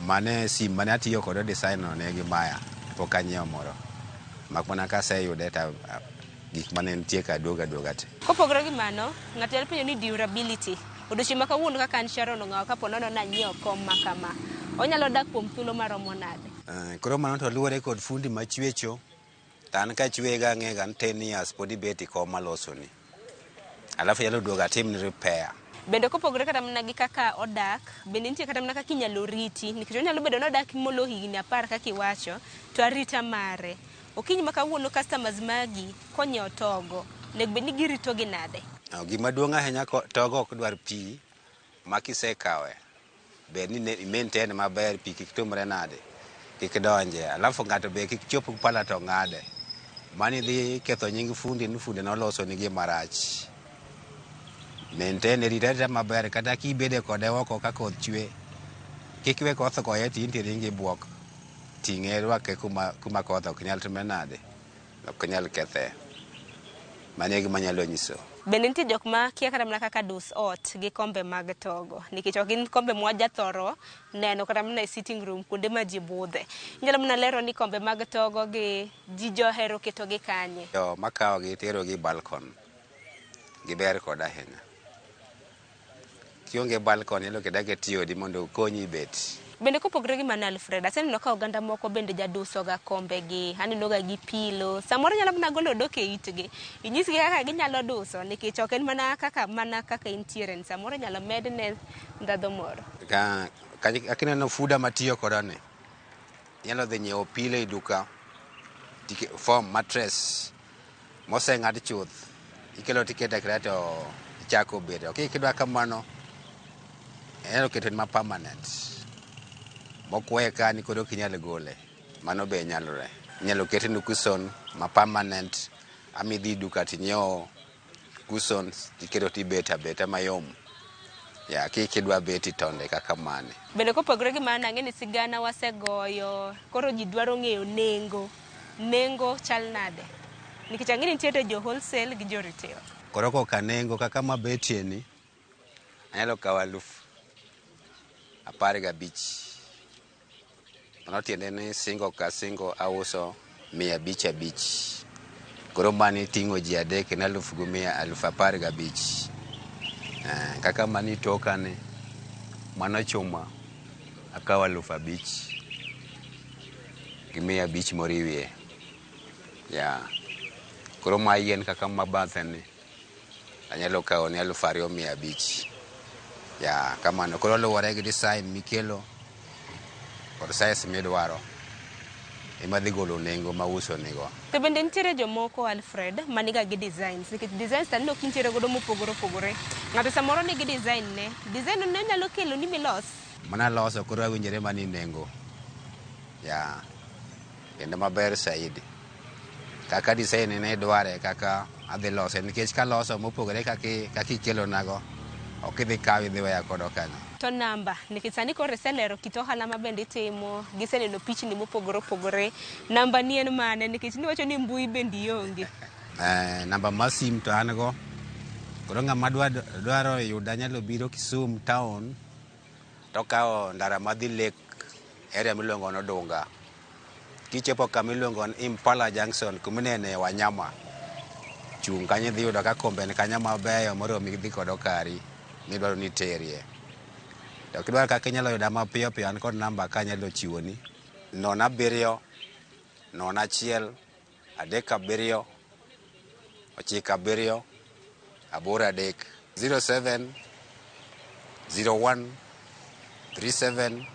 mane sim mane atiyo kode design no ne gi maya. Pok anyiewo moro. Mak mana kaseyude to gik mane nitie ka duogo aduoga te. Kopogore gi mano, ng'ato nyalo penjo ni durability. Odiochieng' ma kawuono kaka an Sharon Ong'awo kapo nono nanyiewo kom ma kama, onyalo dak kuom thuolo maromo nade? Koro mano to luwore kod fundi machwecho. To an kachweye ga ang'e ga ni 10 years pod ibet e kom malosoni. Alafu nyalo duogo atimni repair. Bende kopogore kata mana gi kaka odak, bende nitie kata mana kaka inyalo riti, nikech onyalo bedo ni odak molo higni 10 kaka iwacho, to arita mare. Okinyi ma kawuono customers magi konyiewo togo, Onego bed ni giritogi nade? Gima duong' ahinya togo ok dwar pi ma kisekawe ber ni i maintain maber, pi kik tumre nade, kik donje. Alafu ng'ato be kik chop pala to ng'ade. Mani dhi ketho nying fundi ni fundi noloso ni gima rach. Maintain, rite arita maber kata kibede kode oko ka koth chwe. Kik iwe koth goye to in to iringo ibuok. Ting'e rwake kuma koth ok nyal time nade, ok nyal kethe. Mano e gima anyalo nyiso. Bende nitie jok ma kia kata mana kaka dus ot gi kombe mag togo nikech ok gin kombe mwajathoro neno kata mana e sitting room kuonde ma ji budhe. Inyalo mana lero ni kombe mag togo gi ji johero keto gi kanye? Jo makawogi terogi balcony. Giber kod ahinya. Kionge balcony inyalo kete aketa e odi mondo okonyi bet. Bende kopogore gi mano Alfred, aseneno ka oganda moko bende jaduso ga kombe gi, aneno ga gi pilo. Samoro nyalo mana golo odok e itgi. Inyisgi kaka ginyalo duso nikech ok en mana kaka intiere ni samoro inyalo medne ndhadhu moro. Ka kaka ineno fuda matiyo kodo ni, inyalo dhi nyiewo pilo e duka, foam mattress moseng'ad chuth. Ikelo tikete aketa to ichako bedo. Kidwa kamano, inyalo keto ma permanent. Mokweye ka ni koro ok inyal gole. Mano be nyalore. Inyalo ketni cushion ma permanent ama idhi duka tinyiewo cushions tiketo tibet abeta mayom. Ya kidwa bet itonde kaka mane. Bende kopogore gi mano ang'e ni sigana wasegoyo, koro ji dwaro ng'eyo nengo. Nengo chal nade? Nikech ang'e ni nitiere jo wholesale gi jo retail. Koro koka nengo kaka mabetie ni, anyalo kawo 15,000. Mano tiende ni single ka single auso 500 5. Koro mani ting'o ji adek en alufu gi mia 15,000. Kaka mani toka ni, mano chuma akawo 5,500 moriwie. Ya. Koro ma yien kaka mabathe ni, anyalo kawo ni 2,500. Ya, kamano. Koro luwore gi design mikelo kod size midwaro ema dhi golo nengo mauso nigo. To bende nitiere jomoko Alfred maniga gi designs nikech designs taneno kintiere godo mopogore opogore. Ng'ato samoro nigi design ne, design ne nyalo kelo ni milos. Mana loso koro awinjore mani nengo. Ya. Kendo maber saidi. Kaka design ne dware kaka adhi lose nikech kaloso mopogore kaka ikelonago ok idhi kawo idhi weya kodo kanyo. To namba, nikech sani koro iselero kit ohala ma bende itimo, giseneno pichni mopogore opogore. Namba ni en mane nikech niwacho ni mbui bende ionge. Namba mar sim to an go. Koro ng'ama dwaro yuda nyalo biro Kisumu town tokawo ndara madhi Lake area miluongo ni Odunga. Kichopo kama iluongo ni Impala Junction kuminene wanyama. Chung' kanyo idhi yudo ka kombe ni kanyo mabeyo moromi dhi kodo kari midwaro ni iterie. To kidwaro kaka inyalo yuda mapiyo piyo an kod namba ka anyalo chiwoni. 07 01 37 97 83 07 01 37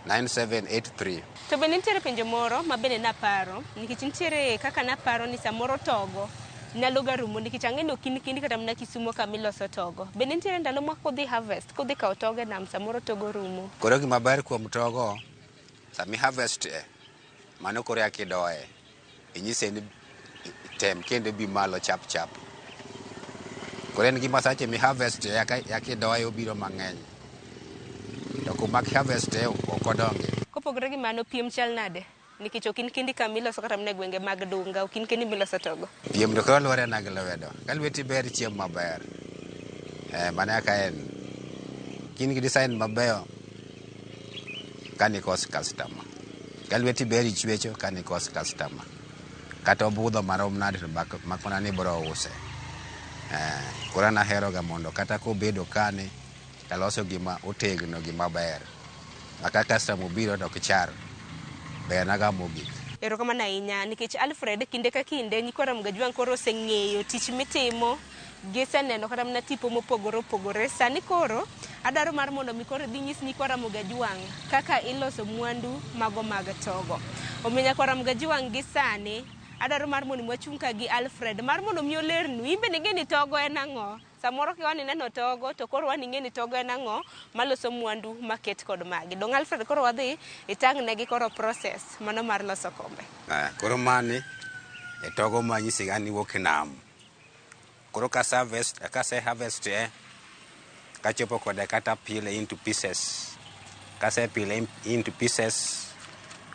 9783. To bende nitiere penjo moro ma bende naparo nikech nitiere kaka naparo ni samoro togo nyalo ga rumo nikech ang'e ni ok in kendi kata mana Kisumo kama iloso togo. Bende nitiere ndalo ma kodhi harvest, kodhi kawo togo e nam samoro togo rumo. Koro gima ber kuom togo, sami harvest e, mano koro eka idoye. Inyise ni tem kendo bi malo chap chap. Koro en gima sache mi harvest e eka idoye obiro mang'eny. To kuma harvest e ok odongi. Kopogore gi mano piem chal nade? Nikech ok in kendi kama iloso kata mana e gwenge mag Dunga, ok in kendi miloso togo. Piem to koro luwore na gi lwedo. Ka lweti ber chiemo maber. Mano kaka en. Kin gi design mabeyo ka nikos customer. Ka lweti ber ichwecho ka nikos customer. Kata obudho marom nade to mak mana ni ibiro use. Koro an ahero ga mondo kata kobedo kane taloso gima otegno gima ber. Ma ka customer obiro to ok char. Berna ga mogik. Erokamano ahinya nikech Alfred kinde ka kinde nyikwa Ramogi Ajwang' koro oseng'eyo tich mitimo, giseneno kata mana tipo mopogore opogore. Sani koro adwaro mar mondo mi koro idhi nyis nyikwa Ramogi Ajwang' kaka iloso mwandu mago mag togo. Omiyo nyakwa Ramogi Ajwang' gi sani Adwaro mar mondo mi wachung' ka gi Alfred mar mondo mi olernu. In bende ing'e ni togo en ang'o? Samoro kiwa ni ineno togo to koro wan ing'e ni togo en ang'o maloso mwandu maket kod magi. Dong' Alfred koro wadhi itang' negi koro process mano mar loso kombe. Koro mani e togo ma anyisiga ni wuok e nam. Koro kase harvest, kase harvest e, kachopo kode kata pile into pieces. Kase pile into pieces,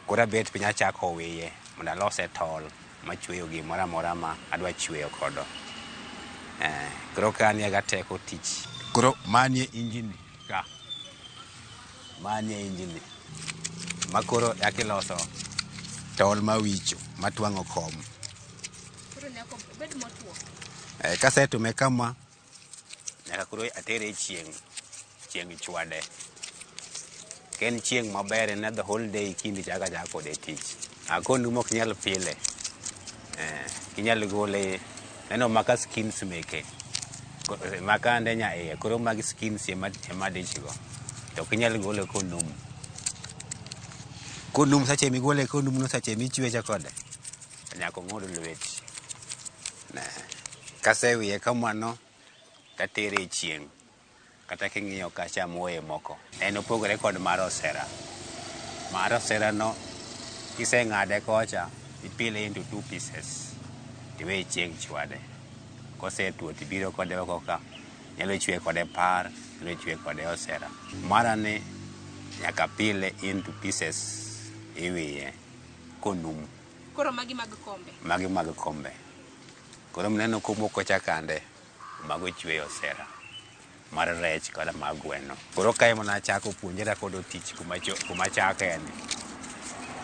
koro abet piny achako wiye mondo alose tol machweyo gimoro amora ma adwa chweyo kodo. Koro ka anie ga teko tich. Koro manie injini ka. Manie injini. Ma koro yakiloso tol mawicho matwang'o kom. Koro nyaka obed motwo. Kasetume kama, nyaka koro atere e chieng', chieng' chwade. Ka en chieng' maber en the whole day kindi chako achaka kode tich. Akonumo ok nyal pile. Kinyal gole, neno maka skins meke. Maka ande nya iye, koro magi skins ema dich go. To ok inyal gole konumu. Konumu sache migole konumu no sache michwecho kode. Nyaka ong'ud lweti. Ne. Kasewiye kamano, tatere e chieng'. Kata king'iyo kacha moye moko. En opogore kod mar osera. Mar osera no, kiseng'ade kocha, ipile into 2 pieces. Tiweye chieng' chwade. Kosetuo tibiro kode oko ka. Nyalo chwe kode par, nyalo chwe kode osera. Mara ni, nyaka pile into pieces, iwiye, konumu. Koro magi mag kombe? Magi mag kombe. Koro mineno komoko cha kande, mago chweyo osera. Mar rech kod mar gweno. Koro kae mana achako puonjra kodo tich kuma chake ni.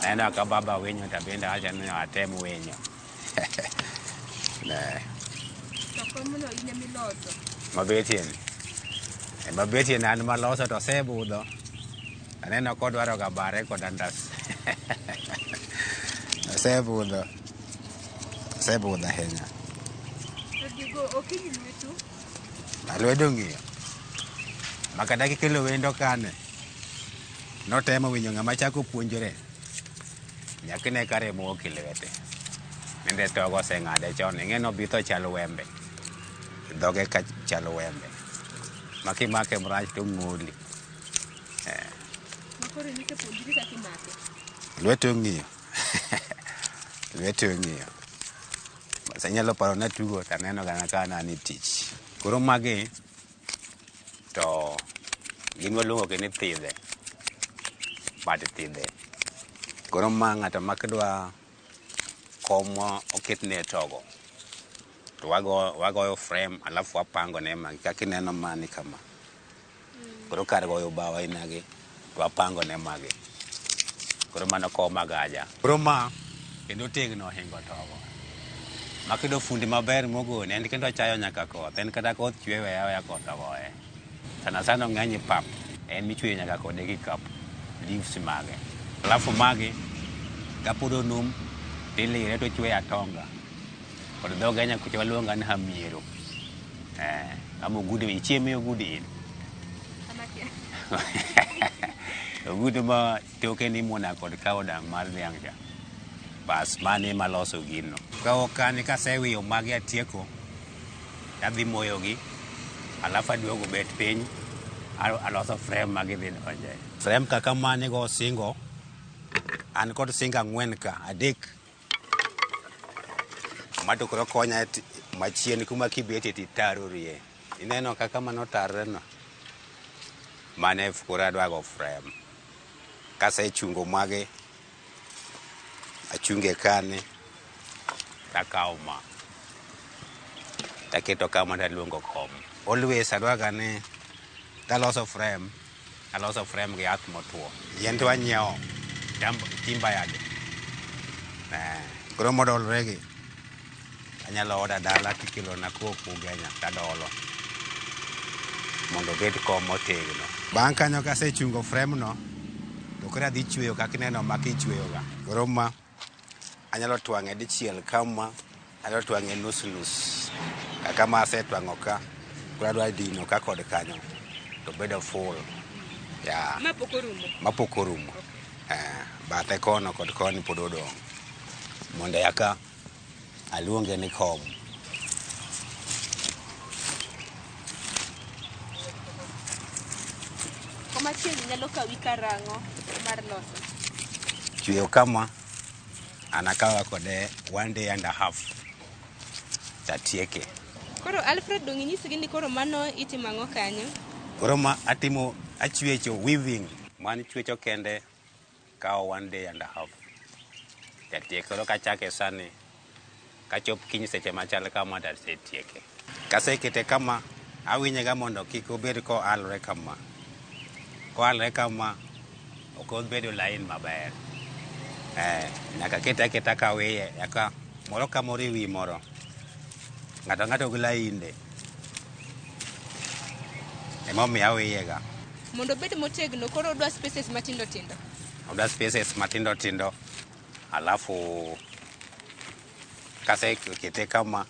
Aneno ka baba winyo to bende awacho ni atem winyo. Ne. To komno in ema iloso? Mabetie ni. Mabetie ni an maloso to osebudho. Aneno kodwaro ga bare kod andas. Osebudho. Osebudho ahinya. To gigo ok hiny lwetu? Lwedo ng'iyo. Makata kikelo wendo kane, notemo winjo ng'ama chako puonjore. Nyaka ine ka remo wuok e lwete. Nende togo oseng'ade chon. Ing'e ni obitho chalo wembe. Dhoge ka chalo wembe. Ma kimake marach to ong'oli. Ma koro in isepuonjri kaka imake? Lwete ong'iyo. Lwete ong'iyo. Bas anyalo paro ni atugo to aneno ga ka an e tich. Koro magi to gin waluongo gi ni thidhe. But thidhe. Koro ma ng'ato ma kidwa kom ma oketne togo. To wagoyo frame alafu wapango ne magi kaka ineno mani kama. Koro kar goyo bao ainagi to wapango ne magi. Koro mano kom magaja. Koro ma kendo tegno ohingo togo. Ma kendo fundi maber mogone en kendo ochayo nyaka koth. En kata koth chwe weya aweya koth ogoye. Sana sana ong'eny e pap. En michweyo nyaka kode kikapu. Leaves mage. Alafu magi kapod onum tilire to ochweyo atonga. Kod dho Kenya kucha waluonga ni hamiero. Ama ogudu, ichiemo ogudu in? Ogudu ma toke ni imuono kod cow dung mar dhiang' cha. Bas mano ema loso gino. Ka kani kasewiyo magi atieko, tadhi moyogi, alafu aduogo bet piny, aloso frame ma gidhi donje. Frame kaka mani go singo, an kod singo 4 ka, 3. Ma to koro konya machien kuma kibetie titarorie. Ineno kaka mano tarre no? Mano e koro adwa go frame. Kasechungo magi, achunge kani, takawo ma. Taketo kama taluongo kom. Always adwaga ni kaloso frame, aloso frame gi yath motwo. Yien to anyiewo, timber yard. Koro modolre gi, anyalo order dala tikelona kowuok Ugenya tadolo. Mondo obed kom motegno. Bang' kanyo kasechungo frame no, to koro adhi chweyo kaka ineno ma kichweyo ga. Koro ma anyalo twang'e dichiel kama, anyalo twang'e nus nus. Kaka ma asetwang'o ka, koro adwa dino ka kod kanyo, to bedo full. Ya. Ma pok orumo? Ma pok orumo. Bathe kono kod koni pod odong'. Mondo yaka Aluonge ni kom. Kom achiel nyalo kawi karang'o mar loso? Chweyo kama an akawa kode 1 day and a half tatieke. Koro Alfred dong' inyisgi ni koro mano itimo ang'o kanyo? Koro ma atimo achwecho weaving man chwecho kende kawo 1 day and a half tatieke. Koro kachake sani kachop kiny seche machal kama tasetieke. Kasekete kama awinyega mondo kik obed koalore kama. Koalore kama ok obedo lain maber. Nyaka kete aketa kawiye eka moro ka moro ewi moro. Ng'ato ang'ato gi lainde. Emomiyo awiyega. Mondo obed motegno koro odwa spaces matindo tindo. Odwa spaces matindo tindo. Alafu kasekete kama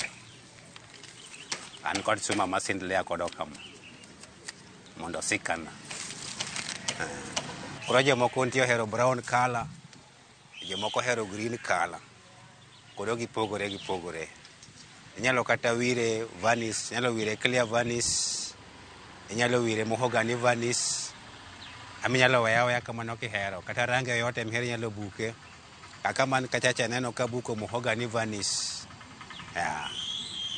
an kod chuma masindilia kodo kama mondo osikana. Koro jomoko nitie ohero brown color, jomoko ohero green color. Koro gipogore gipogore. Inyalo kata wire varnish, inyalo wire clear varnish, inyalo wire mahogany varnish. Ama inyalo weye aweya kamano kihero. Kata rangi yoyote mihero inyalo buke. Kaka man kachacha aneno ka buko mahogany varnish. Yeah.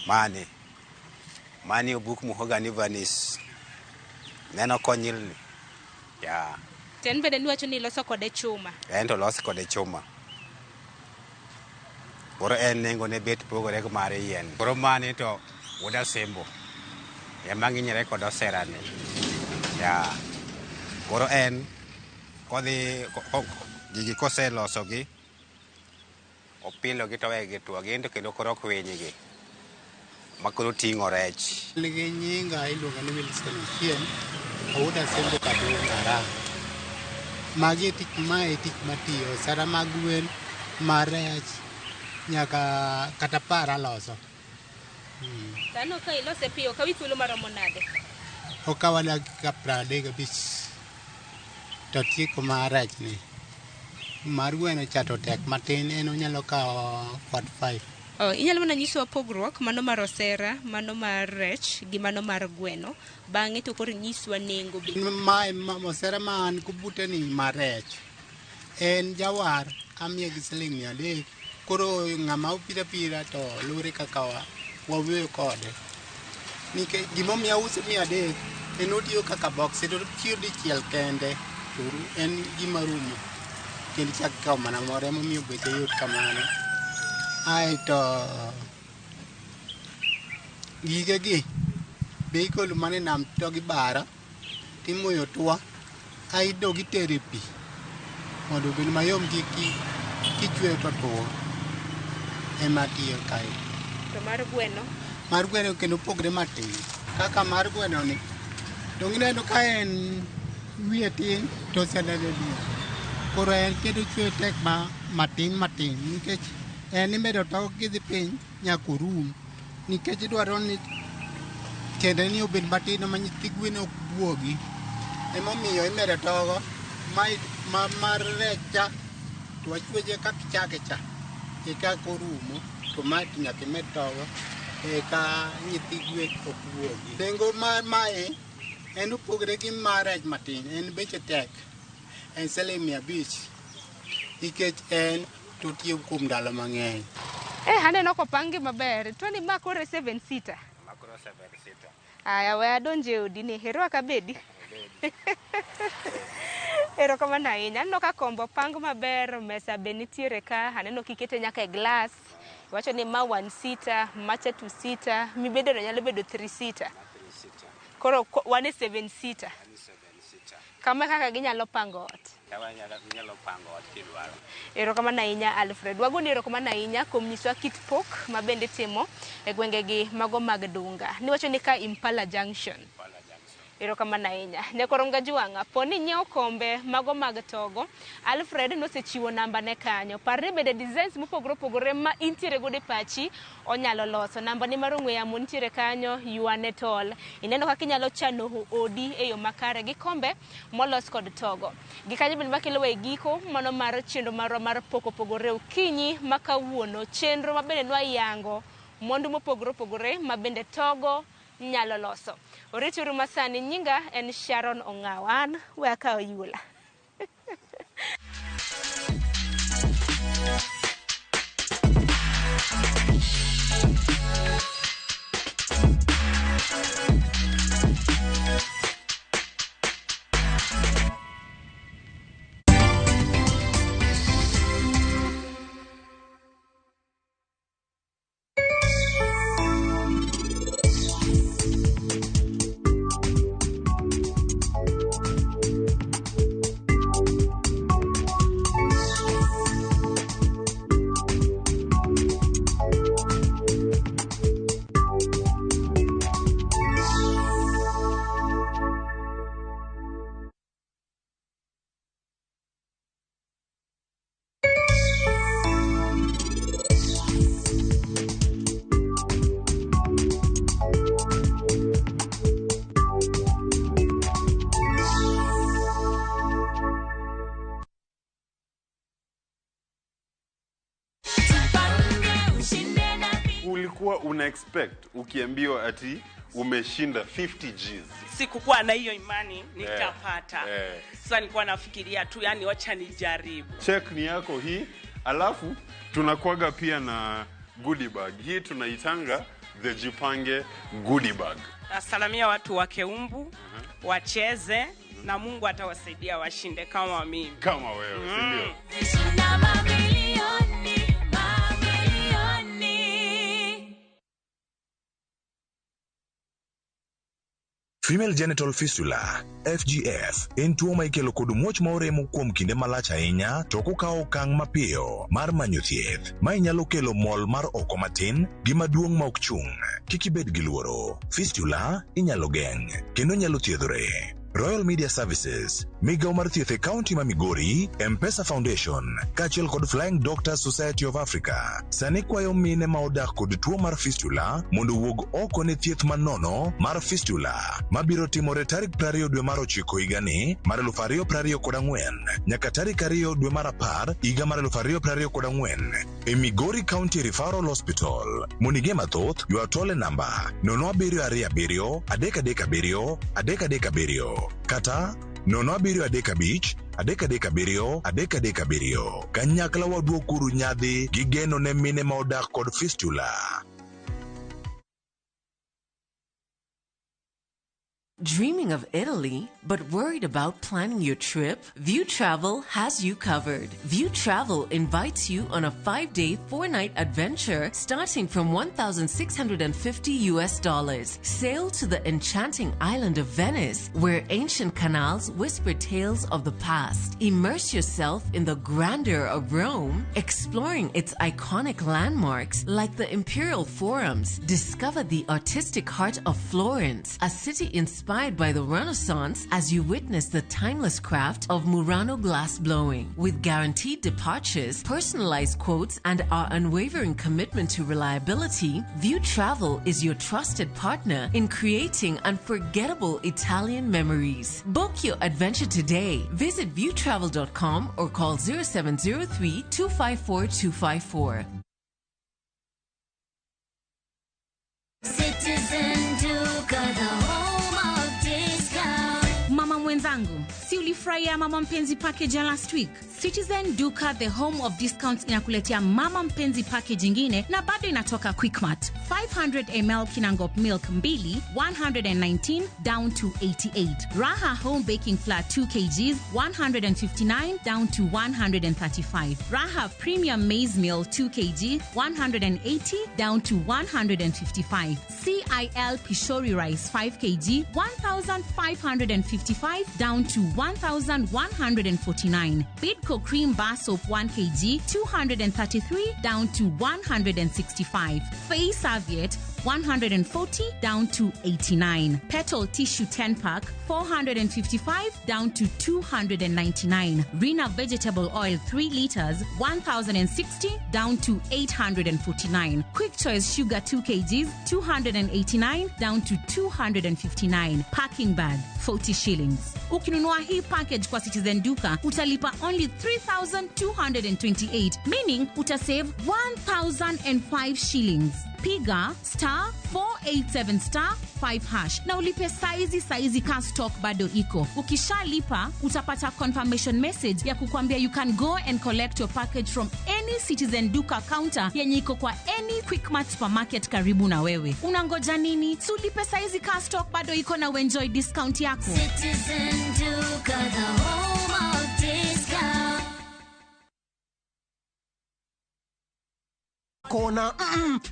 Mani. Mani obuk mahogany varnish. Neno konyilni. Yeah. To en bende niwacho ni iloso kode chuma. En to olos kode chuma. Koro en nengo ne bet pogore gi mar yien. Koro mani to wuod Asembo ema ng'inyore kod oserani. Yeah. Koro en kodhi gigi koselosogi opilogi to owegi gituo gin to kendo koro ok winygi ma koro ting'o rech. Nigi nyinga iluonga ni Wilson Ochieng', awuod Asembo Kadunga Arang'. Magi e tich mae e tich matiyo, osara mag gwen, mar rech, nyaka kata par aloso. To aneno ka ilose piyo, okawi thuolo maromo nade? Okawa dakika 35 to atieko mar rech ni. Mar gweno cha to tek matin, en onyalo kawo 45. Oh, inyalo mana nyisowa pogruok mano mar osera, mano mar rech gi mano mar gweno. Bang'e to koro inyiswa nengo be. Mae osera ma an kobute ni mar rech. En jawar amiye gi siling 300. Koro ng'ama obiro abira to luwore kaka wawuoyo kode. Nikech gimomiyo ause 300 en otiyo kaka box to otiyo dichiel kende to en gima rumo. Kendo ichak ikawo mana moro emomiyo beche yot kamano. Aeto gigegi be igolo mana e nam to gibaro timoyo tuo aeto gitero e pi mondo obed mayom kichweyo to tuo ema tiyo kae. To mar gweno? Mar gweno kendo opogre matin. Kaka mar gweno ni dong' ineno ka en wiye tin to oseneno duong'. Koro en kendo chweyo tek matin matin nikech en imedo tok kidhi piny nyaka orum nikech idwaro ni tiende ni obed matin ma nyithi gwen ok buogi. Emomiyo imedo togo mar rech cha to wachweche kaka ichake cha eka korumo to mae to nyaka imed togo eka nyithi gwen ok buogi. Nengo mar mae en opogre gi mar rech matin, en beche tek, en siling 500 nikech en to otiyo kuom ndalo mang'eny. Aneno kopangi maber. To ni ma koro 7 seater. Ma koro 7 seater. Aya, we adonje e odi ni, irwaka bedi. Erokamano ahinya. Aneno ka kombe opang maber, mesa be nitiere ka, aneno kikete nyaka e glass. Iwacho ni ma 1 seater, macha 2 seater, mibedono nyalo bedo 3 seater. Koro wan e 7 seater. Kama kaka ginyalo pango ot. Kama inyalo pango ot kidwaro. Erokamano ahinya Alfred. Wagoni erokamano ahinya kuom nyisowa kit pok ma bende itimo e gwengegi mago mag Dunga. Niwacho ni ka Impala Junction. Erokamano ahinya. Nyakorom Gajuang'a, po ni inyiewo kombe mago mag togo, Alfred nosechiwo namba ne kanyo. Par ni bende designs mopogore opogore ma intiere godo e pachi onyalo loso. Namba ne mar ong'we yamo nitiere kanyo, ywane tol. Ineno kaka inyalo chano odi e yo makare gi kombe molos kod togo. Gi kanyo bende makelowa e giko mano mar chenro marwa mar pok opogore okinyi ma kawuono. Chenro ma bende nwayango mwandu mopogore opogore ma bende togo nyalo loso. Orituru masani, nyinga en Sharon Ong'aw. An we akaw yula. Ulikuwa una expect ukiambiwa ati umeshinda 50 Gs? Sikukuwa na hiyo imani nitapata. Sasa nilikuwa nafikiria tu, yani wacha nijaribu. Check ni yako hii, alafu tunakuaga pia na goodie bag. Hii tunaitanga the Jipange goodie bag. Nasalamia watu wa Keumbu, wacheze na Mungu atawasaidia washinde kama mimi. Kama wewe, si ndio? Shinda mamilioni, mamilioni. Female genital fistula FGF en tuo ma ikelo kod muoch ma oremo kuom kinde malach ahinya to ok okawo okang' mapiyo mar manyo thieth. Mae nyalo kelo mol mar oko matin gi maduong' ma ok chung'. Kik ibed gi luoro. Fistula inyalo geng' kendo nyalo thiedhore. Royal Media Services, migawo mar thieth e kaunti ma Migori, M-Pesa Foundation, kaachiel kod Flying Doctors Society of Africa, sani kwayo mine ma odak kod tuo mar fistula mondo owuog oko ne thieth manono mar fistula mabiro timore tarik 20 dwe mar ochiko higani mar 2024 nyaka tarik 2 dwe mar 10 higa mar 2024 e Migori County Referral Hospital. Monige mathoth, ywa tol e namba 0727 337 337 kata 0735 337 337. Kanyakla waduokuru nyadhi gi geno ne mine ma odak kod fistula. Dreaming of Italy, but worried about planning your trip? View Travel has you covered. View Travel invites you on a 5-day, 4-night adventure starting from $1,650 US. Sail to the enchanting island of Venice, where ancient canals whisper tales of the past. Immerse yourself in the grandeur of Rome, exploring its iconic landmarks like the Imperial Forums. Discover the artistic heart of Florence, a city inspired by the Renaissance, as you witness the timeless craft of Murano glass blowing. With guaranteed departures, personalized quotes, and our unwavering commitment to reliability, View Travel is your trusted partner in creating unforgettable Italian memories. Book your adventure today. Visit viewtravel.com or call 0703 254 254. Citizen Duka, the home of discount. Mama mwenzangu, si ulifurahia Mama Mpenzi package ya last week? Citizen Duka, the home of discounts, inakuletea Mama Mpenzi package ingine na bado inatoka Quickmart. 500 ml Kinangop milk 2, 119 down to 88. Raha home baking flour 2 kgs, 159 down to 135. Raha premium maize meal 2 kg, 180 down to 155. CIL Pishori rice 5 kg, 1555 down to 1149. Bidco cream bar soap 1 kg, 233 down to 165. Face serviette 140 down to 89. Petal tissue 10 pack, 455 down to 299. Rina vegetable oil 3 liters, 1060 down to 849. Quick Choice sugar 2 kgs, 289 down to 259. Packing bag 40 shillings. Ukinunua hii package kwa Citizen Duka utalipa only 3228, meaning utasave 1005 shillings. Piga star 487 star 5 hash na ulipe saizi saizi ka stock bado iko. Ukishalipa utapata confirmation message ya kukwambia you can go and collect your package from any Citizen Duka counter yenye iko kwa any Quickmart supermarket karibu na wewe. Unangoja nini? Si ulipe saizi ka stock bado iko na uenjoy discount yako. Citizen Duka, the home of discount. Kona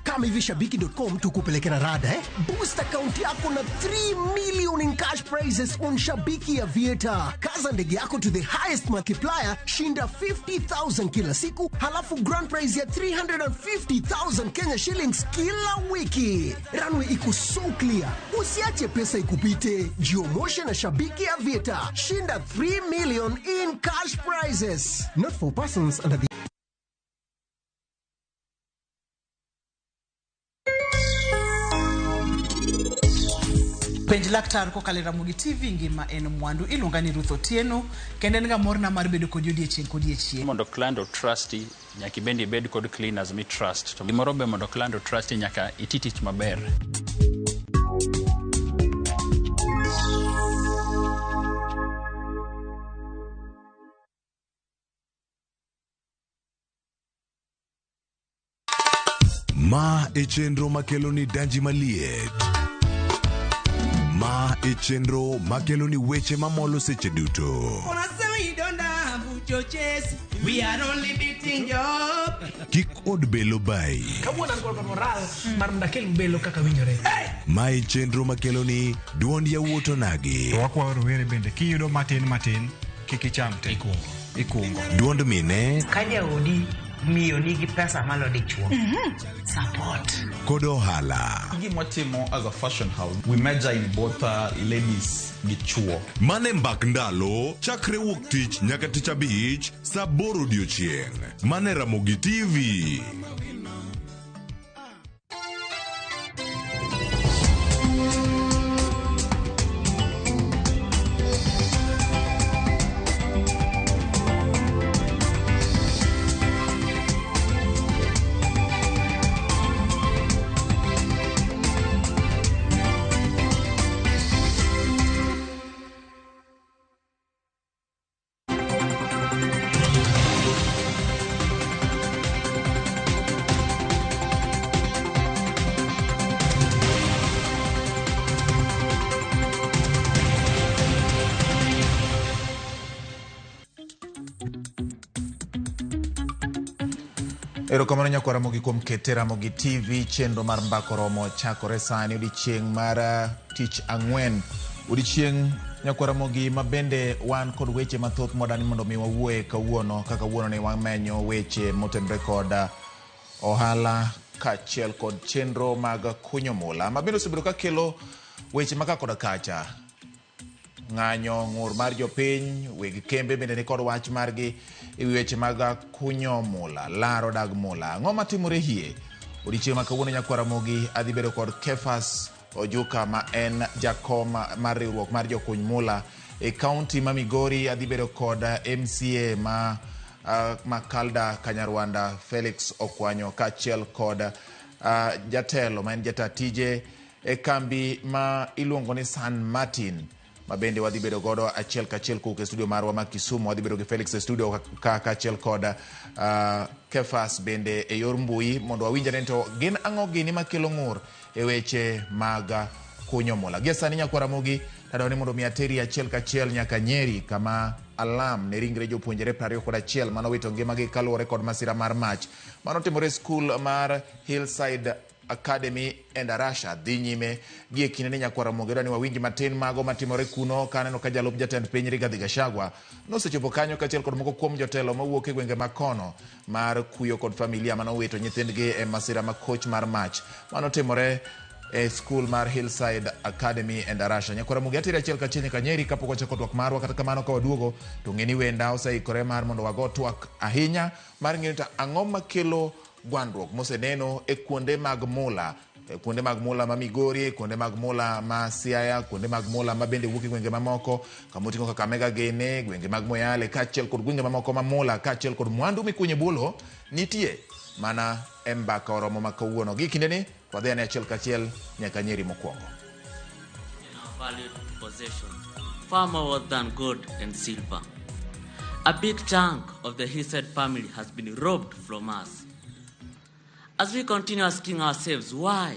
kama hivi shabiki.com tukupeleke na rada eh? Boost account yako na 3 million in cash prizes on Shabiki ya Vieta. Kaza ndege yako to the highest multiplier, shinda 50,000 kila siku, halafu grand prize ya 350,000 Kenya shillings kila wiki. Runway iko so clear, usiache pesa ikupite. Jiomoshe na Shabiki ya Vieta, shinda 3 million in cash prizes. Not for persons under the Penj laktar kokalo e Ramogi TV ngima en mwandu iluonga ni Ruth Otieno kendo en ga morna mar bedo kodi odiechieng' kodiechieng'. Mondo client otrust nyaka ibende ibed kod cleaners mi trust. To gimoro be mondo client otrust nyaka iti tich maber. Ma e chenro makelo ni danji maliet. Ma e chenro makelo ni weche mamolo seche duto. We are only beating job. Kik od belo bai. Kawuono an kod moral mar mondo akel belo kaka winjore. Ma e chenro makelo ni duond yawuot onagi. To wakwayo rowere bende kiyudo matin matin kik icham te. Ikungo. Duond mine. Ka jaodi miyo nigi pesa malo dichuo. Support. Kod ohala. Gima watimo as a fashion house, we major in both ladies gi chuo. Mane mbak ndalo chakre wuok tich nyaka tich abich saa 8 odiochieng'. Mane Ramogi TV. Erokamano nyakwa Ramogi kuom kete Ramogi TV chenro mar Mbaka Oromo chakore sani odiechieng' mar tich ang'wen. Odiechieng' nyakwa Ramogi ma bende wan kod weche mathoth modani mondo mi wawuoye kawuono kaka kawuono ne wamenyo weche motenore kod ohala kaachiel kod chenro mag kunyo mula ma bende osebedo kakelo weche maka koda kacha. Ng'anyo ng'ur mar jopiny, weg kembe bende nikod wach margi ewi weche mag kunyo mula, laro dag mula. Ang'o matimore hie? Odiechieng' ma kawuono nyakwa Ramogi adhi bedo kod Kefas Ojuka ma en jakom mar riwruok mar jokuny mula e kaunti ma Migori. Adhi bedo kod MCA ma Makalda Kanyarwanda Felix Okwanyo kaachiel kod jatelo ma en jata tije e kambi ma iluongo ni San Martin ma bende wadhi bedo godo achiel kachiel kowuok e studio marwa ma Kisumu. Wadhi bedo gi Felix e studio kaachiel kod Kefas bende e yor mbui mondo wawinj ane to gin ang'o gini makelo ng'ur e weche mag kunyo mula. Gie sani nyakwa Ramogi tadwaro ni mondo mi ateri achiel kachiel nyaka Nyeri kama alam ne ringre jopuonjre 21 manowito ngimagi kaluwore kod masira mar mach manotimore e skul mar Hillside Academy Endarasha dhi nyime gi e kinde ni nyakwar Ramogi dwa ni wawinj matin mago matimore kuno ka aneno ka jalup jatend piny Rigathi Gachagua nosechopo kanyo kaachiel kod moko kuom jotelo mawuok e gwenge ma kono mar kuyo kod familia manowito nyithindgi e masira makoch mar mach manotimore e skul mar Hillside Academy Endarasha. Nyakwar Ramogi ateri achiel kachiel nyaka Nyeri kapok wachako twak marwa, kata kamano ka waduogo to ng'e ni wenda oseikore mar mondo wago twak ahinya mar ng'eyo to ang'o makelo gwandruok moseneno e kuonde mag mula, e kuonde mag mula ma Migori, e kuonde mag mula ma Siaya, kuonde mag mula ma bende wuok e gwenge mamoko kamoting'o Kakamega gene, gwenge mag Moyale kaachiel kod gwenge mamoko ma mula kaachiel kod mwandu mikunyo e bulo nitie mana e mbaka oromo ma kawuono. Gi kindeni wadhi ane achiel kachiel nyaka Nyeri mokwongo. Valued possessions, far more than gold and silver. A big chunk of the Hillside family has been robbed from us. As we continue asking ourselves why,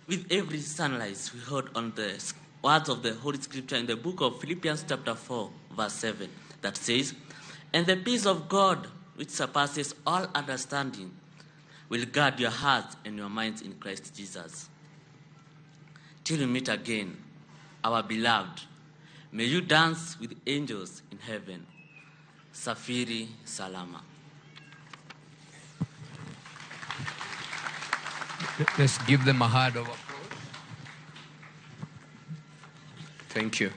with every sunrise we heard on the words of the Holy Scripture in the book of Philippians chapter 4, verse 7, that says, And the peace of God, which surpasses all understanding, will guard your hearts and your minds in Christ Jesus. Till we meet again, our beloved, may you dance with angels in heaven. Safiri Salama. Let's give them a hand of applause. Thank you.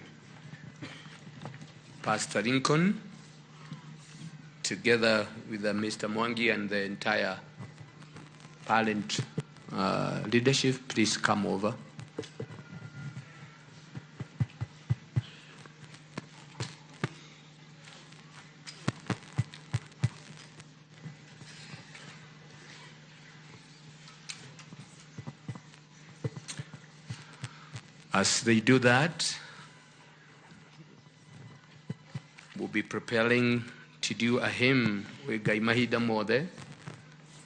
Pastor Lincoln, together with Mr. Mwangi and the entire parent leadership, please come over. As they do that, we'll be preparing to do a hymn with Gaimahida Mode.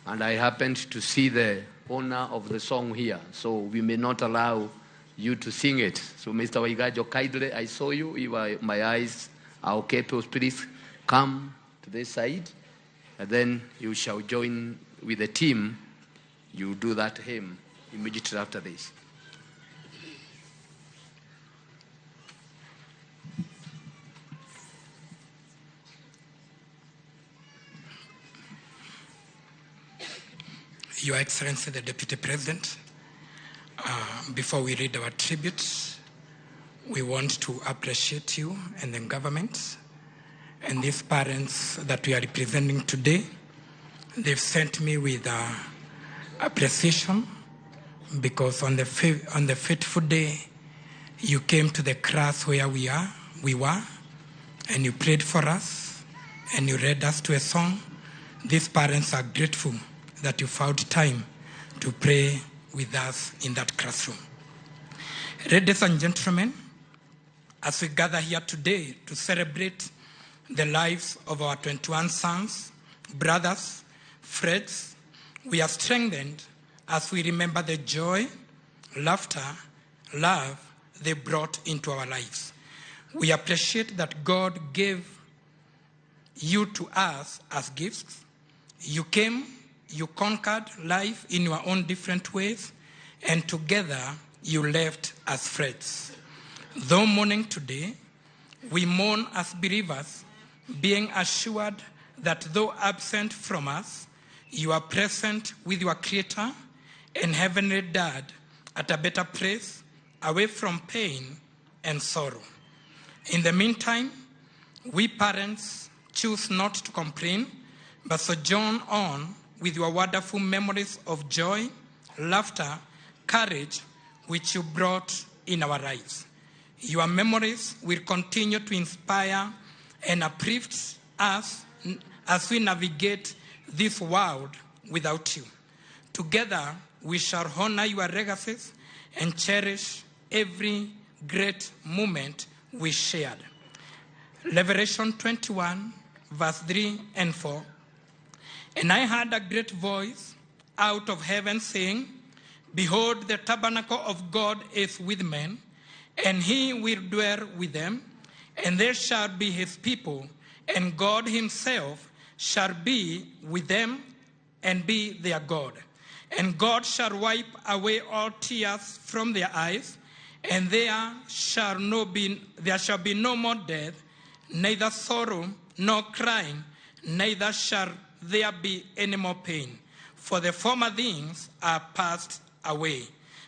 And I happened to see the owner of the song here, so we may not allow you to sing it. So, Mr. Waigajo, kindly, I saw you. If my eyes are okay, please come to this side, and then you shall join with the team. You do that hymn immediately after this. Your Excellency, the Deputy President, before we read our tributes, we want to appreciate you and the government and these parents that we are representing today. They've sent me with appreciation because on the fateful day, you came to the class where we were, and you prayed for us, and you read us to a song. These parents are grateful that you found time to pray with us in that classroom. Ladies and gentlemen, as we gather here today to celebrate the lives of our 21 sons, brothers, friends, we are strengthened as we remember the joy, laughter, love they brought into our lives. We appreciate that God gave you to us as gifts. You came, you conquered life in your own different ways, and together you left as friends. Though mourning today, we mourn as believers, being assured that though absent from us, you are present with your Creator and Heavenly Dad at a better place, away from pain and sorrow. In the meantime, we parents choose not to complain, but sojourn on with your wonderful memories of joy, laughter, courage, which you brought in our lives. Your memories will continue to inspire and uplift us as we navigate this world without you. Together, we shall honor your legacies and cherish every great moment we shared. Revelation 21, verse 3 and 4. And I heard a great voice out of heaven saying, Behold, the tabernacle of God is with men, and he will dwell with them, and they shall be his people, and God himself shall be with them and be their God. And God shall wipe away all tears from their eyes, and there shall be no more death, neither sorrow nor crying, neither shall there be any more pain, for the former things are passed away.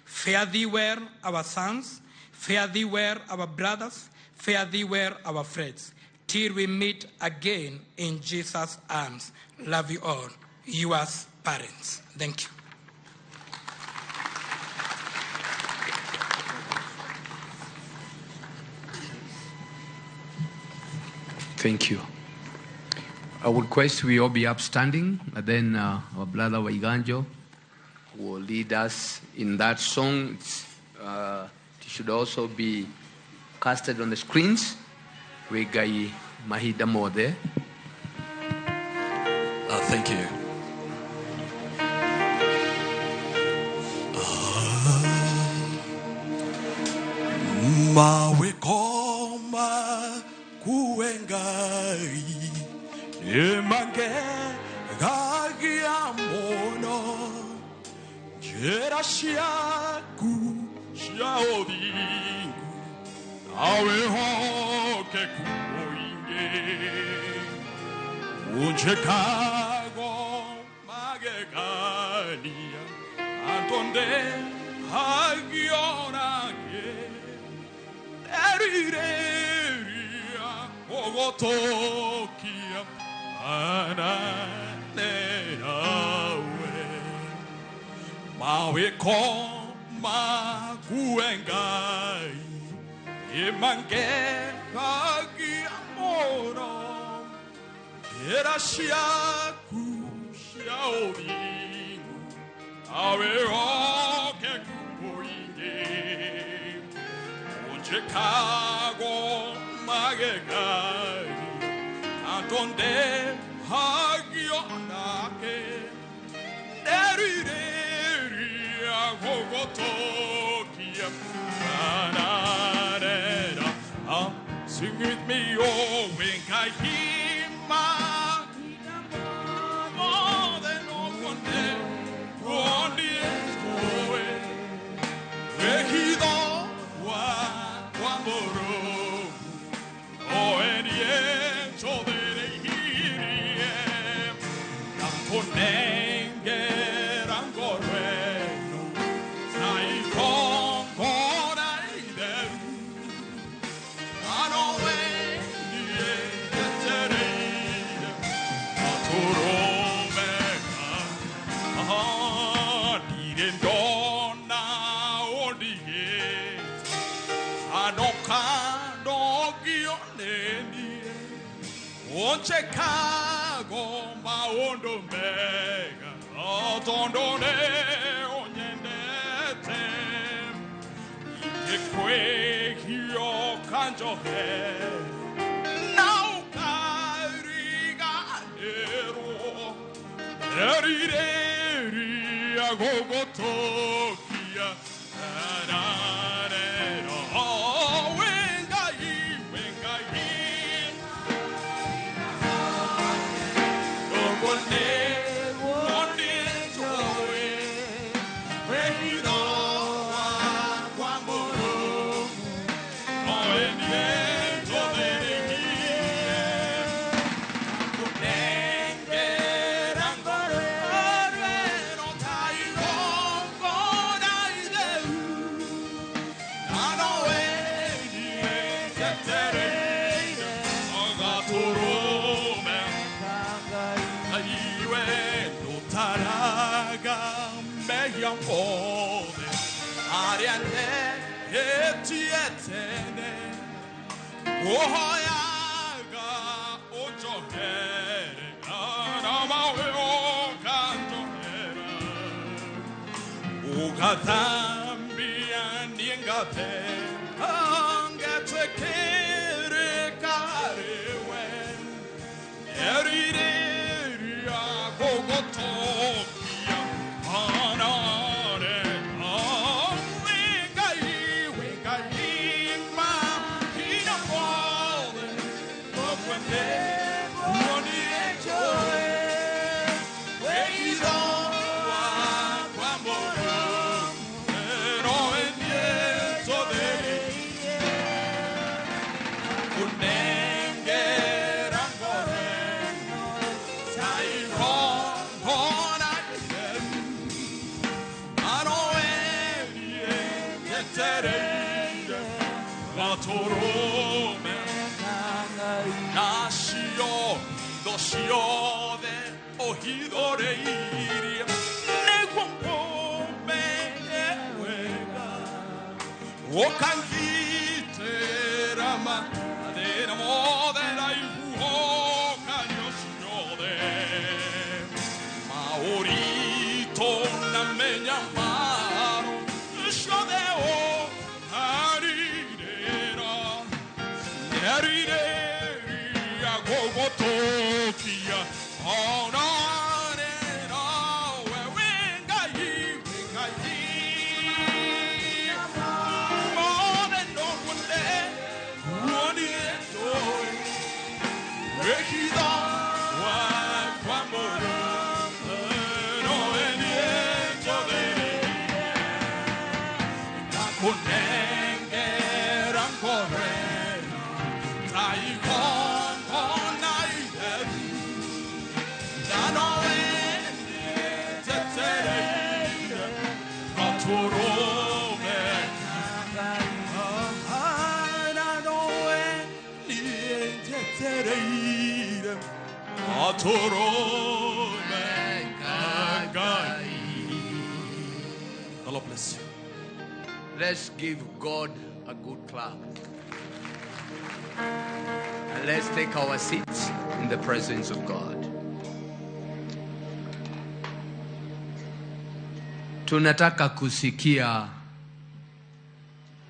Fare thee well, our sons, fare thee well, our brothers, fare thee well, our friends, till we meet again in Jesus' arms. Love you all. Yours, parents. Thank you. Thank you. I would request we all be upstanding, and then our brother Waiganjo will lead us in that song. It should also be casted on the screens. Wegai Mahida Mode. Thank you. Mawe koma kuengai emange gagiamono jerashiaku shaodingu awe hoke kuoinge unchekago magegania antonde hagionake erireria ogotokia ananeawe mawe koma kuengai imange kagiamoro erashiaku shaodingu awe oke kuoinge unchekago magegai antonde hagionake nerireria gogotokia anarera. Sing with me, oh, Wenkahima more than one day, one day, Wehido wa kwamboro oh, and yet, so Chicago, maondo mega, otondone onyendete, ikwe kanjohe, naukariga nero, erireria gogotokia, nanero. njetereire gatũrũme nacio thũ ciothe ũhithũrĩirie nĩguo ũmenye wega ũkangitĩra mathĩna mothe na ihuhũkanio ciothe maũritũ na mĩnyamaro ciothe ũharirĩra nĩerirĩria gũgũtũkia onane nawe wĩ Ngai wĩ Ngai mothe noguo wonire ndũĩ wĩhitho wakwa mũrũ nowe niĩ njũthĩrĩirie ngakũnengera ngoro ĩno ta igongona itheru na nowe niĩ njetereire gatũrũme na nowe niĩ njetereire gatũrũme ka Ngai. The Lord bless you. Let's give God a good clap. And let's take our seats in the presence of God. Tunataka kusikia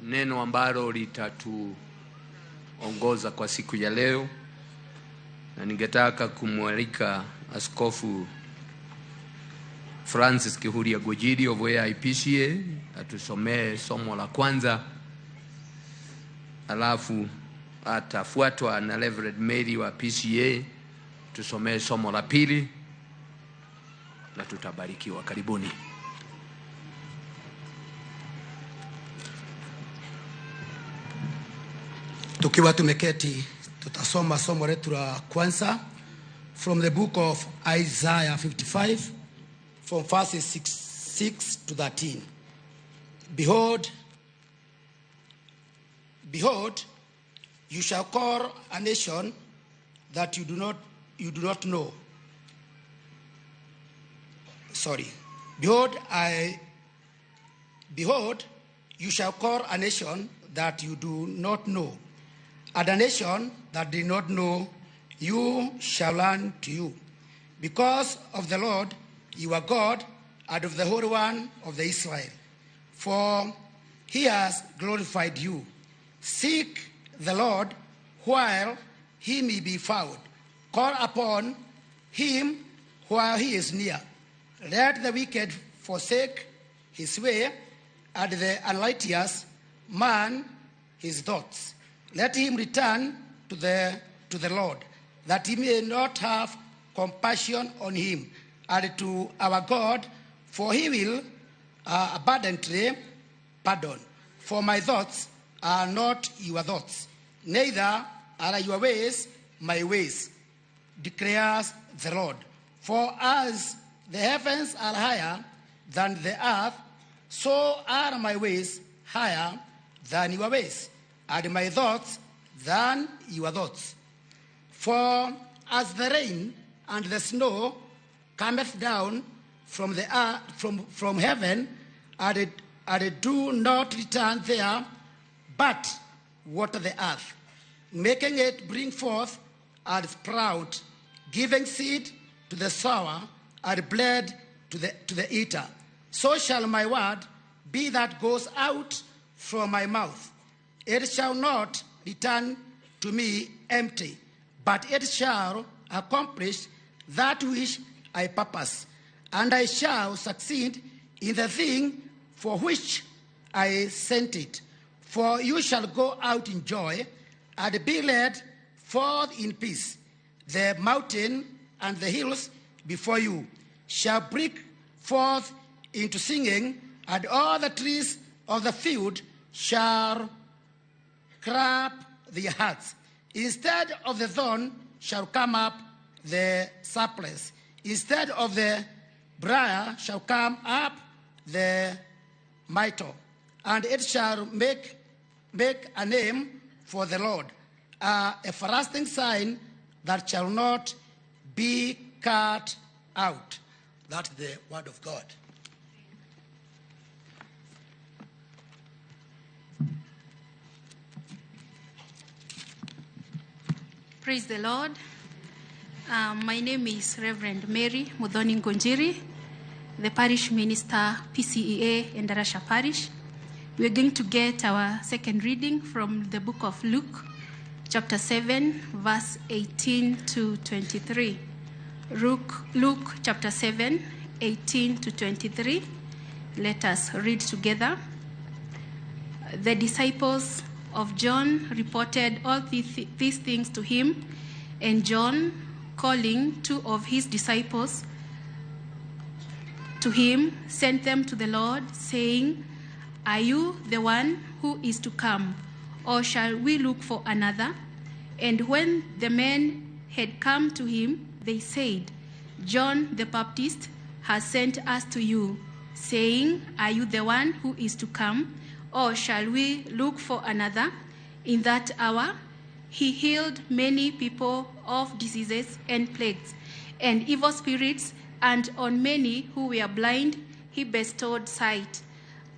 neno ambalo litatuongoza kwa siku ya leo, na ningetaka kumwalika Askofu Francis Kihuria Gojiri of AIPCA atusomee somo la kwanza, alafu atafuatwa na Reverend Mary wa PCA tusomee somo la pili na tutabarikiwa. Karibuni. Tukiwa tumeketi tutasoma somo letu la kwanza from the book of Isaiah 55 from verses 6 to 13. Behold, behold, you shall call a nation that you do not know. Sorry. Behold, you shall call a nation that you do not know, and a nation that did not know you shall learn to you. Because of the Lord your God, and of the Holy One of the Israel, for he has glorified you. Seek the Lord while he may be found. Call upon him while he is near. Let the wicked forsake his way, and the unrighteous man his thoughts. Let him return to the Lord, that he may not have compassion on him, and to our God, for he will abundantly pardon. For my thoughts are not your thoughts, neither are your ways my ways, declares the Lord. For as the heavens are higher than the earth, so are my ways higher than your ways, and my thoughts than your thoughts. For as the rain and the snow cometh down from the earth, from heaven, and it do not return there, but water the earth, making it bring forth and sprout, giving seed to the sower and bread to the eater. So shall my word be that goes out from my mouth. It shall not return to me empty, but it shall accomplish that which I purpose, and I shall succeed in the thing for which I sent it. For you shall go out in joy and be led forth in peace. The mountain and the hills before you shall break forth into singing, and all the trees of the field shall clap their hearts. Instead of the thorn shall come up the cypress. Instead of the briar shall come up the myrtle. and it shall make a name for the Lord, a everlasting sign that shall not be cut out. That's the word of God. Praise the Lord. My name is Reverend Mary Muthoni Ngunjiri, the parish minister, PCEA, Endarasha Parish. We are going to get our second reading from the book of Luke, chapter 7, verse 18 to 23. Luke chapter 7, 18 to 23. Let us read together. The disciples of John reported all these things to him, and John, calling two of his disciples to him, sent them to the Lord, saying, "Are you the one who is to come, or shall we look for another?" And when the men had come to him, they said, "John the Baptist has sent us to you, saying, 'Are you the one who is to come, or shall we look for another?'" In that hour, he healed many people of diseases and plagues and evil spirits, and on many who were blind he bestowed sight.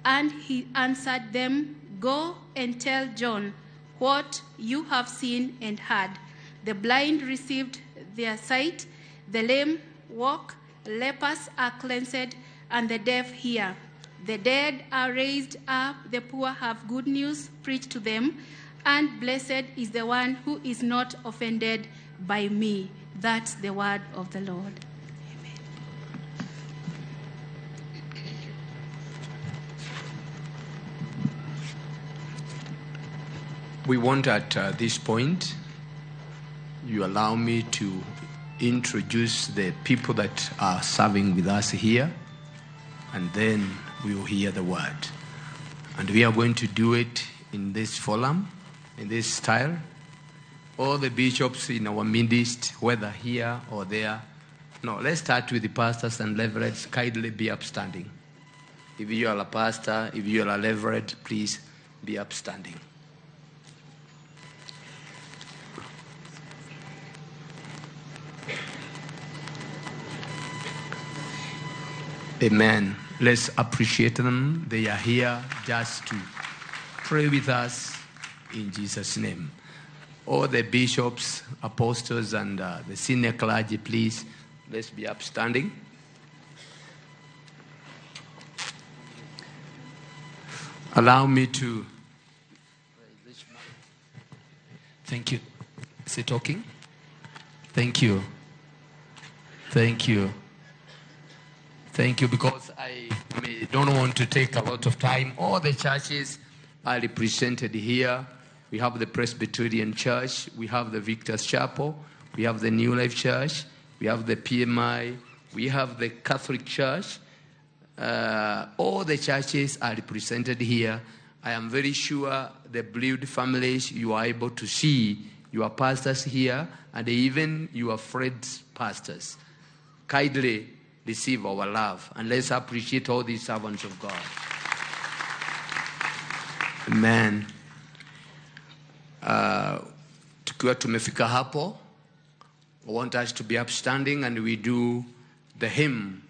And he answered them, "Go and tell John what you have seen and heard. The blind received their sight, the lame walk, lepers are cleansed, and the deaf hear. The dead are raised up, the poor have good news preached to them, and blessed is the one who is not offended by me." That's the word of the Lord. Amen. We want at this point, you allow me to introduce the people that are serving with us here, and then we will hear the word. And we are going to do it in this forum, in this style. All the bishops in our midst, whether here or there. No, let's start with the pastors and reverends. Kindly be upstanding. If you are a pastor, if you are a reverend, please be upstanding. Amen. Let's appreciate them. They are here just to pray with us in Jesus' name. All the bishops, apostles, and the senior clergy, please, let's be upstanding. Allow me to... Thank you. Is it talking? Thank you. Thank you. Thank you, because I don't want to take a lot of time. All the churches are represented here. We have the Presbyterian Church, we have the Victor's Chapel, we have the New Life Church, we have the PMI, we have the Catholic Church. All the churches are represented here. I am very sure the Blue families, you are able to see your pastors here and even your friends' pastors. Kindly receive our love, and let's appreciate all these servants of God. Amen. Tukiwa tumefika hapo, I want us to be upstanding, and we do the hymn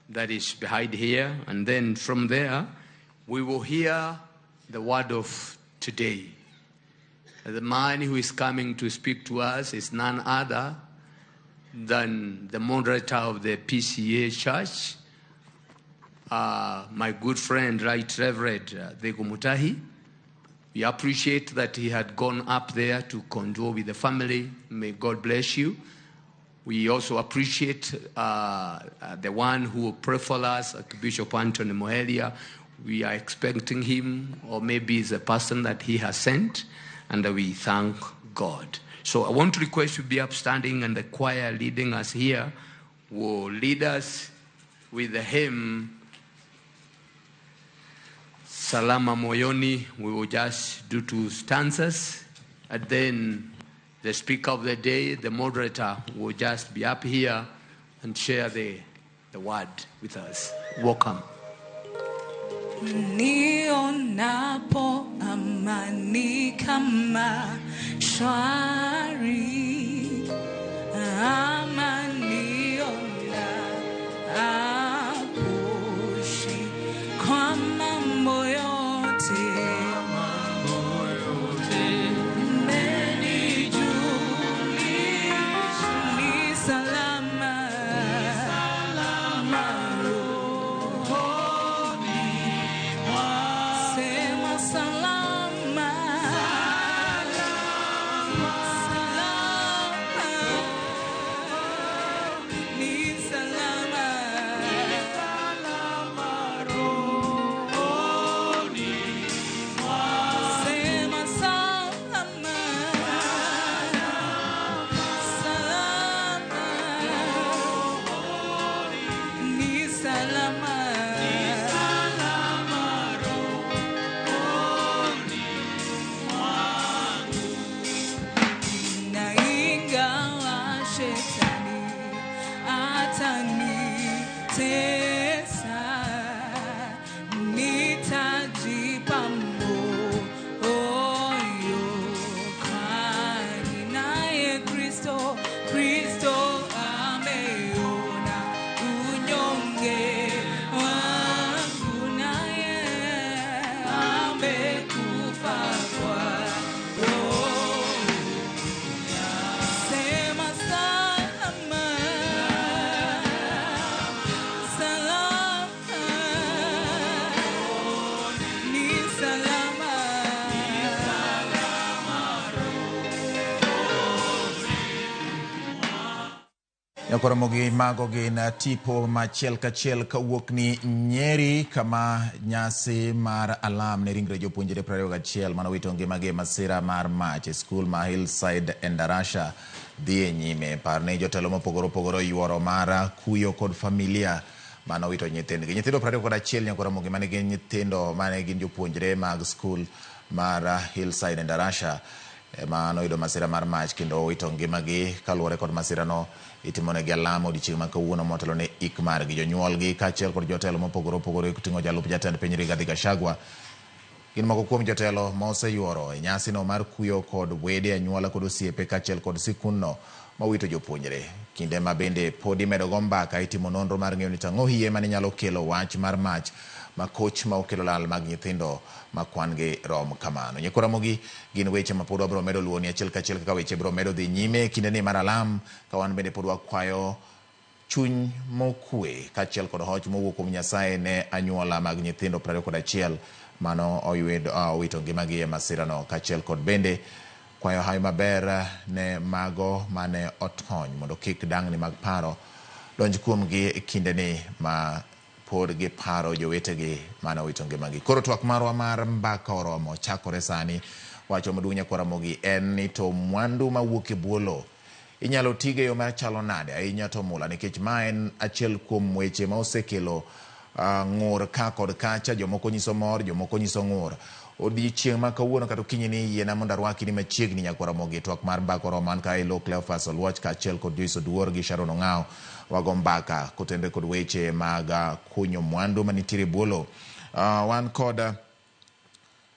that is behind here, and then from there we will hear the word of today. The man who is coming to speak to us is none other than the moderator of the PCA Church, my good friend, Right Reverend Thegu Mutahi. We appreciate that he had gone up there to condole with the family. May God bless you. We also appreciate the one who will pray for us, Bishop Anthony Mohelia. We are expecting him, or maybe it's a person that he has sent, and we thank God. So I want to request you be upstanding, and the choir leading us here will lead us with the hymn, Salama Moyoni. We will just do two stanzas, and then the speaker of the day, the moderator, will just be up here and share the word with us. Welcome. Niongoze Nionapo amani kama shwari, ama nionapo kwa mambo yote, umenijulisha ni salama, rohoni mwangu. Sema salama, salama, ni salama, rohoni mwangu. Sema salama, salama, ni salama, rohoni mwangu. Na ingawa shetani atanitesa, nitajipa moyo, kwani naye Kristo, Kristo ameona unyonge wangu, naye amekufa kwa roho. Sema salama, salama, ni salama, Nyakoromogi mago gin tipo machiel kachiel kawuok ni Nyeri kama nyasi mar alam ne ringre jopuonjre 21 manowito ngimagi e masira mar mach e skul ma Hillside Endarasha dhi e nyime. Par ni jotelo mopogore opogore oyuoro mar kuyo kod familia manowito nyithindgi. Nyithindo 21 Nyakoromogi mane gin nyithindo mane gin jopuonjre mag skul mar Hillside Endarasha ema noyudo masira mar mach kendo owito ngimagi. Kaluwore kod masirano, itimonegi alam odiechieng' ma kawuono motelo ne ik margi. Jonyuolgi kaachiel kod jotelo mopogore opogore koting'o jalup jatend piny Rigathi Gachagua gin moko kuom jotelo ma oseyuoro e nyasino mar kuyo kod wede, anyuola kod osiepe kaachiel kod sikundno mowito jopuonjre. Kinde ma bende pod imedo go mbaka, itimo nonro mar ng'eyo ni tang'o hie mane nyalo kelo wach mar mach makoch ma okelo lal mag nyithindo ma kwan gi rom kamano. Nyikwa Ramogi gin weche ma pod wabiro medo luwoni achiel kachiel kaka weche biro medo dhi nyime e kindeni mar alam, ka wan bende pod wakwayo chuny mokwe kaachiel kod hoch mowuok kuom Nyasaye ne anyuola mag nyithindo 21 mano owito ngimagi e masirano, kaachiel kod bende kwayo hawi maber ne mago mane otony mondo kik dang'ni mag paro donj kuomgi e kindeni ma pod giparo jowetegi mane owito ngimagi. Koro twak marwa mar mbaka oromo chakore sani. Wachwa maduong' Nyakwar Ramogi en ni to mwandu mawuok e bwo lowo inyalo tigo e yo machalo nade, ahinya to mula, nikech ma en achiel kuom weche ma osekelo ng'ur ka kod kacha. Jomoko nyiso mor, jomoko nyiso ng'ur. Odiechieng' ma kawuono kata okinyi ni yiena mondo arwaki ni machiegni Nyakwar Ramogi e twak mar mbaka oromo. An ka Elo Cleophas Oluoch kaachiel kod Joyce Oduor gi Sharon Ong'awo wago mbaka kotenre kod weche mag kunyo mwandu manitiere e bwo lowo. Wan kod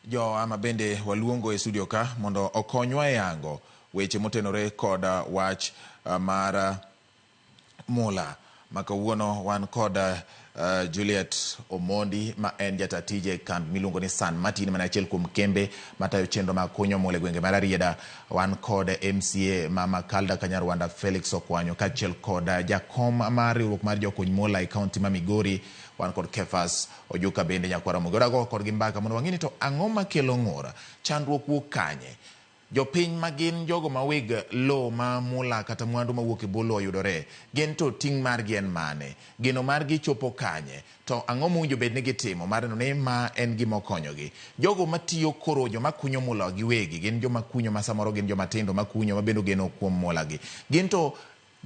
jowa ma bende waluongo e studio ka mondo okonywa e yango weche motenore kod wach mar mula ma kawuono. Wan kod Juliet Omondi ma en jata tije e kambi miluongo ni San Martin, mana achiel kuom kembe matayo chenro mag kunyo mula e gwenge mar Rarieda. Wan kod MCA ma Makalda Kanyarwanda Felix Okwanyo kaachiel kod jakom mar riwruok mar jokuny mula e kaunti ma Migori. Wan kod Kefas Ojuka bende Nyakwar Ramogi. Wadago kodgi mbaka mondo wang'e ni to ang'o makelo ng'ur, chandruok wuok kanye, jopiny ma gin jogo ma weg lowo ma mula kata mwandu mawuok e bwo lowo oyudore, gin to ting' margi en mane, geno margi chopo kanye, to ang'o mowinjo bed ni gitimo mar neno ni ma en gima okonyogi. Jogo matiyo koro, joma kunyo mula giwegi, gin joma kunyo ma samoro gin joma tindo makunyo ma bende ogeno kuom mula gi, gin to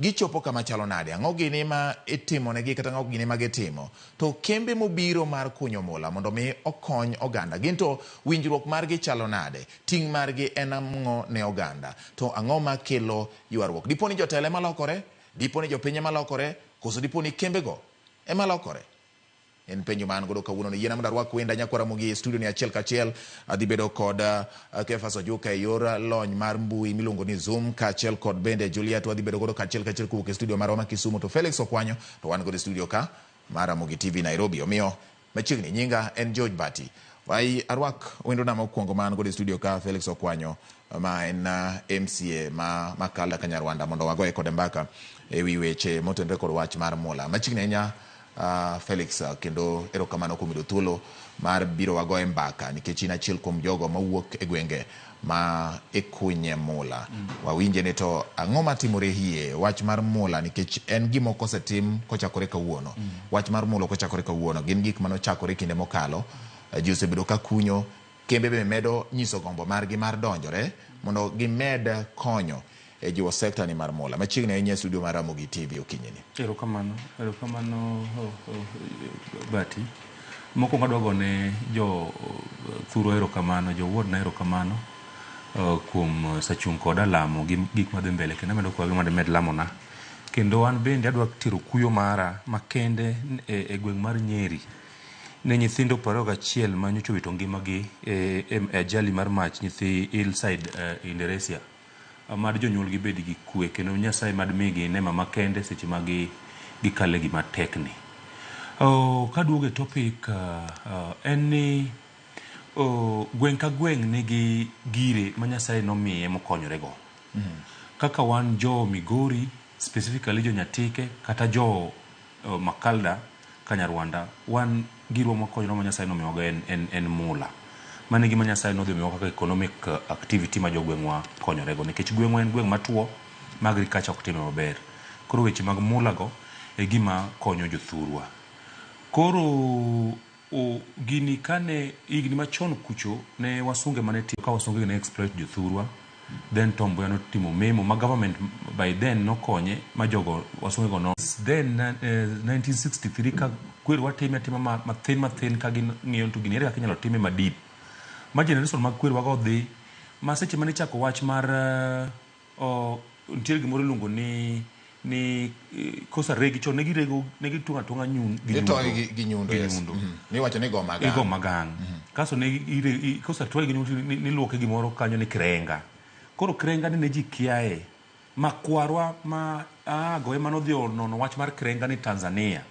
gichopo kama chalo nade, ang'o gini ma itimonegi kata ang'o gini ma gitimo. To kembe mobiro mar kunyo mula mondo mi okony oganda, gin to winjruok margi chalo nade, ting' margi en ang'o ne oganda, to ang'o makelo ywaruok. Dipo ni jotelo ema lokore, dipo ni jopiny ema lokore, koso dipo ni kembego ema lokore. En penjo ma an godo kawuono ni. Yiena mondo arwak wenda nyakwara Ramogi e studio ni achiel kachiel. Adhi bedo kod Kefas Ojuka e yor lony mar mbui miluongo ni Zoom, kaachiel kod bende Juliet wadhi bedo godo kachiel kachiel kowuok e studio marwa ma Kisumu, to Felix Okwanyo to wan godo e studio ka mar Ramogi TV Nairobi. Omiyo machiegni nyinga en George Bati. Wai arwak wendona mokwongo ma an godo e studio ka, Felix Okwanyo ma en MCA ma Makalda Kanyarwanda, mondo wagoye kode mbaka e wi weche motenore kod wach mar mula. Machiegni ahinya Felix, kendo erokamano kuom yudo thuolo mar biro wagoye mbaka, nikech in achiel kuom jogo mawuok e gwenge ma ikunye mula. Wawinje ni to ang'o matimore hie wach mar mula, nikech en gima ok osetim kochakore kawuono. Wach mar mula ok ochakore kawuono, gin gik manochakore kinde mokalo. Ji osebedo ka kunyo, kembe be medo nyiso gombo margi mar donjore mondo gimed konyo e jiwo sekta ni mar mula. Machiegni ahinya e studio mar Ramogi TV okinyi ni. Erokamano, erokamano Bati. Mokwongo adwa gone jo thuro erokamano, jo ward na erokamano kuom sachung' koda lamo gi gik madhi mbele, kendo amedo kwayogi mondo gimed lamona. Kendo an bende adwa tero kuyo mara makende e gweng' mar Nyeri ne nyithindo 21 ma nyocha owito ngimagi e ajali mar mach, nyithi Hillside Indonesia. Mad jonyuolgi bed gi kwe kendo Nyasaye mad migi neema makende seche ma gikale gima tekni. Kaduogo e topic en ni gweng' ka gweng' nigi gire ma Nyasaye nomiye mokonyorego. Kaka wan jo Migori, specifically jo Nyatike kata jo Makalda Kanyarwanda, wan girwa mwakonyore ma Nyasaye nomiyowago en mula. Mano e gima Nyasaye nodhi omiyowa kaka economic activity ma jogweng'wa konyorego, nikech gweng'wa en gweng' matuo ma agriculture ok time maber. Koro weche mag mula go e gima konyo jothurwa. Koro gini kane higni machon kucho ne wasunge mane tiyo ka wasunge ne exploit jothurwa, then Tom Mboya notimo memo ma government by then nokonye ma jogo wasunge go no then 1963 ka kwerwa time atima mathin mathin ka ging'iyo to gini ere kaka inyalo time ma deep ma generation mag kwerwa go dhi ma seche mane ichako wach mar nitie gimoro iluongo ni kosa regi chon ne girego ne gitwang'o atwang'a gi Itoye nyundo. gi nyundo, Gi yes. nyundo. Miwacho ni go magang. Igo magang. Kasto ne kosa twaye gi nyundo niluoke gimoro kanyo ni krenga. Koro krenga ni ne ji kiaye. Ma kwarwa ma aago ema nodhi onono wach mar krenga ni Tanzania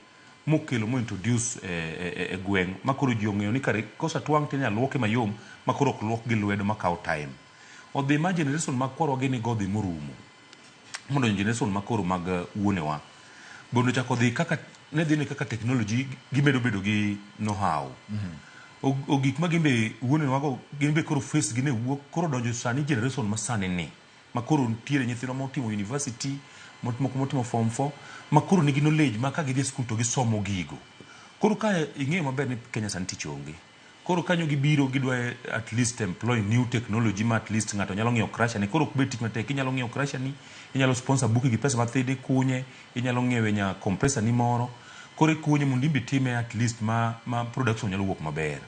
mokelo mo introduce e gweng' ma koro ji ong'eyo ni kare kosa twang' to inyalo luoke mayom ma koro ok luok gi lwedo makawo time. Odhi ma generation mag kwarwa gini go odhi morumo. Mondo generation ma koro mag wuonewa bondo chako dhi kaka ne dhi ni kaka technology gimedo bedo gi know-how. O gik ma gimbe wuonewa go gimbe koro face gi ne wuok koro donjo sani generation ma sani ni ma koro nitiere nyithindo motimo university moko motimo form 4 ma koro nigi knowledge ma ka gidhi e school to gisomo gigo. Koro ka ing'eyo maber ni Kenya sani tich onge. Koro kanyo gibiro gidwa at least employ new technology ma at least ng'ato nyalo ng'iewo crusher ni. Koro ok bed tich matek, inyalo ng'iewo crusher ni, inyalo sponsor buki gi pesa mathin ikunye, inyalo ng'iewe nya compressor ni moro. Koro ikunye mondo in be itime at least ma production nyalo wuok maber.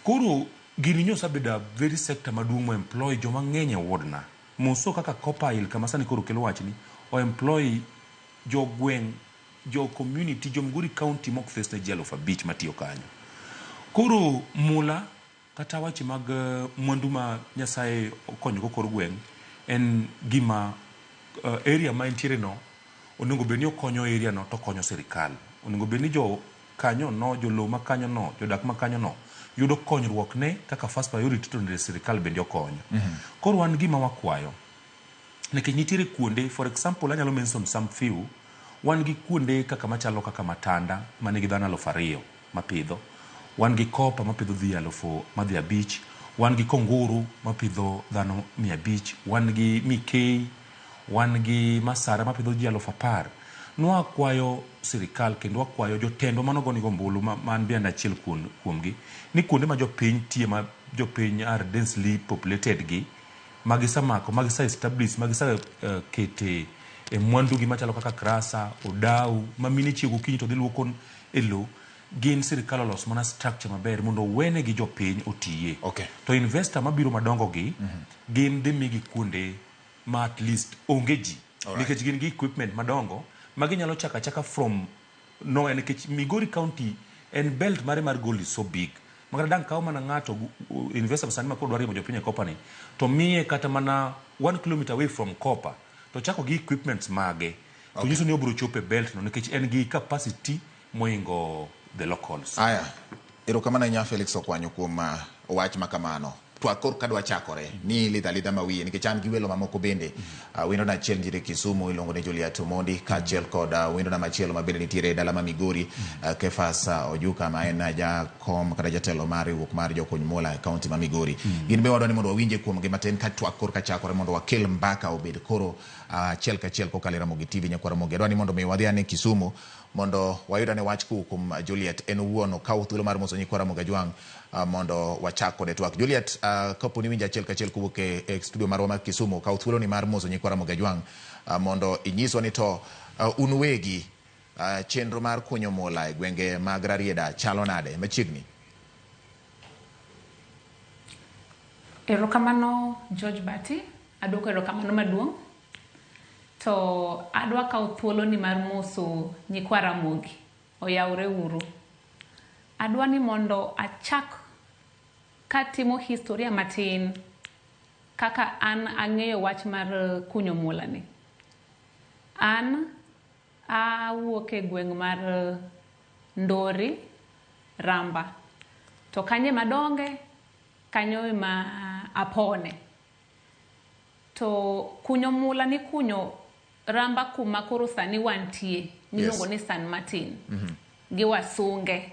Koro gini nyo osebedo a very sector maduong' mo employ joma ng'eny e ward na. Moso kaka Copper Hill kama sani koro kelo wachni, o employ jogweng', jo community, jo Migori County mok face ne ji 5,000 matiyo kanyo. Koro mula kata weche mag mwandu ma Nyasaye okonyogo kor gweng' en gima area ma entiere no onego bed ni okonyo area no to okonyo sirikal. Onego bed ni jo kanyo no, jolowo ma kanyo no, jodak ma kanyo no yudo konyruok ne kaka first priority to nende sirikal bende okonyo. Koro wan gima wakwayo nikech nitiere kuonde, for example anyalo mention some few, wan gi kuonde kaka machalo kaka Matanda manigi dhano 2,000 mapidho, wan gi Kopa mapidho dhi 5,000, wan gi Konguru mapidho dhano 500, wan gi Mikei, wan gi Masara mapidho ji 10,000. Nwakwayo sirikal kendo wakwayo jotendwa manogonego ombulu ma an be an achiel kuomgi ni kuonde ma jopiny tiye ma jopiny are densely populated gi magisemako magise establish magise kete e mwandu gi machalo kaka krasa, odau ma mine chiew gokinyi to dhi luoko e lo gin sirikal olos mana structure maber mondo owene gi jopiny otiye. To investor mabiro madongo gi gin dhi migi kuonde ma at least onge ji nikech gin gi equipment madongo ma ginyalo chako achaka from nowhere nikech Migori County En belt mare mar gold is so big. Makata dang' kaw mana ng'ato investor sani ma koro dwa riembo jopiny e copper ni to miye kata mana 1 kilometer away from copper to chako gi equipments mage to nyiso ni obiro chopo e belt no nikech en gi capacity moingo the locals. Aya, erokamano ahinya Felix Okwanyo kuom wach ma kamano. Twak koro kadwa chakore ni ilidho alidha ma wiye nikech an gi welo mamoko bende. Wendona achiel nitiere Kisumu iluongo ni Juliet Omondi kaachiel kod wendona machielo ma bende nitiere e dala ma Migori Kefas Ojuka ma en jakom kata jatelo mar riwruok mar jokuny mula e kaunti ma Migori. Gin be wadwa ni mondo wawinje kuomgi matin ka twak koro ka chakore mondo wakel mbaka obed koro achiel kachiel kokalo e Ramogi TV nyakwar Ramogi. Adwa ni mondo mi wadhi ane Kisumu mondo wayud ane wach kowuok kuom Juliet en owuon okaw thuolo mar moso nyikwa Ramogi Ajwang' mondo wachak kode twak. Juliet, kapo ni iwinjo achiel kachiel kowuok e studio marwa mar Kisumu, kaw thuoloni mar moso nyikwa Ramogi Ajwang' mondo inyiswa ni to un wegi chenro mar kunyo mula e gwenge mag Rarieda chalo nade machiegni? Erokamano George Bati, aduoko erokamano maduong'. To adwa kawo thuoloni mar moso nyikwa Ramogi, oyawre uru. Adwa ni mondo achak katimo historia matin kaka an ang'eyo wach mar kunyo mula ni. An awuok e gweng' mar Ndori, Ramba. To kanyo ema adonge, kanyo ema apone. To kunyo mula ni kunyo Ramba kuma koro sani wantie, miluongo ni San Martin, gi wasunge.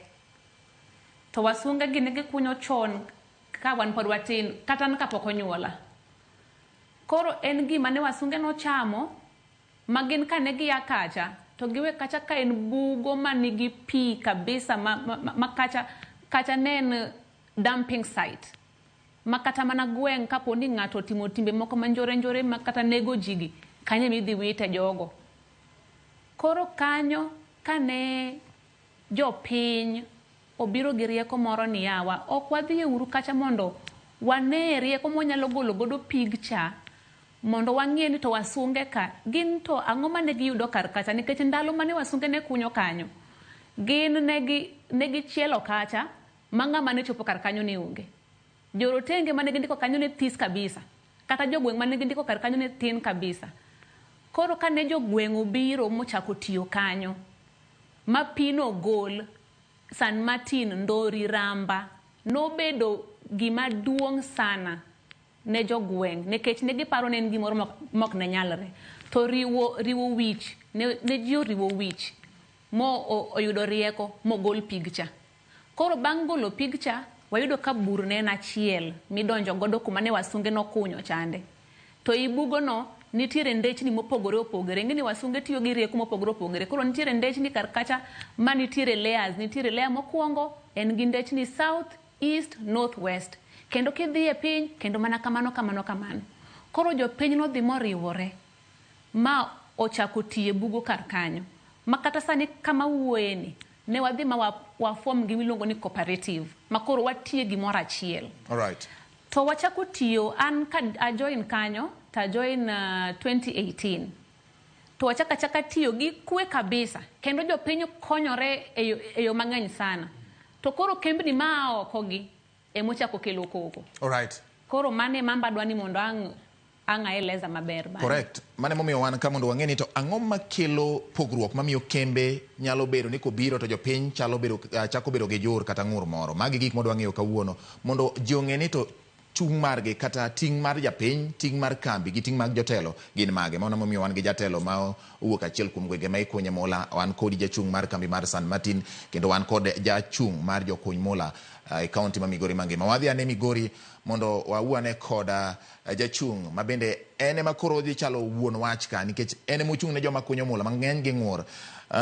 To wasunge gi ne gikunyo chon ka wan pod watin, kata an kapok onyuola. Koro en gima ne wasunge nochamo, ma gin kane gia kacha, to giwe kacha ka en bugo manigi pi kabisa ma kacha, kacha ne en dumping site. Ma kata mana gweng' kapo ni ng'ato otimo timbe moko ma njore njore ma kata nego jigi, kanyo ema idhi wite jogo. Koro kanyo kane jopiny obiro gi rieko moro ni yawa, ok wadhi uru kacha mondo wane rieko mwanyalo golo godo pig cha, mondo wang'e ni to wasunge ka, gin to ang'o mane giyudo kar kacha, nikech ndalo mane wasunge ne kunyo kanyo, gin ne gichielo kacha, ma ng'ama ne chopo kar kanyo ne onge. Jorotenge mane gindiko kanyo ne this kabisa, kata jogweng' mane gindiko kar kanyo ne thin kabisa. Koro kane jogweng' obiro mochako tiyo kanyo, ma pi nogol San Martin, Ndori, Ramba, nobedo gima duong' sana ne jogweng', nikech ne giparo ni en gimoro mok ne nyalre. To riwo wich, ne ji oriwo wich, mo oyudo rieko, mogol pig cha. Koro bang' golo pig cha, wayudo ka bur ne en achiel midonjo godo kuma ne wasunge nokunyo chande. To i bugono nitiere ndechni mopogore opogore. Ing'e ni wasunge tiyo gi rieko mopogore opogore. Koro nitiere ndechni kar kacha ma nitiere layers. Nitiere layer mokwongo en gi ndechni south, east, north, west. Kendo kidhi e piny, kendo mana kamano, kamano, kamano. Koro jopiny nodhi moriwore ma ochako tiyo e bugo kar kanyo. Ma kata sani kama wuoyeni, ne wadhi ma wa form gima iluongo ni cooperative, ma koro watiye gimoro achiel. All right. To wachako tiyo, an ka a join kanyo, to a join 2018. To wachako achaka tiyo gi kwe kabisa, kendo jopiny konyore e yo mang'eny sana. To koro kembni maa oko gi, emochako kelo koko. All right. Koro mano ema adwa ni mondo ang' aeleza maber bang'e. Correct. Mano emomiyo wan ka mondo wang'e ni to ang'o makelo pogruok mamiyo kembe nyalo bedo ni kobiro to jopiny chalo bedo, chako bedo gi jur kata ng'ur moro. Magi gik modwa ng'eyo kawuono mondo ji ong'e ni to chung' margi kata ting' mar japiny, ting' mar kambi gi ting' mag jotelo gin mage. Mano emomiyo wan gi jatelo ma owuok achiel kuom gwenge ma ikunye mula, wan kodi jachung' mar kambi mar San Martin, kendo wan kod jachung' mar jokuny mula e kaunti ma Migori mangima. Wadhi ane Migori mondo wawuo ane kod jachung' ma bende en ema koro odhi chalo wuon wach ka nikech en ema ochung' ne joma kunyo mula mang'eny gi ng'ur.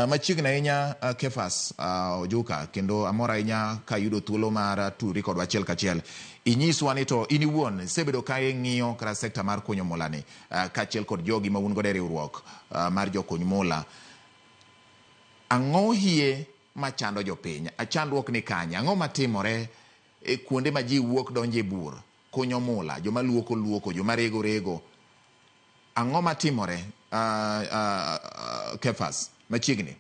Machiegni ahinya Kefas Ojuka, kendo amor ahinya ka yudo thuolo mar tudri kodwa achiel kachiel. Inyiswa ni to in iwuon isebedo ka ing'iyo kata sekta mar kunyo mula ni kaachiel kod jogi ma un godo e riwruok mar jokuny mula. Ang'o hie machando jopiny? Chandruok ni kanye? Ang'o matimore e kuonde ma ji wuok donjo e bur kunyo mula, joma luoko luoko, joma rego rego? Ang'o matimore Kefas machiegni?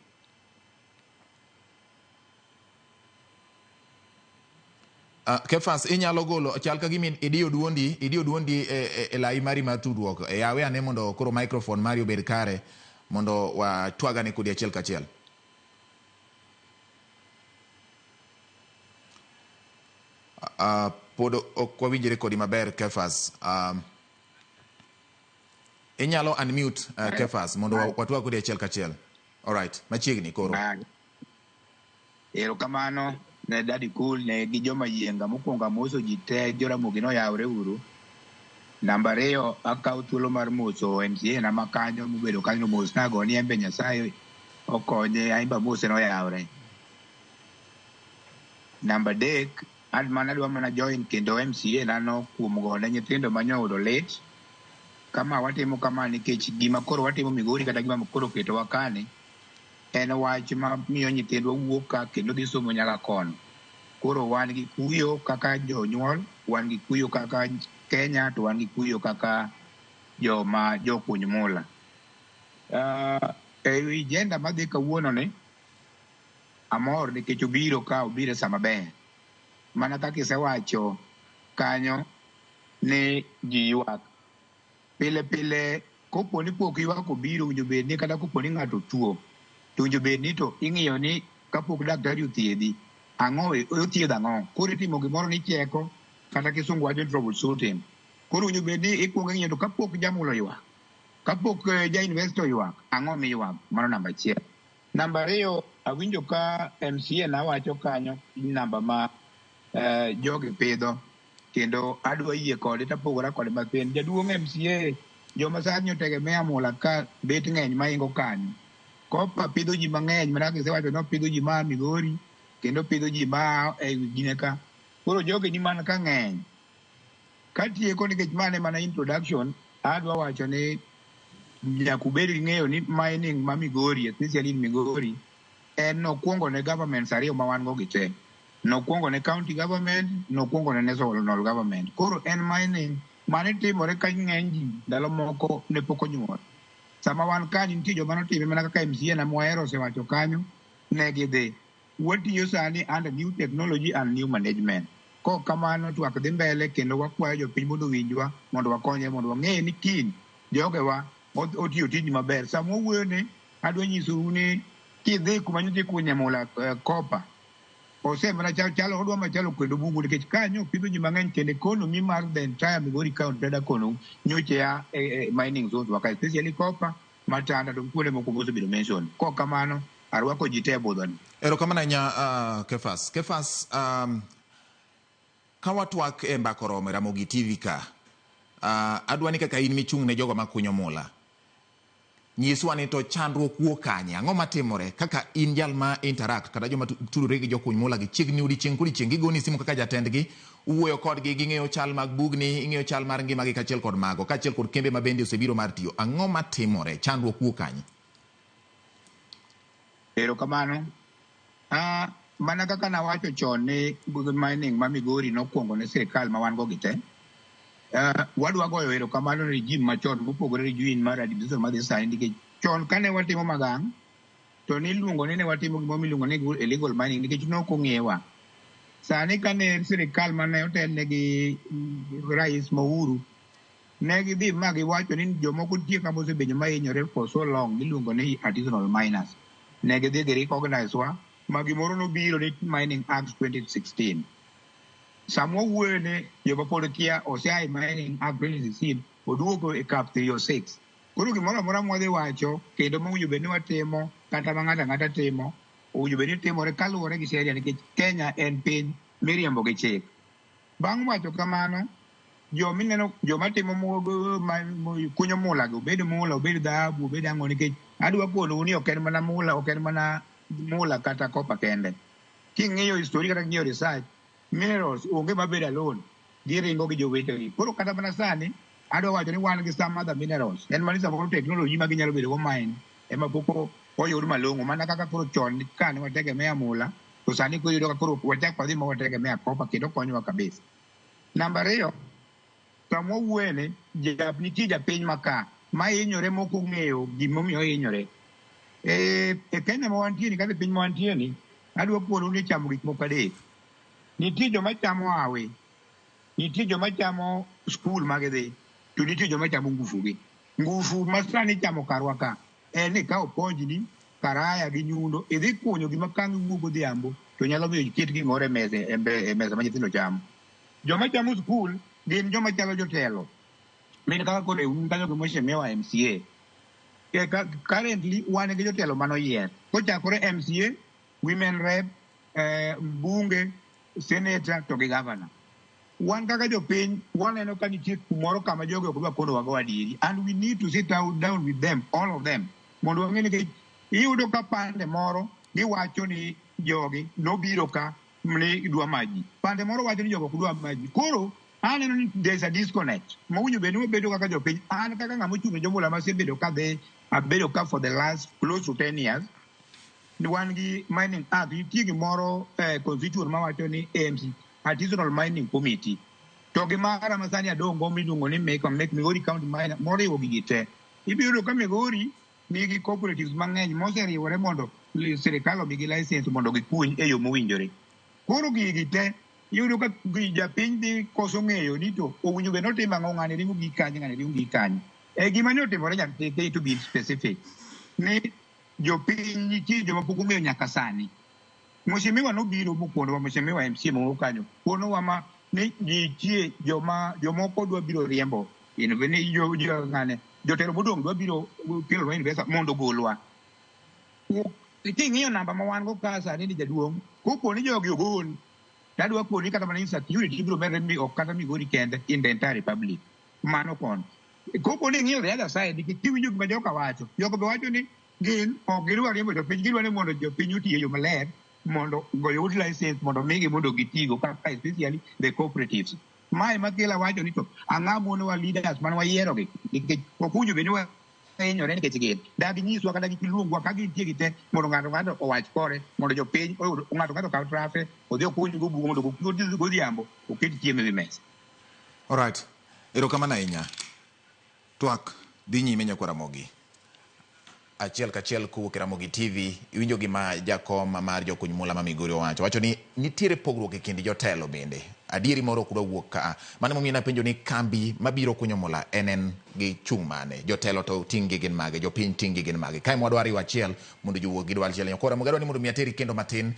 Kefas, inyalo golo chal ka gima idiyo duondi e lai mari mar tudruok. Yawe ane mondo koro microphone mari obed kare mondo watwagane kodi achiel kachiel. Pod ok wawinjre kodi maber Kefas. Inyalo unmute Kefas mondo watwag kodi achiel kachiel. All right, machiegni koro. Erokamano ne Daddy Cool ne gi joma yienga mokwongo amoso ji te Joramogi noyawre uru. Namba ariyo akawo thuolo mar moso MCA na makanyo mobedo kanyo mos nago ni embe Nyasaye okonye aimba mose noyawre. Namba adek an mana adwa mana join kendo MCA nano kuom gone nyithindo manyoyudo lit kama watimo kama nikech gima koro watimo Migori kata gima koro oketowa kani en wach ma miyo nyithindwa wuok ka kendo dhi somo nyaka kono. Koro wan gi kuyo kaka jonyuol, wan gi kuyo kaka Kenya, to wan gi kuyo kaka joma jokuny mula. E wi agenda madhi kawuono ni, amor nikech obiro ka obiro e sama ber. Mana kaka isewacho kanyo ni ji ywak. Pile pile kopo ni pok ywak obiro owinjo bed ni kata kopo ni ng'ato tuo to owinjo bed ni to ing'iyo ni kapok daktari othiedhi, ang'o othiedho ang'o. Koro itimo gimoro ni cheko kata kisungu wacho ni troubleshooting. Koro owinjo bed ni ikuongo ing'iyo to kapok jamulo ywak, kapok ja investor ywak, ang'o miywak? Mano namba achiel. Namba ariyo, awinjo ka MCA nawacho kanyo namba ma jogi pidho kendo adwa yie kode tapogora kode mathin. Jaduong' MCA joma sani otegemea mula ka bet ng'eny maingo kanyo. Kopa pidho ji mang'eny mana kaka isewacho ni opidho ji maa Migori kendo opidho ji maa e gine ka. Koro jogi ni mana ka ng'eny. Katieko nikech mane mana introduction, adwa wacho ni nyaka ubed gi ng'eyo ni mining ma Migori, especially in Migori, en nokwongo ne governments ariyo ma wan go gi te. Nokwongo ne county government, nokwongo ne national government. Koro en mining mane timore ka ng'eny ji ndalo moko ne pok onyuol. Sama wan ka nitie joma notime mana kaka MCA na mwahero osewacho kanyo, ne gidhi. Watiyo sani under new technology and new management. Kok kamano twak dhi mbele kendo wakwayo jopiny mondo owinjwa mondo wakonye mondo wang'e ni kiny jogewa otiyo tijni maber. Sama wawuoyo ni adwa nyisou ni kidhi kuma nyocha ikunye mula kopa osemana chalo odwa machalo kendo bungu nikech kanyo opidho ji mang'eny kendo economy mar the entire Migori County dada kono nyocha ya e mining zones wa ka especially kopa Matanda to gi kuonde moko mosebedo mention. Kok kamano arwako ji te e budhoni. Erokamano ahinya Kefas. Kefas, ka watwak e mbaka oromo e Ramogi TV ka, adwa ni kaka in michung' ne jogo makunyo mula, nyiswa ni to chandruok wuok kanye, ang'o matimore kaka in jal ma interact kata joma tudore gi jokuny mula gi chiegni odiochieng' kodiochieng' gigoni simu kaka jatendgi, uwuoyo kodgi, ging'eyo chal mag bugni, ing'eyo chal mar ngimagi kaachiel kod mago, kaachiel kod kembe ma bende osebiro mar tiyo. Ang'o matimore? Chandruok wuok kanye? Erokamano. Mana kaka nawacho chon ni mining ma Migori nokwongo ne sirikal ma wan go gi te. Wadwa goyo erokamano ne regime machon mopogore gi regime mar administration madhi sani nikech chon kane watimo magang' to niluongo ni ne watimo gimoro miluongo ni illegal mining nikech nok ong'ewa. Sani kane sirikal mane otelne gi Rais Uhuru ne gidhi ma giwacho ni jomoko nitie kama osebedo mahinyore for so long miluongo ni artisanal miners. Ne gidhi gi recognize wa ma gimoro nobiro ni Mining Act 2016. Sama wawuoyo ni joma pod kia osea e Mining Act 2016 oduogo e CAP 306. Koro gimoro amora mwadhi wacho kendo mowinjo bed ni watimo kata ma ng'ato ang'ata timo owinjo bed ni timore kaluwore gi sheria nikech Kenya en piny miriembo gi chik. Bang' wacho kamano, jomineno joma timo kunyo mula gi obed mula, obed dhahabu, obed ang'o nikech adwa konou ni ok en mana mula, ok en mana mula kata kopa kende. King'iyo history kata king'iyo research, minerals onge mabedo alone, giringo gi jowetegi. Koro kata mana sani, adwa wacho ni wan gi some other minerals. En mana ni samoro technology ma ginyalo bedo go mine ema pok oyud malong'o. Mana kaka koro chon kane wategemea mula, to sani koro iyudo ka koro wachak wadhi ma wategemea kopa kendo konyowa kabisa. Namba ariyo, sama wawuoye ni nitie japiny ma ka ma hinyore mok ong'eyo gimomiyo ohinyore. E Kenya ma wantie ni kata e piny ma wantie ni, adwa konou ni chamo gik moko adek. Nitie joma chamo hawi, nitie joma chamo skul ma gidhi, to nitie joma chamo ngufu gi. Ngufu ma sani ichamo karwa ka en ni ka opuonjni karaya gi nyundo, idhi kunyo gima kang' iwuok godhiambo to nyalo miyo iket gimoro e mesa e mesa ma nyithindo chamo. Joma chamo skul gin joma chalo jotelo. Min kaka koro e un kanyo gi mheshimiwa MCA. Currently wan gi jotelo manoyier. Kochakore MCA, women rep, mbunge, senator to gi governor. Wan kaka jopiny waneno ka nitie kumoro kama jogi ok dwa konowa go adieri and we need to sit down with them, all of them, mondo wang'e nikech iyudo ka pande moro giwacho ni jogi nobiro ka ni dwa maji, pande moro wacho ni jogo ok dwa maji. Koro aneno ni there is a disconnect mowinjo bed ni wabedo kaka jopiny. An kaka ng'ama ochung' ne jomula masebedo ka dhi abedo ka for the last close to 10 years, wan gi mining act, nitie gimoro constitution mawacho ni AMC, Artisanal Mining Committee, to gi mara ma sani adongo miluongo ni mek Migori County Miner moriwo gigi te. Ibiro yudo ka Migori nigi cooperatives mang'eny moseriwore mondo sirikal omigi license mondo gikuny e yo mowinjore. Koro gigi te iyudo ka japiny dhi koso ng'eyo ni to owinjo bed notimo ang'o, ng'ani ringo gi kanye, ng'ani ringo gi kanye. E gima ne otimore Nyatike, to be specific, ni jopiny nitie joma pok ong'eyo nyaka sani. Mheshimiwa nobiro mokonowa, Mheshimiwa MCA moro kanyo konowa ma ni nitie joma jomoko dwa biro riembo ni jo ng'ane jotelo modong' dwa biro kelonwa investor mondo ogolwa. King'iyo namba ma wan go ka sani ni jaduong', kopo ni jogi ogol, tadwa koni kata mana insecurity biro medre mi ok kata Migori kende, in the entire republic. Mano kono. Kopo ni ing'iyo the other side, nikech kiwinjo gima joka wacho, jogo be wacho ni gin ok gidwa riembo jopiny, gidwa ni mondo jopiny oti e yo maler mondo oyud license mondo migi mondo gitigo kaka especially the cooperatives. Mae makela wacho ni to ang'o monowa leaders mane wayierogi, nikech ok owinjo bed ni wahinyore nikech gin dagi nyiswa kata giluongwa ka gintie gi te mondo ng'ato ng'ato owach kore mondo jopiny oyud ng'ato ng'ato okaw trafe odhi okuny go bugo mondo godhiambo oket chiemo ewi mesa. Alright. Erokamano ahinya. Twak dhi nyime nyakwa Ramogi. Achiel kachiel kowuok e Ramogi TV, iwinjo gima jakom mar jokuny mula ma Migori owacho. Owacho ni nitiere pogruok e kind jotelo bende. Adieri moro ok dwa wuok ka. Mano emomiyo napenjo ni kambi mabiro kunyo mula en gi chung' mane. Jotelo to ting' gi gin mage, jopiny ting' gi gin mage. Kae mwadwa riwo achiel mondo jowuog gi dwal achiel. Nyakwa Ramogi adwa ni mondo mi ateri kendo matin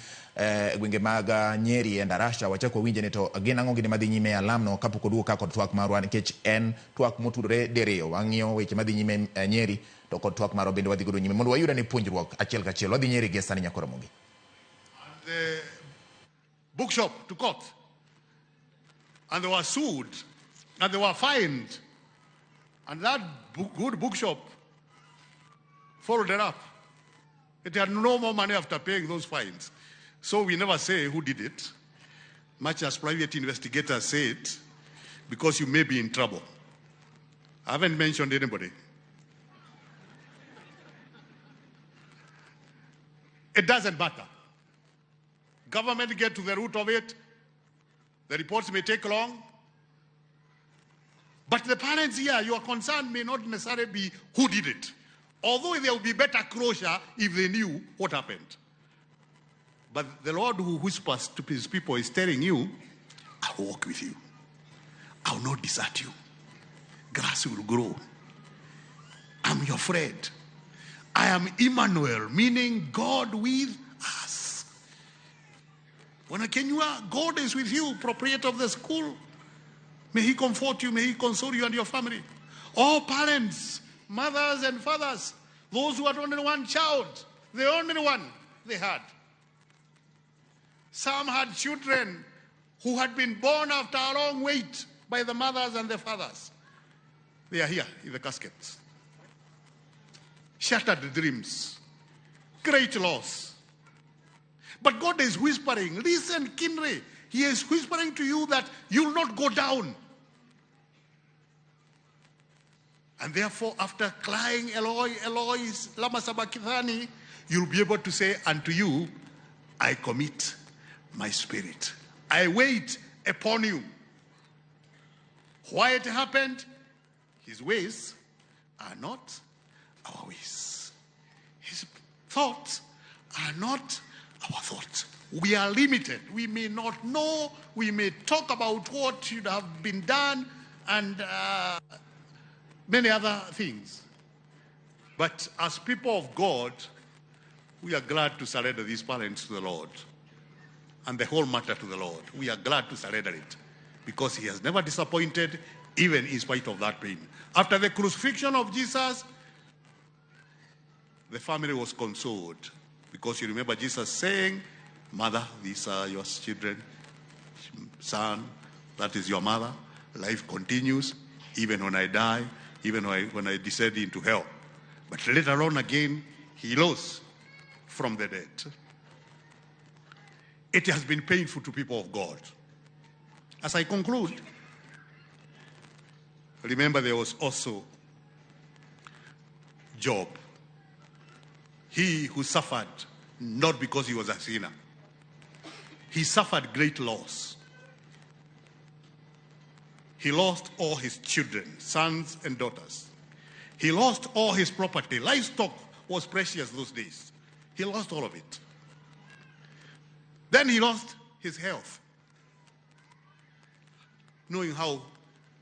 gwenge mag Nyeri e Ndarasha wachak wawinje ni to gin ang'o gini madhi nyime e alamno kapok oduogo ka kod twak marwa nikech en twak motudore diriyo. Wang'iyo weche madhi nyime Nyeri to kod twak marwa bende wadhi godo nyime mondo wayud ane puonjruok achiel kachiel. Wadhi Nyeri gi sani nyakwa Ramogi. The bookshop to court. And they were sued and they were fined. And that good bookshop folded up. It had no more money after paying those fines. So we never say who did it, much as private investigators say it, because you may be in trouble. I haven't mentioned anybody. It doesn't matter. Government get to the root of it. The reports may take long. But the parents here, your concern may not necessarily be who did it. Although there will be better closure if they knew what happened. But the Lord who whispers to his people is telling you, I'll walk with you. I'll not desert you. Grass will grow. I'm your friend. I am Emmanuel, meaning God with us. When Kenyua, God is with you, proprietor of the school. May he comfort you, may he console you and your family. All parents, mothers and fathers, those who had only one child, the only one they had. Some had children who had been born after a long wait by the mothers and the fathers. They are here in the caskets. Shattered dreams, great loss. But God is whispering, listen keenly. He is whispering to you that you will not go down. And therefore, after crying, Eloi, Eloi, lama sabachthani, you'll be able to say, unto you, I commit my spirit. I wait upon you. Why it happened? His ways are not our ways. His thoughts are not our thoughts. We are limited. We may not know. We may talk about what should have been done and many other things. But as people of God, we are glad to surrender these parents to the Lord and the whole matter to the Lord. We are glad to surrender it because he has never disappointed, even in spite of that pain. After the crucifixion of Jesus, the family was consoled because you remember Jesus saying, "Mother, these are your children. Son, that is your mother. Life continues, even when I die, even when I descend into hell." But later on again, he rose from the dead. It has been painful to people of God. As I conclude, remember there was also Job. He who suffered not because he was a sinner. He suffered great loss. He lost all his children, sons and daughters. He lost all his property. Livestock was precious those days. He lost all of it. Then he lost his health. Knowing how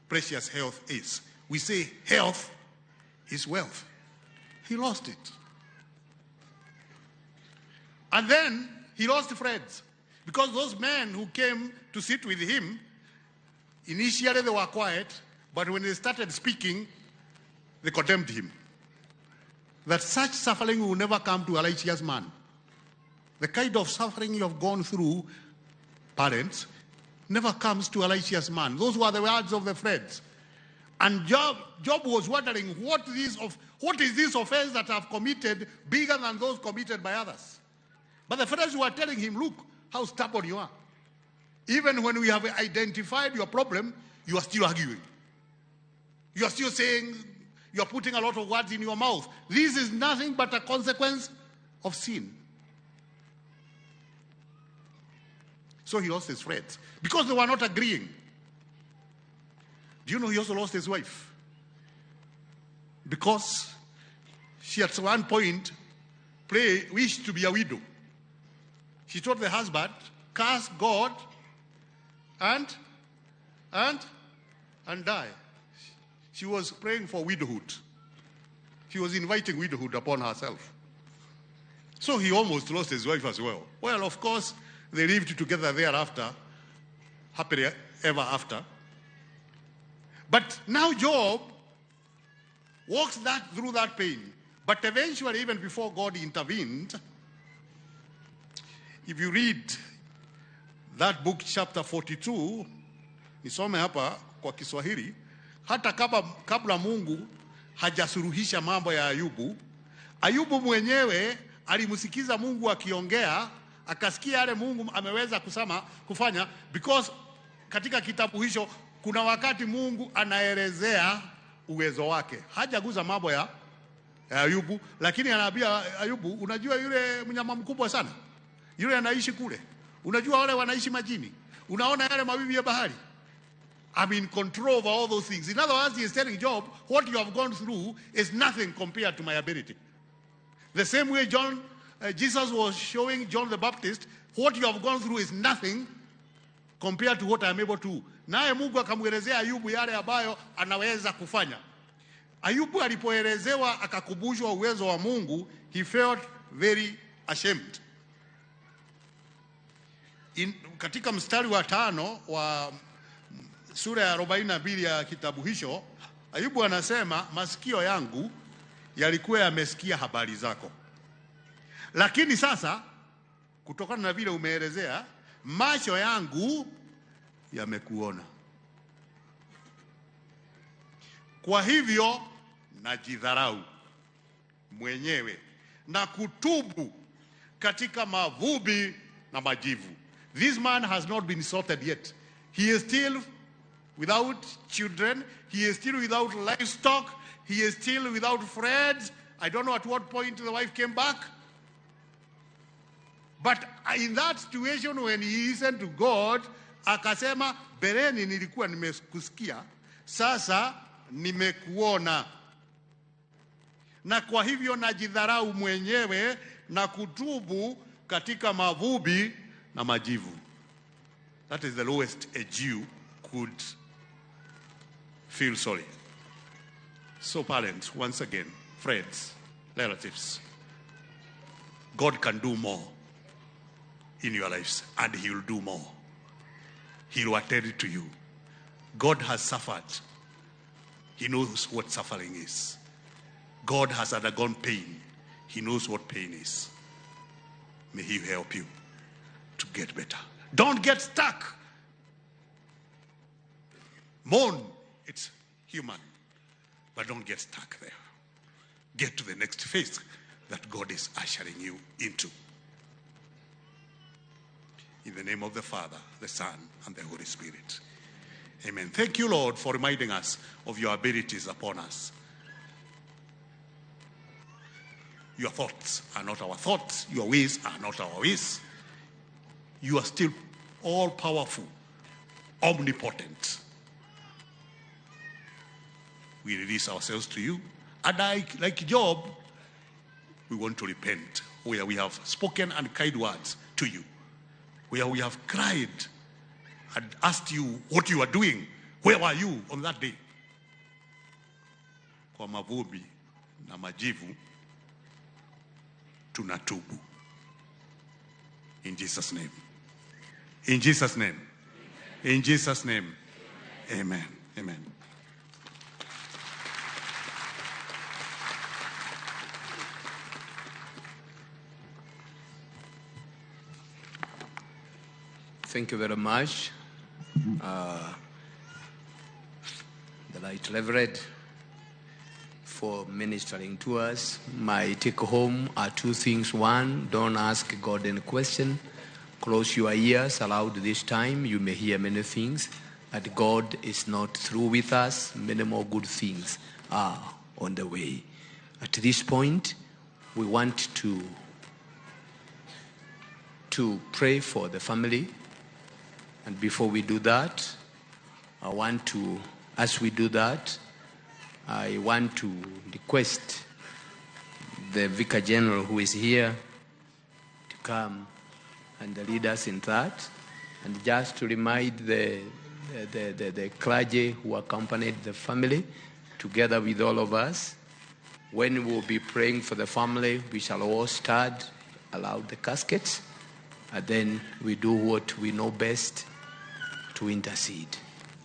precious health is. We say health is wealth. He lost it. And then he lost friends. Because those men who came to sit with him, initially they were quiet, but when they started speaking, they condemned him. That such suffering will never come to a righteous man. The kind of suffering you have gone through, parents, never comes to a righteous man. Those were the words of the friends. And Job was wondering, what is this offense that I've committed bigger than those committed by others? But the friends were telling him, look how stubborn you are. Even when we have identified your problem, you are still arguing. You are still saying, you are putting a lot of words in your mouth. This is nothing but a consequence of sin. So he lost his friends because they were not agreeing. Do you know he also lost his wife? Because she at one point wished to be a widow. She told the husband, curse God and die. She was praying for widowhood. She was inviting widowhood upon herself. So he almost lost his wife as well. Well, of course, they lived together thereafter, happily ever after. But now Job walks through that pain. But eventually, even before God intervened, if you read that book, chapter 42, nisome hapa kwa Kiswahili, hata kabla Mungu hajasuluhisha mambo ya Ayubu, Ayubu mwenyewe alimsikiza Mungu akiongea, akasikia yale Mungu ameweza kufanya, because katika kitabu hicho kuna wakati Mungu anaelezea uwezo wake. Hajaguza mambo ya Ayubu, lakini anaambia Ayubu, unajua yule mnyama mkubwa sana, yule anaishi kule, unajua wale wanaishi majini, unaona yale mawimbi ya bahari. I'm in control of all those things. In other words, he is telling Job, what you have gone through is nothing compared to my ability. The same way Jesus was showing John the Baptist, what you have gone through is nothing compared to what I am able to. Naye Mungu akamwelezea Ayubu yale ambayo anaweza kufanya. Ayubu alipoelezewa akakumbushwa uwezo wa Mungu, he felt very ashamed. Katika mstari wa 5 wa sura ya 42 ya kitabu hicho, Ayubu anasema, masikio yangu yalikuwa yamesikia habari zako, lakini sasa kutokana na vile umeelezea, macho yangu yamekuona. Kwa hivyo najidharau mwenyewe na kutubu katika mavumbi na majivu. This man has not been sorted yet. He is still without children. He is still without livestock. He is still without friends. I don't know at what point the wife came back. But in that situation when he listened to God, akasema, bereni nilikuwa nimekusikia, sasa nimekuona. Na kwa hivyo najidharau mwenyewe na kutubu katika mavumbi na majivu. That is the lowest a Jew could feel sorry. So parents, once again, friends, relatives, God can do more in your lives, and He will do more. He will attend to you. God has suffered. He knows what suffering is. God has undergone pain. He knows what pain is. May He help you to get better. Don't get stuck. Mourn, it's human, but don't get stuck there. Get to the next phase that God is ushering you into. In the name of the Father, the Son, and the Holy Spirit. Amen. Thank you, Lord, for reminding us of your abilities upon us. Your thoughts are not our thoughts. Your ways are not our ways. You are still all-powerful, omnipotent. We release ourselves to you. And like Job, we want to repent where we have spoken unkind words to you, where we have cried and asked you what you are doing. Where were you on that day? Kwa mavumbi na majivu tunatubu. In Jesus' name. In Jesus' name. In Jesus' name. Amen. Amen. Thank you very much, the Right Reverend, for ministering to us. My take home are two things. One, don't ask God any question. Close your ears aloud this time. You may hear many things, but God is not through with us. Many more good things are on the way. At this point, we want to pray for the family. And before we do that, I want to request the Vicar General who is here to come and lead us in that. And just to remind the clergy who accompanied the family, together with all of us, when we will be praying for the family, we shall all start, allow the caskets, and then we do what we know best to intercede.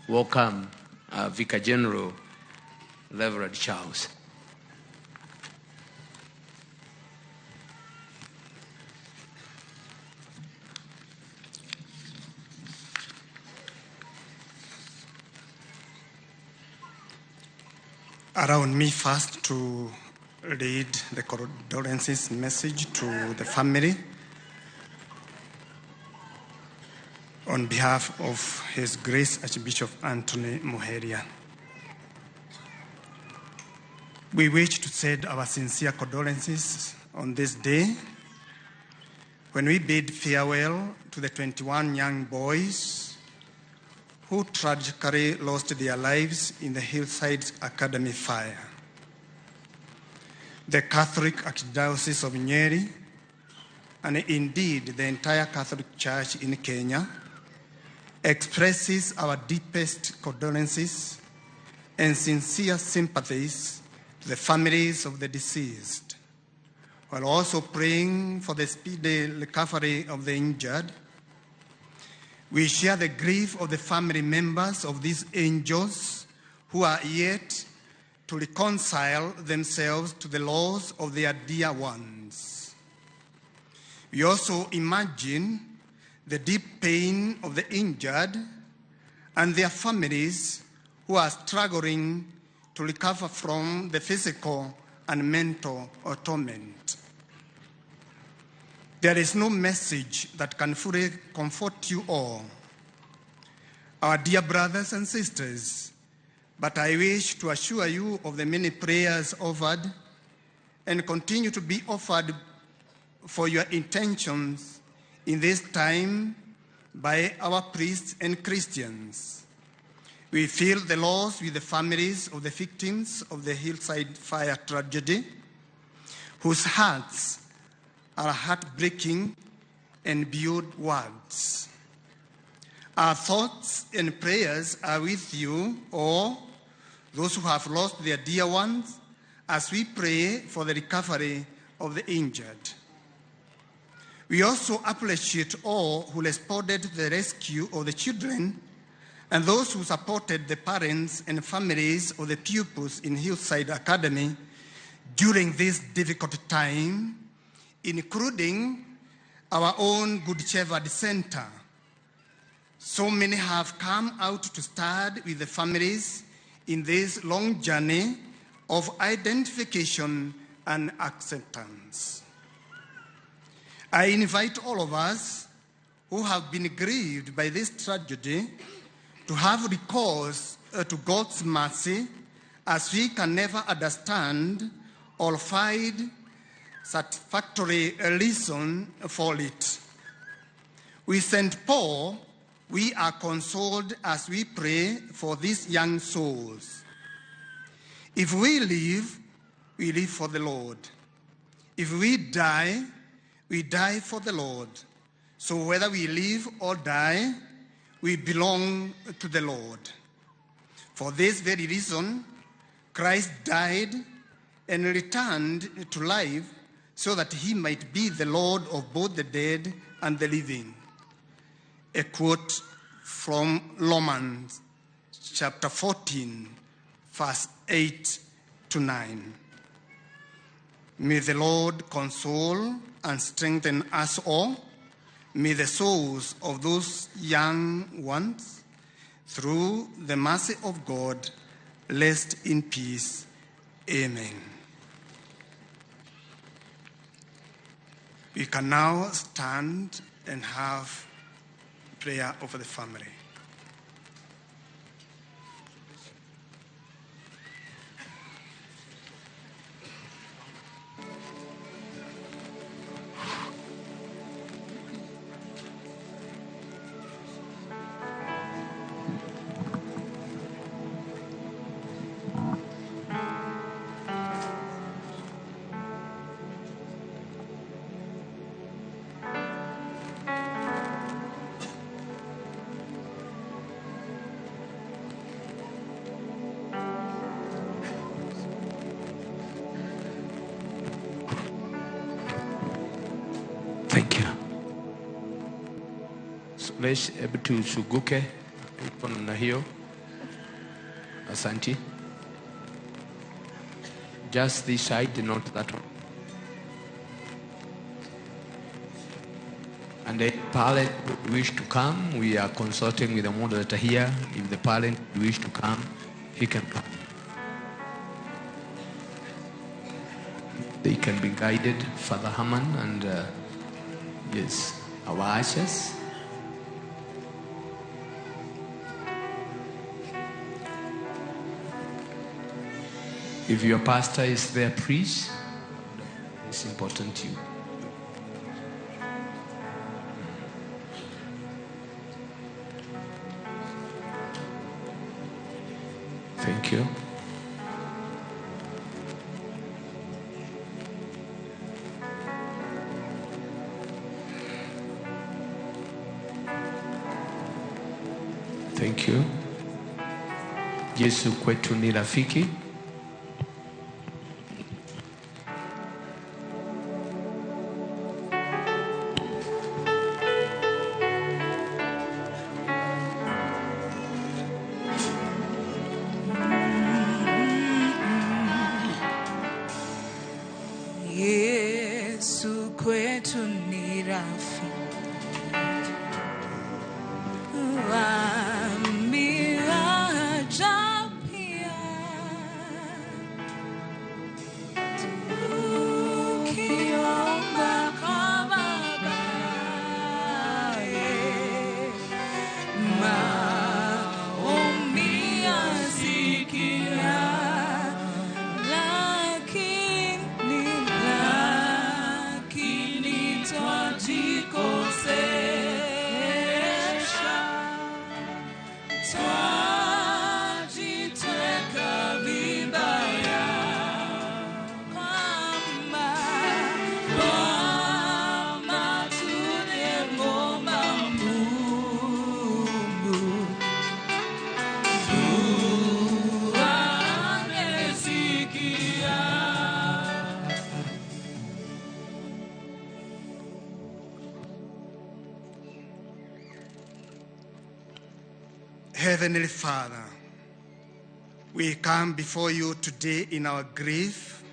Welcome, Vicar General, Reverend Charles. Allow me first to read the condolences message to the family on behalf of His Grace Archbishop Anthony Muheria. We wish to send our sincere condolences on this day when we bid farewell to the 21 young boys who tragically lost their lives in the Hillside Academy fire. The Catholic Archdiocese of Nyeri, and indeed the entire Catholic Church in Kenya, expresses our deepest condolences and sincere sympathies to the families of the deceased, while also praying for the speedy recovery of the injured. We share the grief of the family members of these angels who are yet to reconcile themselves to the loss of their dear ones. We also imagine the deep pain of the injured and their families who are struggling to recover from the physical and mental torment. There is no message that can fully comfort you all, our dear brothers and sisters, but I wish to assure you of the many prayers offered and continue to be offered for your intentions in this time by our priests and Christians. We feel the loss with the families of the victims of the Hillside fire tragedy, whose hearts are heartbreaking and beyond words. Our thoughts and prayers are with you all, those who have lost their dear ones, as we pray for the recovery of the injured. We also appreciate all who responded to the rescue of the children and those who supported the parents and families of the pupils in Hillside Academy during this difficult time, including our own Good Shepherd Center. So many have come out to stand with the families in this long journey of identification and acceptance. I invite all of us who have been grieved by this tragedy to have recourse to God's mercy, as we can never understand or find satisfactory reason for it. With St. Paul, we are consoled as we pray for these young souls. If we live, we live for the Lord. If we die, we die for the Lord. So whether we live or die, we belong to the Lord. For this very reason, Christ died and returned to life so that he might be the Lord of both the dead and the living. A quote from Romans chapter 14, verse 8 to 9. May the Lord console and strengthen us all. May the souls of those young ones, through the mercy of God, rest in peace. Amen. We can now stand and have prayer over the family. Thank you. Let's hebu tusuguke ipo namna hiyo. Asante. Just this side, not that one. And the parent wish to come, we are consulting with the moderator here. If the parent wish to come, he can come. They can be guided, Father Haman and yes, our ashes. If your pastor is there, please, it's important to you. Thank you. Thank you. Yesu kwetu ni rafiki. Yesu kwetu ni rafiki. Lakini Heavenly Father, we come before you today in our grief,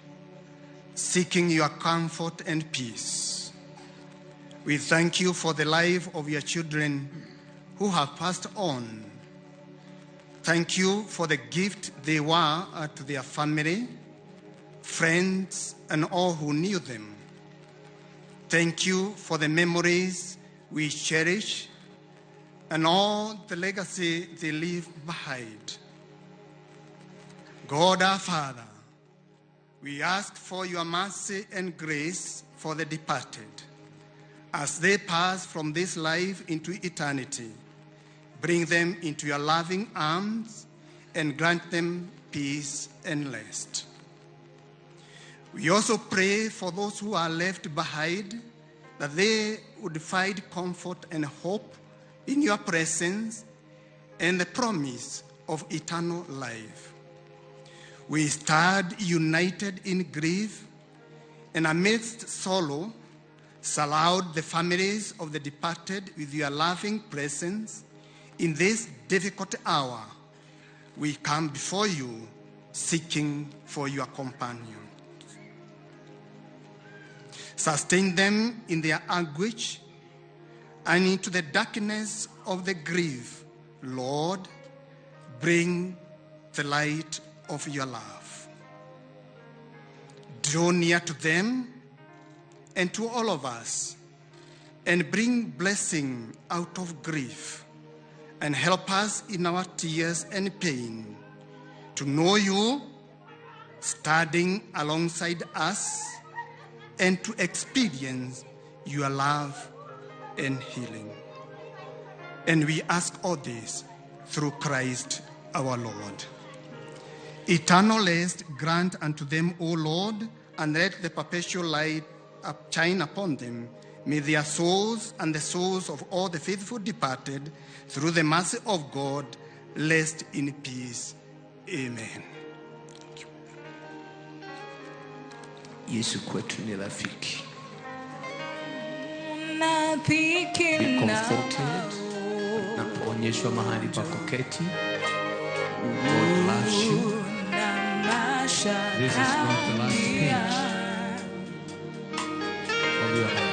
seeking your comfort and peace. We thank you for the life of your children who have passed on. Thank you for the gift they were to their family, friends, and all who knew them. Thank you for the memories we cherish and all the legacy they leave behind. God our Father, we ask for your mercy and grace for the departed as they pass from this life into eternity. Bring them into your loving arms and grant them peace and rest. We also pray for those who are left behind, that they would find comfort and hope in your presence and the promise of eternal life. We stand united in grief and amidst sorrow, surround the families of the departed with your loving presence. In this difficult hour, we come before you seeking for your companion. Sustain them in their anguish and into the darkness of the grief. Lord, bring the light of your love. Draw near to them and to all of us, and bring blessing out of grief, and help us in our tears and pain to know you standing alongside us and to experience your love and healing. And we ask all this through Christ our Lord. Eternal rest grant unto them, O Lord, and let the perpetual light shine upon them. May their souls and the souls of all the faithful departed, through the mercy of God, rest in peace. Amen. Yesu kwetu ni rafiki. Be comforted. Napoonyeshwa mahali pa kuketi. God loves you. This is not the last page of your life.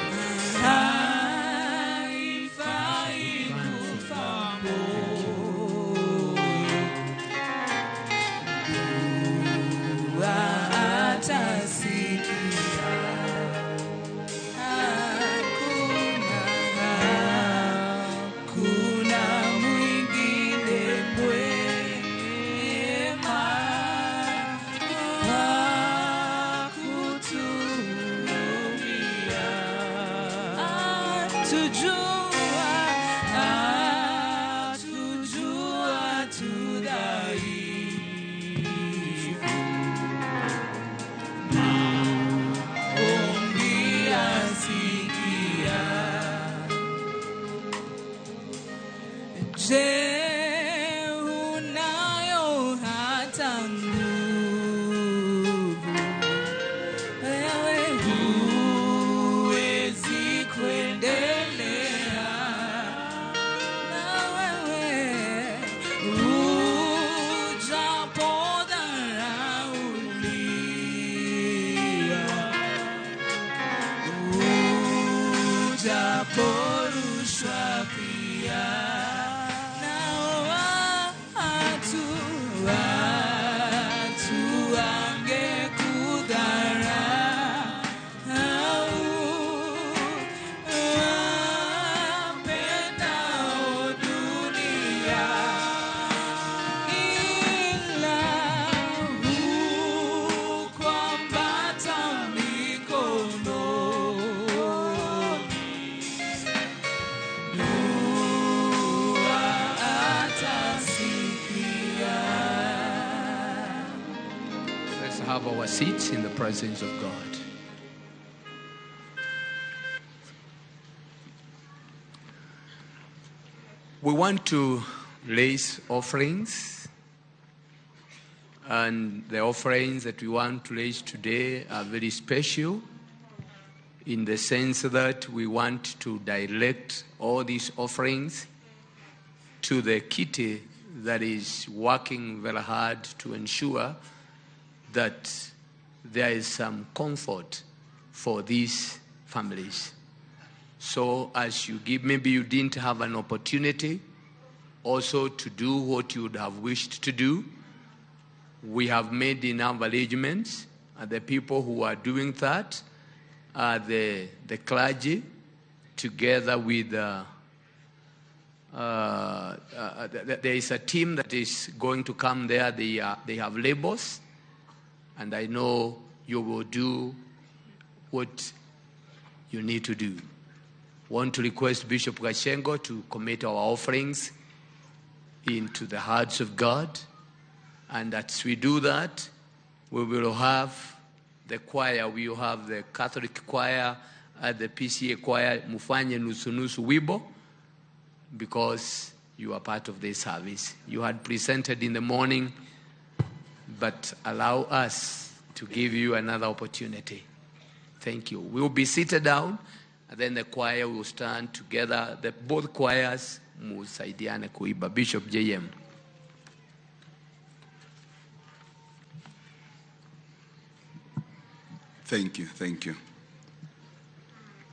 Have our seats in the presence of God. We want to raise offerings, and the offerings that we want to raise today are very special in the sense that we want to direct all these offerings to the kitty that is working very hard to ensure that there is some comfort for these families. So as you give, maybe you didn't have an opportunity also to do what you would have wished to do. We have made enough arrangements, and the people who are doing that are the clergy, together with there is a team that is going to come there. They have labels, and I know you will do what you need to do. Want to request Bishop Gachengo to commit our offerings into the hearts of God. And as we do that, we will have the choir. We will have the Catholic choir, the PCA choir, mufanye nusu nusu wibo, because you are part of this service. You had presented in the morning, but allow us to give you another opportunity. Thank you. We will be seated down, and then the choir will stand together. The both choirs, musaidiane kuiba. Bishop JM. Thank you, thank you.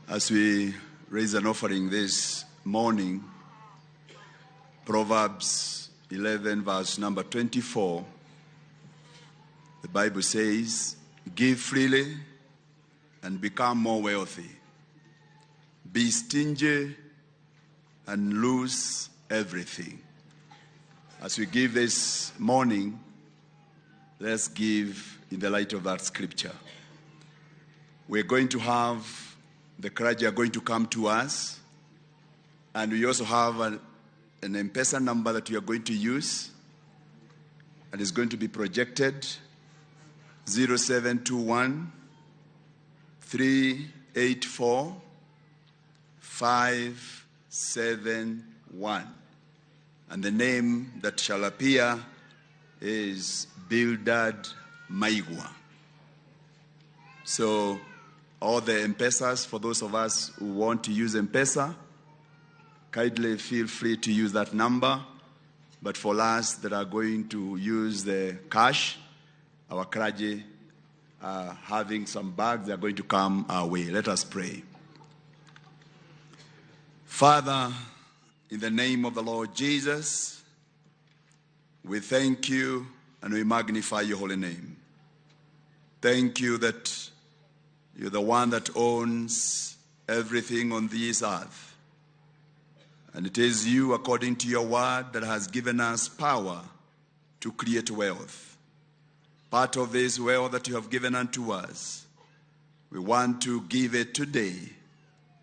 As we raise an offering this morning, Proverbs 11, verse number 24, the Bible says, "Give freely and become more wealthy. Be stingy and lose everything." As we give this morning, let's give in the light of that scripture. We're going to have, the clergy are going to come to us, and we also have an M-Pesa number that we are going to use, and it's going to be projected, 0721 384 571. And the name that shall appear is Bildad Maigwa. So all the M-Pesas, for those of us who want to use M-Pesa, kindly feel free to use that number. But for us that are going to use the cash, our clergy are having some bags that are going to come our way. Let us pray. Father, in the name of the Lord Jesus, we thank you and we magnify your holy name. Thank you that you're the one that owns everything on this earth. And it is you, according to your word, that has given us power to create wealth. Part of this wealth that you have given unto us, we want to give it today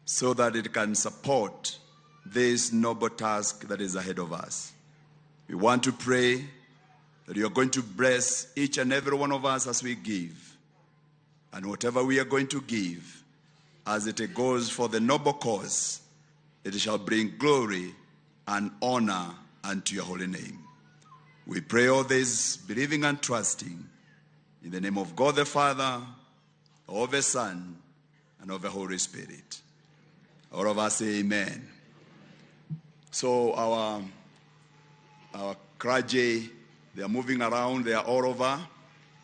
so that it can support this noble task that is ahead of us. We want to pray that you are going to bless each and every one of us as we give. And whatever we are going to give, as it goes for the noble cause, it shall bring glory and honor unto your holy name. We pray all this, believing and trusting, in the name of God the Father, of the Son, and of the Holy Spirit. All of us say amen. So our clergy, they are moving around, they are all over.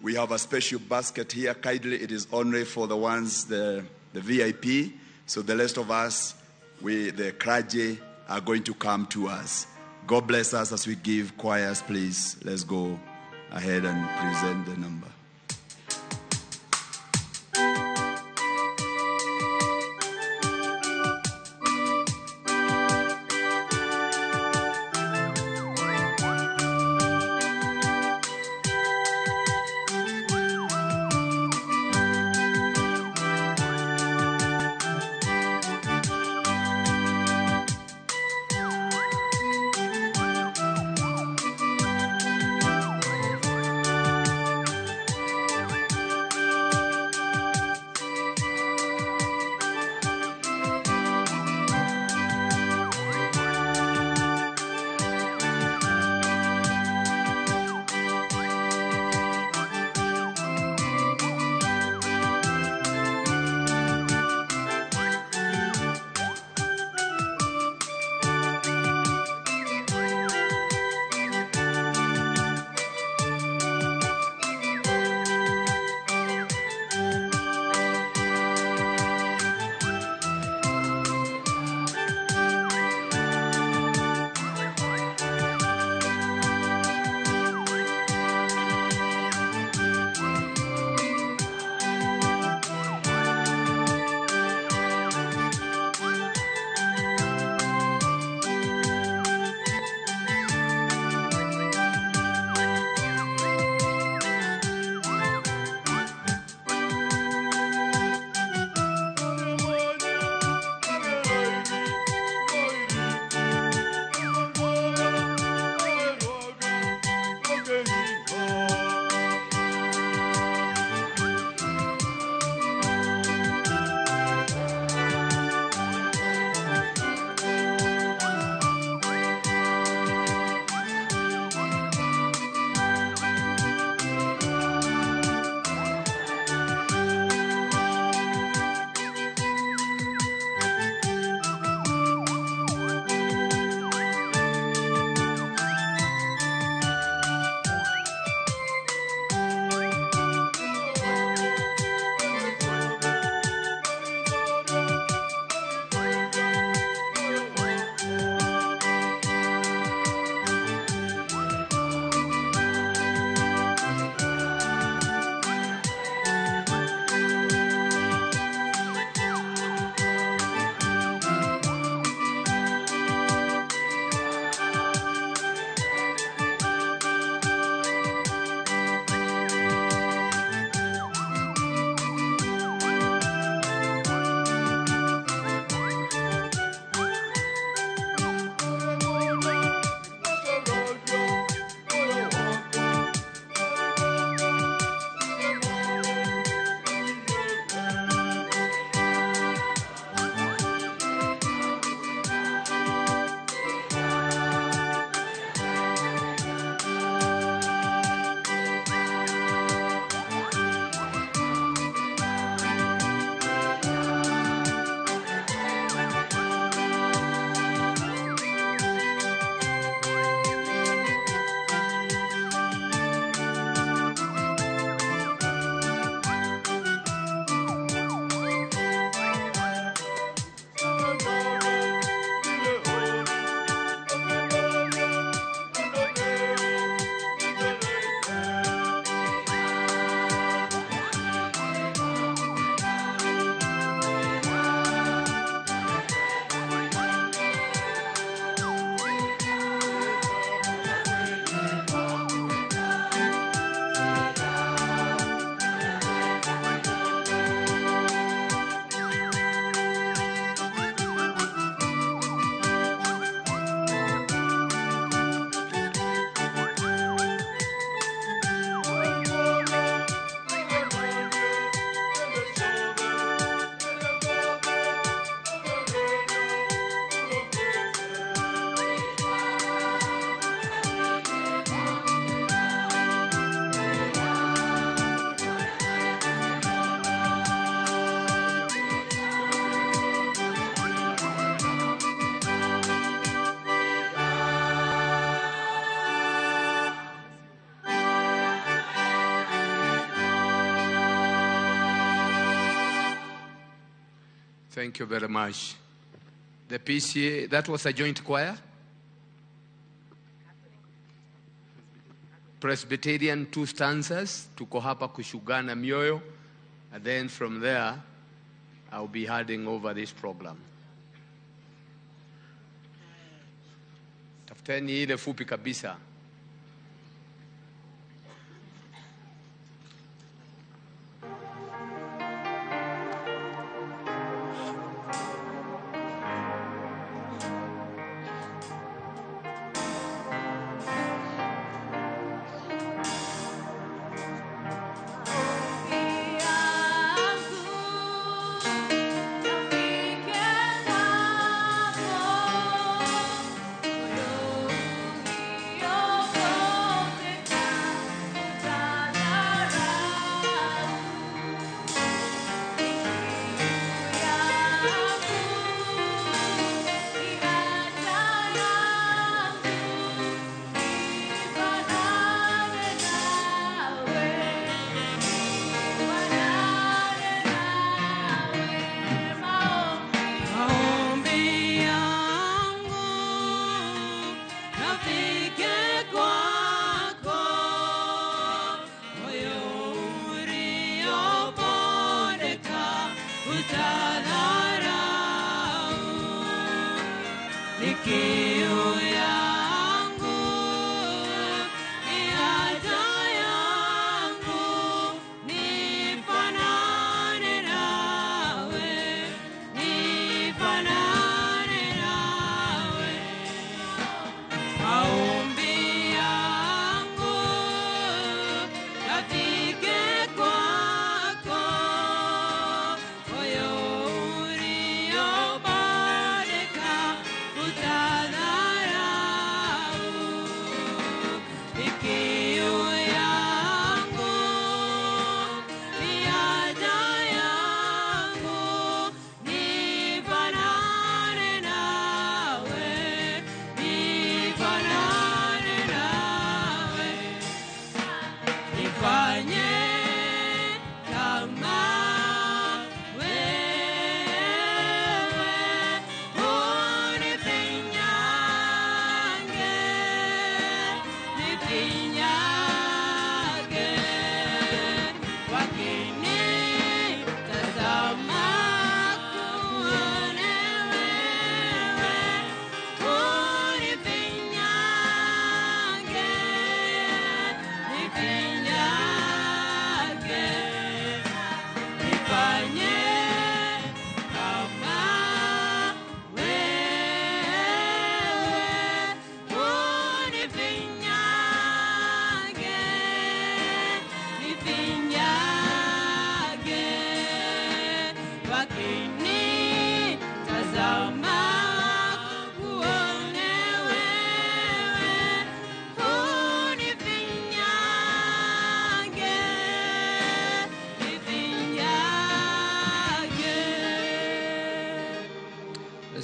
We have a special basket here. Kindly, it is only for the ones, the VIP. So the rest of us, we, the clergy, are going to come to us. God bless us as we give. Choirs, please, let's go ahead and present the number. Thank you very much. The PCA, that was a joint choir? Presbyterian 2 stanzas, tuko hapa kushugana mioyo, and then from there, I'll be handing over this program. Tafuteni ile fupi kabisa.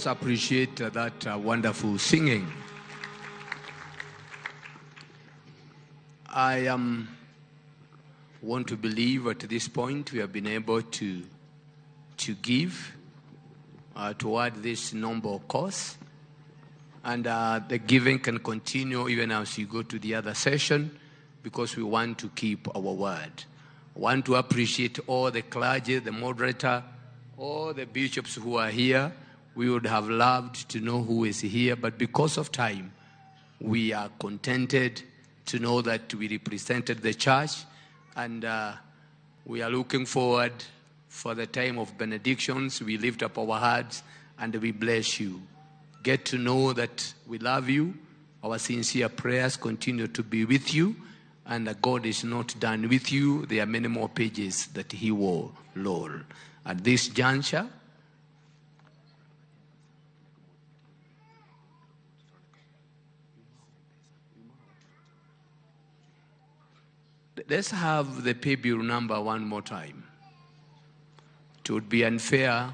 Let's appreciate that wonderful singing. I want to believe at this point we have been able to give toward this noble cause, and the giving can continue even as you go to the other session, because we want to keep our word. I want to appreciate all the clergy, the moderator, all the bishops who are here. We would have loved to know who is here, but because of time, we are contented to know that we represented the church, and we are looking forward for the time of benedictions. We lift up our hearts and we bless you. Get to know that we love you. Our sincere prayers continue to be with you, and that God is not done with you. There are many more pages that he will roll. At this juncture, let's have the pay bill number one more time. It would be unfair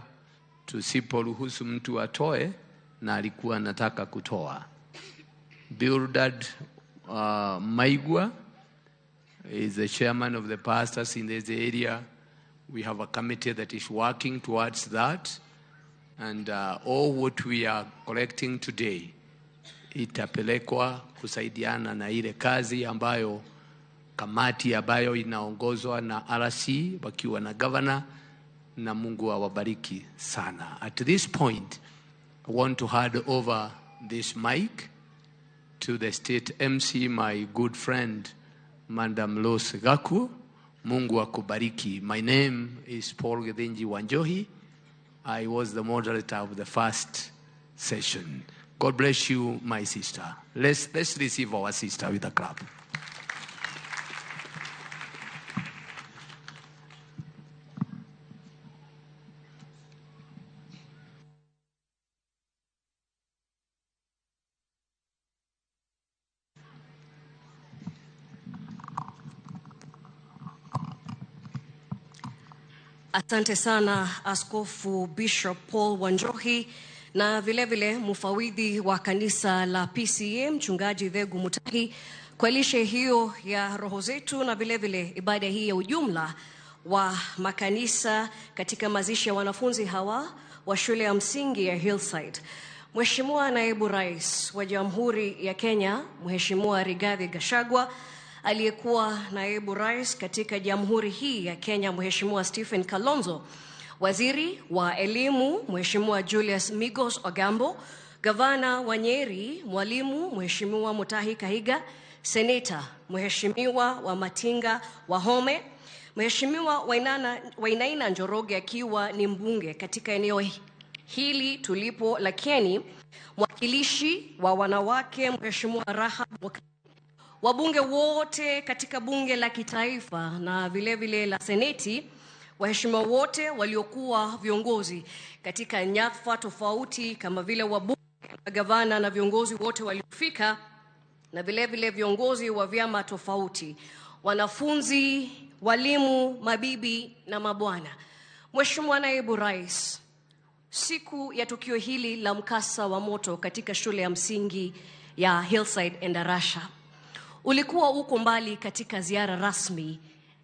to siporuhusu mtu atoe na alikuwa anataka kutoa. Bildad Maigwa is the chairman of the pastors in this area. We have a committee that is working towards that. And all what we are collecting today itapelekwa kusaidiana na ile kazi ambayo kamati ambayo inaongozwa na RC wakiwa na governor, na Mungu awabariki sana. At this point, I want to hand over this mic to the state MC, my good friend, Madam Rose Gaku. Mungu akubariki. My name is Paul Githinji Wanjohi. I was the moderator of the first session. God bless you, my sister. Let's receive our sister with a clap. Asante sana Askofu Bishop Paul Wanjohi na vilevile mfawidhi wa kanisa la PCEA Mchungaji Dhegu Mutahi kwa lishe hiyo ya roho zetu na vilevile ibada hii ya ujumla wa makanisa katika mazishi ya wanafunzi hawa wa shule ya msingi ya Hillside. Mheshimiwa Naibu Rais wa Jamhuri ya Kenya, Mheshimiwa Rigathi Gachagua, aliyekuwa naibu rais katika jamhuri hii ya Kenya, Mheshimiwa Stephen Kalonzo, Waziri wa Elimu, Mheshimiwa Julius Migos Ogambo, Gavana wa Nyeri, Mwalimu Mheshimiwa Mutahi Kahiga, Seneta Mheshimiwa wa Matinga Wahome, Mheshimiwa Wainaina Njoroge akiwa ni mbunge katika eneo hili tulipo la Kieni, mwakilishi wa wanawake Mheshimiwa Rahab, wabunge wote katika bunge la kitaifa na vile vile la seneti, waheshimiwa wote waliokuwa viongozi katika nyadhifa tofauti kama vile wabunge, magavana na viongozi wote waliofika, na vile vile viongozi wa vyama tofauti, wanafunzi, walimu, mabibi na mabwana. Mheshimiwa Naibu Rais, siku ya tukio hili la mkasa wa moto katika shule ya msingi ya Hillside Endarasha, ulikuwa uko mbali katika ziara rasmi,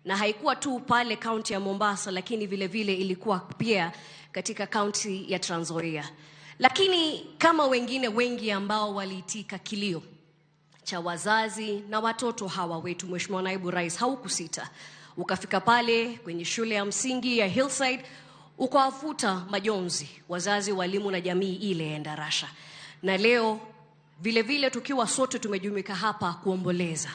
na haikuwa tu pale kaunti ya Mombasa, lakini vile vile ilikuwa pia katika kaunti ya Trans Nzoia. Lakini kama wengine wengi ambao waliitika kilio cha wazazi na watoto hawa wetu, Mheshimiwa Naibu Rais, haukusita. Ukafika pale kwenye shule ya msingi ya Hillside, ukawafuta majonzi wazazi, walimu na jamii ile ya Endarasha. Na leo vile vile tukiwa sote tumejumuika hapa kuomboleza,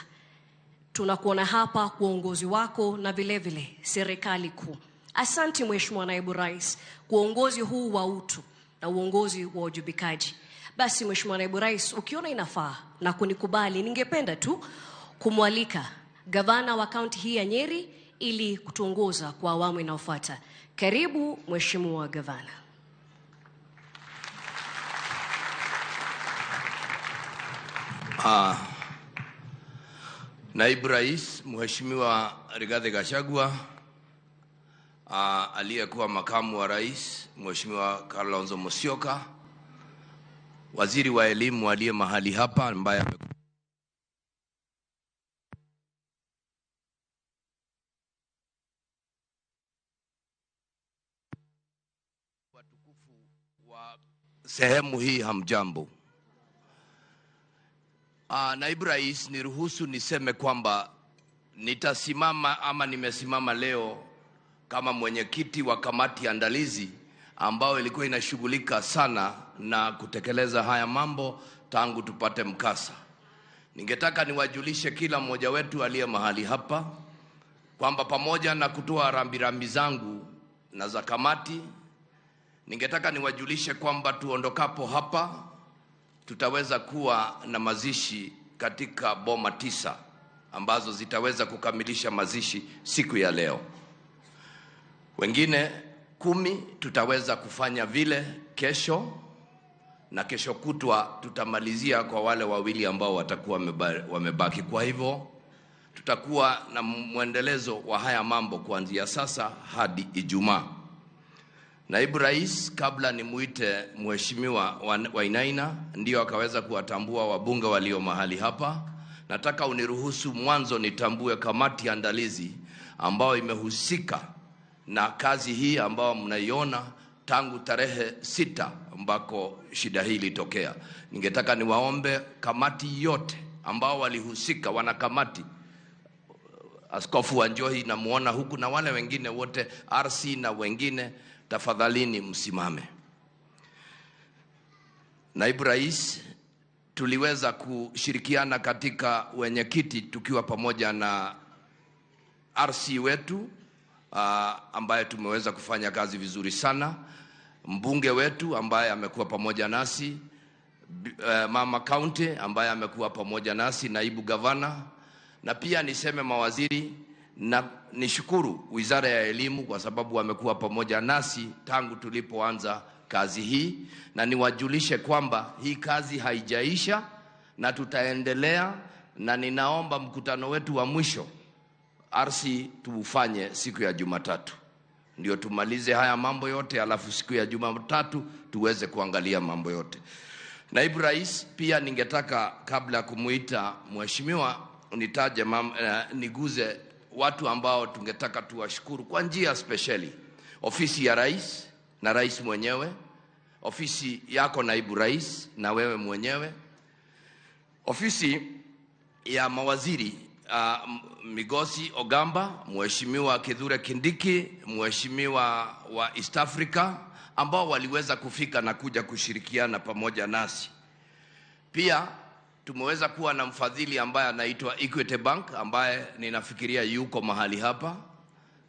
tunakuona hapa kwa uongozi wako na vile vile serikali kuu. Asante Mheshimiwa Naibu Rais kwa uongozi huu wa utu na uongozi wa uwajibikaji. Basi Mheshimiwa Naibu Rais, ukiona inafaa na kunikubali, ningependa tu kumwalika gavana wa kaunti hii ya Nyeri ili kutuongoza kwa awamu inayofuata. Karibu Mheshimiwa Gavana. Naibu Rais Mheshimiwa Rigathi Gachagua, aliyekuwa makamu wa rais Mheshimiwa Kalonzo Musyoka, waziri wa elimu aliye mahali hapa ambaye watukufu wa sehemu hii, hamjambo. Naibu Rais, niruhusu niseme kwamba nitasimama ama nimesimama leo kama mwenyekiti wa kamati andalizi ambao ilikuwa inashughulika sana na kutekeleza haya mambo tangu tupate mkasa. Ningetaka niwajulishe kila mmoja wetu aliye mahali hapa kwamba pamoja na kutoa rambirambi zangu na za kamati, ningetaka niwajulishe kwamba tuondokapo hapa tutaweza kuwa na mazishi katika boma 9 ambazo zitaweza kukamilisha mazishi siku ya leo. Wengine 10 tutaweza kufanya vile kesho, na kesho kutwa tutamalizia kwa wale wawili ambao watakuwa wamebaki. Kwa hivyo tutakuwa na mwendelezo wa haya mambo kuanzia sasa hadi Ijumaa. Naibu Rais, kabla nimuite Mheshimiwa Wainaina ndio akaweza kuwatambua wabunge walio mahali hapa, nataka uniruhusu mwanzo nitambue kamati andalizi ambao imehusika na kazi hii ambao mnaiona tangu tarehe 6 ambako shida hii ilitokea. Ningetaka niwaombe kamati yote ambao walihusika, wanakamati, Askofu Wanjohi namuona huku na wale wengine wote, RC na wengine, tafadhalini msimame. Naibu Rais, tuliweza kushirikiana katika wenyekiti tukiwa pamoja na RC wetu ambaye tumeweza kufanya kazi vizuri sana, mbunge wetu ambaye amekuwa pamoja nasi, Mama County ambaye amekuwa pamoja nasi, naibu gavana, na pia niseme mawaziri, na nishukuru Wizara ya Elimu kwa sababu wamekuwa pamoja nasi tangu tulipoanza kazi hii, na niwajulishe kwamba hii kazi haijaisha na tutaendelea, na ninaomba mkutano wetu wa mwisho RC tuufanye siku ya Jumatatu, ndio tumalize haya mambo yote, alafu siku ya Jumatatu tuweze kuangalia mambo yote. Naibu Rais, pia ningetaka kabla ya kumuita mheshimiwa nitaje niguze watu ambao tungetaka tuwashukuru kwa njia spesheli. Ofisi ya Rais na Rais mwenyewe, ofisi yako Naibu Rais na wewe mwenyewe, ofisi ya mawaziri Migosi Ogamba, Mheshimiwa Kithure Kindiki, Mheshimiwa wa East Africa ambao waliweza kufika na kuja kushirikiana pamoja nasi. Pia tumeweza kuwa na mfadhili ambaye anaitwa Equity Bank ambaye ninafikiria yuko mahali hapa,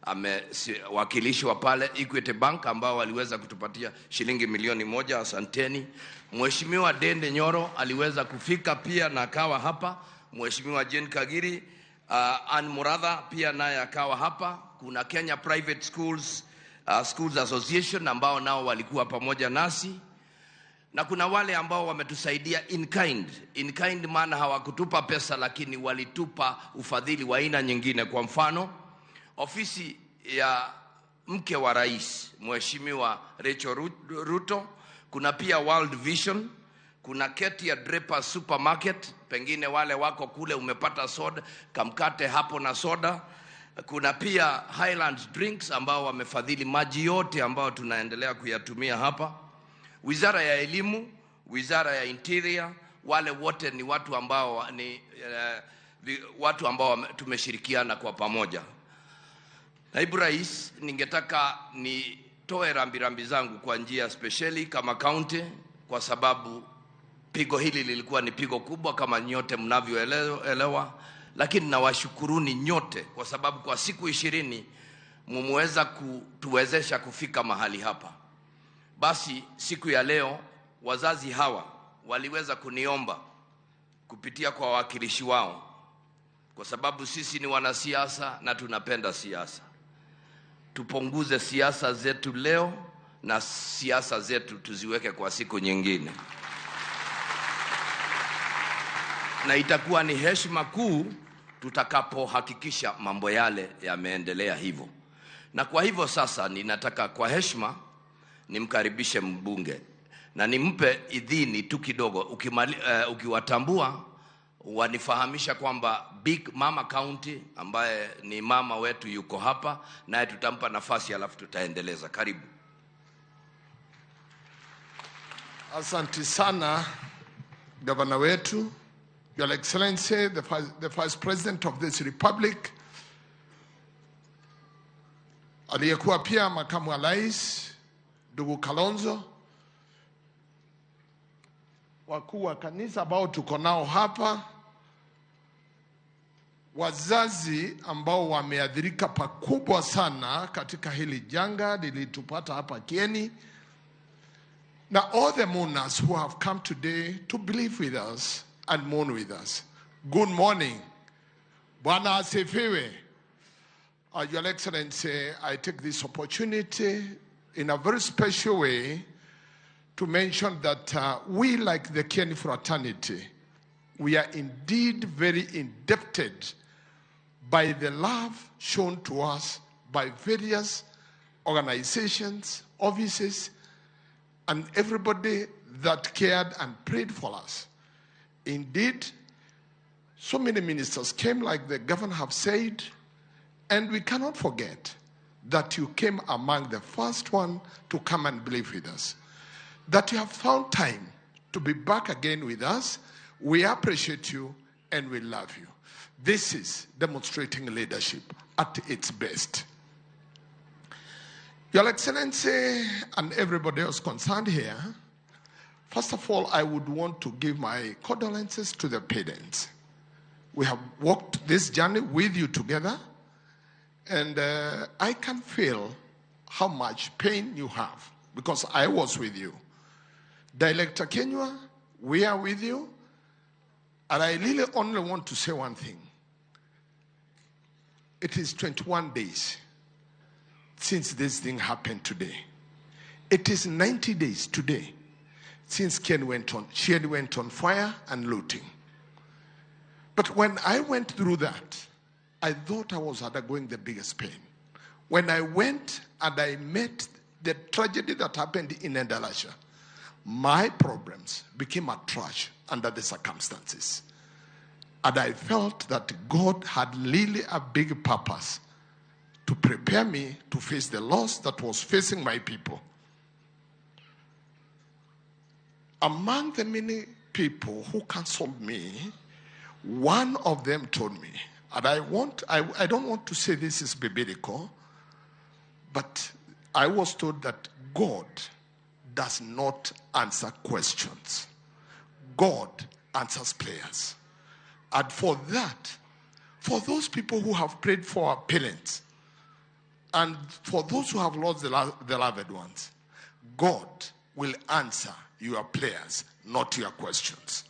amewakilishwa pale Equity Bank ambao waliweza kutupatia shilingi 1,000,000, asanteni. Mheshimiwa Dende Nyoro aliweza kufika pia na akawa hapa. Mheshimiwa Jane Kagiri, Ann Muratha pia naye akawa hapa. Kuna Kenya Private Schools, Schools Association ambao nao walikuwa pamoja nasi, na kuna wale ambao wametusaidia in kind. In kind maana hawakutupa pesa, lakini walitupa ufadhili wa aina nyingine. Kwa mfano, ofisi ya mke wa rais Mheshimiwa Rachel Ruto, kuna pia World Vision, kuna Ketia Draper Supermarket, pengine wale wako kule umepata soda, kamkate hapo na soda. Kuna pia Highland Drinks ambao wamefadhili maji yote ambao tunaendelea kuyatumia hapa. Wizara ya Elimu, Wizara ya Interior, wale wote ni watu ambao ni watu ambao tumeshirikiana kwa pamoja. Naibu Rais, ningetaka nitoe rambirambi zangu kwa njia spesheli kama county, kwa sababu pigo hili lilikuwa ni pigo kubwa kama nyote mnavyoelewa, lakini nawashukuruni nyote kwa sababu kwa siku 20 mumeweza kutuwezesha kufika mahali hapa. Basi siku ya leo wazazi hawa waliweza kuniomba kupitia kwa wawakilishi wao, kwa sababu sisi ni wanasiasa na tunapenda siasa, tupunguze siasa zetu leo na siasa zetu tuziweke kwa siku nyingine. Na itakuwa ni heshima kuu tutakapohakikisha mambo yale yameendelea hivyo. Na kwa hivyo sasa ninataka kwa heshima nimkaribishe mbunge na nimpe idhini tu kidogo. Ukiwatambua wanifahamisha kwamba Big Mama County ambaye ni mama wetu yuko hapa, naye tutampa nafasi alafu tutaendeleza. Karibu. Asante sana gavana wetu, Your Excellency, the Vice President of this Republic, aliyekuwa pia makamu wa rais ndugu Kalonzo, wakuu wa kanisa ambao tuko nao hapa, wazazi ambao wameathirika pakubwa sana katika hili janga lilitupata hapa Kieni, na all the mourners who have come today to believe with us and mourn with us. Good morning. Bwana asifiwe. Your Excellency, I take this opportunity in a very special way to mention that we, like the Kieni fraternity, we are indeed very indebted by the love shown to us by various organizations, offices, and everybody that cared and prayed for us. Indeed, so many ministers came, like the governor have said, and we cannot forget that you came among the first one to come and believe with us, that you have found time to be back again with us. We appreciate you and we love you. This is demonstrating leadership at its best. Your Excellency and everybody else concerned here, first of all, I would want to give my condolences to the parents. We have walked this journey with you together, and I can feel how much pain you have because I was with you. Director Kenywa, we are with you, and I really only want to say one thing. It is 21 days since this thing happened today. It is 90 days today since Kieni went on, Kieni went on fire and looting. But when I went through that, I thought I was undergoing the biggest pain. When I went and I met the tragedy that happened in Endarasha, my problems became a trash under the circumstances. And I felt that God had really a big purpose to prepare me to face the loss that was facing my people. Among the many people who counseled me, one of them told me, and I don't want to say this is biblical, but I was told that God does not answer questions. God answers prayers. And for that, for those people who have prayed for our parents, and for those who have lost the loved ones, God will answer your prayers, not your questions.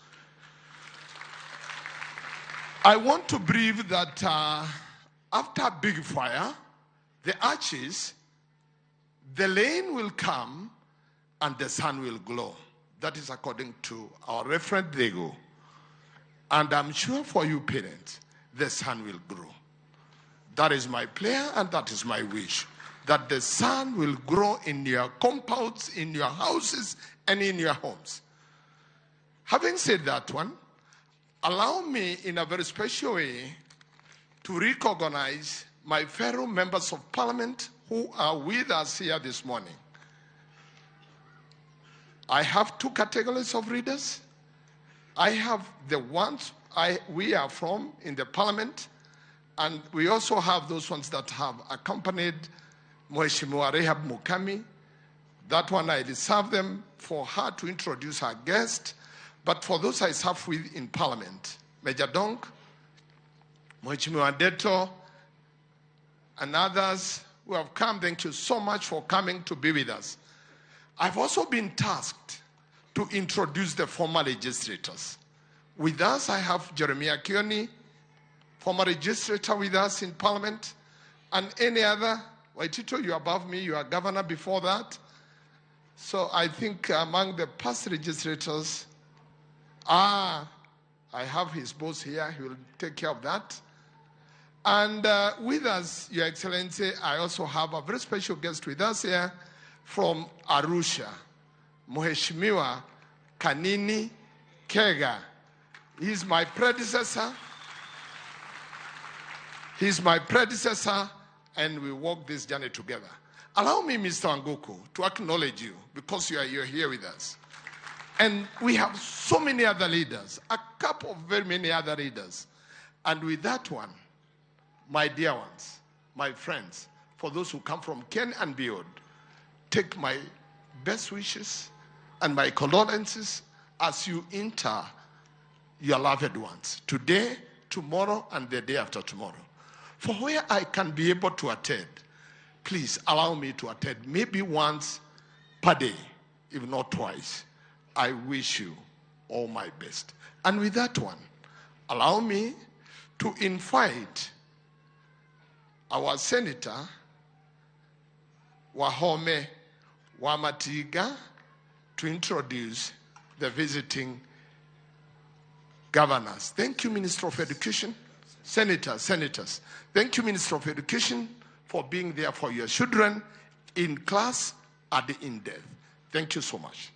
I want to believe that after a big fire, the ashes, the rain will come and the sun will glow. That is according to our referent Dego. And I'm sure for you parents, the sun will grow. That is my prayer and that is my wish, that the sun will grow in your compounds, in your houses, and in your homes. Having said that one, allow me in a very special way to recognize my fellow members of parliament who are with us here this morning. I have two categories of readers. I have the ones we are from in the parliament, and we also have those ones that have accompanied Mheshimiwa Rahab Mukami. That one I reserve them for her to introduce her guest. But for those I serve with in parliament, Major Donk, Mheshimiwa Deto, and others who have come, thank you so much for coming to be with us. I've also been tasked to introduce the former legislators. With us, I have Jeremiah Kioni, former legislator with us in parliament, and any other. Waitito, you are above me, you are governor before that. So I think among the past legislators, I have his boss here, he will take care of that. And with us, Your Excellency, I also have a very special guest with us here from Arusha, Mheshimiwa Kanini Kega. He's my predecessor. He's my predecessor, and we walk this journey together. Allow me, Mr. Wanguku, to acknowledge you because you're here with us. And we have so many other leaders, a couple of very many other leaders. And with that one, my dear ones, my friends, for those who come from Ken and beyond, take my best wishes and my condolences as you enter your loved ones today, tomorrow, and the day after tomorrow. For where I can be able to attend, please allow me to attend maybe once per day, if not twice. I wish you all my best. And with that one, allow me to invite our Senator, Wahome Wamatiga, to introduce the visiting governors. Thank you, Minister of Education. Senators, senators. Thank you, Minister of Education, for being there for your children in class and in death. Thank you so much.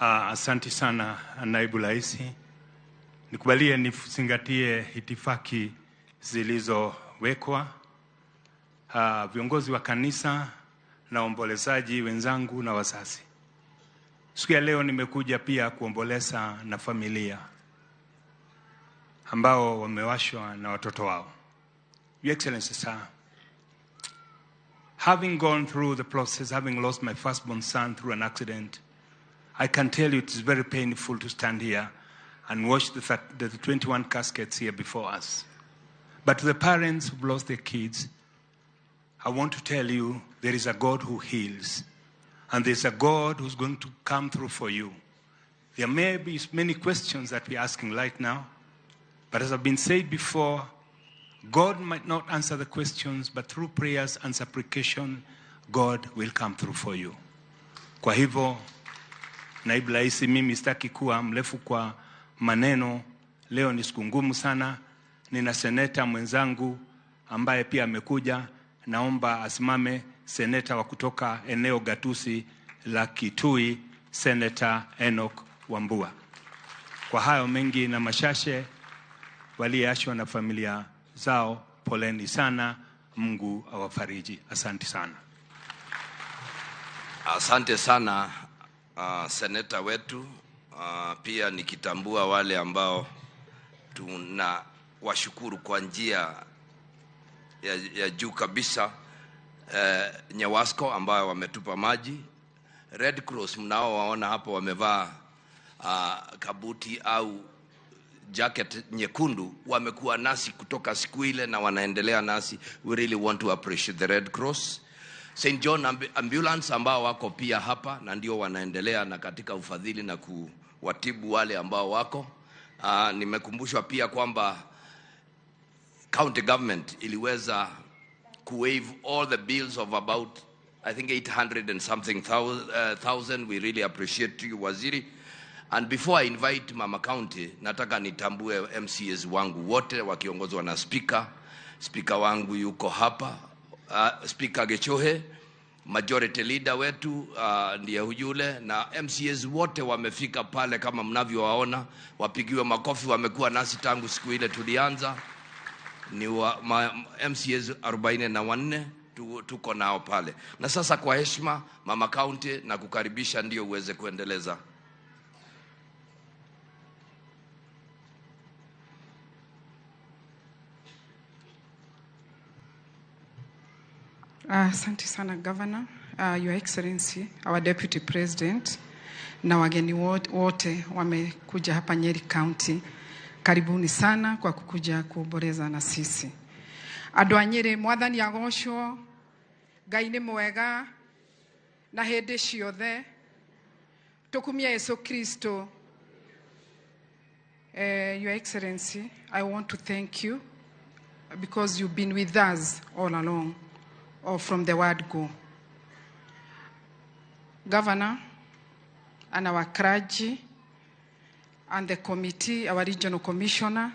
Asante sana, Naibu Raisi. Nikubalie nizingatie itifaki zilizowekwa, viongozi wa kanisa na waombolezaji wenzangu na wazazi. Siku ya leo nimekuja pia kuomboleza na familia ambao wamewashwa na watoto wao. Your Excellency, sir, having gone through the process, having lost my firstborn son through an accident, I can tell you it is very painful to stand here and watch the 21 caskets here before us. But to the parents who've lost their kids, I want to tell you there is a God who heals, and there's a God who's going to come through for you. There may be many questions that we're asking right now, but as I've been said before, God might not answer the questions, but through prayers and supplication, God will come through for you. Kwa hivyo, Naibu Rais, mimi sitaki kuwa mrefu kwa maneno. Leo ni siku ngumu sana. Nina seneta mwenzangu ambaye pia amekuja, naomba asimame, seneta wa kutoka eneo gatusi la Kitui, Seneta Enoch Wambua. Kwa hayo mengi na mashashe, waliachwa na familia zao, poleni sana, Mungu awafariji. Asante sana. Asante sana seneta wetu. Pia nikitambua wale ambao tuna washukuru kwa njia ya juu kabisa, Nyawasco ambao wametupa maji, Red Cross mnao waona hapo wamevaa kabuti au jacket nyekundu, wamekuwa nasi kutoka siku ile na wanaendelea nasi. We really want to appreciate the Red Cross. St. John Ambulance ambao wako pia hapa na ndio wanaendelea na katika ufadhili na kuwatibu wale ambao wako. Nimekumbushwa pia kwamba county government iliweza kuwaive all the bills of about I think 800 and something thousand. We really appreciate you, Waziri. And before I invite Mama County, nataka nitambue MCAs wangu wote wakiongozwa na speaker. Speaker wangu yuko hapa, Speaker Gechohe, majority leader wetu ndiye yule, na MCAs wote wamefika pale kama mnavyowaona, wapigiwe makofi, wamekuwa nasi tangu siku ile tulianza. Ni MCAs 44 tuko nao pale. Na sasa kwa heshima Mama County na kukaribisha ndio uweze kuendeleza. Asante sana Governor, Your Excellency, our Deputy President na wageni wote wamekuja hapa Nyeri County. Karibuni sana kwa kukuja kuomboleza na sisi. Andũ a Nyeri, Mwathani agocwo, Ngai nĩ mwega na hĩndĩ ciothe. Tukumie Yesu Kristo. Your Excellency, I want to thank you because you've been with us all along, or from the word go. Governor and our clergy and the committee, our regional commissioner,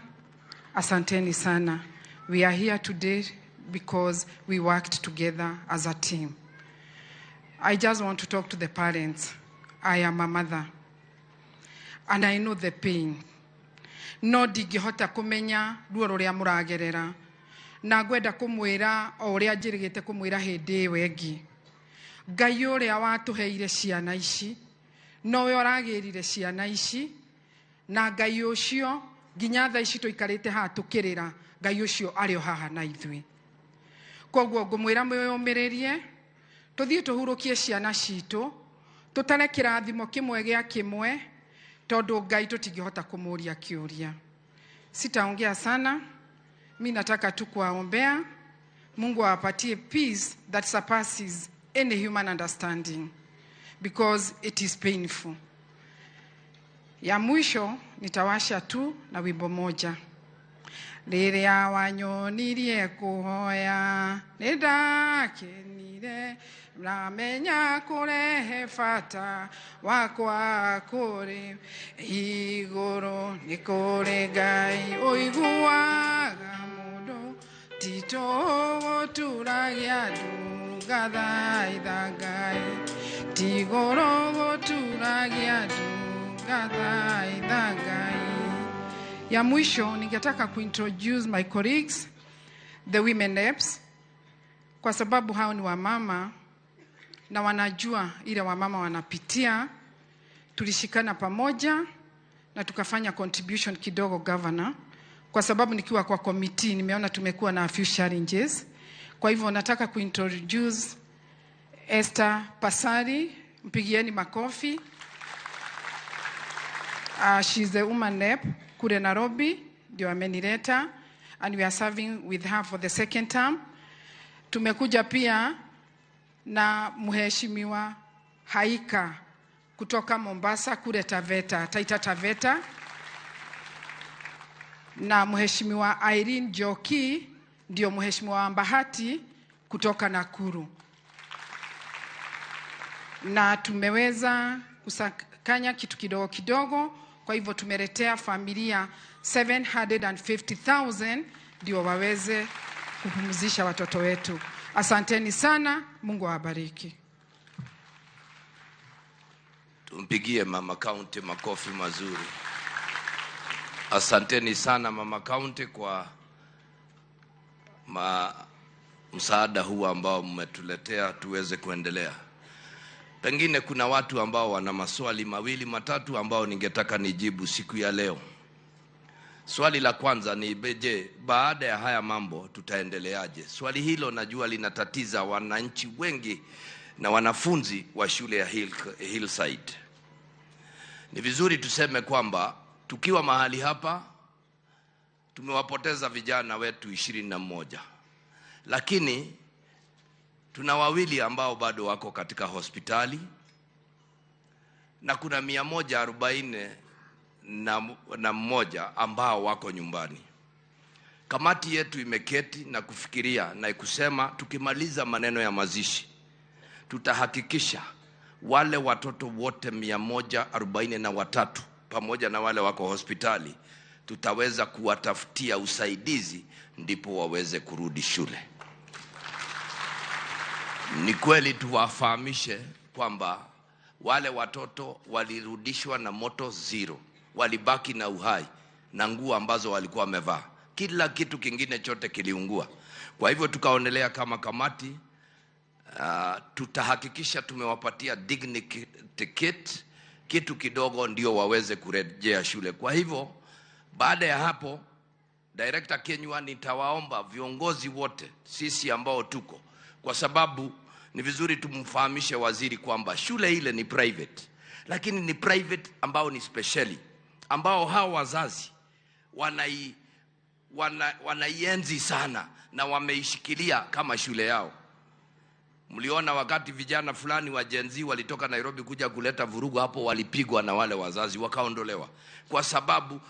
asanteni sana. We are here today because we worked together as a team. I just want to talk to the parents. I am a mother, and I know the pain. No ndingĩhota kũmenya ruo rũrĩa mũragerera, na ngwenda kũmwĩra o ũrĩa njĩrĩgĩte kũmwĩra hĩndĩ ĩyo ĩngĩ. Ngai ũrĩa watũheire ciana ici, nowe ũragĩrire ciana ici, na Ngai ũcio nginya thaa ici tũikarĩte haha tũkĩrĩra, Ngai ũcio arĩ o haha na ithuĩ. Koguo ngũmwĩra mwĩyũmĩrĩrie, tũthiĩ tũhurũkie ciana citũ, tũtare kĩrathimo kĩmwe gĩa kĩmwe, tondũ Ngai tũtingĩhota kũmũria kĩũria. Sitaongea sana, mi nataka tu kuwaombea Mungu awapatie peace that surpasses any human understanding, because it is painful. Ya mwisho nitawasha tu na wimbo moja. Rĩrĩa wanyonirie kũhoya nĩndakenire, ramenya kũrehe bata wakwa kũrĩ igũrũ, nĩ kũrĩ Ngai ũiguaga mũndũ, ti tũgũturagia andũ ngathaitha Ngai, ti igũrũ gũturagia andũ ngathaitha Ngai. Ya mwisho ningetaka kuintroduce my colleagues. the women reps, kwa sababu hao ni wamama na wanajua ile wamama wanapitia. Tulishikana pamoja na tukafanya contribution kidogo, Governor, kwa sababu nikiwa kwa committee nimeona tumekuwa na a few challenges. Kwa hivyo nataka kuintroduce Esther Pasari, mpigieni makofi. She's the woman rep kule Nairobi, ndio amenileta, and we are serving with her for the second term. Tumekuja pia na Mheshimiwa Haika kutoka Mombasa kule Taveta, Taita Taveta, na Mheshimiwa Irene Joki ndio Mheshimiwa wa Bahati kutoka Nakuru. Na tumeweza kusakanya kitu kidogo kidogo, kwa hivyo tumeletea familia 750,000 ndio waweze kupumzisha watoto wetu. Asanteni sana, Mungu awabariki. Tumpigie Mama County makofi mazuri. Asanteni sana Mama County kwa msaada huu ambao mmetuletea tuweze kuendelea. Pengine kuna watu ambao wana maswali mawili matatu ambao ningetaka nijibu siku ya leo. Swali la kwanza ni je, baada ya haya mambo tutaendeleaje? Swali hilo najua linatatiza wananchi wengi na wanafunzi wa shule ya Hillside. Ni vizuri tuseme kwamba tukiwa mahali hapa tumewapoteza vijana wetu 21. Lakini tuna wawili ambao bado wako katika hospitali na kuna 141 ambao wako nyumbani. Kamati yetu imeketi na kufikiria na kusema tukimaliza maneno ya mazishi tutahakikisha wale watoto wote 143 pamoja na wale wako hospitali tutaweza kuwatafutia usaidizi ndipo waweze kurudi shule. Ni kweli tuwafahamishe kwamba wale watoto walirudishwa na moto zero, walibaki na uhai na nguo ambazo walikuwa wamevaa. Kila kitu kingine chote kiliungua. Kwa hivyo tukaonelea kama kamati tutahakikisha tumewapatia dignity kit, kitu kidogo ndio waweze kurejea shule. Kwa hivyo baada ya hapo, Director Kenywa, nitawaomba viongozi wote sisi ambao tuko, kwa sababu ni vizuri tumfahamishe waziri kwamba shule ile ni private, lakini ni private ambao ni speciali, ambao hao wazazi wanaienzi sana na wameishikilia kama shule yao. Mliona wakati vijana fulani wa Gen Z walitoka Nairobi kuja kuleta vurugu hapo, walipigwa na wale wazazi wakaondolewa, kwa sababu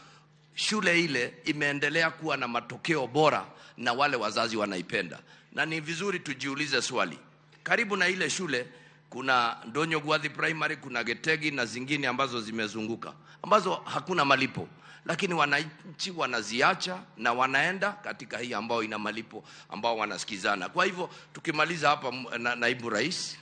shule ile imeendelea kuwa na matokeo bora na wale wazazi wanaipenda. Na ni vizuri tujiulize swali. Karibu na ile shule kuna Ndonyo Gwathi Primary, kuna Getegi na zingine ambazo zimezunguka, ambazo hakuna malipo, lakini wananchi wanaziacha na wanaenda katika hii ambao ina malipo, ambao wanasikizana. Kwa hivyo tukimaliza hapa, naibu rais,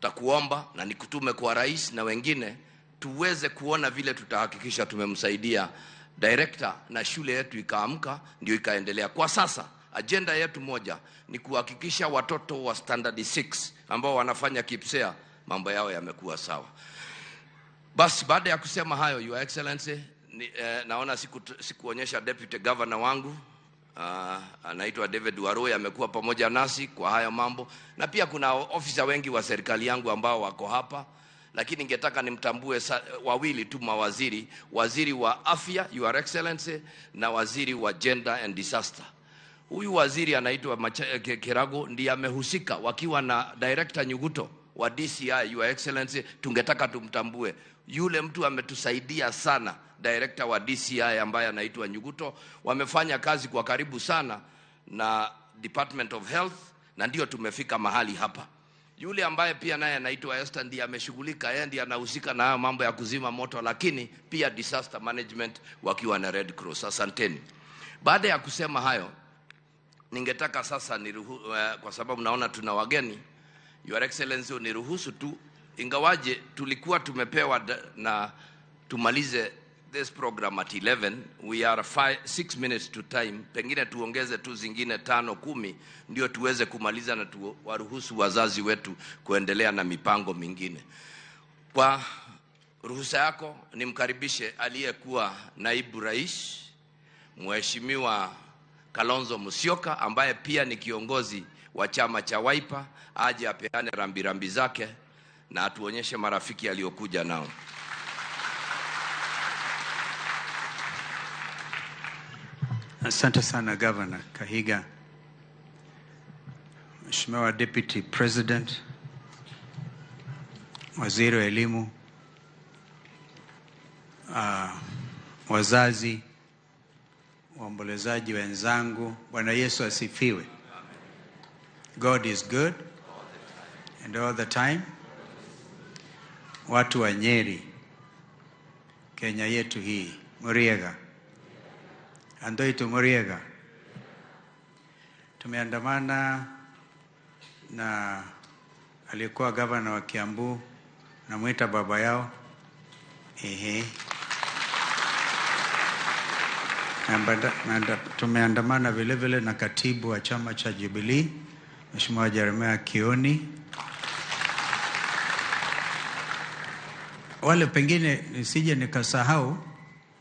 takuomba na nikutume kwa rais na wengine tuweze kuona vile tutahakikisha tumemsaidia director na shule yetu ikaamka ndio ikaendelea. Kwa sasa agenda yetu moja ni kuhakikisha watoto wa standard 6 ambao wanafanya KIPSEA mambo yao yamekuwa sawa. Basi baada ya kusema hayo, Your Excellency, naona sikuonyesha deputy governor wangu, anaitwa David Warui, amekuwa pamoja nasi kwa hayo mambo, na pia kuna ofisa wengi wa serikali yangu ambao wako hapa, lakini ningetaka nimtambue wawili tu mawaziri, waziri wa afya Your Excellency na waziri wa gender and disaster. Huyu waziri anaitwa Kirago, ndiye amehusika wakiwa na Director Nyuguto wa DCI Your Excellency. Tungetaka tumtambue yule mtu ametusaidia sana, director wa DCI ambaye anaitwa Nyuguto. Wamefanya kazi kwa karibu sana na Department of Health na ndio tumefika mahali hapa. Yule ambaye pia naye anaitwa Esther ndiye ameshughulika, yeye ndiye anahusika na mambo ya kuzima moto, lakini pia disaster management wakiwa na Red Cross. Asanteni. Baada ya kusema hayo, ningetaka sasa kwa sababu naona tuna wageni, Your Excellency uniruhusu tu, ingawaje tulikuwa tumepewa na tumalize this program at 11. We are 6 minutes to time. Pengine tuongeze tu zingine 5, 10 ndio tuweze kumaliza na tuwaruhusu wazazi wetu kuendelea na mipango mingine. Kwa ruhusa yako nimkaribishe aliyekuwa naibu rais Mheshimiwa Kalonzo Musyoka, ambaye pia ni kiongozi wa chama cha Wiper, aje apeane rambirambi zake na atuonyeshe marafiki aliyokuja nao. Asante sana Governor Kahiga. Mheshimiwa Deputy President, Waziri wa Elimu, wazazi, waombolezaji wenzangu, Bwana Yesu asifiwe. God is good and all the time. Watu wa Nyeri, Kenya yetu hii, Muriega, Andoitu Muriega, tumeandamana na aliyekuwa gavana wa Kiambu, namuita baba yao. Ehe. Tumeandamana vile vile na katibu wa chama cha Jubilee, Mheshimiwa Jeremiah Kioni. Wale pengine nisije nikasahau,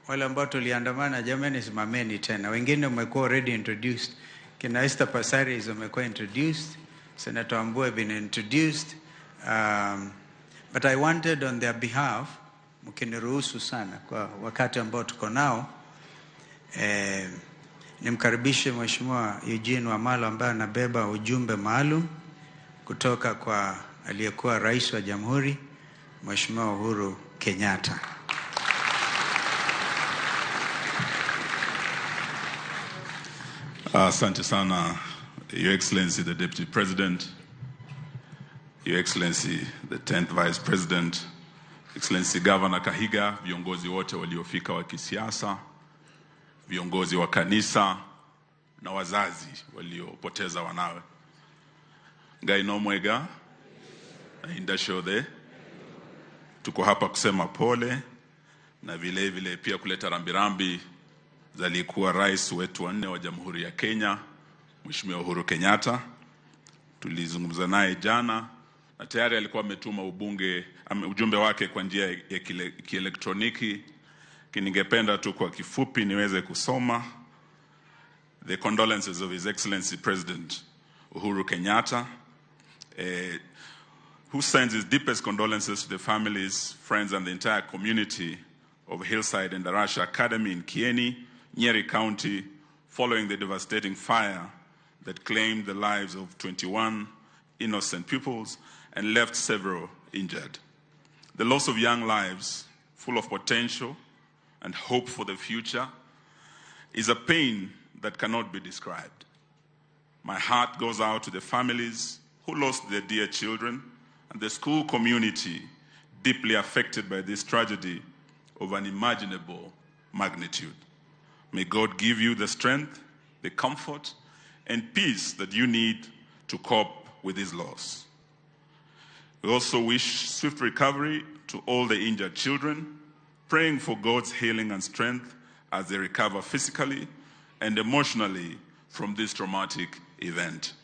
wale ambao tuliandamana, jamani simameni tena. Wengine wamekuwa already introduced. Kina Esther Passaris wamekuwa introduced, Senator Ambua been introduced. But I wanted on their behalf, mkiniruhusu sana kwa wakati ambao tuko nao, nimkaribishe Mheshimiwa Eugene Wamalwa ambaye anabeba ujumbe maalum kutoka kwa aliyekuwa rais wa Jamhuri Mheshimiwa Uhuru Kenyatta. Asante sana, Your Excellency the Deputy President, Your Excellency the 10th Vice President, Excellency Governor Kahiga, viongozi wote waliofika wa kisiasa, viongozi wa kanisa na wazazi waliopoteza wanawe. Ngai no mwega na indashode. Tuko hapa kusema pole na vile vile pia kuleta rambirambi za aliyekuwa rais wetu wa 4 wa Jamhuri ya Kenya, Mheshimiwa Uhuru Kenyatta. Tulizungumza naye jana na tayari alikuwa ametuma ujumbe wake kwa njia ya kielektroniki. Ningependa tu kwa kifupi niweze kusoma the condolences of His Excellency President Uhuru Kenyatta, who sends his deepest condolences to the families, friends, and the entire community of Hillside and Endarasha Academy in Kieni, Nyeri County, following the devastating fire that claimed the lives of 21 innocent pupils and left several injured. The loss of young lives, full of potential and hope for the future, is a pain that cannot be described. My heart goes out to the families who lost their dear children and the school community deeply affected by this tragedy of unimaginable magnitude. May God give you the strength, the comfort, and peace that you need to cope with this loss. We also wish swift recovery to all the injured children, praying for God's healing and strength as they recover physically and emotionally from this traumatic event.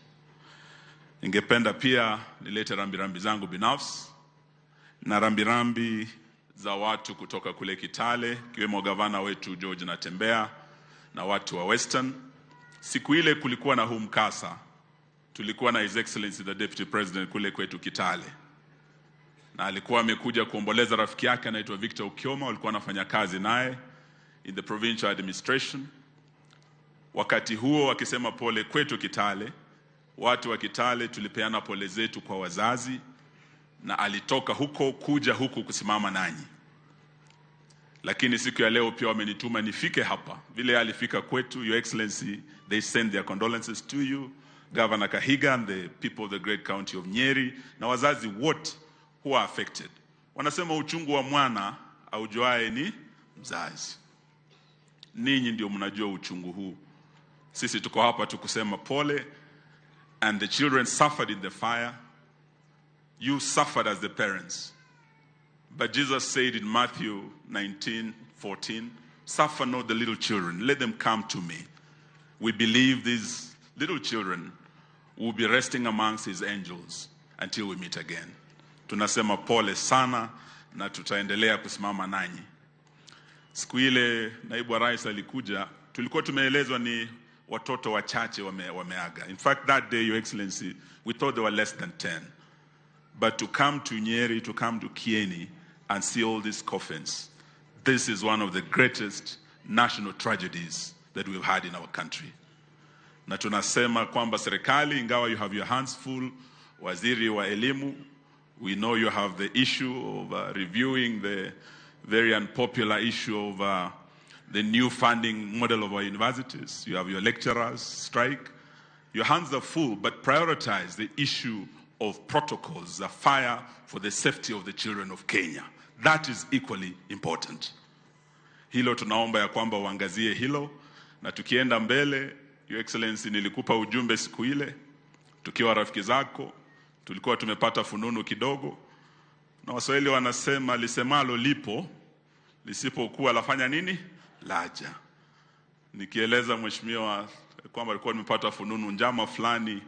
Ningependa pia nilete rambirambi zangu binafsi na rambirambi za watu kutoka kule Kitale, kiwemo gavana wetu George Natembeya na watu wa Western. Siku ile kulikuwa na huu mkasa, tulikuwa na His Excellency the Deputy President kule kwetu Kitale, na alikuwa amekuja kuomboleza rafiki yake anaitwa Victor Okioma, walikuwa wanafanya kazi naye in the provincial administration. Wakati huo akisema pole kwetu Kitale, watu wa Kitale tulipeana pole zetu kwa wazazi, na alitoka huko kuja huku kusimama nanyi. Lakini siku ya leo pia wamenituma nifike hapa. Vile alifika kwetu, Your Excellency, they send their condolences to you, Governor Kahiga and the people of the great county of Nyeri, na wazazi wote who are affected. Wanasema uchungu wa mwana aujuae ni mzazi. Ninyi ndio mnajua uchungu huu. Sisi tuko hapa tukusema pole, and the children suffered in the fire. You suffered as the parents. But Jesus said in Matthew 19:40, 14, suffer not the little children, let them come to me. We believe these little children will be resting amongst his angels until we meet again. Tunasema pole sana na tutaendelea kusimama nanyi. Siku ile naibu wa rais alikuja, tulikuwa tumeelezwa ni watoto wachache wameaga. In fact, that day, Your Excellency, we thought there were less than 10. But to come to Nyeri, to come to Kieni and see all these coffins, this is one of the greatest national tragedies that we've had in our country. Na tunasema kwamba serikali, ingawa you have your hands full, waziri wa elimu, we know you have the issue of reviewing the very unpopular issue of the new funding model of our universities. You have your lecturers strike. Your hands are full, but prioritize the issue of protocols, the fire for the safety of the children of Kenya. That is equally important. Hilo tunaomba ya kwamba uangazie hilo, na tukienda mbele, Your Excellency, nilikupa ujumbe siku ile, tukiwa rafiki zako, tulikuwa tumepata fununu kidogo, na Waswahili wanasema lisemalo lipo, lisipokuwa lafanya nini? Laja. Nikieleza mheshimiwa kwamba alikuwa nimepata fununu njama fulani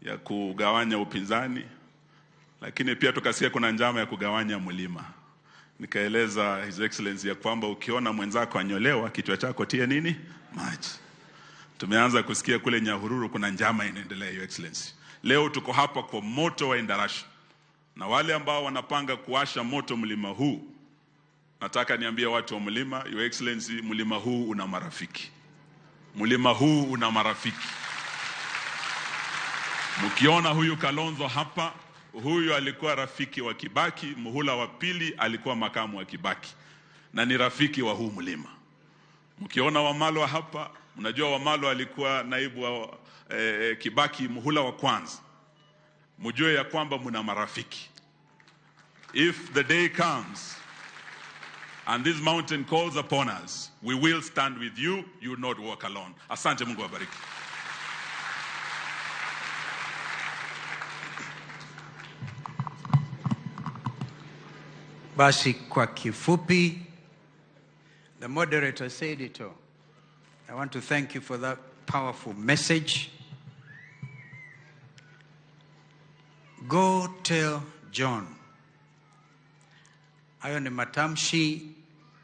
ya kugawanya upinzani, lakini pia tukasikia kuna njama ya kugawanya mlima. Nikaeleza His Excellency ya kwamba ukiona mwenzako anyolewa, kichwa chako tie nini? Maji. Tumeanza kusikia kule Nyahururu kuna njama inaendelea, Your Excellency. Leo tuko hapa kwa moto wa Endarasha. Na wale ambao wanapanga kuwasha moto mlima huu, nataka niambie watu wa mlima, Your Excellency, mlima huu una marafiki. Mlima huu una marafiki. Mkiona huyu Kalonzo hapa, huyu alikuwa rafiki wa Kibaki, muhula wa pili alikuwa makamu wa Kibaki, na ni rafiki wa huu mlima. Mkiona Wamalwa hapa, mnajua Wamalwa alikuwa naibu wa Kibaki muhula wa kwanza. Mjue ya kwamba mna marafiki. If the day comes and this mountain calls upon us, we will stand with you. You will not walk alone. Asante, Mungu awabariki. Basi kwa kifupi, the moderator said it all. I want to thank you for that powerful message. Go tell John. Hayo ni matamshi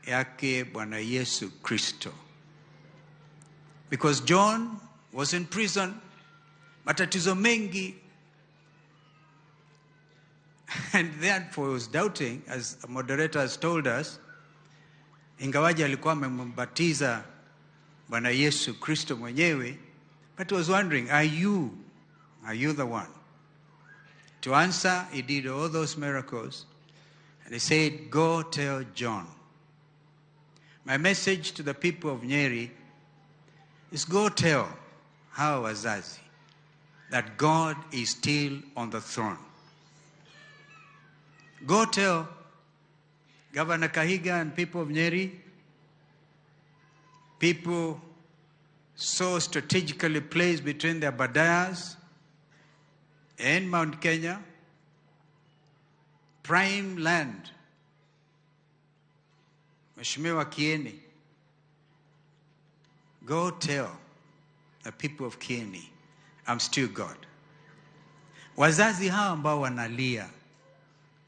yake Bwana Yesu Kristo. Because John was in prison, matatizo mengi, and therefore was doubting, as the moderator has told us, ingawaje alikuwa amembatiza Bwana Yesu Kristo mwenyewe, but was wondering, are you the one? To answer, he did all those miracles, and he said, go tell John. My message to the people of Nyeri is go tell hawa wazazi that God is still on the throne. Go tell Governor Kahiga and people of Nyeri, people so strategically placed between the Aberdare and Mount Kenya, prime land. Mheshimiwa Kieni, go tell the people of Kieni, I'm still God. Wazazi hawa ambao wanalia,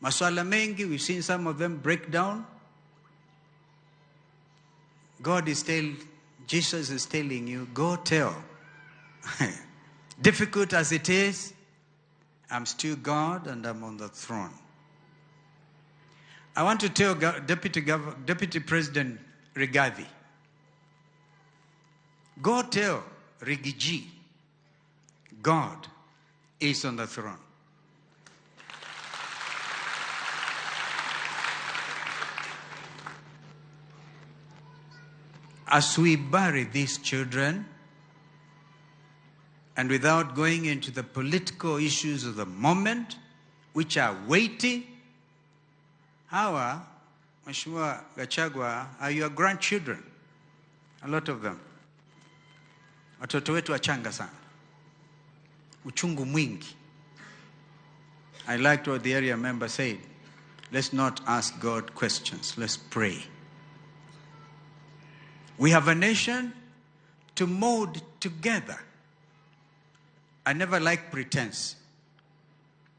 maswala mengi, we've seen some of them break down. God is telling, Jesus is telling you, go tell. Difficult as it is, I'm still God and I'm on the throne. I want to tell Deputy President Rigathi, go tell Rigiji, God is on the throne. As we bury these children, and without going into the political issues of the moment, which are weighty, hawa, Mheshimiwa Gachagua, are your grandchildren, a lot of them. Watoto wetu wachanga sana. Uchungu mwingi. I liked what the area member said. Let's not ask God questions. Let's pray. We have a nation to mold together. I never like pretense.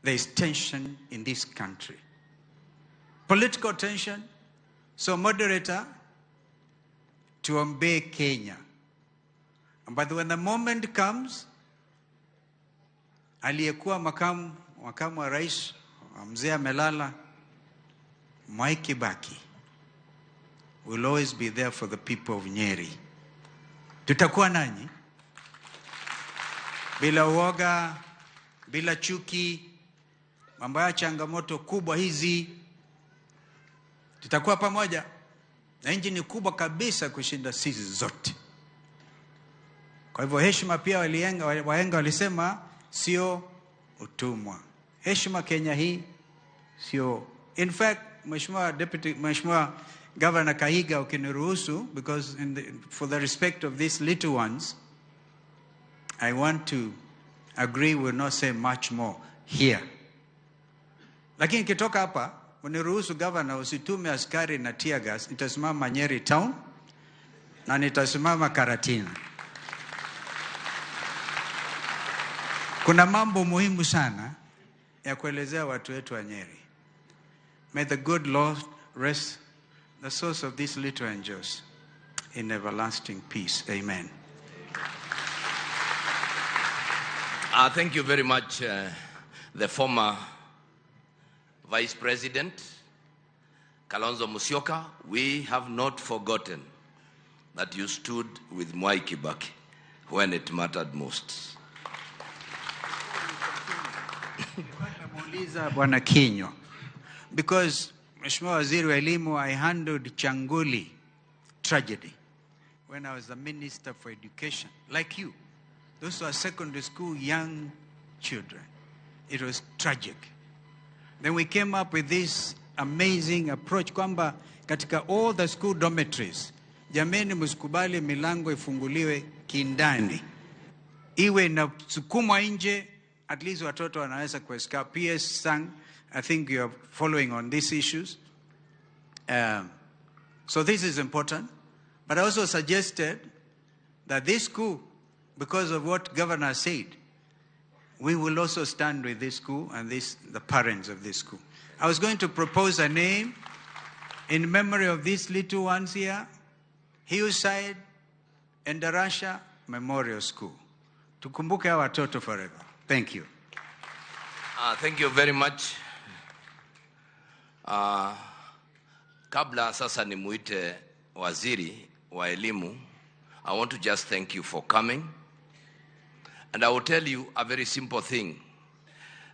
There is tension in this country. Political tension. So moderator, tuombe Kenya. But when the moment comes, aliyekuwa makamu wa rais, mzee amelala, Mwai Kibaki will always be there for the people of Nyeri. Tutakuwa nanyi bila uoga, bila chuki, mambo ya changamoto kubwa hizi, tutakuwa pamoja. Na nchi ni kubwa kabisa kushinda sisi zote. Kwa hivyo heshima pia wahenga walisema sio utumwa. Heshima Kenya hii sio. In fact, Mheshimiwa Deputy, Mheshimiwa Governor Kahiga, ukiniruhusu, because for the respect of these little ones, I want to agree we'll not say much more here. Lakini kitoka hapa, uniruhusu Governor, usitume askari na tear gas, nitasimama Nyeri town na nitasimama Karatina. Kuna mambo muhimu sana ya kuelezea watu wetu wa Nyeri. May the good Lord rest the souls of these little angels in everlasting peace. Amen. Thank you very much, the former Vice President, Kalonzo Musyoka. We have not forgotten that you stood with Mwai Kibaki when it mattered most. Bwana Kinyo, because Mheshimiwa Waziri wa Elimu, I handled Changuli tragedy when I was the Minister for Education, like you. Those were secondary school young children. It was tragic. Then we came up with this amazing approach kwamba katika all the school dormitories, jameni, msikubali milango ifunguliwe kindani, iwe inasukumwa nje, at least watoto wanaweza kuescape. PS Sang, I think you are following on these issues. So this is important. But I also suggested that this school, because of what Governor said, we will also stand with this school and the parents of this school. I was going to propose a name in memory of these little ones here, Hillside and Endarasha Memorial School. Tukumbuke hawa watoto forever. Thank you. Thank you very much. Kabla sasa nimuite waziri wa elimu, I want to just thank you for coming. And I will tell you a very simple thing,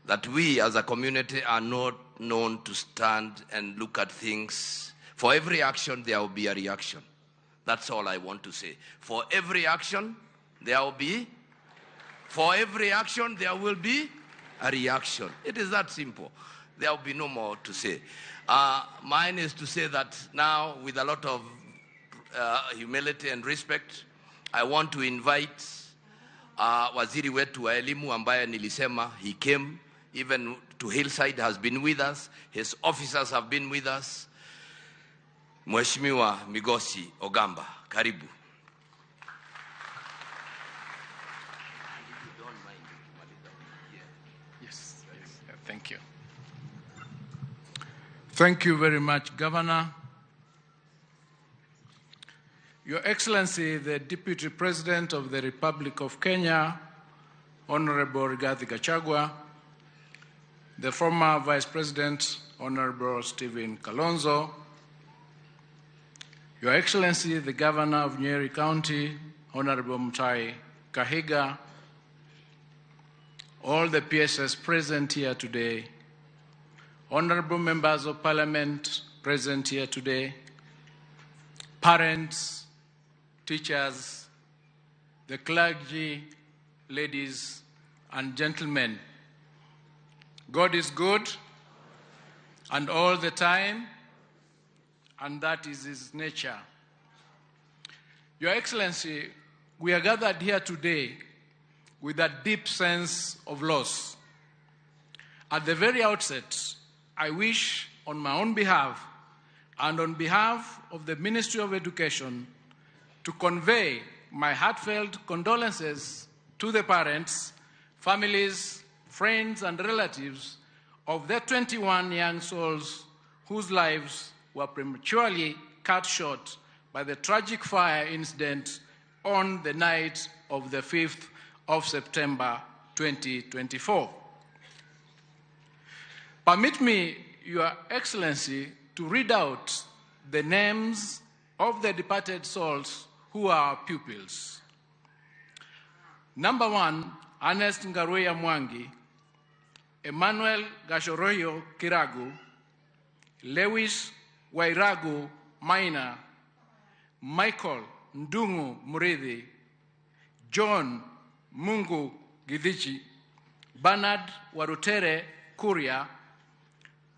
that we as a community are not known to stand and look at things. For every action, there will be a reaction. That's all I want to say. For every action, there will be. For every action, there will be a reaction. It is that simple. There will be no more to say. Mine is to say that now, with a lot of humility and respect, I want to invite waziri wetu wa elimu ambaye nilisema he came even to Hillside, has been with us, his officers have been with us. Mheshimiwa Migosi Ogamba, karibu. Yes, thank you. Thank you very much, Governor. Your Excellency, the Deputy President of the Republic of Kenya, Honorable Rigathi Gachagua, the former Vice President, Honorable Stephen Kalonzo, Your Excellency, the Governor of Nyeri County, Honorable Mutahi Kahiga, all the PSS present here today, Honorable Members of Parliament present here today, parents, teachers, the clergy, ladies and gentlemen. God is good, and all the time, and that is his nature. Your Excellency, we are gathered here today with a deep sense of loss. At the very outset, I wish on my own behalf and on behalf of the Ministry of Education to convey my heartfelt condolences to the parents, families, friends, and relatives of the 21 young souls whose lives were prematurely cut short by the tragic fire incident on the night of the 5th of September 2024. Permit me, Your Excellency, to read out the names of the departed souls who are pupils. Number 1, Ernest Ngaruiya Mwangi, Emmanuel Gashoroyo Kiragu, Lewis Wairagu Maina, Michael Ndungu Murithi, John Mungu Githichi, Bernard Warutere Kuria,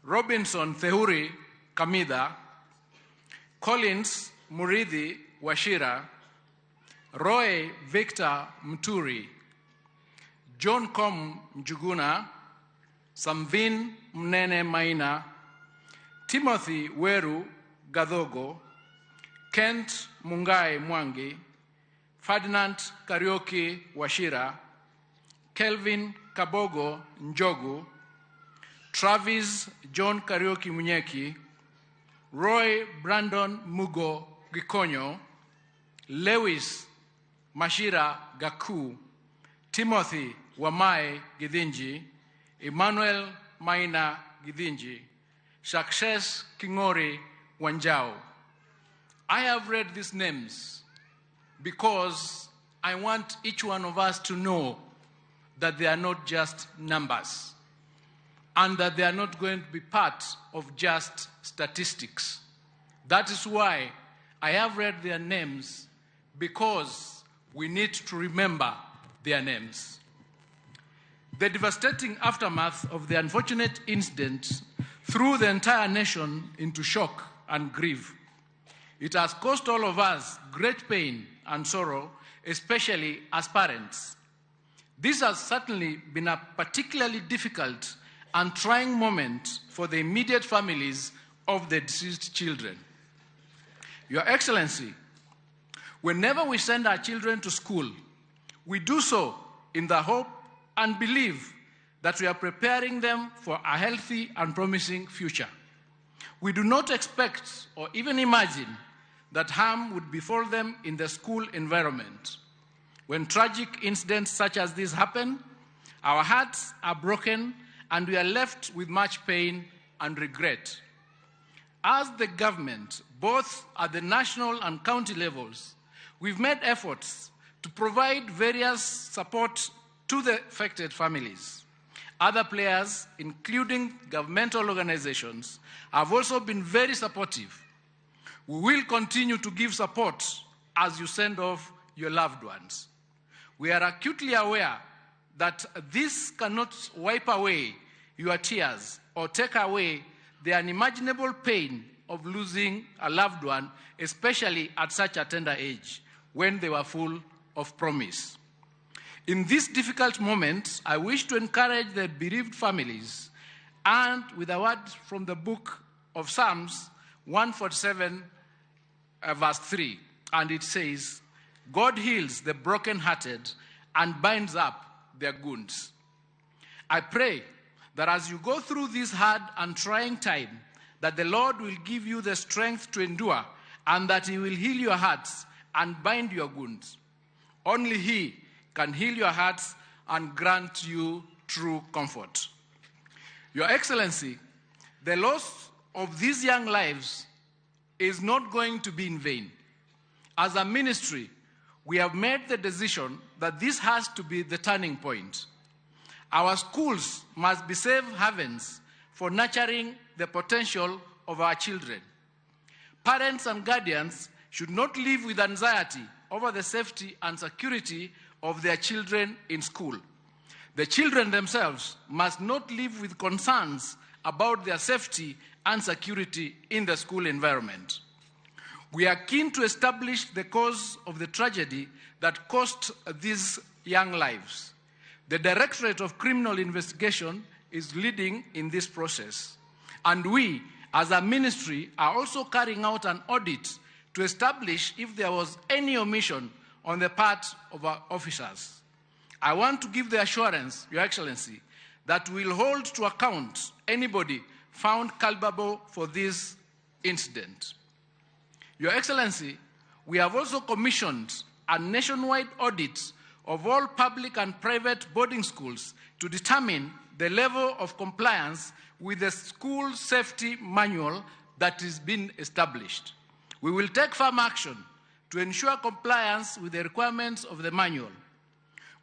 Robinson Thehuri Kamida, Collins Murithi Wachira, Roy Victor Mturi, John Com Njuguna, Samvin Mnene Maina, Timothy Weru Gathogo, Kent Mungai Mwangi, Ferdinand Kariuki Wachira, Kelvin Kabogo Njogu, Travis John Kariuki Munyeki, Roy Brandon Mugo Gikonyo, Lewis Mashira Gaku, Timothy Wamae Githinji, Emmanuel Maina Githinji, Success Kingori Wanjau. I have read these names because I want each one of us to know that they are not just numbers and that they are not going to be part of just statistics. That is why I have read their names, because we need to remember their names. The devastating aftermath of the unfortunate incident threw the entire nation into shock and grief. It has caused all of us great pain and sorrow, especially as parents. This has certainly been a particularly difficult and trying moment for the immediate families of the deceased children. Your Excellency, whenever we send our children to school, we do so in the hope and belief that we are preparing them for a healthy and promising future. We do not expect or even imagine that harm would befall them in the school environment. When tragic incidents such as this happen, our hearts are broken and we are left with much pain and regret. As the government, both at the national and county levels, we've made efforts to provide various support to the affected families. Other players, including governmental organizations, have also been very supportive. We will continue to give support as you send off your loved ones. We are acutely aware that this cannot wipe away your tears or take away the unimaginable pain of losing a loved one, especially at such a tender age, when they were full of promise. In this difficult moment, I wish to encourage the bereaved families, and with a word from the book of Psalms 147, verse 3, and it says, God heals the brokenhearted and binds up their wounds. I pray that as you go through this hard and trying time, that the Lord will give you the strength to endure, and that He will heal your hearts and bind your wounds. Only He can heal your hearts and grant you true comfort. Your Excellency, the loss of these young lives is not going to be in vain. As a ministry, we have made the decision that this has to be the turning point. Our schools must be safe havens for nurturing the potential of our children. Parents and guardians should not live with anxiety over the safety and security of their children in school. The children themselves must not live with concerns about their safety and security in the school environment. We are keen to establish the cause of the tragedy that cost these young lives. The Directorate of Criminal Investigation is leading in this process. And we, as a ministry, are also carrying out an audit to establish if there was any omission on the part of our officers. I want to give the assurance, Your Excellency, that we'll hold to account anybody found culpable for this incident. Your Excellency, we have also commissioned a nationwide audit of all public and private boarding schools to determine the level of compliance with the school safety manual that is being established. We will take firm action to ensure compliance with the requirements of the manual.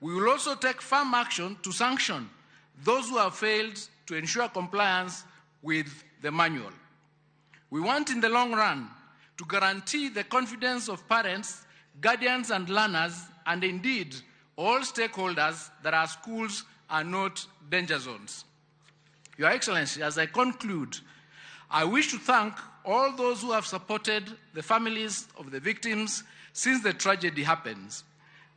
We will also take firm action to sanction those who have failed to ensure compliance with the manual. We want, in the long run, to guarantee the confidence of parents, guardians, and learners, and indeed all stakeholders, that our schools are not danger zones. Your Excellency, as I conclude, I wish to thank all those who have supported the families of the victims since the tragedy happens.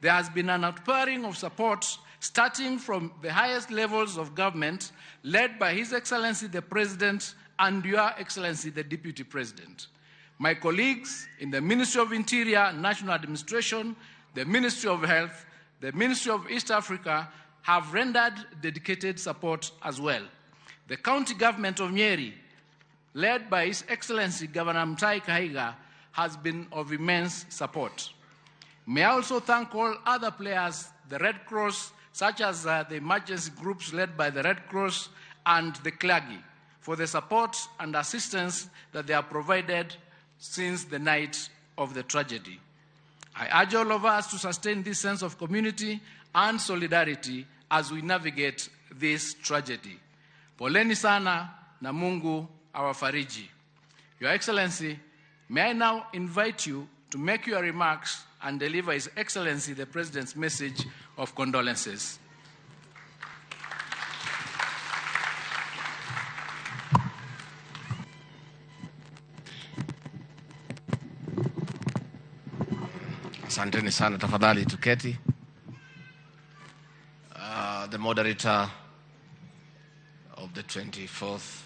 There has been an outpouring of support starting from the highest levels of government, led by His Excellency the President and Your Excellency the Deputy President. My colleagues in the Ministry of Interior, National Administration, the Ministry of Health, the Ministry of East Africa have rendered dedicated support as well. The county government of Nyeri, led by His Excellency Governor Mutahi Kahiga, has been of immense support. May I also thank all other players, the Red Cross, such as the emergency groups led by the Red Cross and the clergy, for the support and assistance that they have provided since the night of the tragedy. I urge all of us to sustain this sense of community and solidarity as we navigate this tragedy. Poleni sana na Mungu awafariji. Your Excellency, may I now invite you to make your remarks and deliver His Excellency the President's message of condolences. Asanteni sana, tafadhali tuketi. The moderator of the 24th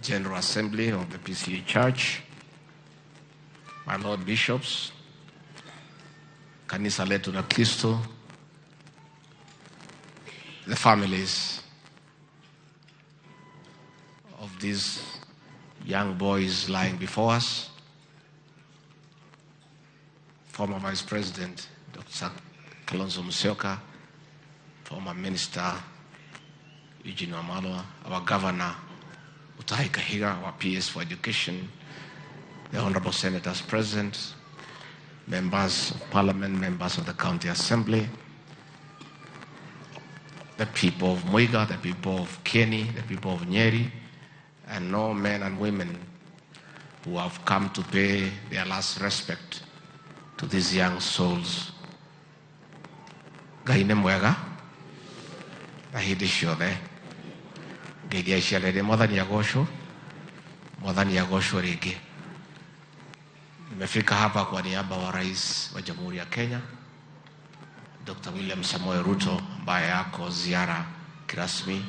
General Assembly of the PCEA Church, my Lord Bishops, Kanisa letu la Kristo, the families of these young boys lying before us, former Vice President Dr. Kalonzo Musyoka, former Minister Eugene Wamalwa, our Governor Mutahi Kahiga, our PS for Education, the Honorable Senators present, members of Parliament, members of the County Assembly, the people of Mweiga, the people of Kieni, the people of Nyeri, and all men and women who have come to pay their last respect to these young souls. Ngai nĩ mwega na hĩndĩ ciothe. Ngeithia ciarĩrĩ Mwathani agocwo, Mwathani agocwo rĩngĩ. Nimefika hapa kwa niaba wa Rais wa Jamhuri ya Kenya Dr. William Samoei Ruto ambaye ako ziara kirasmi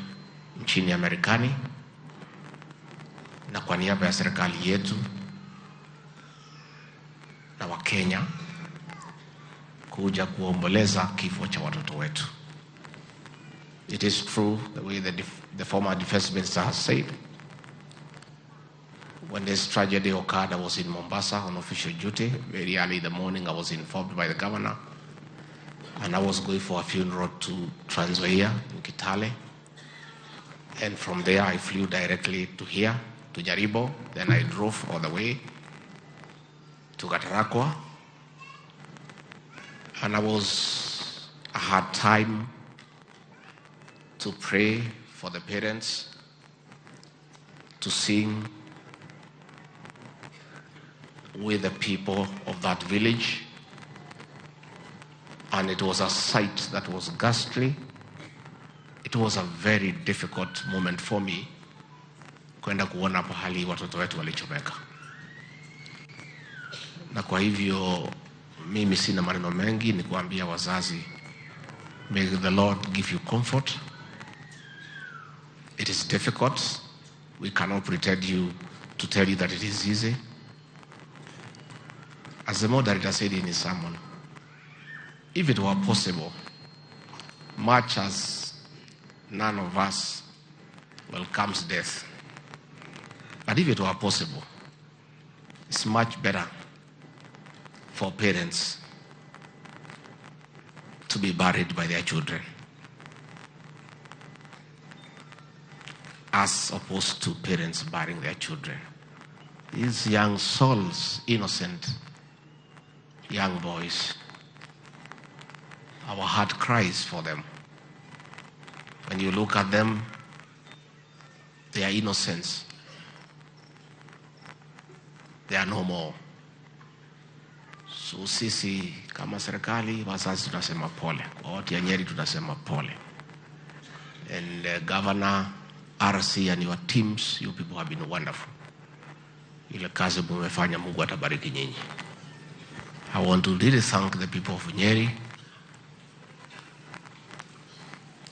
nchini Marekani, na kwa niaba ya serikali yetu na wa Kenya kuja kuomboleza kifo cha watoto wetu. It is true the way the former defense minister has said. When this tragedy occurred, I was in Mombasa on official duty. Very early in the morning, I was informed by the governor, and I was going for a funeral to Trans Nzoia in Kitale. And from there, I flew directly to here, to Nyaribo. Then I drove all the way to Gatarakwa. And I had time to pray for the parents, to sing with the people of that village. And it was a sight that was ghastly. It was a very difficult moment for me kwenda kuona pahali watoto wetu walichomeka. Na kwa hivyo mimi sina maneno mengi, ni kuambia wazazi, may the Lord give you comfort. It is difficult. We cannot pretend you to tell you that it is easy. As the moderator said in his sermon, if it were possible, much as none of us welcomes death, but if it were possible, it's much better for parents to be buried by their children as opposed to parents burying their children. These young souls, innocent young boys, our heart cries for them. When you look at them, their innocence, they are no more. So sisi kama serikali, wazazi tunasema pole. Kwa watu ya Nyeri tunasema pole. And Governor, RC and your teams, you people have been wonderful. Ile kazi mumefanya, Mungu atabariki nyinyi. I want to really thank the people of Nyeri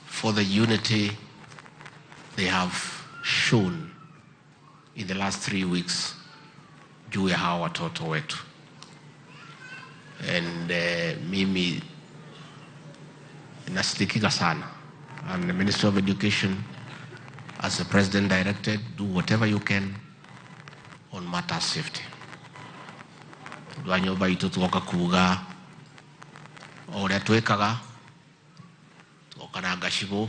for the unity they have shown in the last 3 weeks juu ya hawa watoto wetu. And mimi nasikitika sana. And the Ministry of Education, as the President directed, do whatever you can on matter safety. Andũ a nyũmba itũ twoka kuga o ũrĩa twĩkaga, twoka na ngacibũ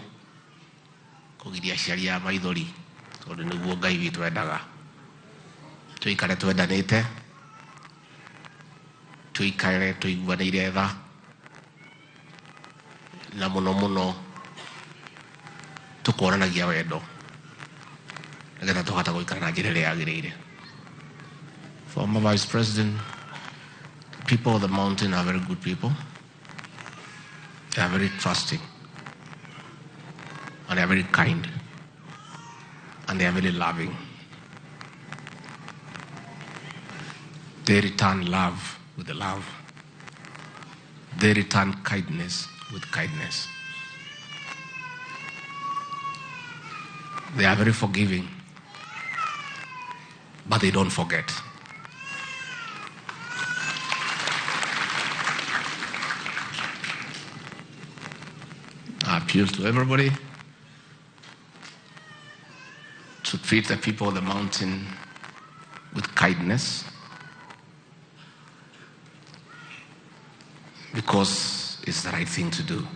kũgiria aciari a maithori, tondũ nĩguo Ngai witũ endaga. Tũikare twendanĩte, tũikare tũiguanĩire tha, na mũno mũno tũkonanagia wendo nĩgetha tũhote gũikara na njĩra ĩrĩa yagĩrĩire. Former Vice President, the people of the mountain are very good people. They are very trusting, and they are very kind, and they are very loving. They return love with love. They return kindness with kindness. They are very forgiving, but they don't forget. I appeal to everybody to treat the people of the mountain with kindness, because it's the right thing to do.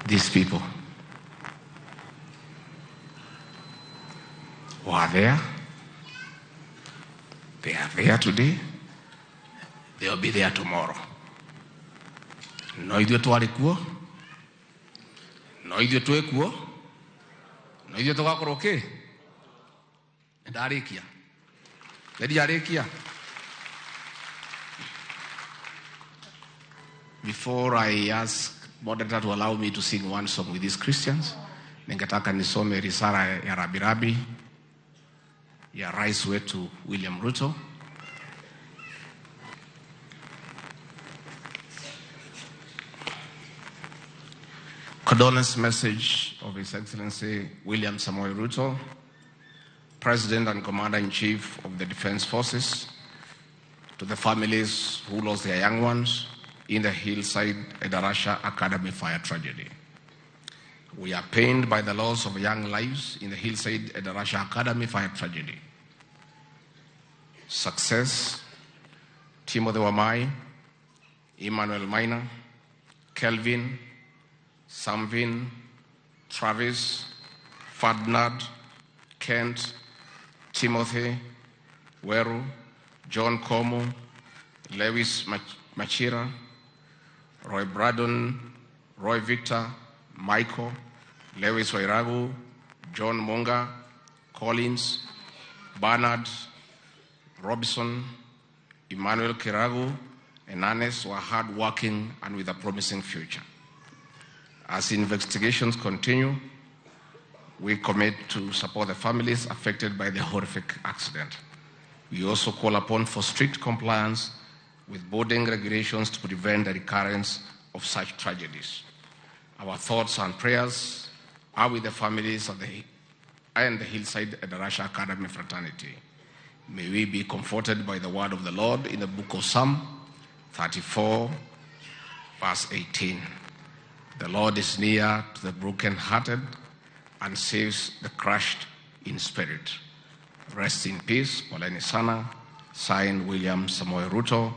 These people who are there, they are there today, they will be there tomorrow. No ithuĩ twarĩ kuo, no ithuĩ twĩ kuo, no ithuĩ tũgakorwo kĩ? Nĩndarĩkia. Nĩndiarĩkia. Before I ask moderator to allow me to sing one song with these Christians, ningetaka nisome risala ya rambirambi ya rais wetu William Ruto. Condolence message of His Excellency William Samoei Ruto, President and Commander-in-Chief of the Defense Forces, to the families who lost their young ones in the Hillside Endarasha Academy fire tragedy. We are pained by the loss of young lives in the Hillside Endarasha Academy fire tragedy. Success, Timothy Wamai, Emmanuel Maina, Kelvin, Samvin, Travis, Ferdinand, Kent, Timothy, Weru, John Como, Lewis Machira, Roy Braddon, Roy Victor, Michael, Lewis Wairagu, John Monga, Collins, Bernard, Robinson, Emmanuel Kiragu, and Anes were hardworking and with a promising future. As investigations continue, we commit to support the families affected by the horrific accident. We also call upon for strict compliance with boarding regulations to prevent the recurrence of such tragedies. Our thoughts and prayers are with the families of the and the Hillside Endarasha Academy fraternity. May we be comforted by the word of the Lord in the book of Psalm 34, verse 18. The Lord is near to the brokenhearted and saves the crushed in spirit. Rest in peace, Poleni Sana. Signed, William Samoei Ruto,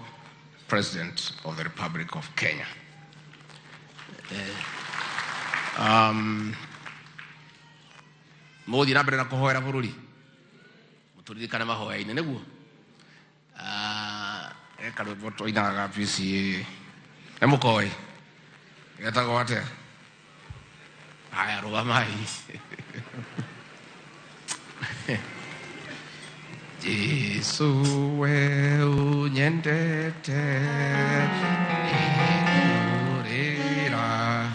President of the Republic of Kenya. Mũgũthiĩ na mbere na kũhoera bũrũri, mũtũririkane mahoya-inĩ nĩguo. He karwĩmbo twainaga PCA nĩ mũkoĩ getagwo atĩa? Haya, rũgamai. Jesu we unyendete nĩngũrĩra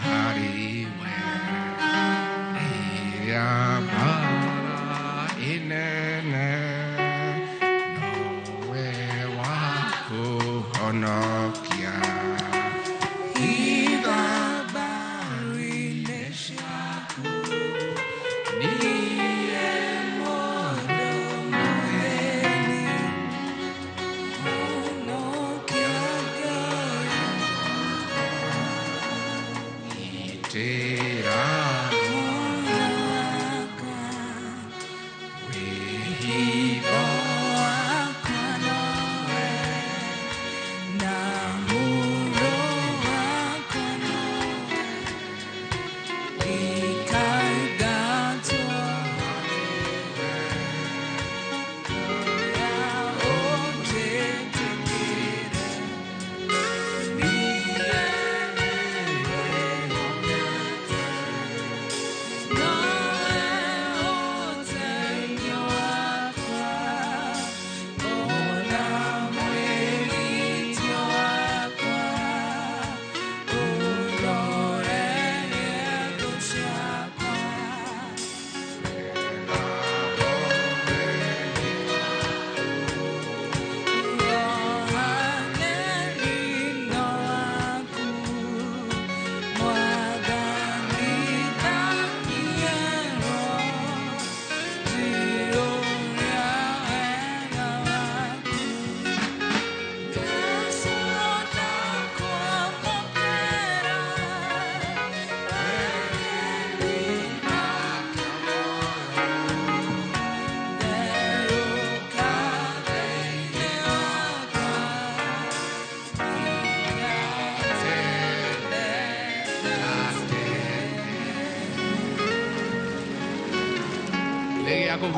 harĩ we rĩrĩa mbara inene nowe wa kũhonokia.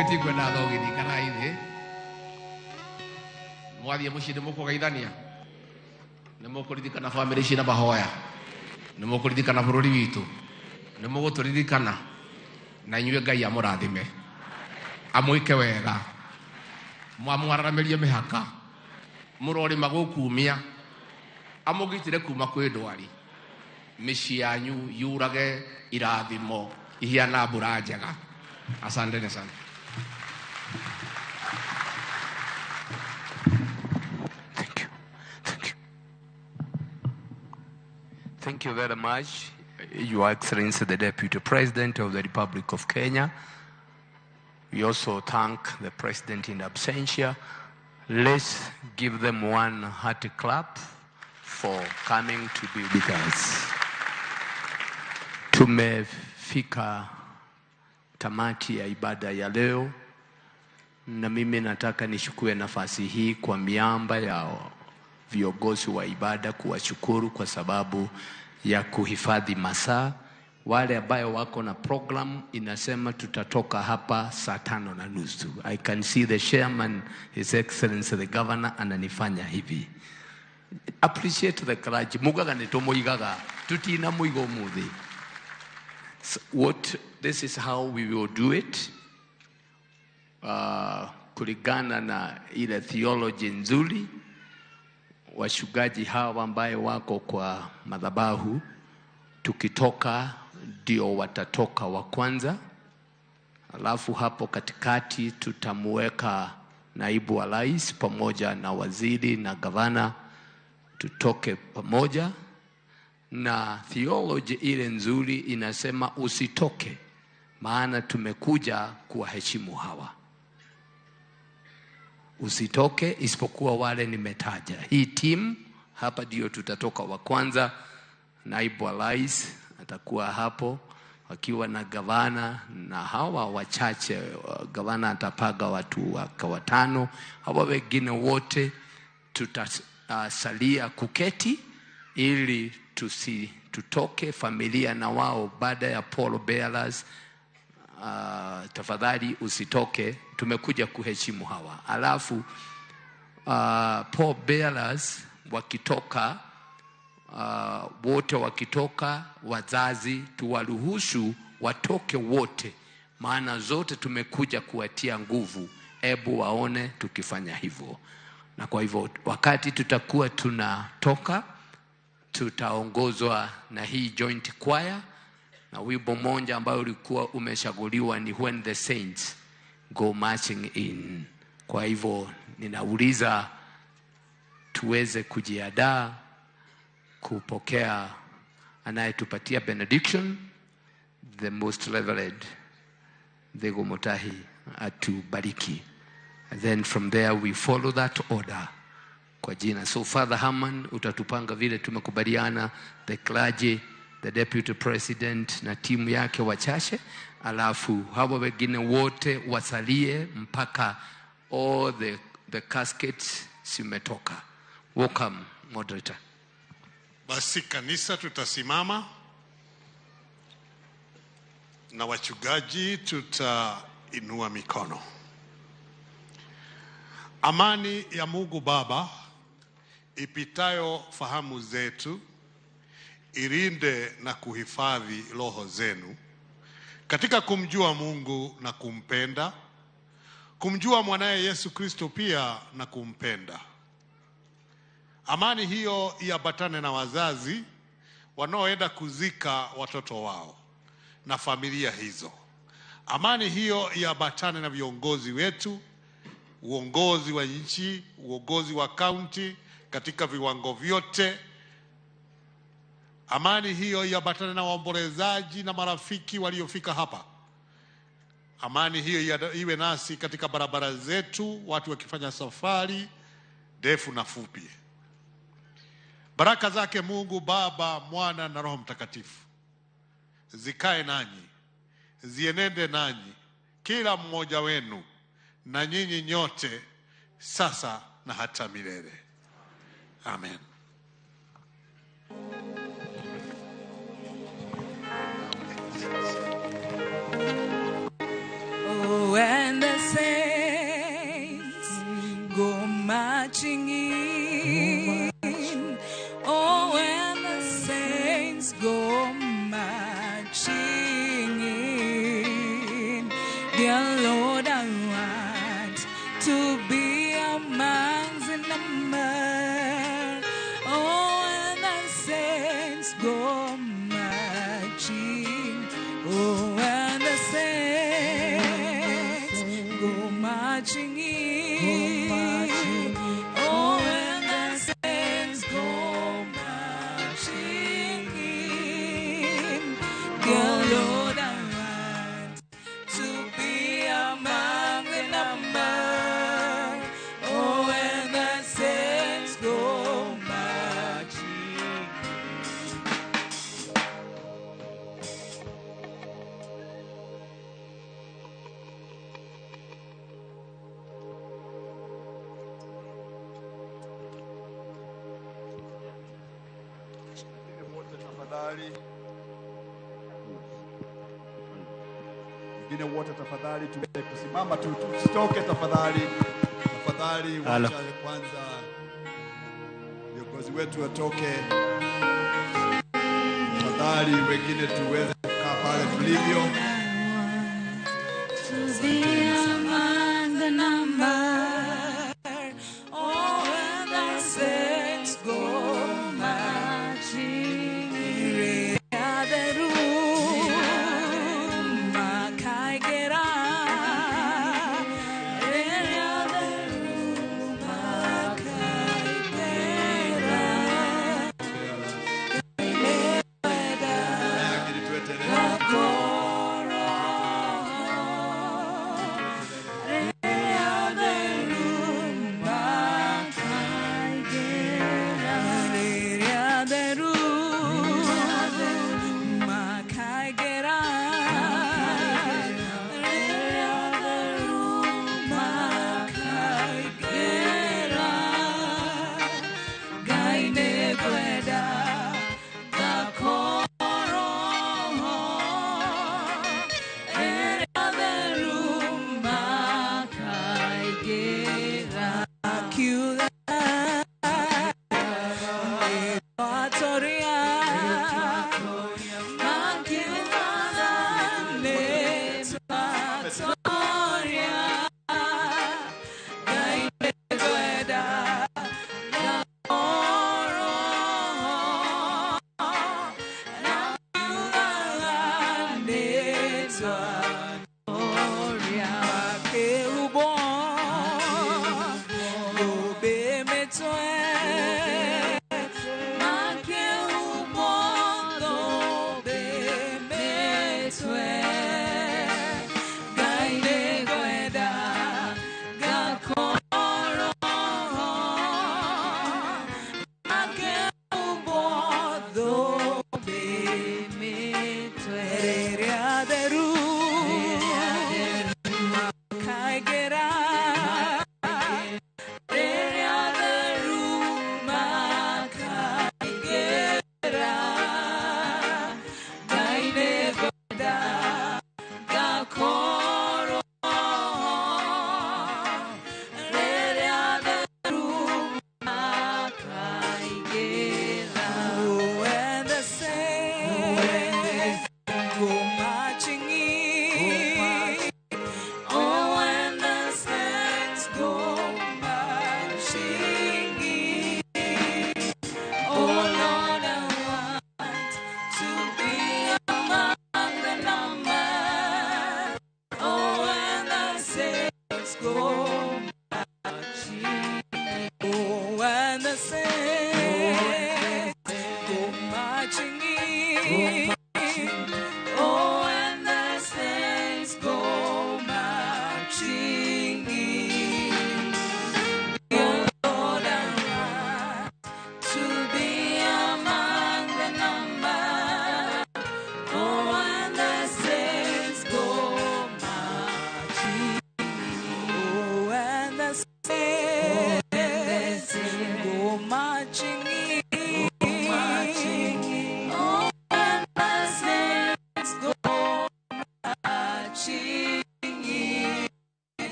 Gĩtikwenda thogithi kana ithe mwathiĩ mũciĩ nĩ mũkũgeithania, nĩ mũkũririkana bamĩrĩ ciĩna mahoya, nĩ mũkũririkana bũrũri witũ, nĩ mũgũtũririkana, na inyuĩ Ngai amũrathime, amwĩke wega, mwamwararamĩrie mĩhaka, mũrorĩma gũkumia, amũgitĩre kuma kwĩ ndwari, mĩciĩ yanyu yurage irathimo ihiana mbura njega. Asanteni sana. Thank you. Thank you. Thank you very much, Your Excellency, the Deputy President of the Republic of Kenya. We also thank the President in absentia. Let's give them one hearty clap for coming to be with us. Tumefika tamati ya ibada ya leo, na mimi nataka nishukue nafasi hii kwa miamba ya viongozi wa ibada kuwashukuru kwa sababu ya kuhifadhi masaa. Wale ambayo wako na program inasema tutatoka hapa saa 5:30. I can see the chairman, His Excellency the Governor, ananifanya hivi. Appreciate the clergy. Mugaga ni tomoigaga tutina muigo muthi. So what this is how we will do it. Kulingana na ile theology nzuri, washugaji hawa ambaye wako kwa madhabahu, tukitoka ndio watatoka wa kwanza, alafu hapo katikati tutamuweka naibu wa rais pamoja na waziri na gavana, tutoke pamoja. Na theology ile nzuri inasema usitoke, maana tumekuja kuwaheshimu hawa. Usitoke isipokuwa wale nimetaja. Hii team hapa ndio tutatoka wa kwanza. Naibu wa rais atakuwa hapo wakiwa na gavana na hawa wachache. Gavana atapaga watu watano, hawa wengine wote tutasalia kuketi ili tutoke familia na wao baada ya pall bearers. Tafadhali usitoke, tumekuja kuheshimu hawa. Alafu pall bearers wakitoka, wote wakitoka, wazazi tuwaruhusu watoke wote, maana zote tumekuja kuwatia nguvu. Ebu waone tukifanya hivyo. Na kwa hivyo wakati tutakuwa tunatoka, tutaongozwa na hii joint choir na wimbo mmoja ambao ulikuwa umeshaguliwa ni When the Saints Go Marching In. Kwa hivyo ninauliza tuweze kujiandaa kupokea anayetupatia benediction, the most reverend Ndego Mutahi atubariki. And then from there we follow that order kwa jina. So Father Herman utatupanga vile tumekubaliana, the clergy, the deputy president na timu yake wachache, alafu hawa wengine wote wasalie mpaka all the caskets zimetoka. Welcome moderator. Basi kanisa tutasimama na wachungaji tutainua mikono. Amani ya Mungu Baba ipitayo fahamu zetu ilinde na kuhifadhi roho zenu katika kumjua Mungu na kumpenda, kumjua mwanaye Yesu Kristo pia na kumpenda. Amani hiyo iambatane na wazazi wanaoenda kuzika watoto wao na familia hizo. Amani hiyo iambatane na viongozi wetu, uongozi wa nchi, uongozi wa kaunti katika viwango vyote. Amani hiyo iambatane na waombolezaji na marafiki waliofika hapa. Amani hiyo iwe nasi katika barabara zetu, watu wakifanya safari ndefu na fupi. Baraka zake Mungu Baba, Mwana na Roho Mtakatifu zikae nanyi, zienende nanyi, kila mmoja wenu na nyinyi nyote, sasa na hata milele. Amen. Oh, and the saints go marching in. Oh, and the saints go marching in. Dear Lord, I want to be among the number. Oh, and the saints go marching. Oh, and the saints go marching in. Oh, and the saints go marching in. Dear Lord, I want to be among the number. Oh, and the saints go marching. Tafadhali wengine wote tafadhali tuweze kusimama tu, tusitoke tafadhali. Tafadhali Halo. wacha kwanza viongozi wetu watoke. Tafadhali wengine tuweze kukaa pale tulivyo. To be among the number. Oh, when the saints go marching in.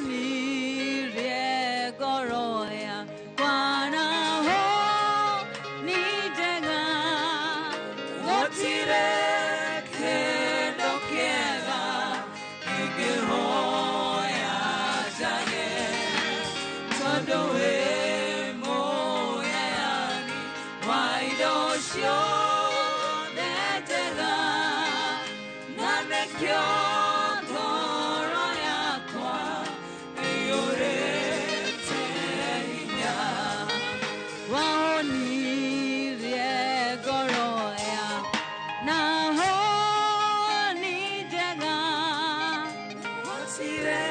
Wahonirie ngoro yakwa naho nĩ njega gũtirĩ kĩndũ kĩega ingĩhoya njage tondũ wĩ mũheani wa indo ciothe njega na nĩkĩo ngoro yakwa ĩiyũrĩte hinya. Wahonirie ngoro yakwa naho nĩ njega gũtirĩ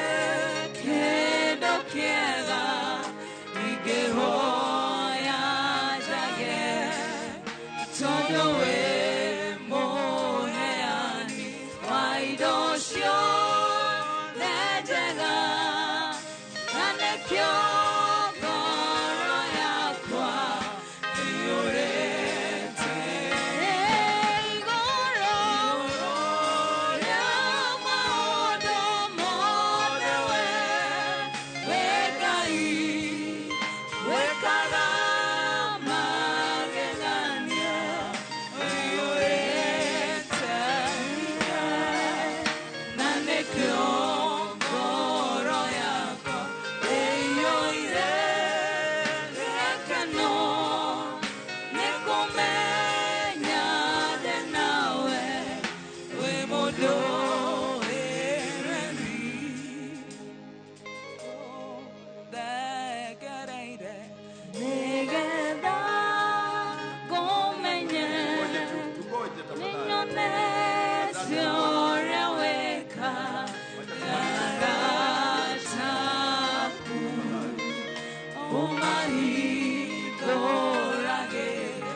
kĩndũ kĩega ingĩhoya njage tondũ wĩ mũheani wa indo ciothe njega na nĩkĩo ngoro yakwa ĩiyũrĩte igũrũ rĩa maũndũ mothe we Ngai wĩkaga magegania ũiyũrĩte hinya na nĩkĩo ngoro yakwa ĩiyũire gĩkeno nĩkũmenya ndĩ nawe wĩ mũndũ wĩreri thengereire nĩgetha ngũmenye nĩnyone ũrĩa wĩkaga taku ũmahingũragĩra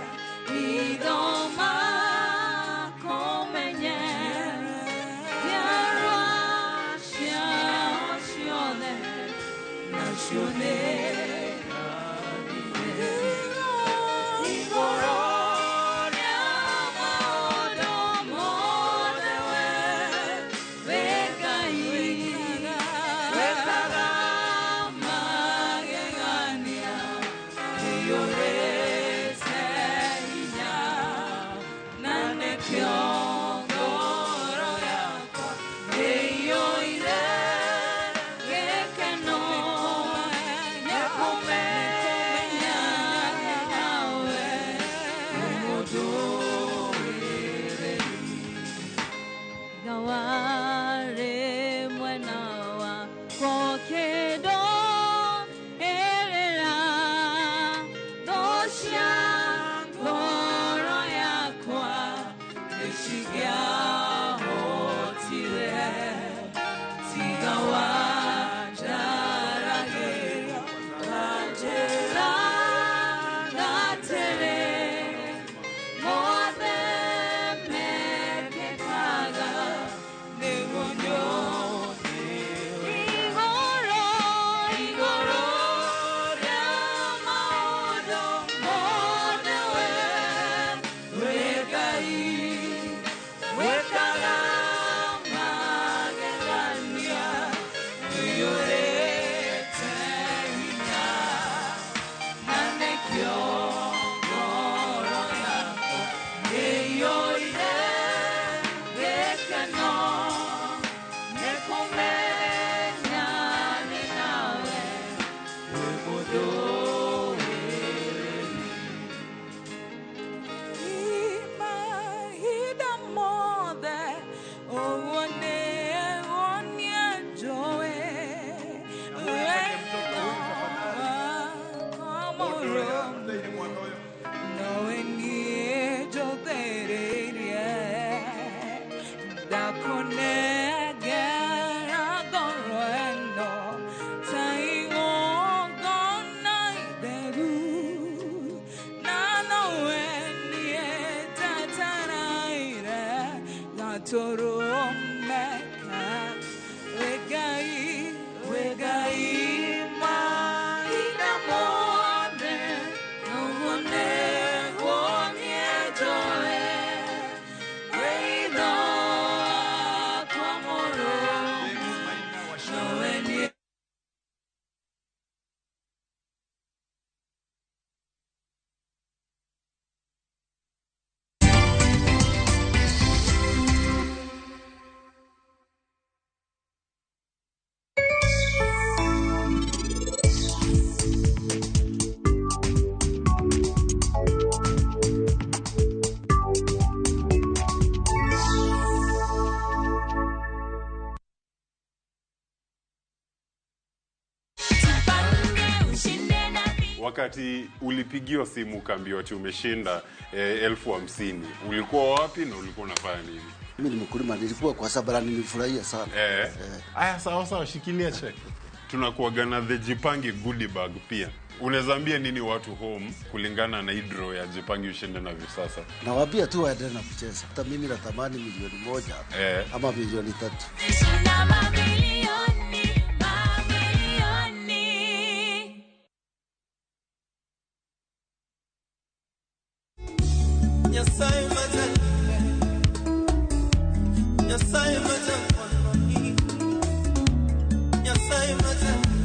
hitho makũmenye njiarwa ciao ciothe nacio nĩ igũrũ rĩa maũndũ mothe we wĩ Ngai wĩkaga magegania ũiyũrĩte hinya na nĩkĩo ngoro yakwa ĩiyũire gĩkeno nĩkũmenya nawe wĩ mũndũ wĩreri Gawarĩ mwena wakwa kĩndũ ĩrĩra thũ cia ngoro yakwa nĩcingĩahotire tiga wanjaragĩria wanjĩra atĩrĩ mothe mekĩkaga nĩguo nyone igũrũ igũrũ rĩa maũndũ mothe we wĩ Ngai wĩkaga magegania ũiyũrĩte hinya na nĩkĩo ngoro yakwa ĩiyũire gĩkeno nĩkũmenya nĩ nawe wĩ mũndũ wĩreri Mahinda mothe ũguo nĩguo niĩ njũĩ wendo wakwa mũrũmu nowe niĩ njũthĩrĩirie ndakũnengera ngoro ĩno ta igongona itheru na nowe niĩ ndataraire gatũrũme ka wĩ Ngai mahinda mothe ũguo nĩguo niĩ njũĩ wĩtho wakwa mũrũmu nowe niĩ Wakati ulipigiwa simu ukaambiwa ati umeshinda 50,000, ulikuwa wapi na ulikuwa unafanya nini? Mimi ni mkulima, nilikuwa kwa sababu nilifurahia sana. Aya, sawa sawa, shikilia check. Tunakuaga na the Jipange goodie bag pia. Unaweza ambia nini watu home kulingana na hii draw ya Jipange ushinde na Viusasa? Nawaambia tu waendelee na kucheza. Hata mimi natamani 1 milioni ama 3 milioni.